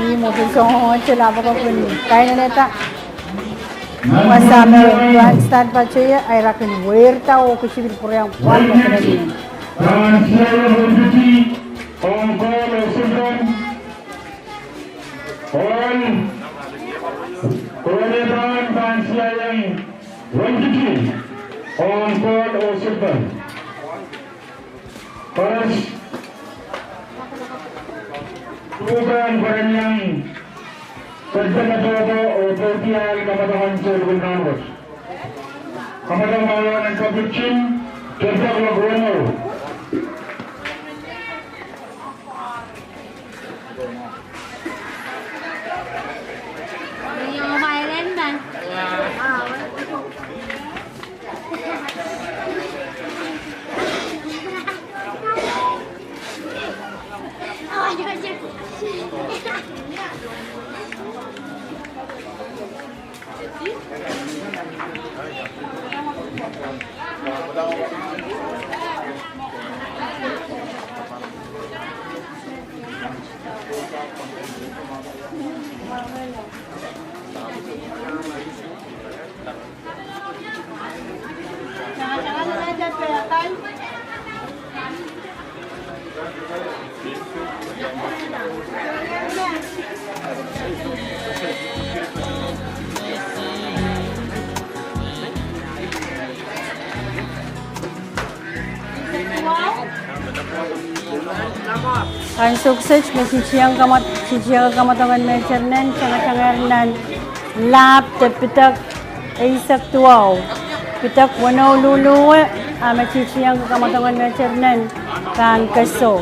Ih mwomwen soangen lap ko pil kainenehda wasa me grandstand patohie, ira kin weirda oh keti pil pwurehng pwar madolenihmw. Ong gold oh silver. Koaros, pwukoa en peren iang tepda tohto oh pwurehng kamadang en souleng en rahnwet. Kamadang mwahu en kapitkin, tepda kuloak weneu. Ansou kiset me titieng kamadong, titieng kamadong en Mehter Nen, tangatangehr nan lap de pidek eisek duwau, pidek weneu luluwe, a me titieng kamadong en Mehter Nen pahn keso.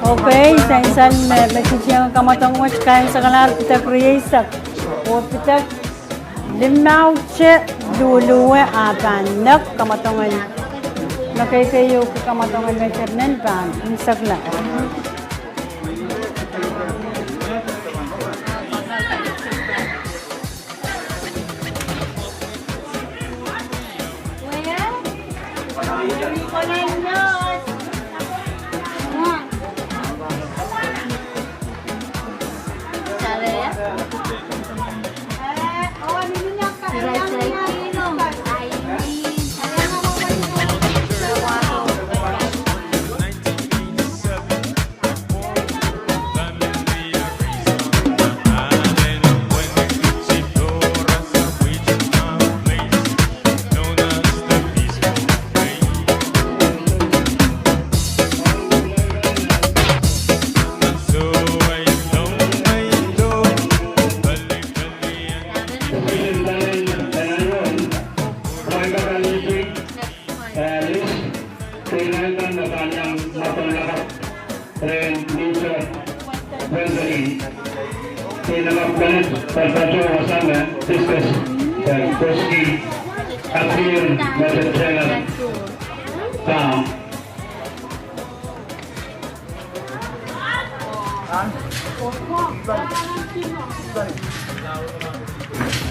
Okay, sansal me, me titieng kamadong wet kaimwisekala pidek rieisek. Oh pidek limau te luluwe a pahn nek kamadong en, me keikeiuk kamadong en Mehter Nen pahn imwisekala.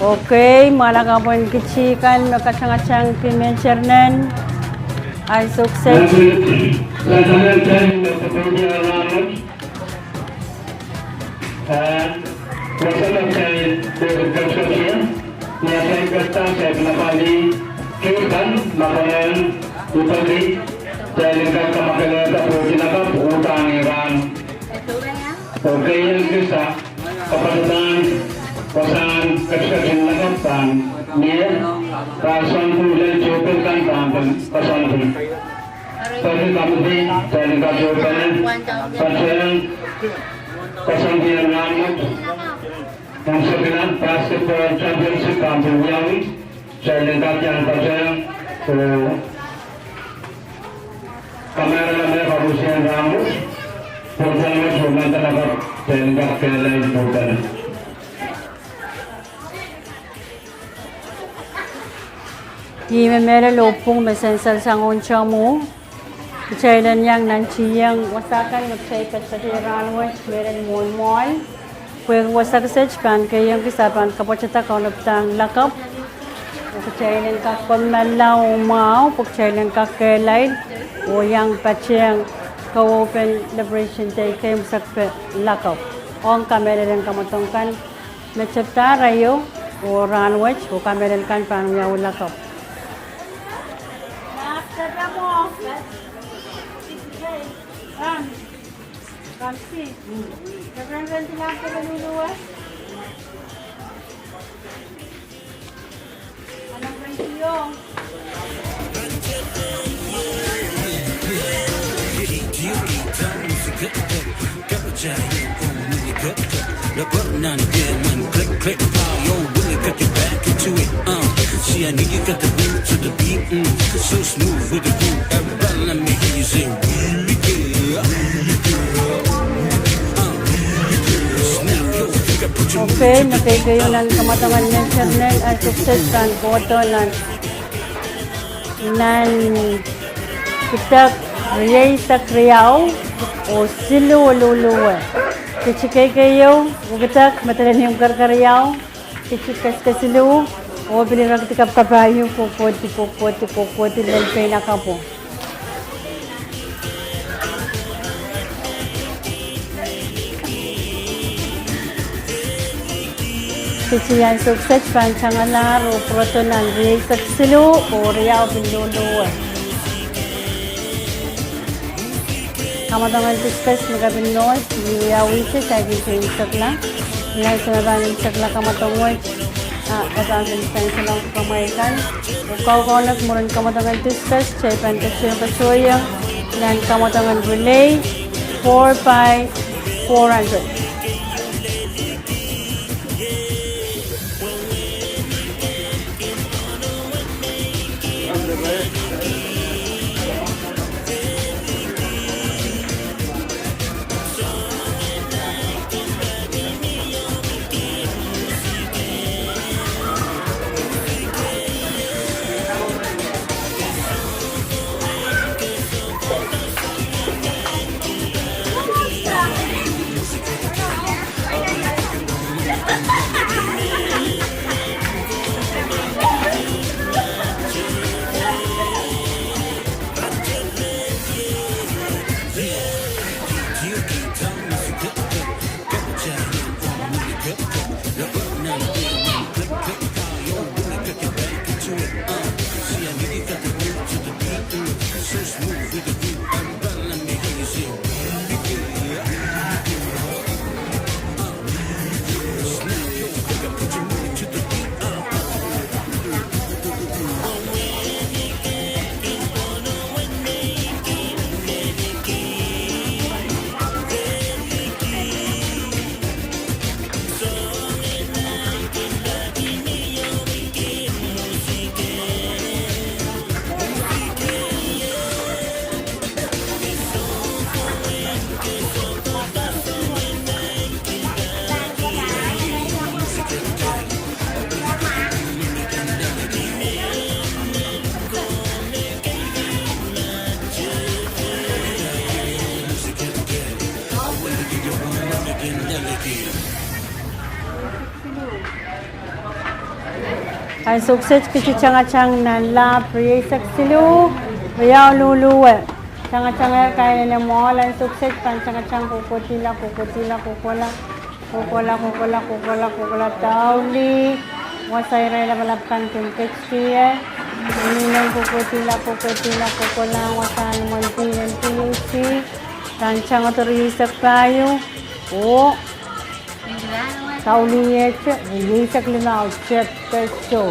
Okay, mwahlakapwen kiti kan me katangatangki me chairman, Isaac Sech. Okay, en kisa, kapatapahn wasahn ketiket en lakapw pahn mie, pahn soangen lel tepel kan pahn pil koasoandi. Peki komiti, peki katiepene, patohwan koasoandi en rahnwet, en sekila basketball championship pahn pil wiawi, kitail en kak iang patohwan, oh, kamehlele me koarusie en rahnwet, patohwan me soangen lakapw, kitail en kak kehlail patohwan. Ih me mehlel oh pwung me sansal sang ong Jammu. Kitail en iang nantihong wasa kan me kitail patohwan rahnwet, mehlel mwohn mwoahl. Pwehki wasa kiset pahn kehiong kis a pahn kapwatehda kaunopadahn lakapw. Oh kitail en kak kommoala oh mwahu, pwe kitail en kak kehlail, oh iang patehng kawehwehpen Liberation Day kei me sehse lakapw. Ong kamehlelen kamwadong kan me tepda ire ieu, oh rahnwet, oh kamehlel kan pahn wiawi lakapw. Okay, me keieu nan kamwadong en National Association pahn kohdo nan nan kidek rieisek riau oh siluh oh luluwe. Kiti keieu, oh kidek medelen ehu kerkeriau, kiti keskesiluh, oh pil ire kidi kapkapai ehu kohkohdi, kohkohdi, kohkohdi lel pein akapwo. Kiti ansou kiset pahn tangalahr oh pwurodo nan rieisek siluh oh riau pil luluwe. Kamwadong en Discuss me kepin nohs, ni wiawi se saikinte imwisekla. Ni ansou me pahn imwisekla kamwadong wet, a e pahn kin sansal ong kamwail kan. Oh kaukaunop mwurin kamwadong en Discuss, kitail pahn koasoia, koasoia nan kamwadong en relay four by four hundred. Ansou kiset kitail tangatang nan lap rieisek siluh, riau luluwe. Tangatang er kaidehn mwoahl ansou kiset, pahn tangatang kohkohdihla, kohkohdihla, kohkohla, kohkohla, kohkohla, kohkohla, kohkohla, daulih. Wasa irail lapalap kan kin ketiket. Inenen kohkohdihla, kohkohdihla, kohkohla, wasahn imwen pihn en P U C. Pahn tangodo rieisek pahieu. Oh. Daulih iet, rieisek limau, tep, keso.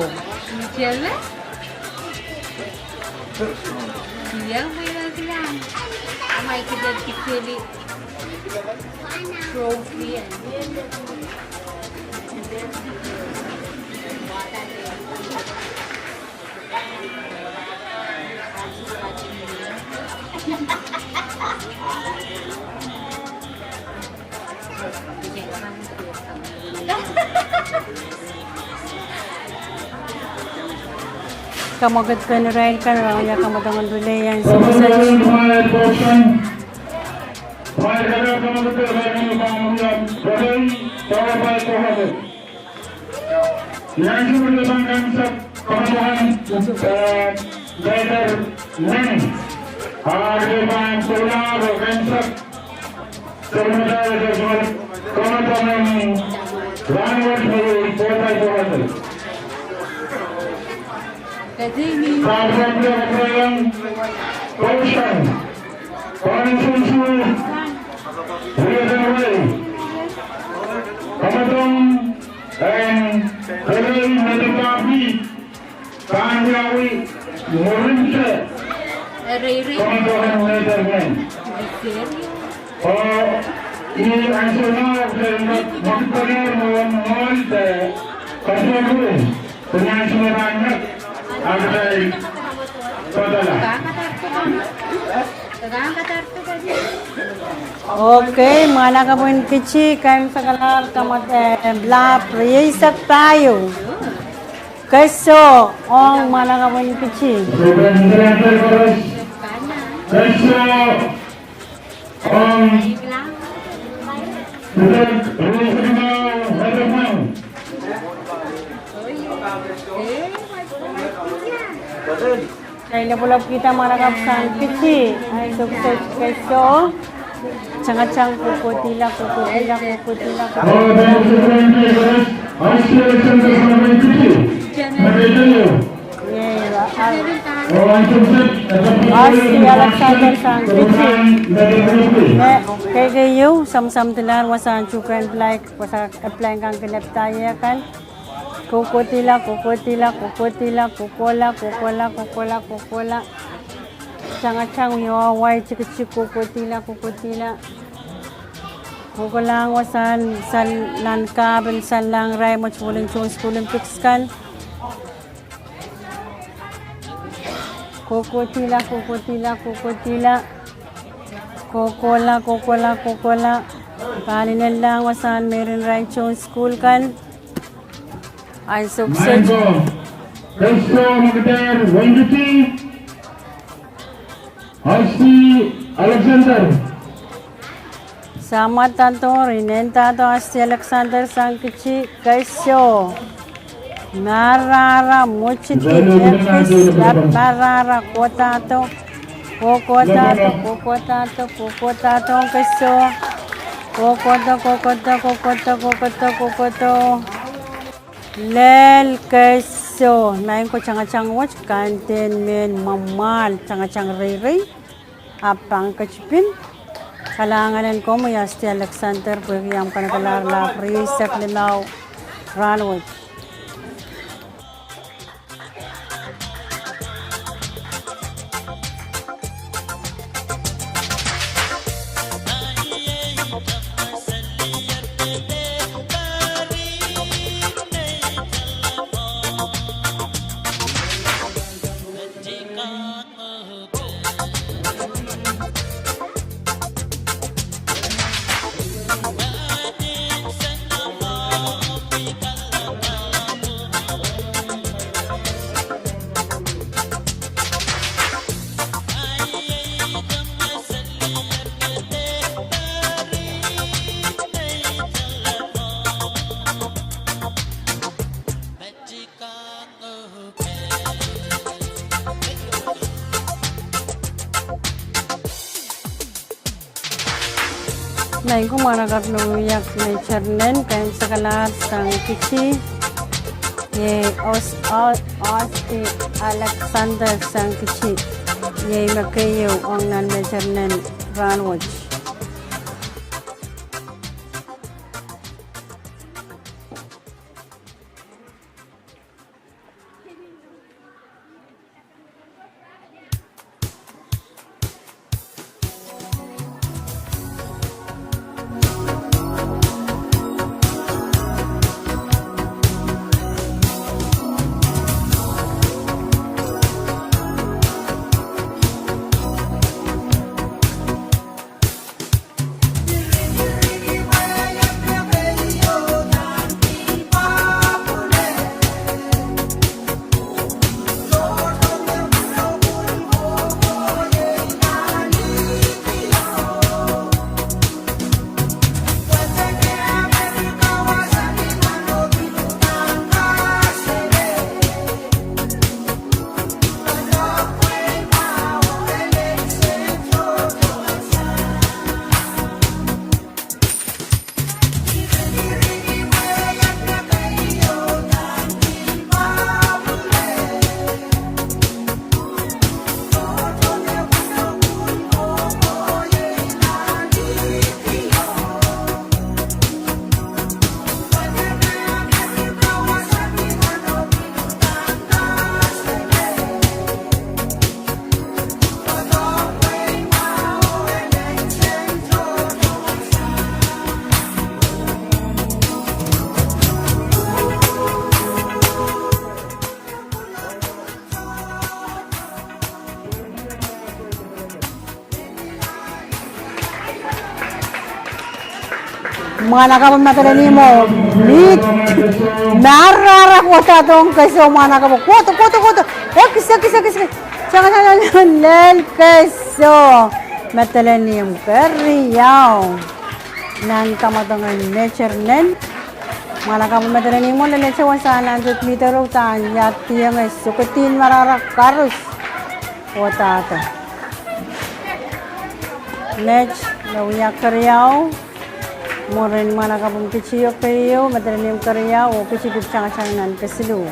Kamwakid ken irail kan, irail wia kamwadong en relay ansou kiset. Ni ansou me pahn kaimwisekala kamwadong en, eh, Leader Meng, ah, re pahn kohla oh kaimwisekala kamwadong en, kamwadong en rahnwet me iei four by four hundred. Sapwellime koahiek, Koushang, Koushang, Koushang, Riatan Wei, kamwadong en Kerei Medical Beat, pahn wiawi mwurinte kamwadong en Leader Meng. Oh, ih ansou me kitail mwekid pene mwohn mwoahl de kasukuhl. Okei, mwahnakapw en Kitti, kaimwisekala kamwadong, eh, lap rieisek pahieu. Keso ong mwahnakapw en Kitti. Keso ong Kitail lopwulopwkihda mwahnakapw sang Kitti, ansou kiset keso. Tangatang kohkohdihla, kohkohdihla, kohkohdihla, kohkohdihla. Iei, ah, Osti Alexander sang Kitti. Me, kei, keieu, samwsamwdilahr wasahn tuhkehn flag, wasahn flag kan kin epda ie kan. Kohkohdihla, kohkohdihla, kohkohdihla, kohkohla, kohkohla, kohkohla, kohkohla. Tangatang wia wai tikitik, kohkohdihla, kohkohdihla. Kohkohlahng wasahn, sang nan kahpwal, sang nan irail me tohn sukuhl Olympics kan. Kohkohdihla, kohkohdihla, kohkohdihla. Kohkohla, kohkohla, kohkohla. Pahn inenlahng wasahn mehrin irail tohn sukuhl kan. Ansou kiset. Keso, mwekid en Kitti. Osti Alexander. Samwadahdo, inendahdo Osti Alexander sang Kitti, keso. Marara, mwutidi, ekis, lap marara, kohdahdo. Kohkohdahdo, kohkohdahdo, kohkohdahdo, keso. Kohkohdo, kohkohdo, kohkohdo, kohkohdo, kohkohdo. Lel keso, maing ko, tangatang wet, kaidehn mehn mwamwahl, tangatang reirei, ahpw pahn ketipin. Kalahngan en komwi Osti Alexander, pwehki omw kanekelahr lap rieisek limau rahnwet. Thank you, mwahnakapw me wiahki me chairman, Ken Sakalahr sang Kitti, iei Os-, Os-, Osti Alexander sang Kitti, iei me keieu ong nan me chairman rahnwet. Mwahnakapw me Madolenihmwo, mih, mararahk, kohdohng keso mwahnakapw, kohdo, kohdo, kohdo, ekis, ekis, ekis, ekis. Tangatanen lel keso, Madolenihmwo, keriau. Nan kamwadong en me chairman, mwahnakapw me Madolenihmwo leletewen sang nan tet mihte rou, dahn iadiong e sokedihn mararahk koaros. Kohdo. Met me wia keriau, mwurin mwahnakapw en Kitti oh keieu, Madolenihmwo keriau, oh Kitti pil tangatang nan kesiluh.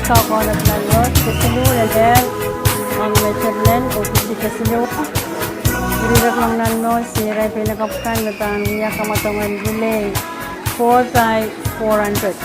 Kak oanepene nan mwohn kesiluh lel, ong me chairman oh kisi kesiluh. Ire ireklong nan mwohn, irail peinakapw kan me pahn wia kamwadong en relay four by four hundred.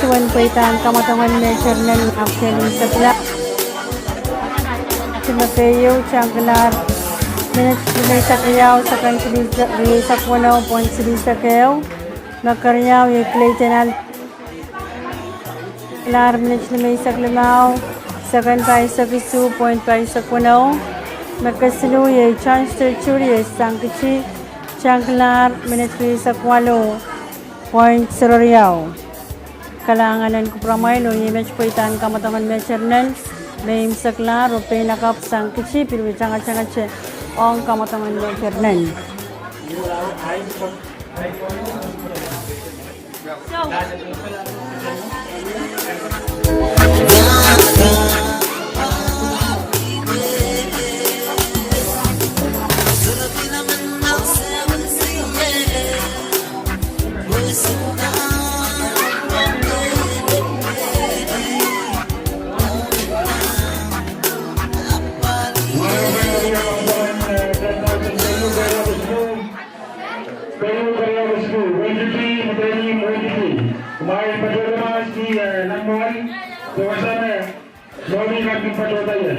Duwen pweidahn kamwadong en me chairman, ahpw limsekla. Limekeieu, tangkilahr minit limeisek riau, seken silihsek weneu pwoin silihsek ehu. Me keriau iei Clayton Al- Tangkilahr minit limeisek limau, seken paisek isuh pwoin paisek weneu. Me kesiluh iei John Sturgeon iei Sangkiti, tangkilahr minit rieisek waluh pwoin sero riau. Kalahngan en kupwuramwail oh iei met pweidahn kamwadong en me chairman, me imwseklahr oh peinakapw Sangkiti pil wie tangatangete ong kamwadong en me chairman. Kumwail patohda mahs ni, eh, nan mwohn, de wasa me, Lomi kan kin patohda ie.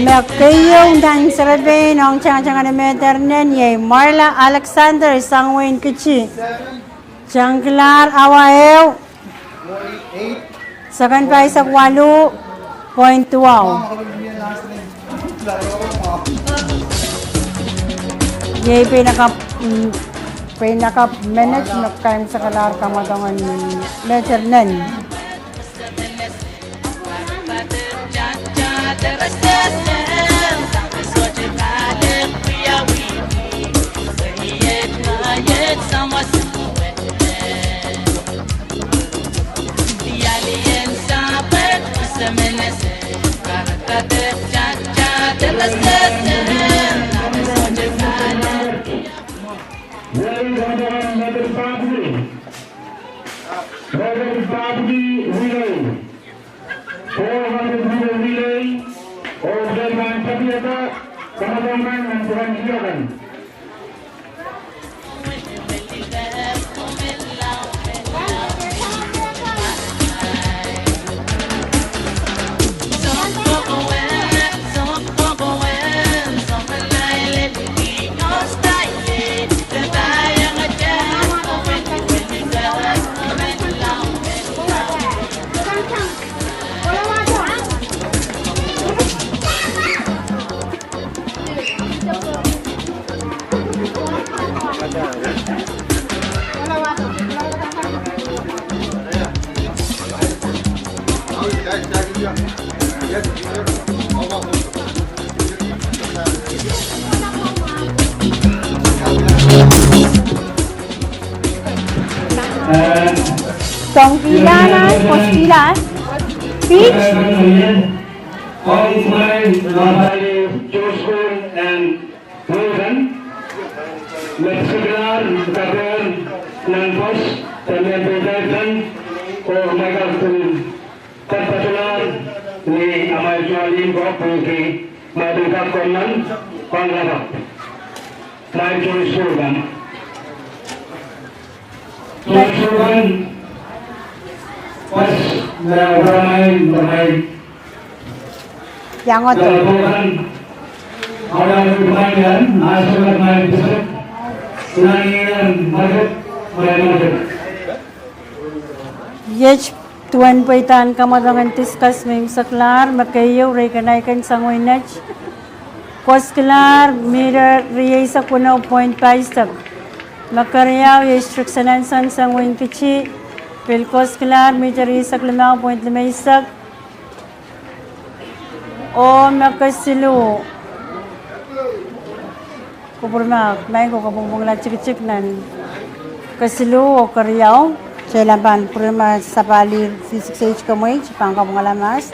Me keieu nan serepein ong tangatang en Mehternen iei Marla Alexander sang wehin Kitti. Tang kilahr awa ehu, seken paisek waluh point duwau. Iei pein akapw, mm, pein akapw menet me kaimwisekalahr kamwadong en Mehternen. Reverend Papki Wilei. Four hundred meter relay, oh, Jerman Papiata, kamwadong kan nan pwukan ieu kan. Tong pihla nan, kos pihla. Pih. Ong Ismail Mafaye Joshua and Wilson, me kihlahr kapehr nan kos, de mehn peidaisen, oh Michael Queen. Kak patohlahr ni amwail tuwalih ko pwehki ma pil kak kommoal pahn lapalap. Amwail Joyce Sullivan. Joyce Sullivan, pas, na, amwail, amwail. Iang oto. Sullivan, amwail, amwail, amwail, amwail, amwail, amwail, amwail, amwail, amwail. Iet duwen pweidahn kamwadong en discus me imwiseklahr, me keieu reikanaikon sang wehin Net. Kos kilahr mihte rieisek weneu point paisek. Me keriau iei Strickson Hanson sang wehin Kitti, pil kos kilahr mihte rieisek limau point limeisek. Oh me kesiluh. Kupwurmahk, maing ko, kapwungpwungla tikitik nan kesiluh oh keriau. Kitail pahn pwurehng me sapahl V six H komweit pahn kapwungala mahs.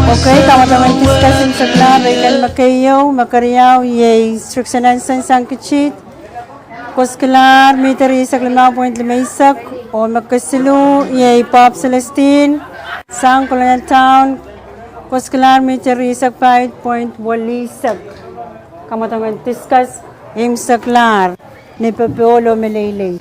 Okay, kamadang en discuss imwseklahr, rehi kan me keieu, me keriau iei Strickson Hansen sang Kitit, koskilahr miter riesek limau point limeisek, oh me kesiluh iei Bob Celestine sang Colonial Town, koskilahr miter riesek paid point welihsek. Kamadang en discuss imwseklahr ni popohl oh meleilei.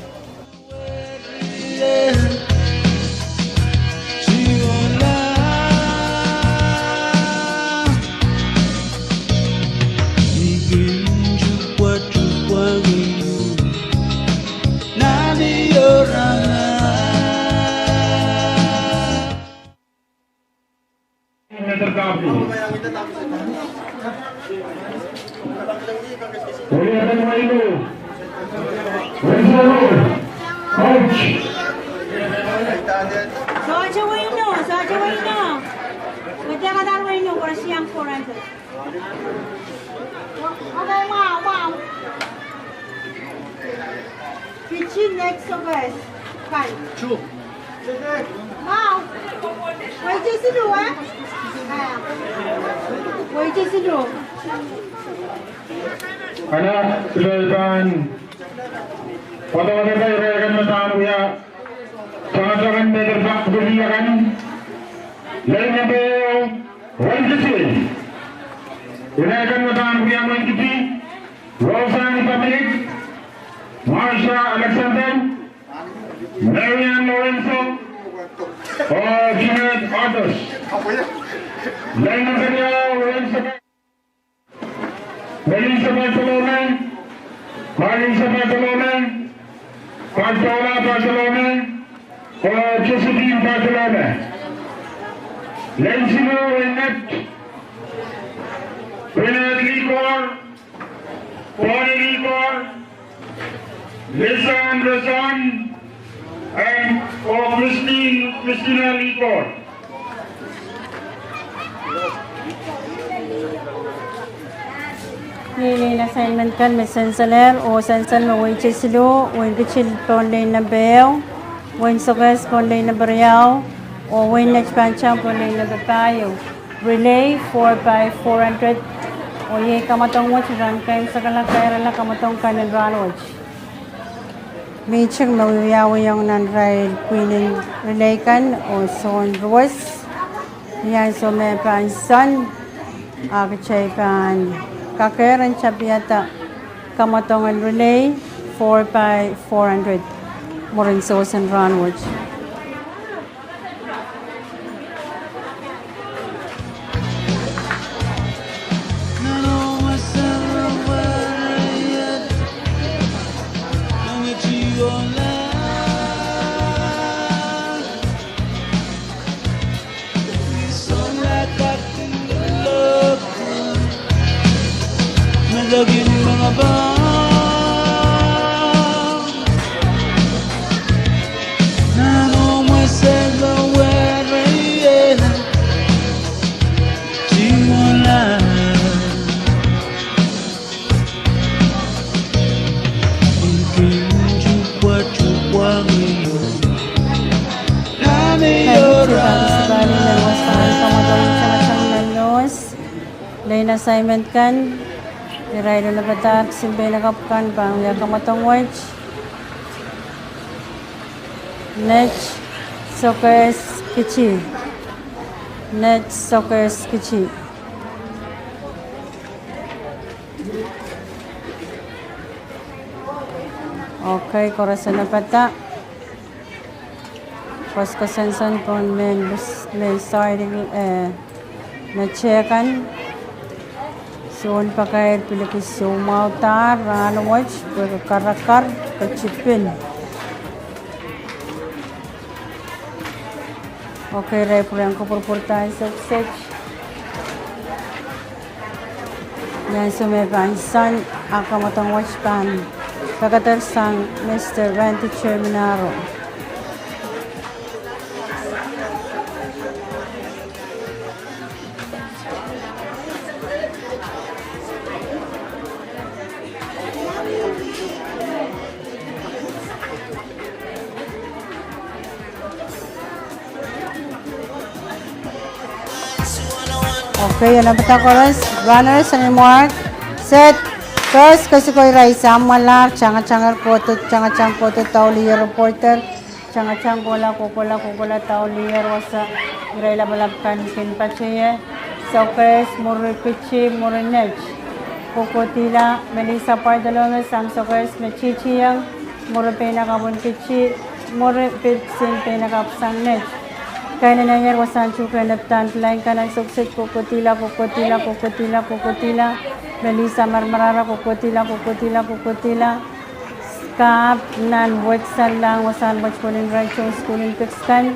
Sohte weino, sohte weino. Wete kadar weino, koaros iang four hundred. Okay, mwahu, mwahu. Kitit next, okay. Fine. Mwahu. Weite siluh, eh? Ah. Weite siluh. Ana, kitail pahn wadawadahki irail kan me pahn wia tangatang en mehkot pak pwukoa akan. Line number one, Wenkisil. Irail kan me pahn wia Wenkiti: Rosanne Pamlik, Marsha Alexander, Marian Lorenzo, oh Jeanette Arthurs. Line number one, Wenkisil. Melissa Bartolome, Marisa Bartolome, Bartola Bartolome, oh Josephine Bartolome. Line siluh, Lynette, Bernard Likor, Bonnie Likor, Lisanne Rosanne, and oh Christine, Christina Likor. Ni lane assignment kan me senselehr, oh sensel me weite siluh, Wenkitil pohn line number ehu, Wein Sokehs pohn line number riau, oh Wein Netpantang pohn line number pahieu. Relay four by four hundred, oh iei kamadong wet ren kaimwisekala kairala kamadong kan en rahnwet. Mihting me wiawiong nan irail pwihn en relay kan oh soun ruwes, ni ansou me pahn sohn, a kitail pahn kakehr en tapihada kamadong en relay four by four hundred mwurin sewese rahnwet. Lane assignment kan, irail en lepadahr kisin pein akapw kan pahn wia kamadong wet. Net Sokehs Kiti. Net Sokehs Kiti. Okay, koaros en lepda. Koaros koasoansoan pohn mehn, mehn soahiong, eh, me teikan. Sounpakair pil ki soumwahudahr rahnwet, pwe karakar, ketipin. Okay, irail pwurehng kupwurupwurda ansou kiset. Ni ansou me pahn soang, ah, kamwadang wet pahn pekeder sang Mister Randy Terminaro. Okay, en lepda koaros, runners and mark, set, first, kesiko irail samwalahr, tangatang kohdo, tangatang kohdo, daulier, reporter, tangatang kohla, kohkohla, kohkohla, daulier, wasa, irail lapalap kan kin patohie, Sokehs, mwuri Kiti, mwuri Net. Kohkohdihla Melissa Bartolome sang Sokehs me titieng, mwuri Peinakapwun Kiti, mwuri Pipsin Peinakapw sang Net. Kaineneier wasahn tuhke en lepdahn pilain kan ansou kiset, kohkohdihla, kohkohdihla, kohkohdihla, kohkohdihla. Melissa Marmarara, kohkohdihla, kohkohdihla, kohkohdihla. Skahp nan wet sanlahng wasahn wet pwelin irail tohn sukuhl en piks kan.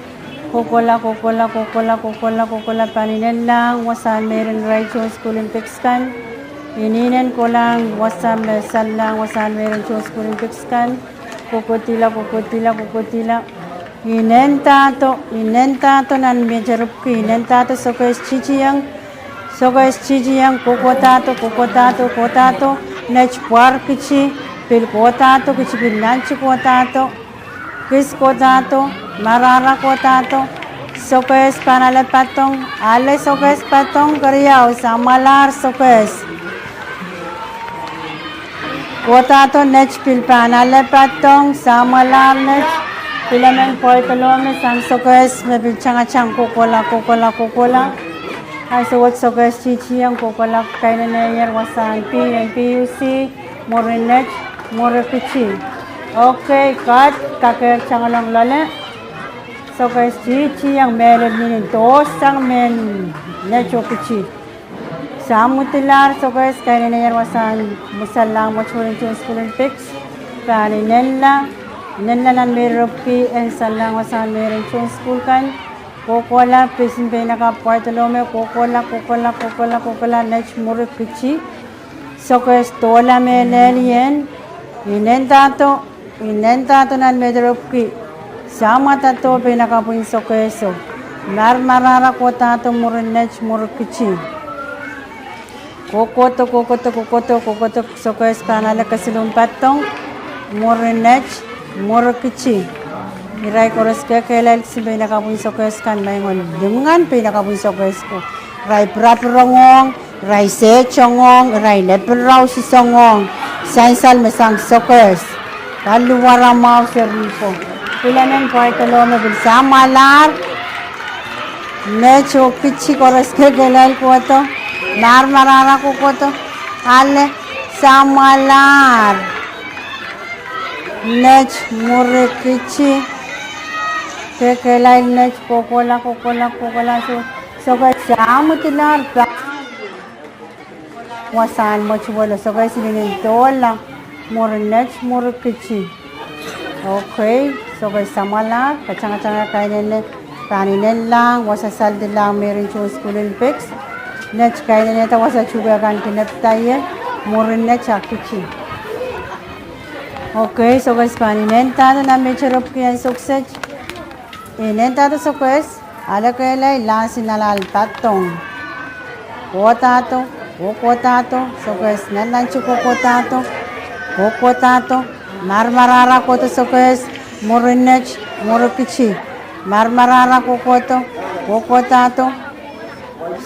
Kohkohla, kohkohla, kohkohla, kohkohla, kohkohla, pahn inenlahng wasahn meiren irail tohn sukuhl en piks kan. Inenen kohlahng wasa me sanlahng wasahn meiren tohn sukuhl en piks kan. Kohkohdihla, kohkohdihla, kohkohdihla. Inendahdo, inendahdo nan mieterupki, inendahdo Sokehs titieng, Sokehs titieng, kohkohdahdo, kohkohdahdo, kohdahdo, Net pwar Kiti, pil kohdahdo, Kiti pil nantikohdahdo, kis kohdahdo, marahra kohdahdo, Sokehs pahn ale patong, ale Sokehs patong, keriau, samwalahr Sokehs. Kohdahdo, Net pil pahn ale patong, samwalahr Net, Pilemen Bartolome sang Sokehs me pil tangatang kohkohla, kohkohla, kohkohla. Ansou wet Sokehs titieng, kohkohla kaineneier wasahn P N P U C, mwuri Net, mwuri Kiti. Okay, kat, kakehr tangoalong loale. Sokehs titieng mehlel minin dohsang mehn Net oh Kiti. Samwalahr Sokehs kaineneier wasahn me sanlahng wet pwelin tohn sukuhl en piks. Pahn inenla, inenla nan meiren rupki en sanlahng wasahn meiren tohn sukuhl kan. Kohkohla Pipsin Peinakapw Bartolome, kohkohla, kohkohla, kohkohla, kohkohla, Net mwuri Kiti. Sokehs dohla mehlel ien, inendahdo, inendahdo nan meiren rupki, samwadahdo Peinakapwun Sokehso, marmarahra kohdahdo mwuri Net mwuri Kiti. Kohkohdo, kohkohdo, kohkohdo, kohkohdo, Sokehs pahn ale kesiluhn patong, mwuri Net, mwuri Kiti. Irail koaros kekehlail kisin Peinakapwun Sokehs kan, maing oh limwengehn Peinakapwun Sokehs ko. Irail pirapir ongohng, irail sehd ongohng, irail lepin rau sisongohng. Sansal me sang Sokehs. Paliwar mwahu seri ko. Pilemen Bartolome pil samwalahr. Net oh Kiti koaros kekehlail kohdo. Marmarahra kohkohdo. Ale, samwalahr. Net mwuri Kiti. Kekehlail Net, kohkohla, kohkohla, kohkohla, so, Sokehs samwalahr pahn wasahn mwetuwelo, Sokehs inenen dohla, mwuri Net, mwuri Kiti. Okay, Sokehs samwalahr, katangatang kainene, pahn inenlahng, wasa saldilahng meiren tohn sukuhl en piks. Net kainenehda wasa tuhke kan kin lepda ie, mwuri Net ah Kiti. Okay, Sokehs pahn inendahdo nan meiren rupki ansou kiset. Inendahdo Sokehs, ale kehlail, lahsin ale patong. Kohdahdo, kohkohdahdo, Sokehs nannantiko kohkohdahdo, kohkohdahdo, marmarahra kohdo Sokehs, mwuri Net, mwuri Kiti. Marmarahra kohkohdo, kohkohdahdo,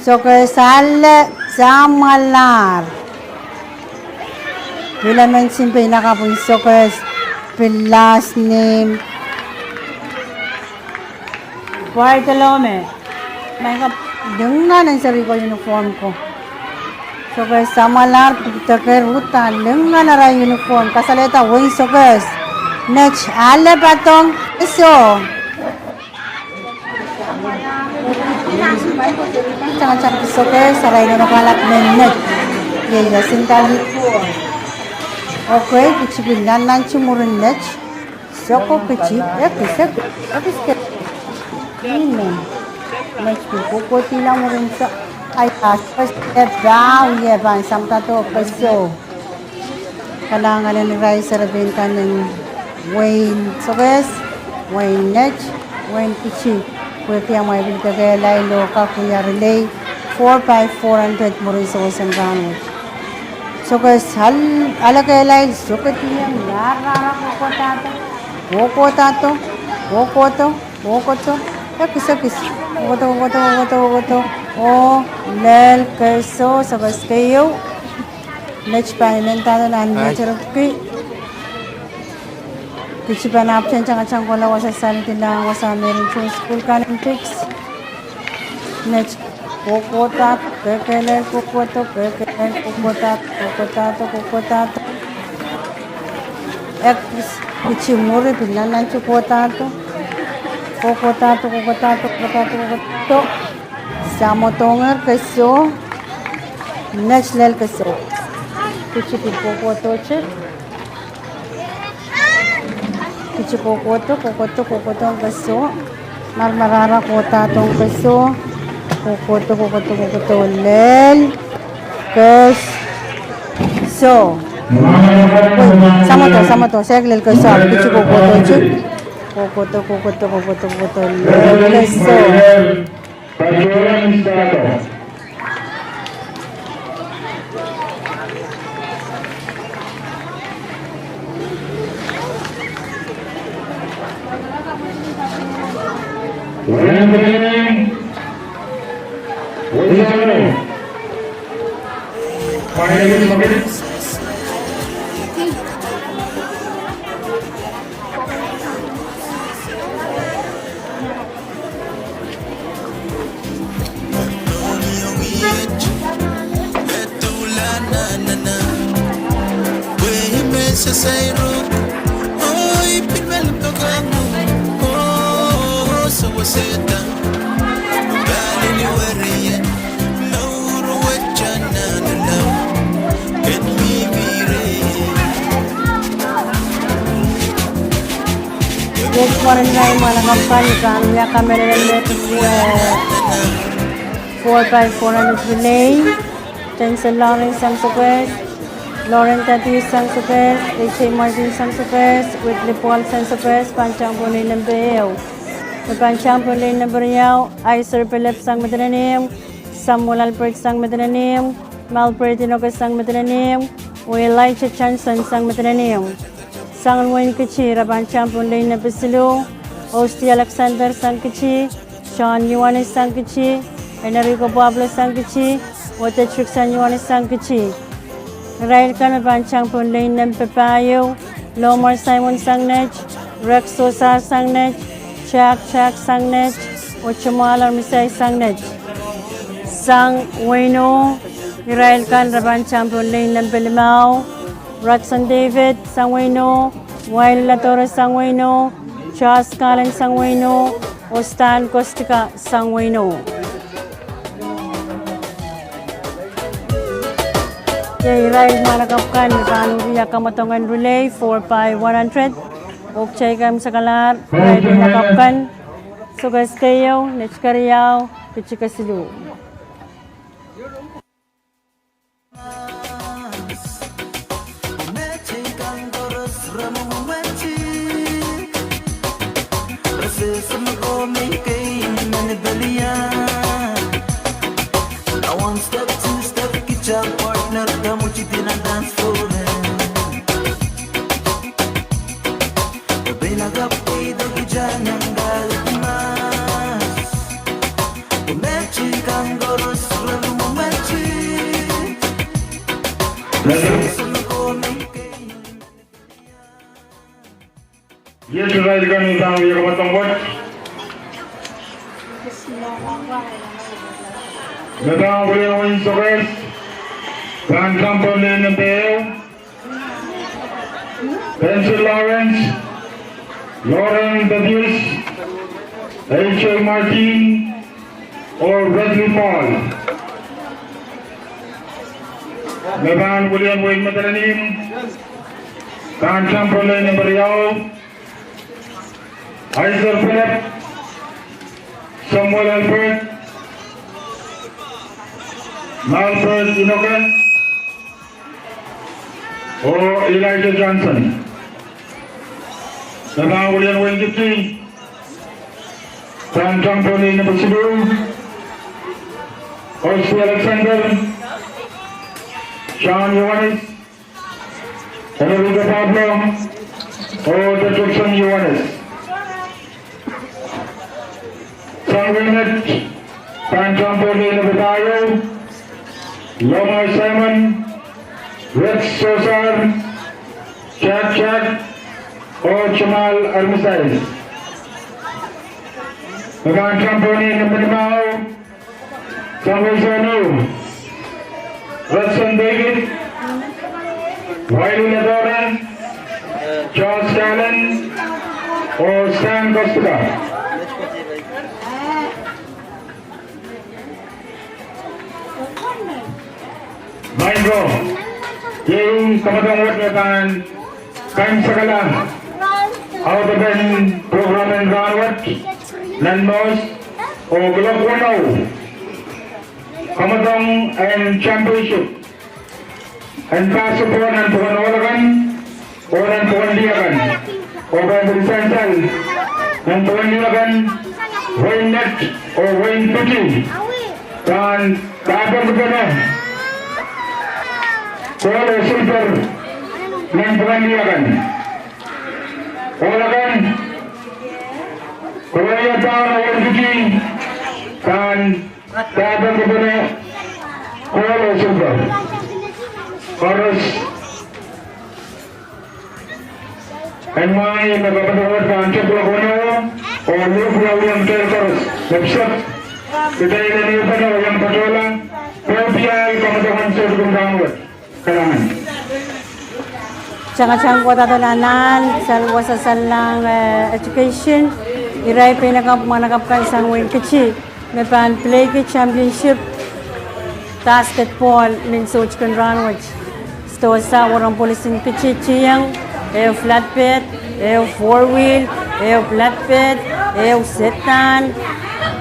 Sokehs ale, samwalahr. Pilemen Peinakapwun Sokehs, pil last name. Wai de lome. Mehkot lingan en seri ko uniform ko. Sokehs samwalahr pwukedek, uhdahn lingan arail uniform. Kasalehda wehin Sokehs. Net ale patohng, eso. Tangatang Sokehs, arail nonopalak men net. Iei ia sindali. Okay, kici pil nannanti mwurin net. Soko kici, ekis, ekis, ekis ke. Inen. Net pil kohkohdihla mwurin so. Ai, ekis ke pahn, ie pahn samdado, ekis so. Kalahngan en irail serepein kan en wehin Sokehs, wehin net, wehin kici. Pwehki amwail pil kekehlail oh kak wia relay four by four hundred mwurin Sokehs en rahnwet. Sokehs al-, alekehlail, sokehdiong, rahrahra, kohkohdahdo, kohkohdahdo, kohkohdo, kohkohdo, ekis, ekis, kohkohdo, kohkohdo, kohkohdo, kohkohdo, oh, lel, keso, Sokehs keieu. Net pahn inendahte nan neterepki. Kici pahn ahpwtehn tangatang kohla wasa Saltillo, wasa Merinsho School kan en Dix. Net kohkohdo, kekehlail kohkohdo, kekehlail kohkohdo, kohkohdo, kohkohdo. Ekis, kici mwuri pil nannanti kohkohdo. Kohkohdo, kohkohdo, kohkohdo, kohkohdo. Samwodohng keso. Net lel keso. Kici pil kohkohdo chik. Kici kohkohdo, kohkohdo, kohkohdo keso. Marmarahra kohkohdo keso. Kohkohdo, kohkohdo, kohkohdo lel keso. Samwodo, samwodo, sehk lel keso, kici kohkohdo chik. Kohkohdo, kohkohdo, kohkohdo, kohkohdo lel keso. Iet mwaren irail mwahnakapw kan me pahn wia kamehlele me pwukoa four by four hundred relay. Denzel Lawrence sang Sokehs, Lauren Thaddeus sang Sokehs, A J Martin sang Sokehs, Whitley Paul sang Sokehs, pahn tang pohn lane nempe ehu. Me pahn tang pohn lane nempe riau, Iser Philip sang Madolenihmw, Samuel Albert sang Madolenihmw, Malbert Inoke sang Madolenihmw, oh Elijah Johnson sang Madolenihmw. Sang wehin Kitti, re pahn tang pohn lane nempe siluh, Osti Alexander sang Kitti, John Ioanis sang Kitti, Enrico Pablo sang Kitti, oh Dietrichson Ioanis sang Kitti. Irail kan me pahn tang pohn lane nempe pahieu, Lomar Simon sang Net, Rex Osar sang Net, Jack Jack sang Net, oh Jamal Armisai sang Net. Sang wehin Hlo, irail kan re pahn tang pohn lane nempe limau, Rodson David sang wehin Hlo, Wailula Doris sang wehin Hlo, Charles Garland sang wehin Hlo, oh Stan Kostka sang wehin Hlo. Iei irail mwahnakapw kan me pahn wia kamwadong en relay four by one hundred. Oh kitail kin sakalahr irail mwahnakapw kan, Sokehs keieu, Net keriau, Kitti kesiluh. Iet irail kan me pahn wia kamwadong wet. Me pahn wiliandi wehin Sokehs, pahn tamponlei nempe ehu, Benson Lawrence, Lauren Dadius, A J Martin, oh Bradley Paul. Me pahn wiliandi wehin Madolenihmw, pahn tamponlei nempe riau, Isaac Philip, Samuel Albert, Malbert Inoke, oh Elijah Johnson. Me pahn wiliandi wehin Kipchi, pahn tamponlei nempe siluh, Osti Alexander, John Johannes, Enrico Pablo, oh Jackson Johannes. Sang wehin Net, pahn tamponlei nempe pahieu, Loma Simon, Rex Sosar, Jack Jack, oh Jamal Armistead. Me pahn tamponlei nempe limau, sang wehin Sonu, Hudson David, Wiley Ladora, Charles Allen, oh Stan Kostka. Maing ko, iei kamwadong wet me pahn kaimwisekala audepen program en rahnwet, nan Mohs, oh kuloak weneu, kamwadong en championship en basketball nan pwuhken ohl akan, oh nan pwuhken lih akan, oh pahn pil sansal nan pwuhken lih akan, wehin Net oh wehin Kipchi, pahn kahpingkipene kohl oh silper nan pwuhken lih akan. Ohl akan, Koroia Town oh wehin Kipchi, pahn kahpingkipene kohl oh silper. Koaros en mwahngih me kamwadong wet pahn tepla kono, oh lukula wia mehn koaros me pwsek, kitail en ehupene oh iang patohla, pwe pial kamwadong en soutikin rahnwet. Kalahngan. Tangatangsang kohda nan sel wasa saleng, eh, education, irail pein mwahnakapw kan sang wehin Kipchi me pahn pilehki championship basketball nin soutikin rahnwet. Sidohsa werenpwol en Kipchi tieng, ehu flatbed, ehu four wheel, ehu flatbed, ehu sedan,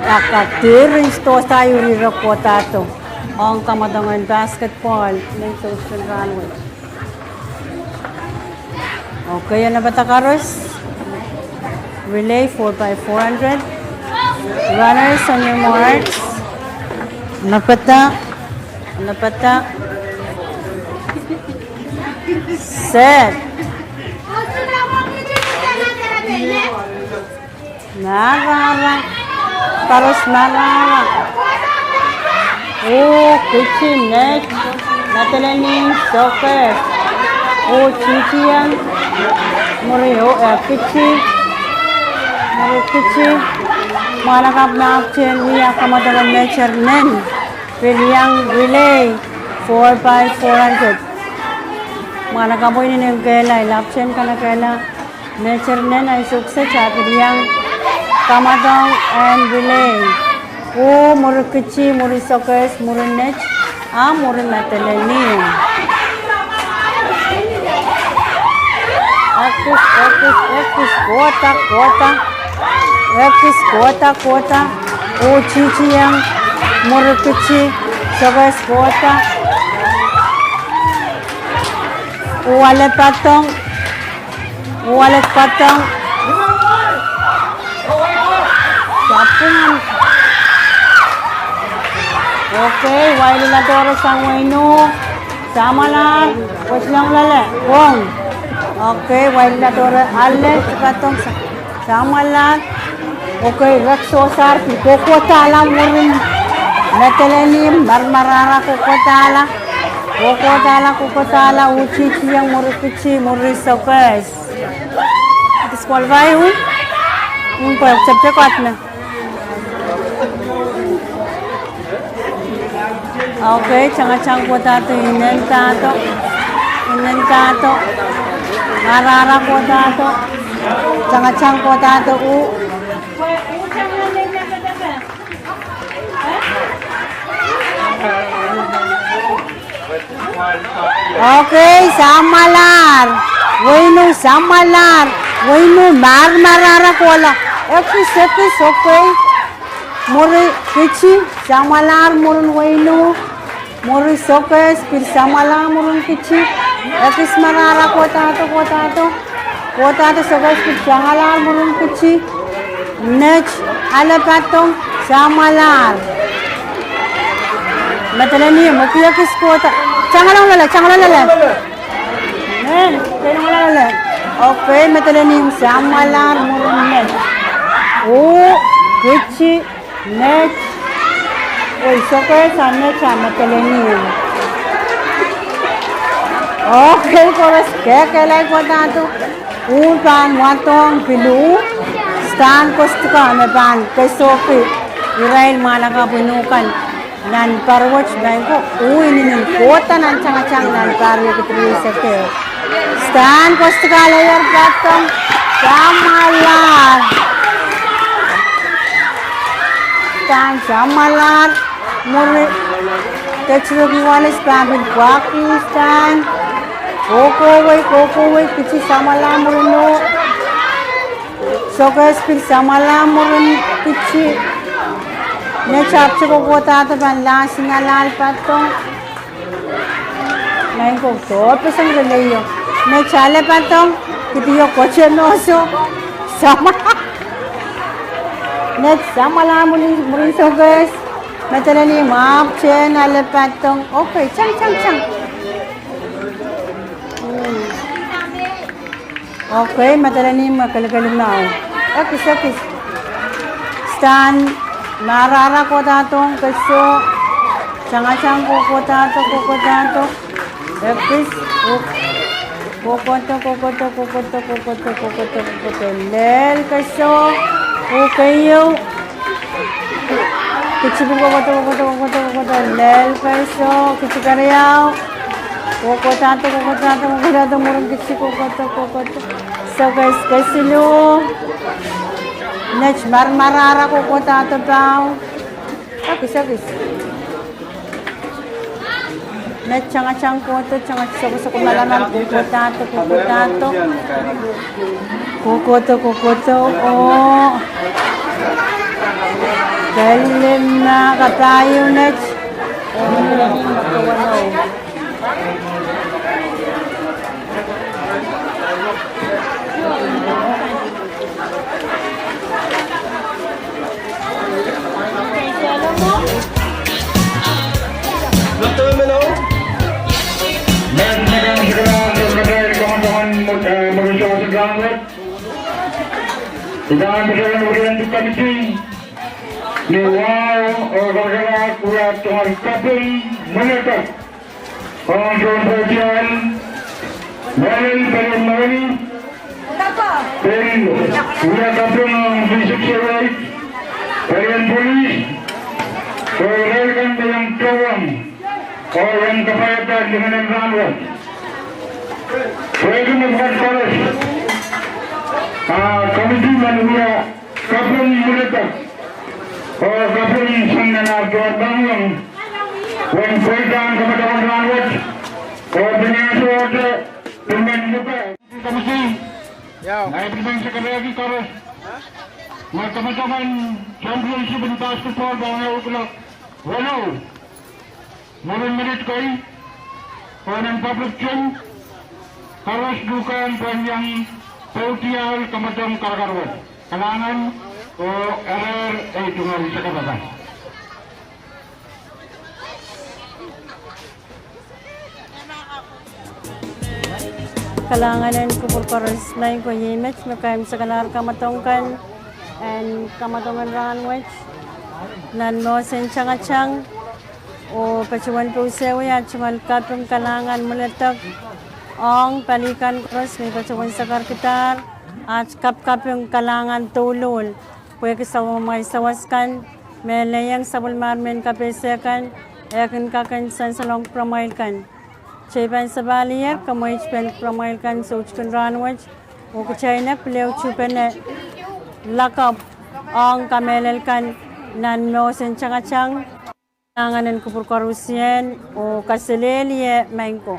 a kadehr en sidohsa iei ire kohdahdo ong kamwadong en basketball nin soutikin rahnwet. Okay, onopada koaros. Relay four by four hundred. Runners on your marks. Onopada, onopada. Set. Marara. Koaros marara. Oh Kipchi, Net, Madolenihmw, Sokehs. Oh Kipchi, mwuri, oh, eh, Kipchi, mwuri Kipchi. Mwahnakapw me ahpwtehn wia kamwadong en Meter Nen, pil iang relay four by four hundred. Mwahnakapwo inenen kehlail, ahpwtehn kanekehla. Meter Nen, ahi sohkis, ahpw pil iang kamwadong en relay. Oh, mwuri Kipchi, mwuri Sokehs, mwuri Net, a mwuri Madolenihmw. Ekis, ekis, ekis, kohda, kohda. Ekis, kohda, kohda. Oh Kipchi, mwuri Kipchi, Sokehs, kohda. Oh ale patong. Oh ale patong. Sapwung. Okay, Wiley Ladora sang wehin Nuh. Samwalahr, wet long lale, wong. Okay, Wiley Ladora ale, patong sa-, samwalahr. Okay, Rex Sosar, kohkohdahla mwurin Madolenihmw, marmarara kohkohdahla. Kohkohdahla, kohkohdahla, oh Kipchi, mwuri Kipchi, mwuri Sokehs. Disqualify, hm? Hm, pwe, septe kwatme. Okay, tangatangsang kohdahdo, inendahdo, inendahdo, marahra kohdahdo, tangatangsang kohdahdo, uh. Okay, samwalahr. Weinu samwalahr. Weinu mar, marahra kohla. Ekis, ekis, okay. Mwuri Kichi, samwalahr mwurin Weinu. Mwuri Sokehs, pil samwalahr mwurin Kichi. Ekis marahra kohdahdo, kohdahdo. Kohdahdo Sokehs, pil samwalahr mwurin Kichi. Net, ale padong, samwalahr. Medelenihmw, ekis kohda. Tangalong loale, tangalong loale. Net, tangalong loale. Okay, medelenihmw samwalahr mwurin net. Oh, Kichi. Net. Oi, Sokehs, a net a medelenihmw. Okay, koaros kehlail kohdahdo. Uh pahn wadohng pil uh. Stan Kostka me pahn kesohki irail mwahnakapw inou kan nan pahr wet, maing ko, uh inenen kohda nan tangatang nan pahr riekid rieisek ehu. Stan Kostka, ale padong, samwalahr. Stan samwalahr, mwuri Tetroki Wallace pahn pil pwakih Stan. Kohkohwei, kohkohwei, Kichi samwalahr mwurino. Sokehs pil samwalahr mwurin Kichi. Net ahpwte kohkohdahdo pahn lasi ngalal padong. Maing ko, dohpeseng releio. Net ale padong, kidio kote noso. Samwa. Net samwalahr mwurin, mwurin Sokehs. Medelenihmw ahpwte ale padong. Okay, tang, tang, tang. Hmm. Okay, medelenihmw me kelekelimau. Ekis, ekis. Stan marahra kohdadohng keso. Tangatang kohkohdahdo, kohkohdahdo. Ekis, uh. Kohkohdo, kohkohdo, kohkohdo, kohkohdo, kohkohdo, kohkohdo. Lel keso. Uh keieu. Kichi pil kohkohdo, kohkohdo, kohkohdo, kohkohdo. Lel keso. Kichi keriau. Kohkohdahdo, kohkohdahdo, kohkohdahdo, mwurin Kichi kohkohdo, kohkohdo. Sokehs kesiluh. Net mar, marahra kohkohdahdo pau. Ekis, ekis. Net tangatang kohdo, tangatang sokosoko malamal kohkohdahdo, kohkohdahdo. Kohkohdo, kohkohdo, oh. Kelima, kapaiu net. Oh. Ni wahu oh kalakalahk, wia tungoal kaping mwuledek ong tohn pwehki ahn Melen Pelien Mawili, pil wia kaping ong V six oh eight, Pelien Polis, oh irail kan me iang towong oh iang kapaiada lingenen rahnwet. Pwehki mepwukat koaros, a komiti men wia kaping mwuledek oh kaping sang nan ar tohn Pangong, wen pweidahn kamadahn en rahnwet, oh pil ansou wet, pil men luke. Komiti, ia, ngehi pil men sekerehki koaros me kamadahn en championship en basketball pahn ehu kulok weneu. Mwurin minit kei, oh nan public gym, koaros luhkehng pwehn iang pwoudiahl kamadahn karakarwet. Kalahngan, oh erehr ei tungoal sakapada. Kalahngan en kupwur koaros, maing ko, iei met me kaimwisekala kamadahn kan, en kamadahn en rahnwet, nan mwohsen tangatang, oh patohwan pousehwei ah tungoal kaping kalahngan mwuledek ong pali kan koaros me patohwan sakarkidahr, ah kapkaping kalahngan douluhl, pwehki sapwellimamwail sawas kan, me lelohng sapwellimamwail mehn kapehse kan, E kin kak en sansalohng kupwuramwail kan. Kitail pahn sapahl ier, kamweitpen kupwuramwail kan soutikin rahn wet, oh kitail pil tuhpene lakapw ong kamehlel kan nan mohsen tangatang, anahnen kupwur koarusie, oh kaselehlie maing ko.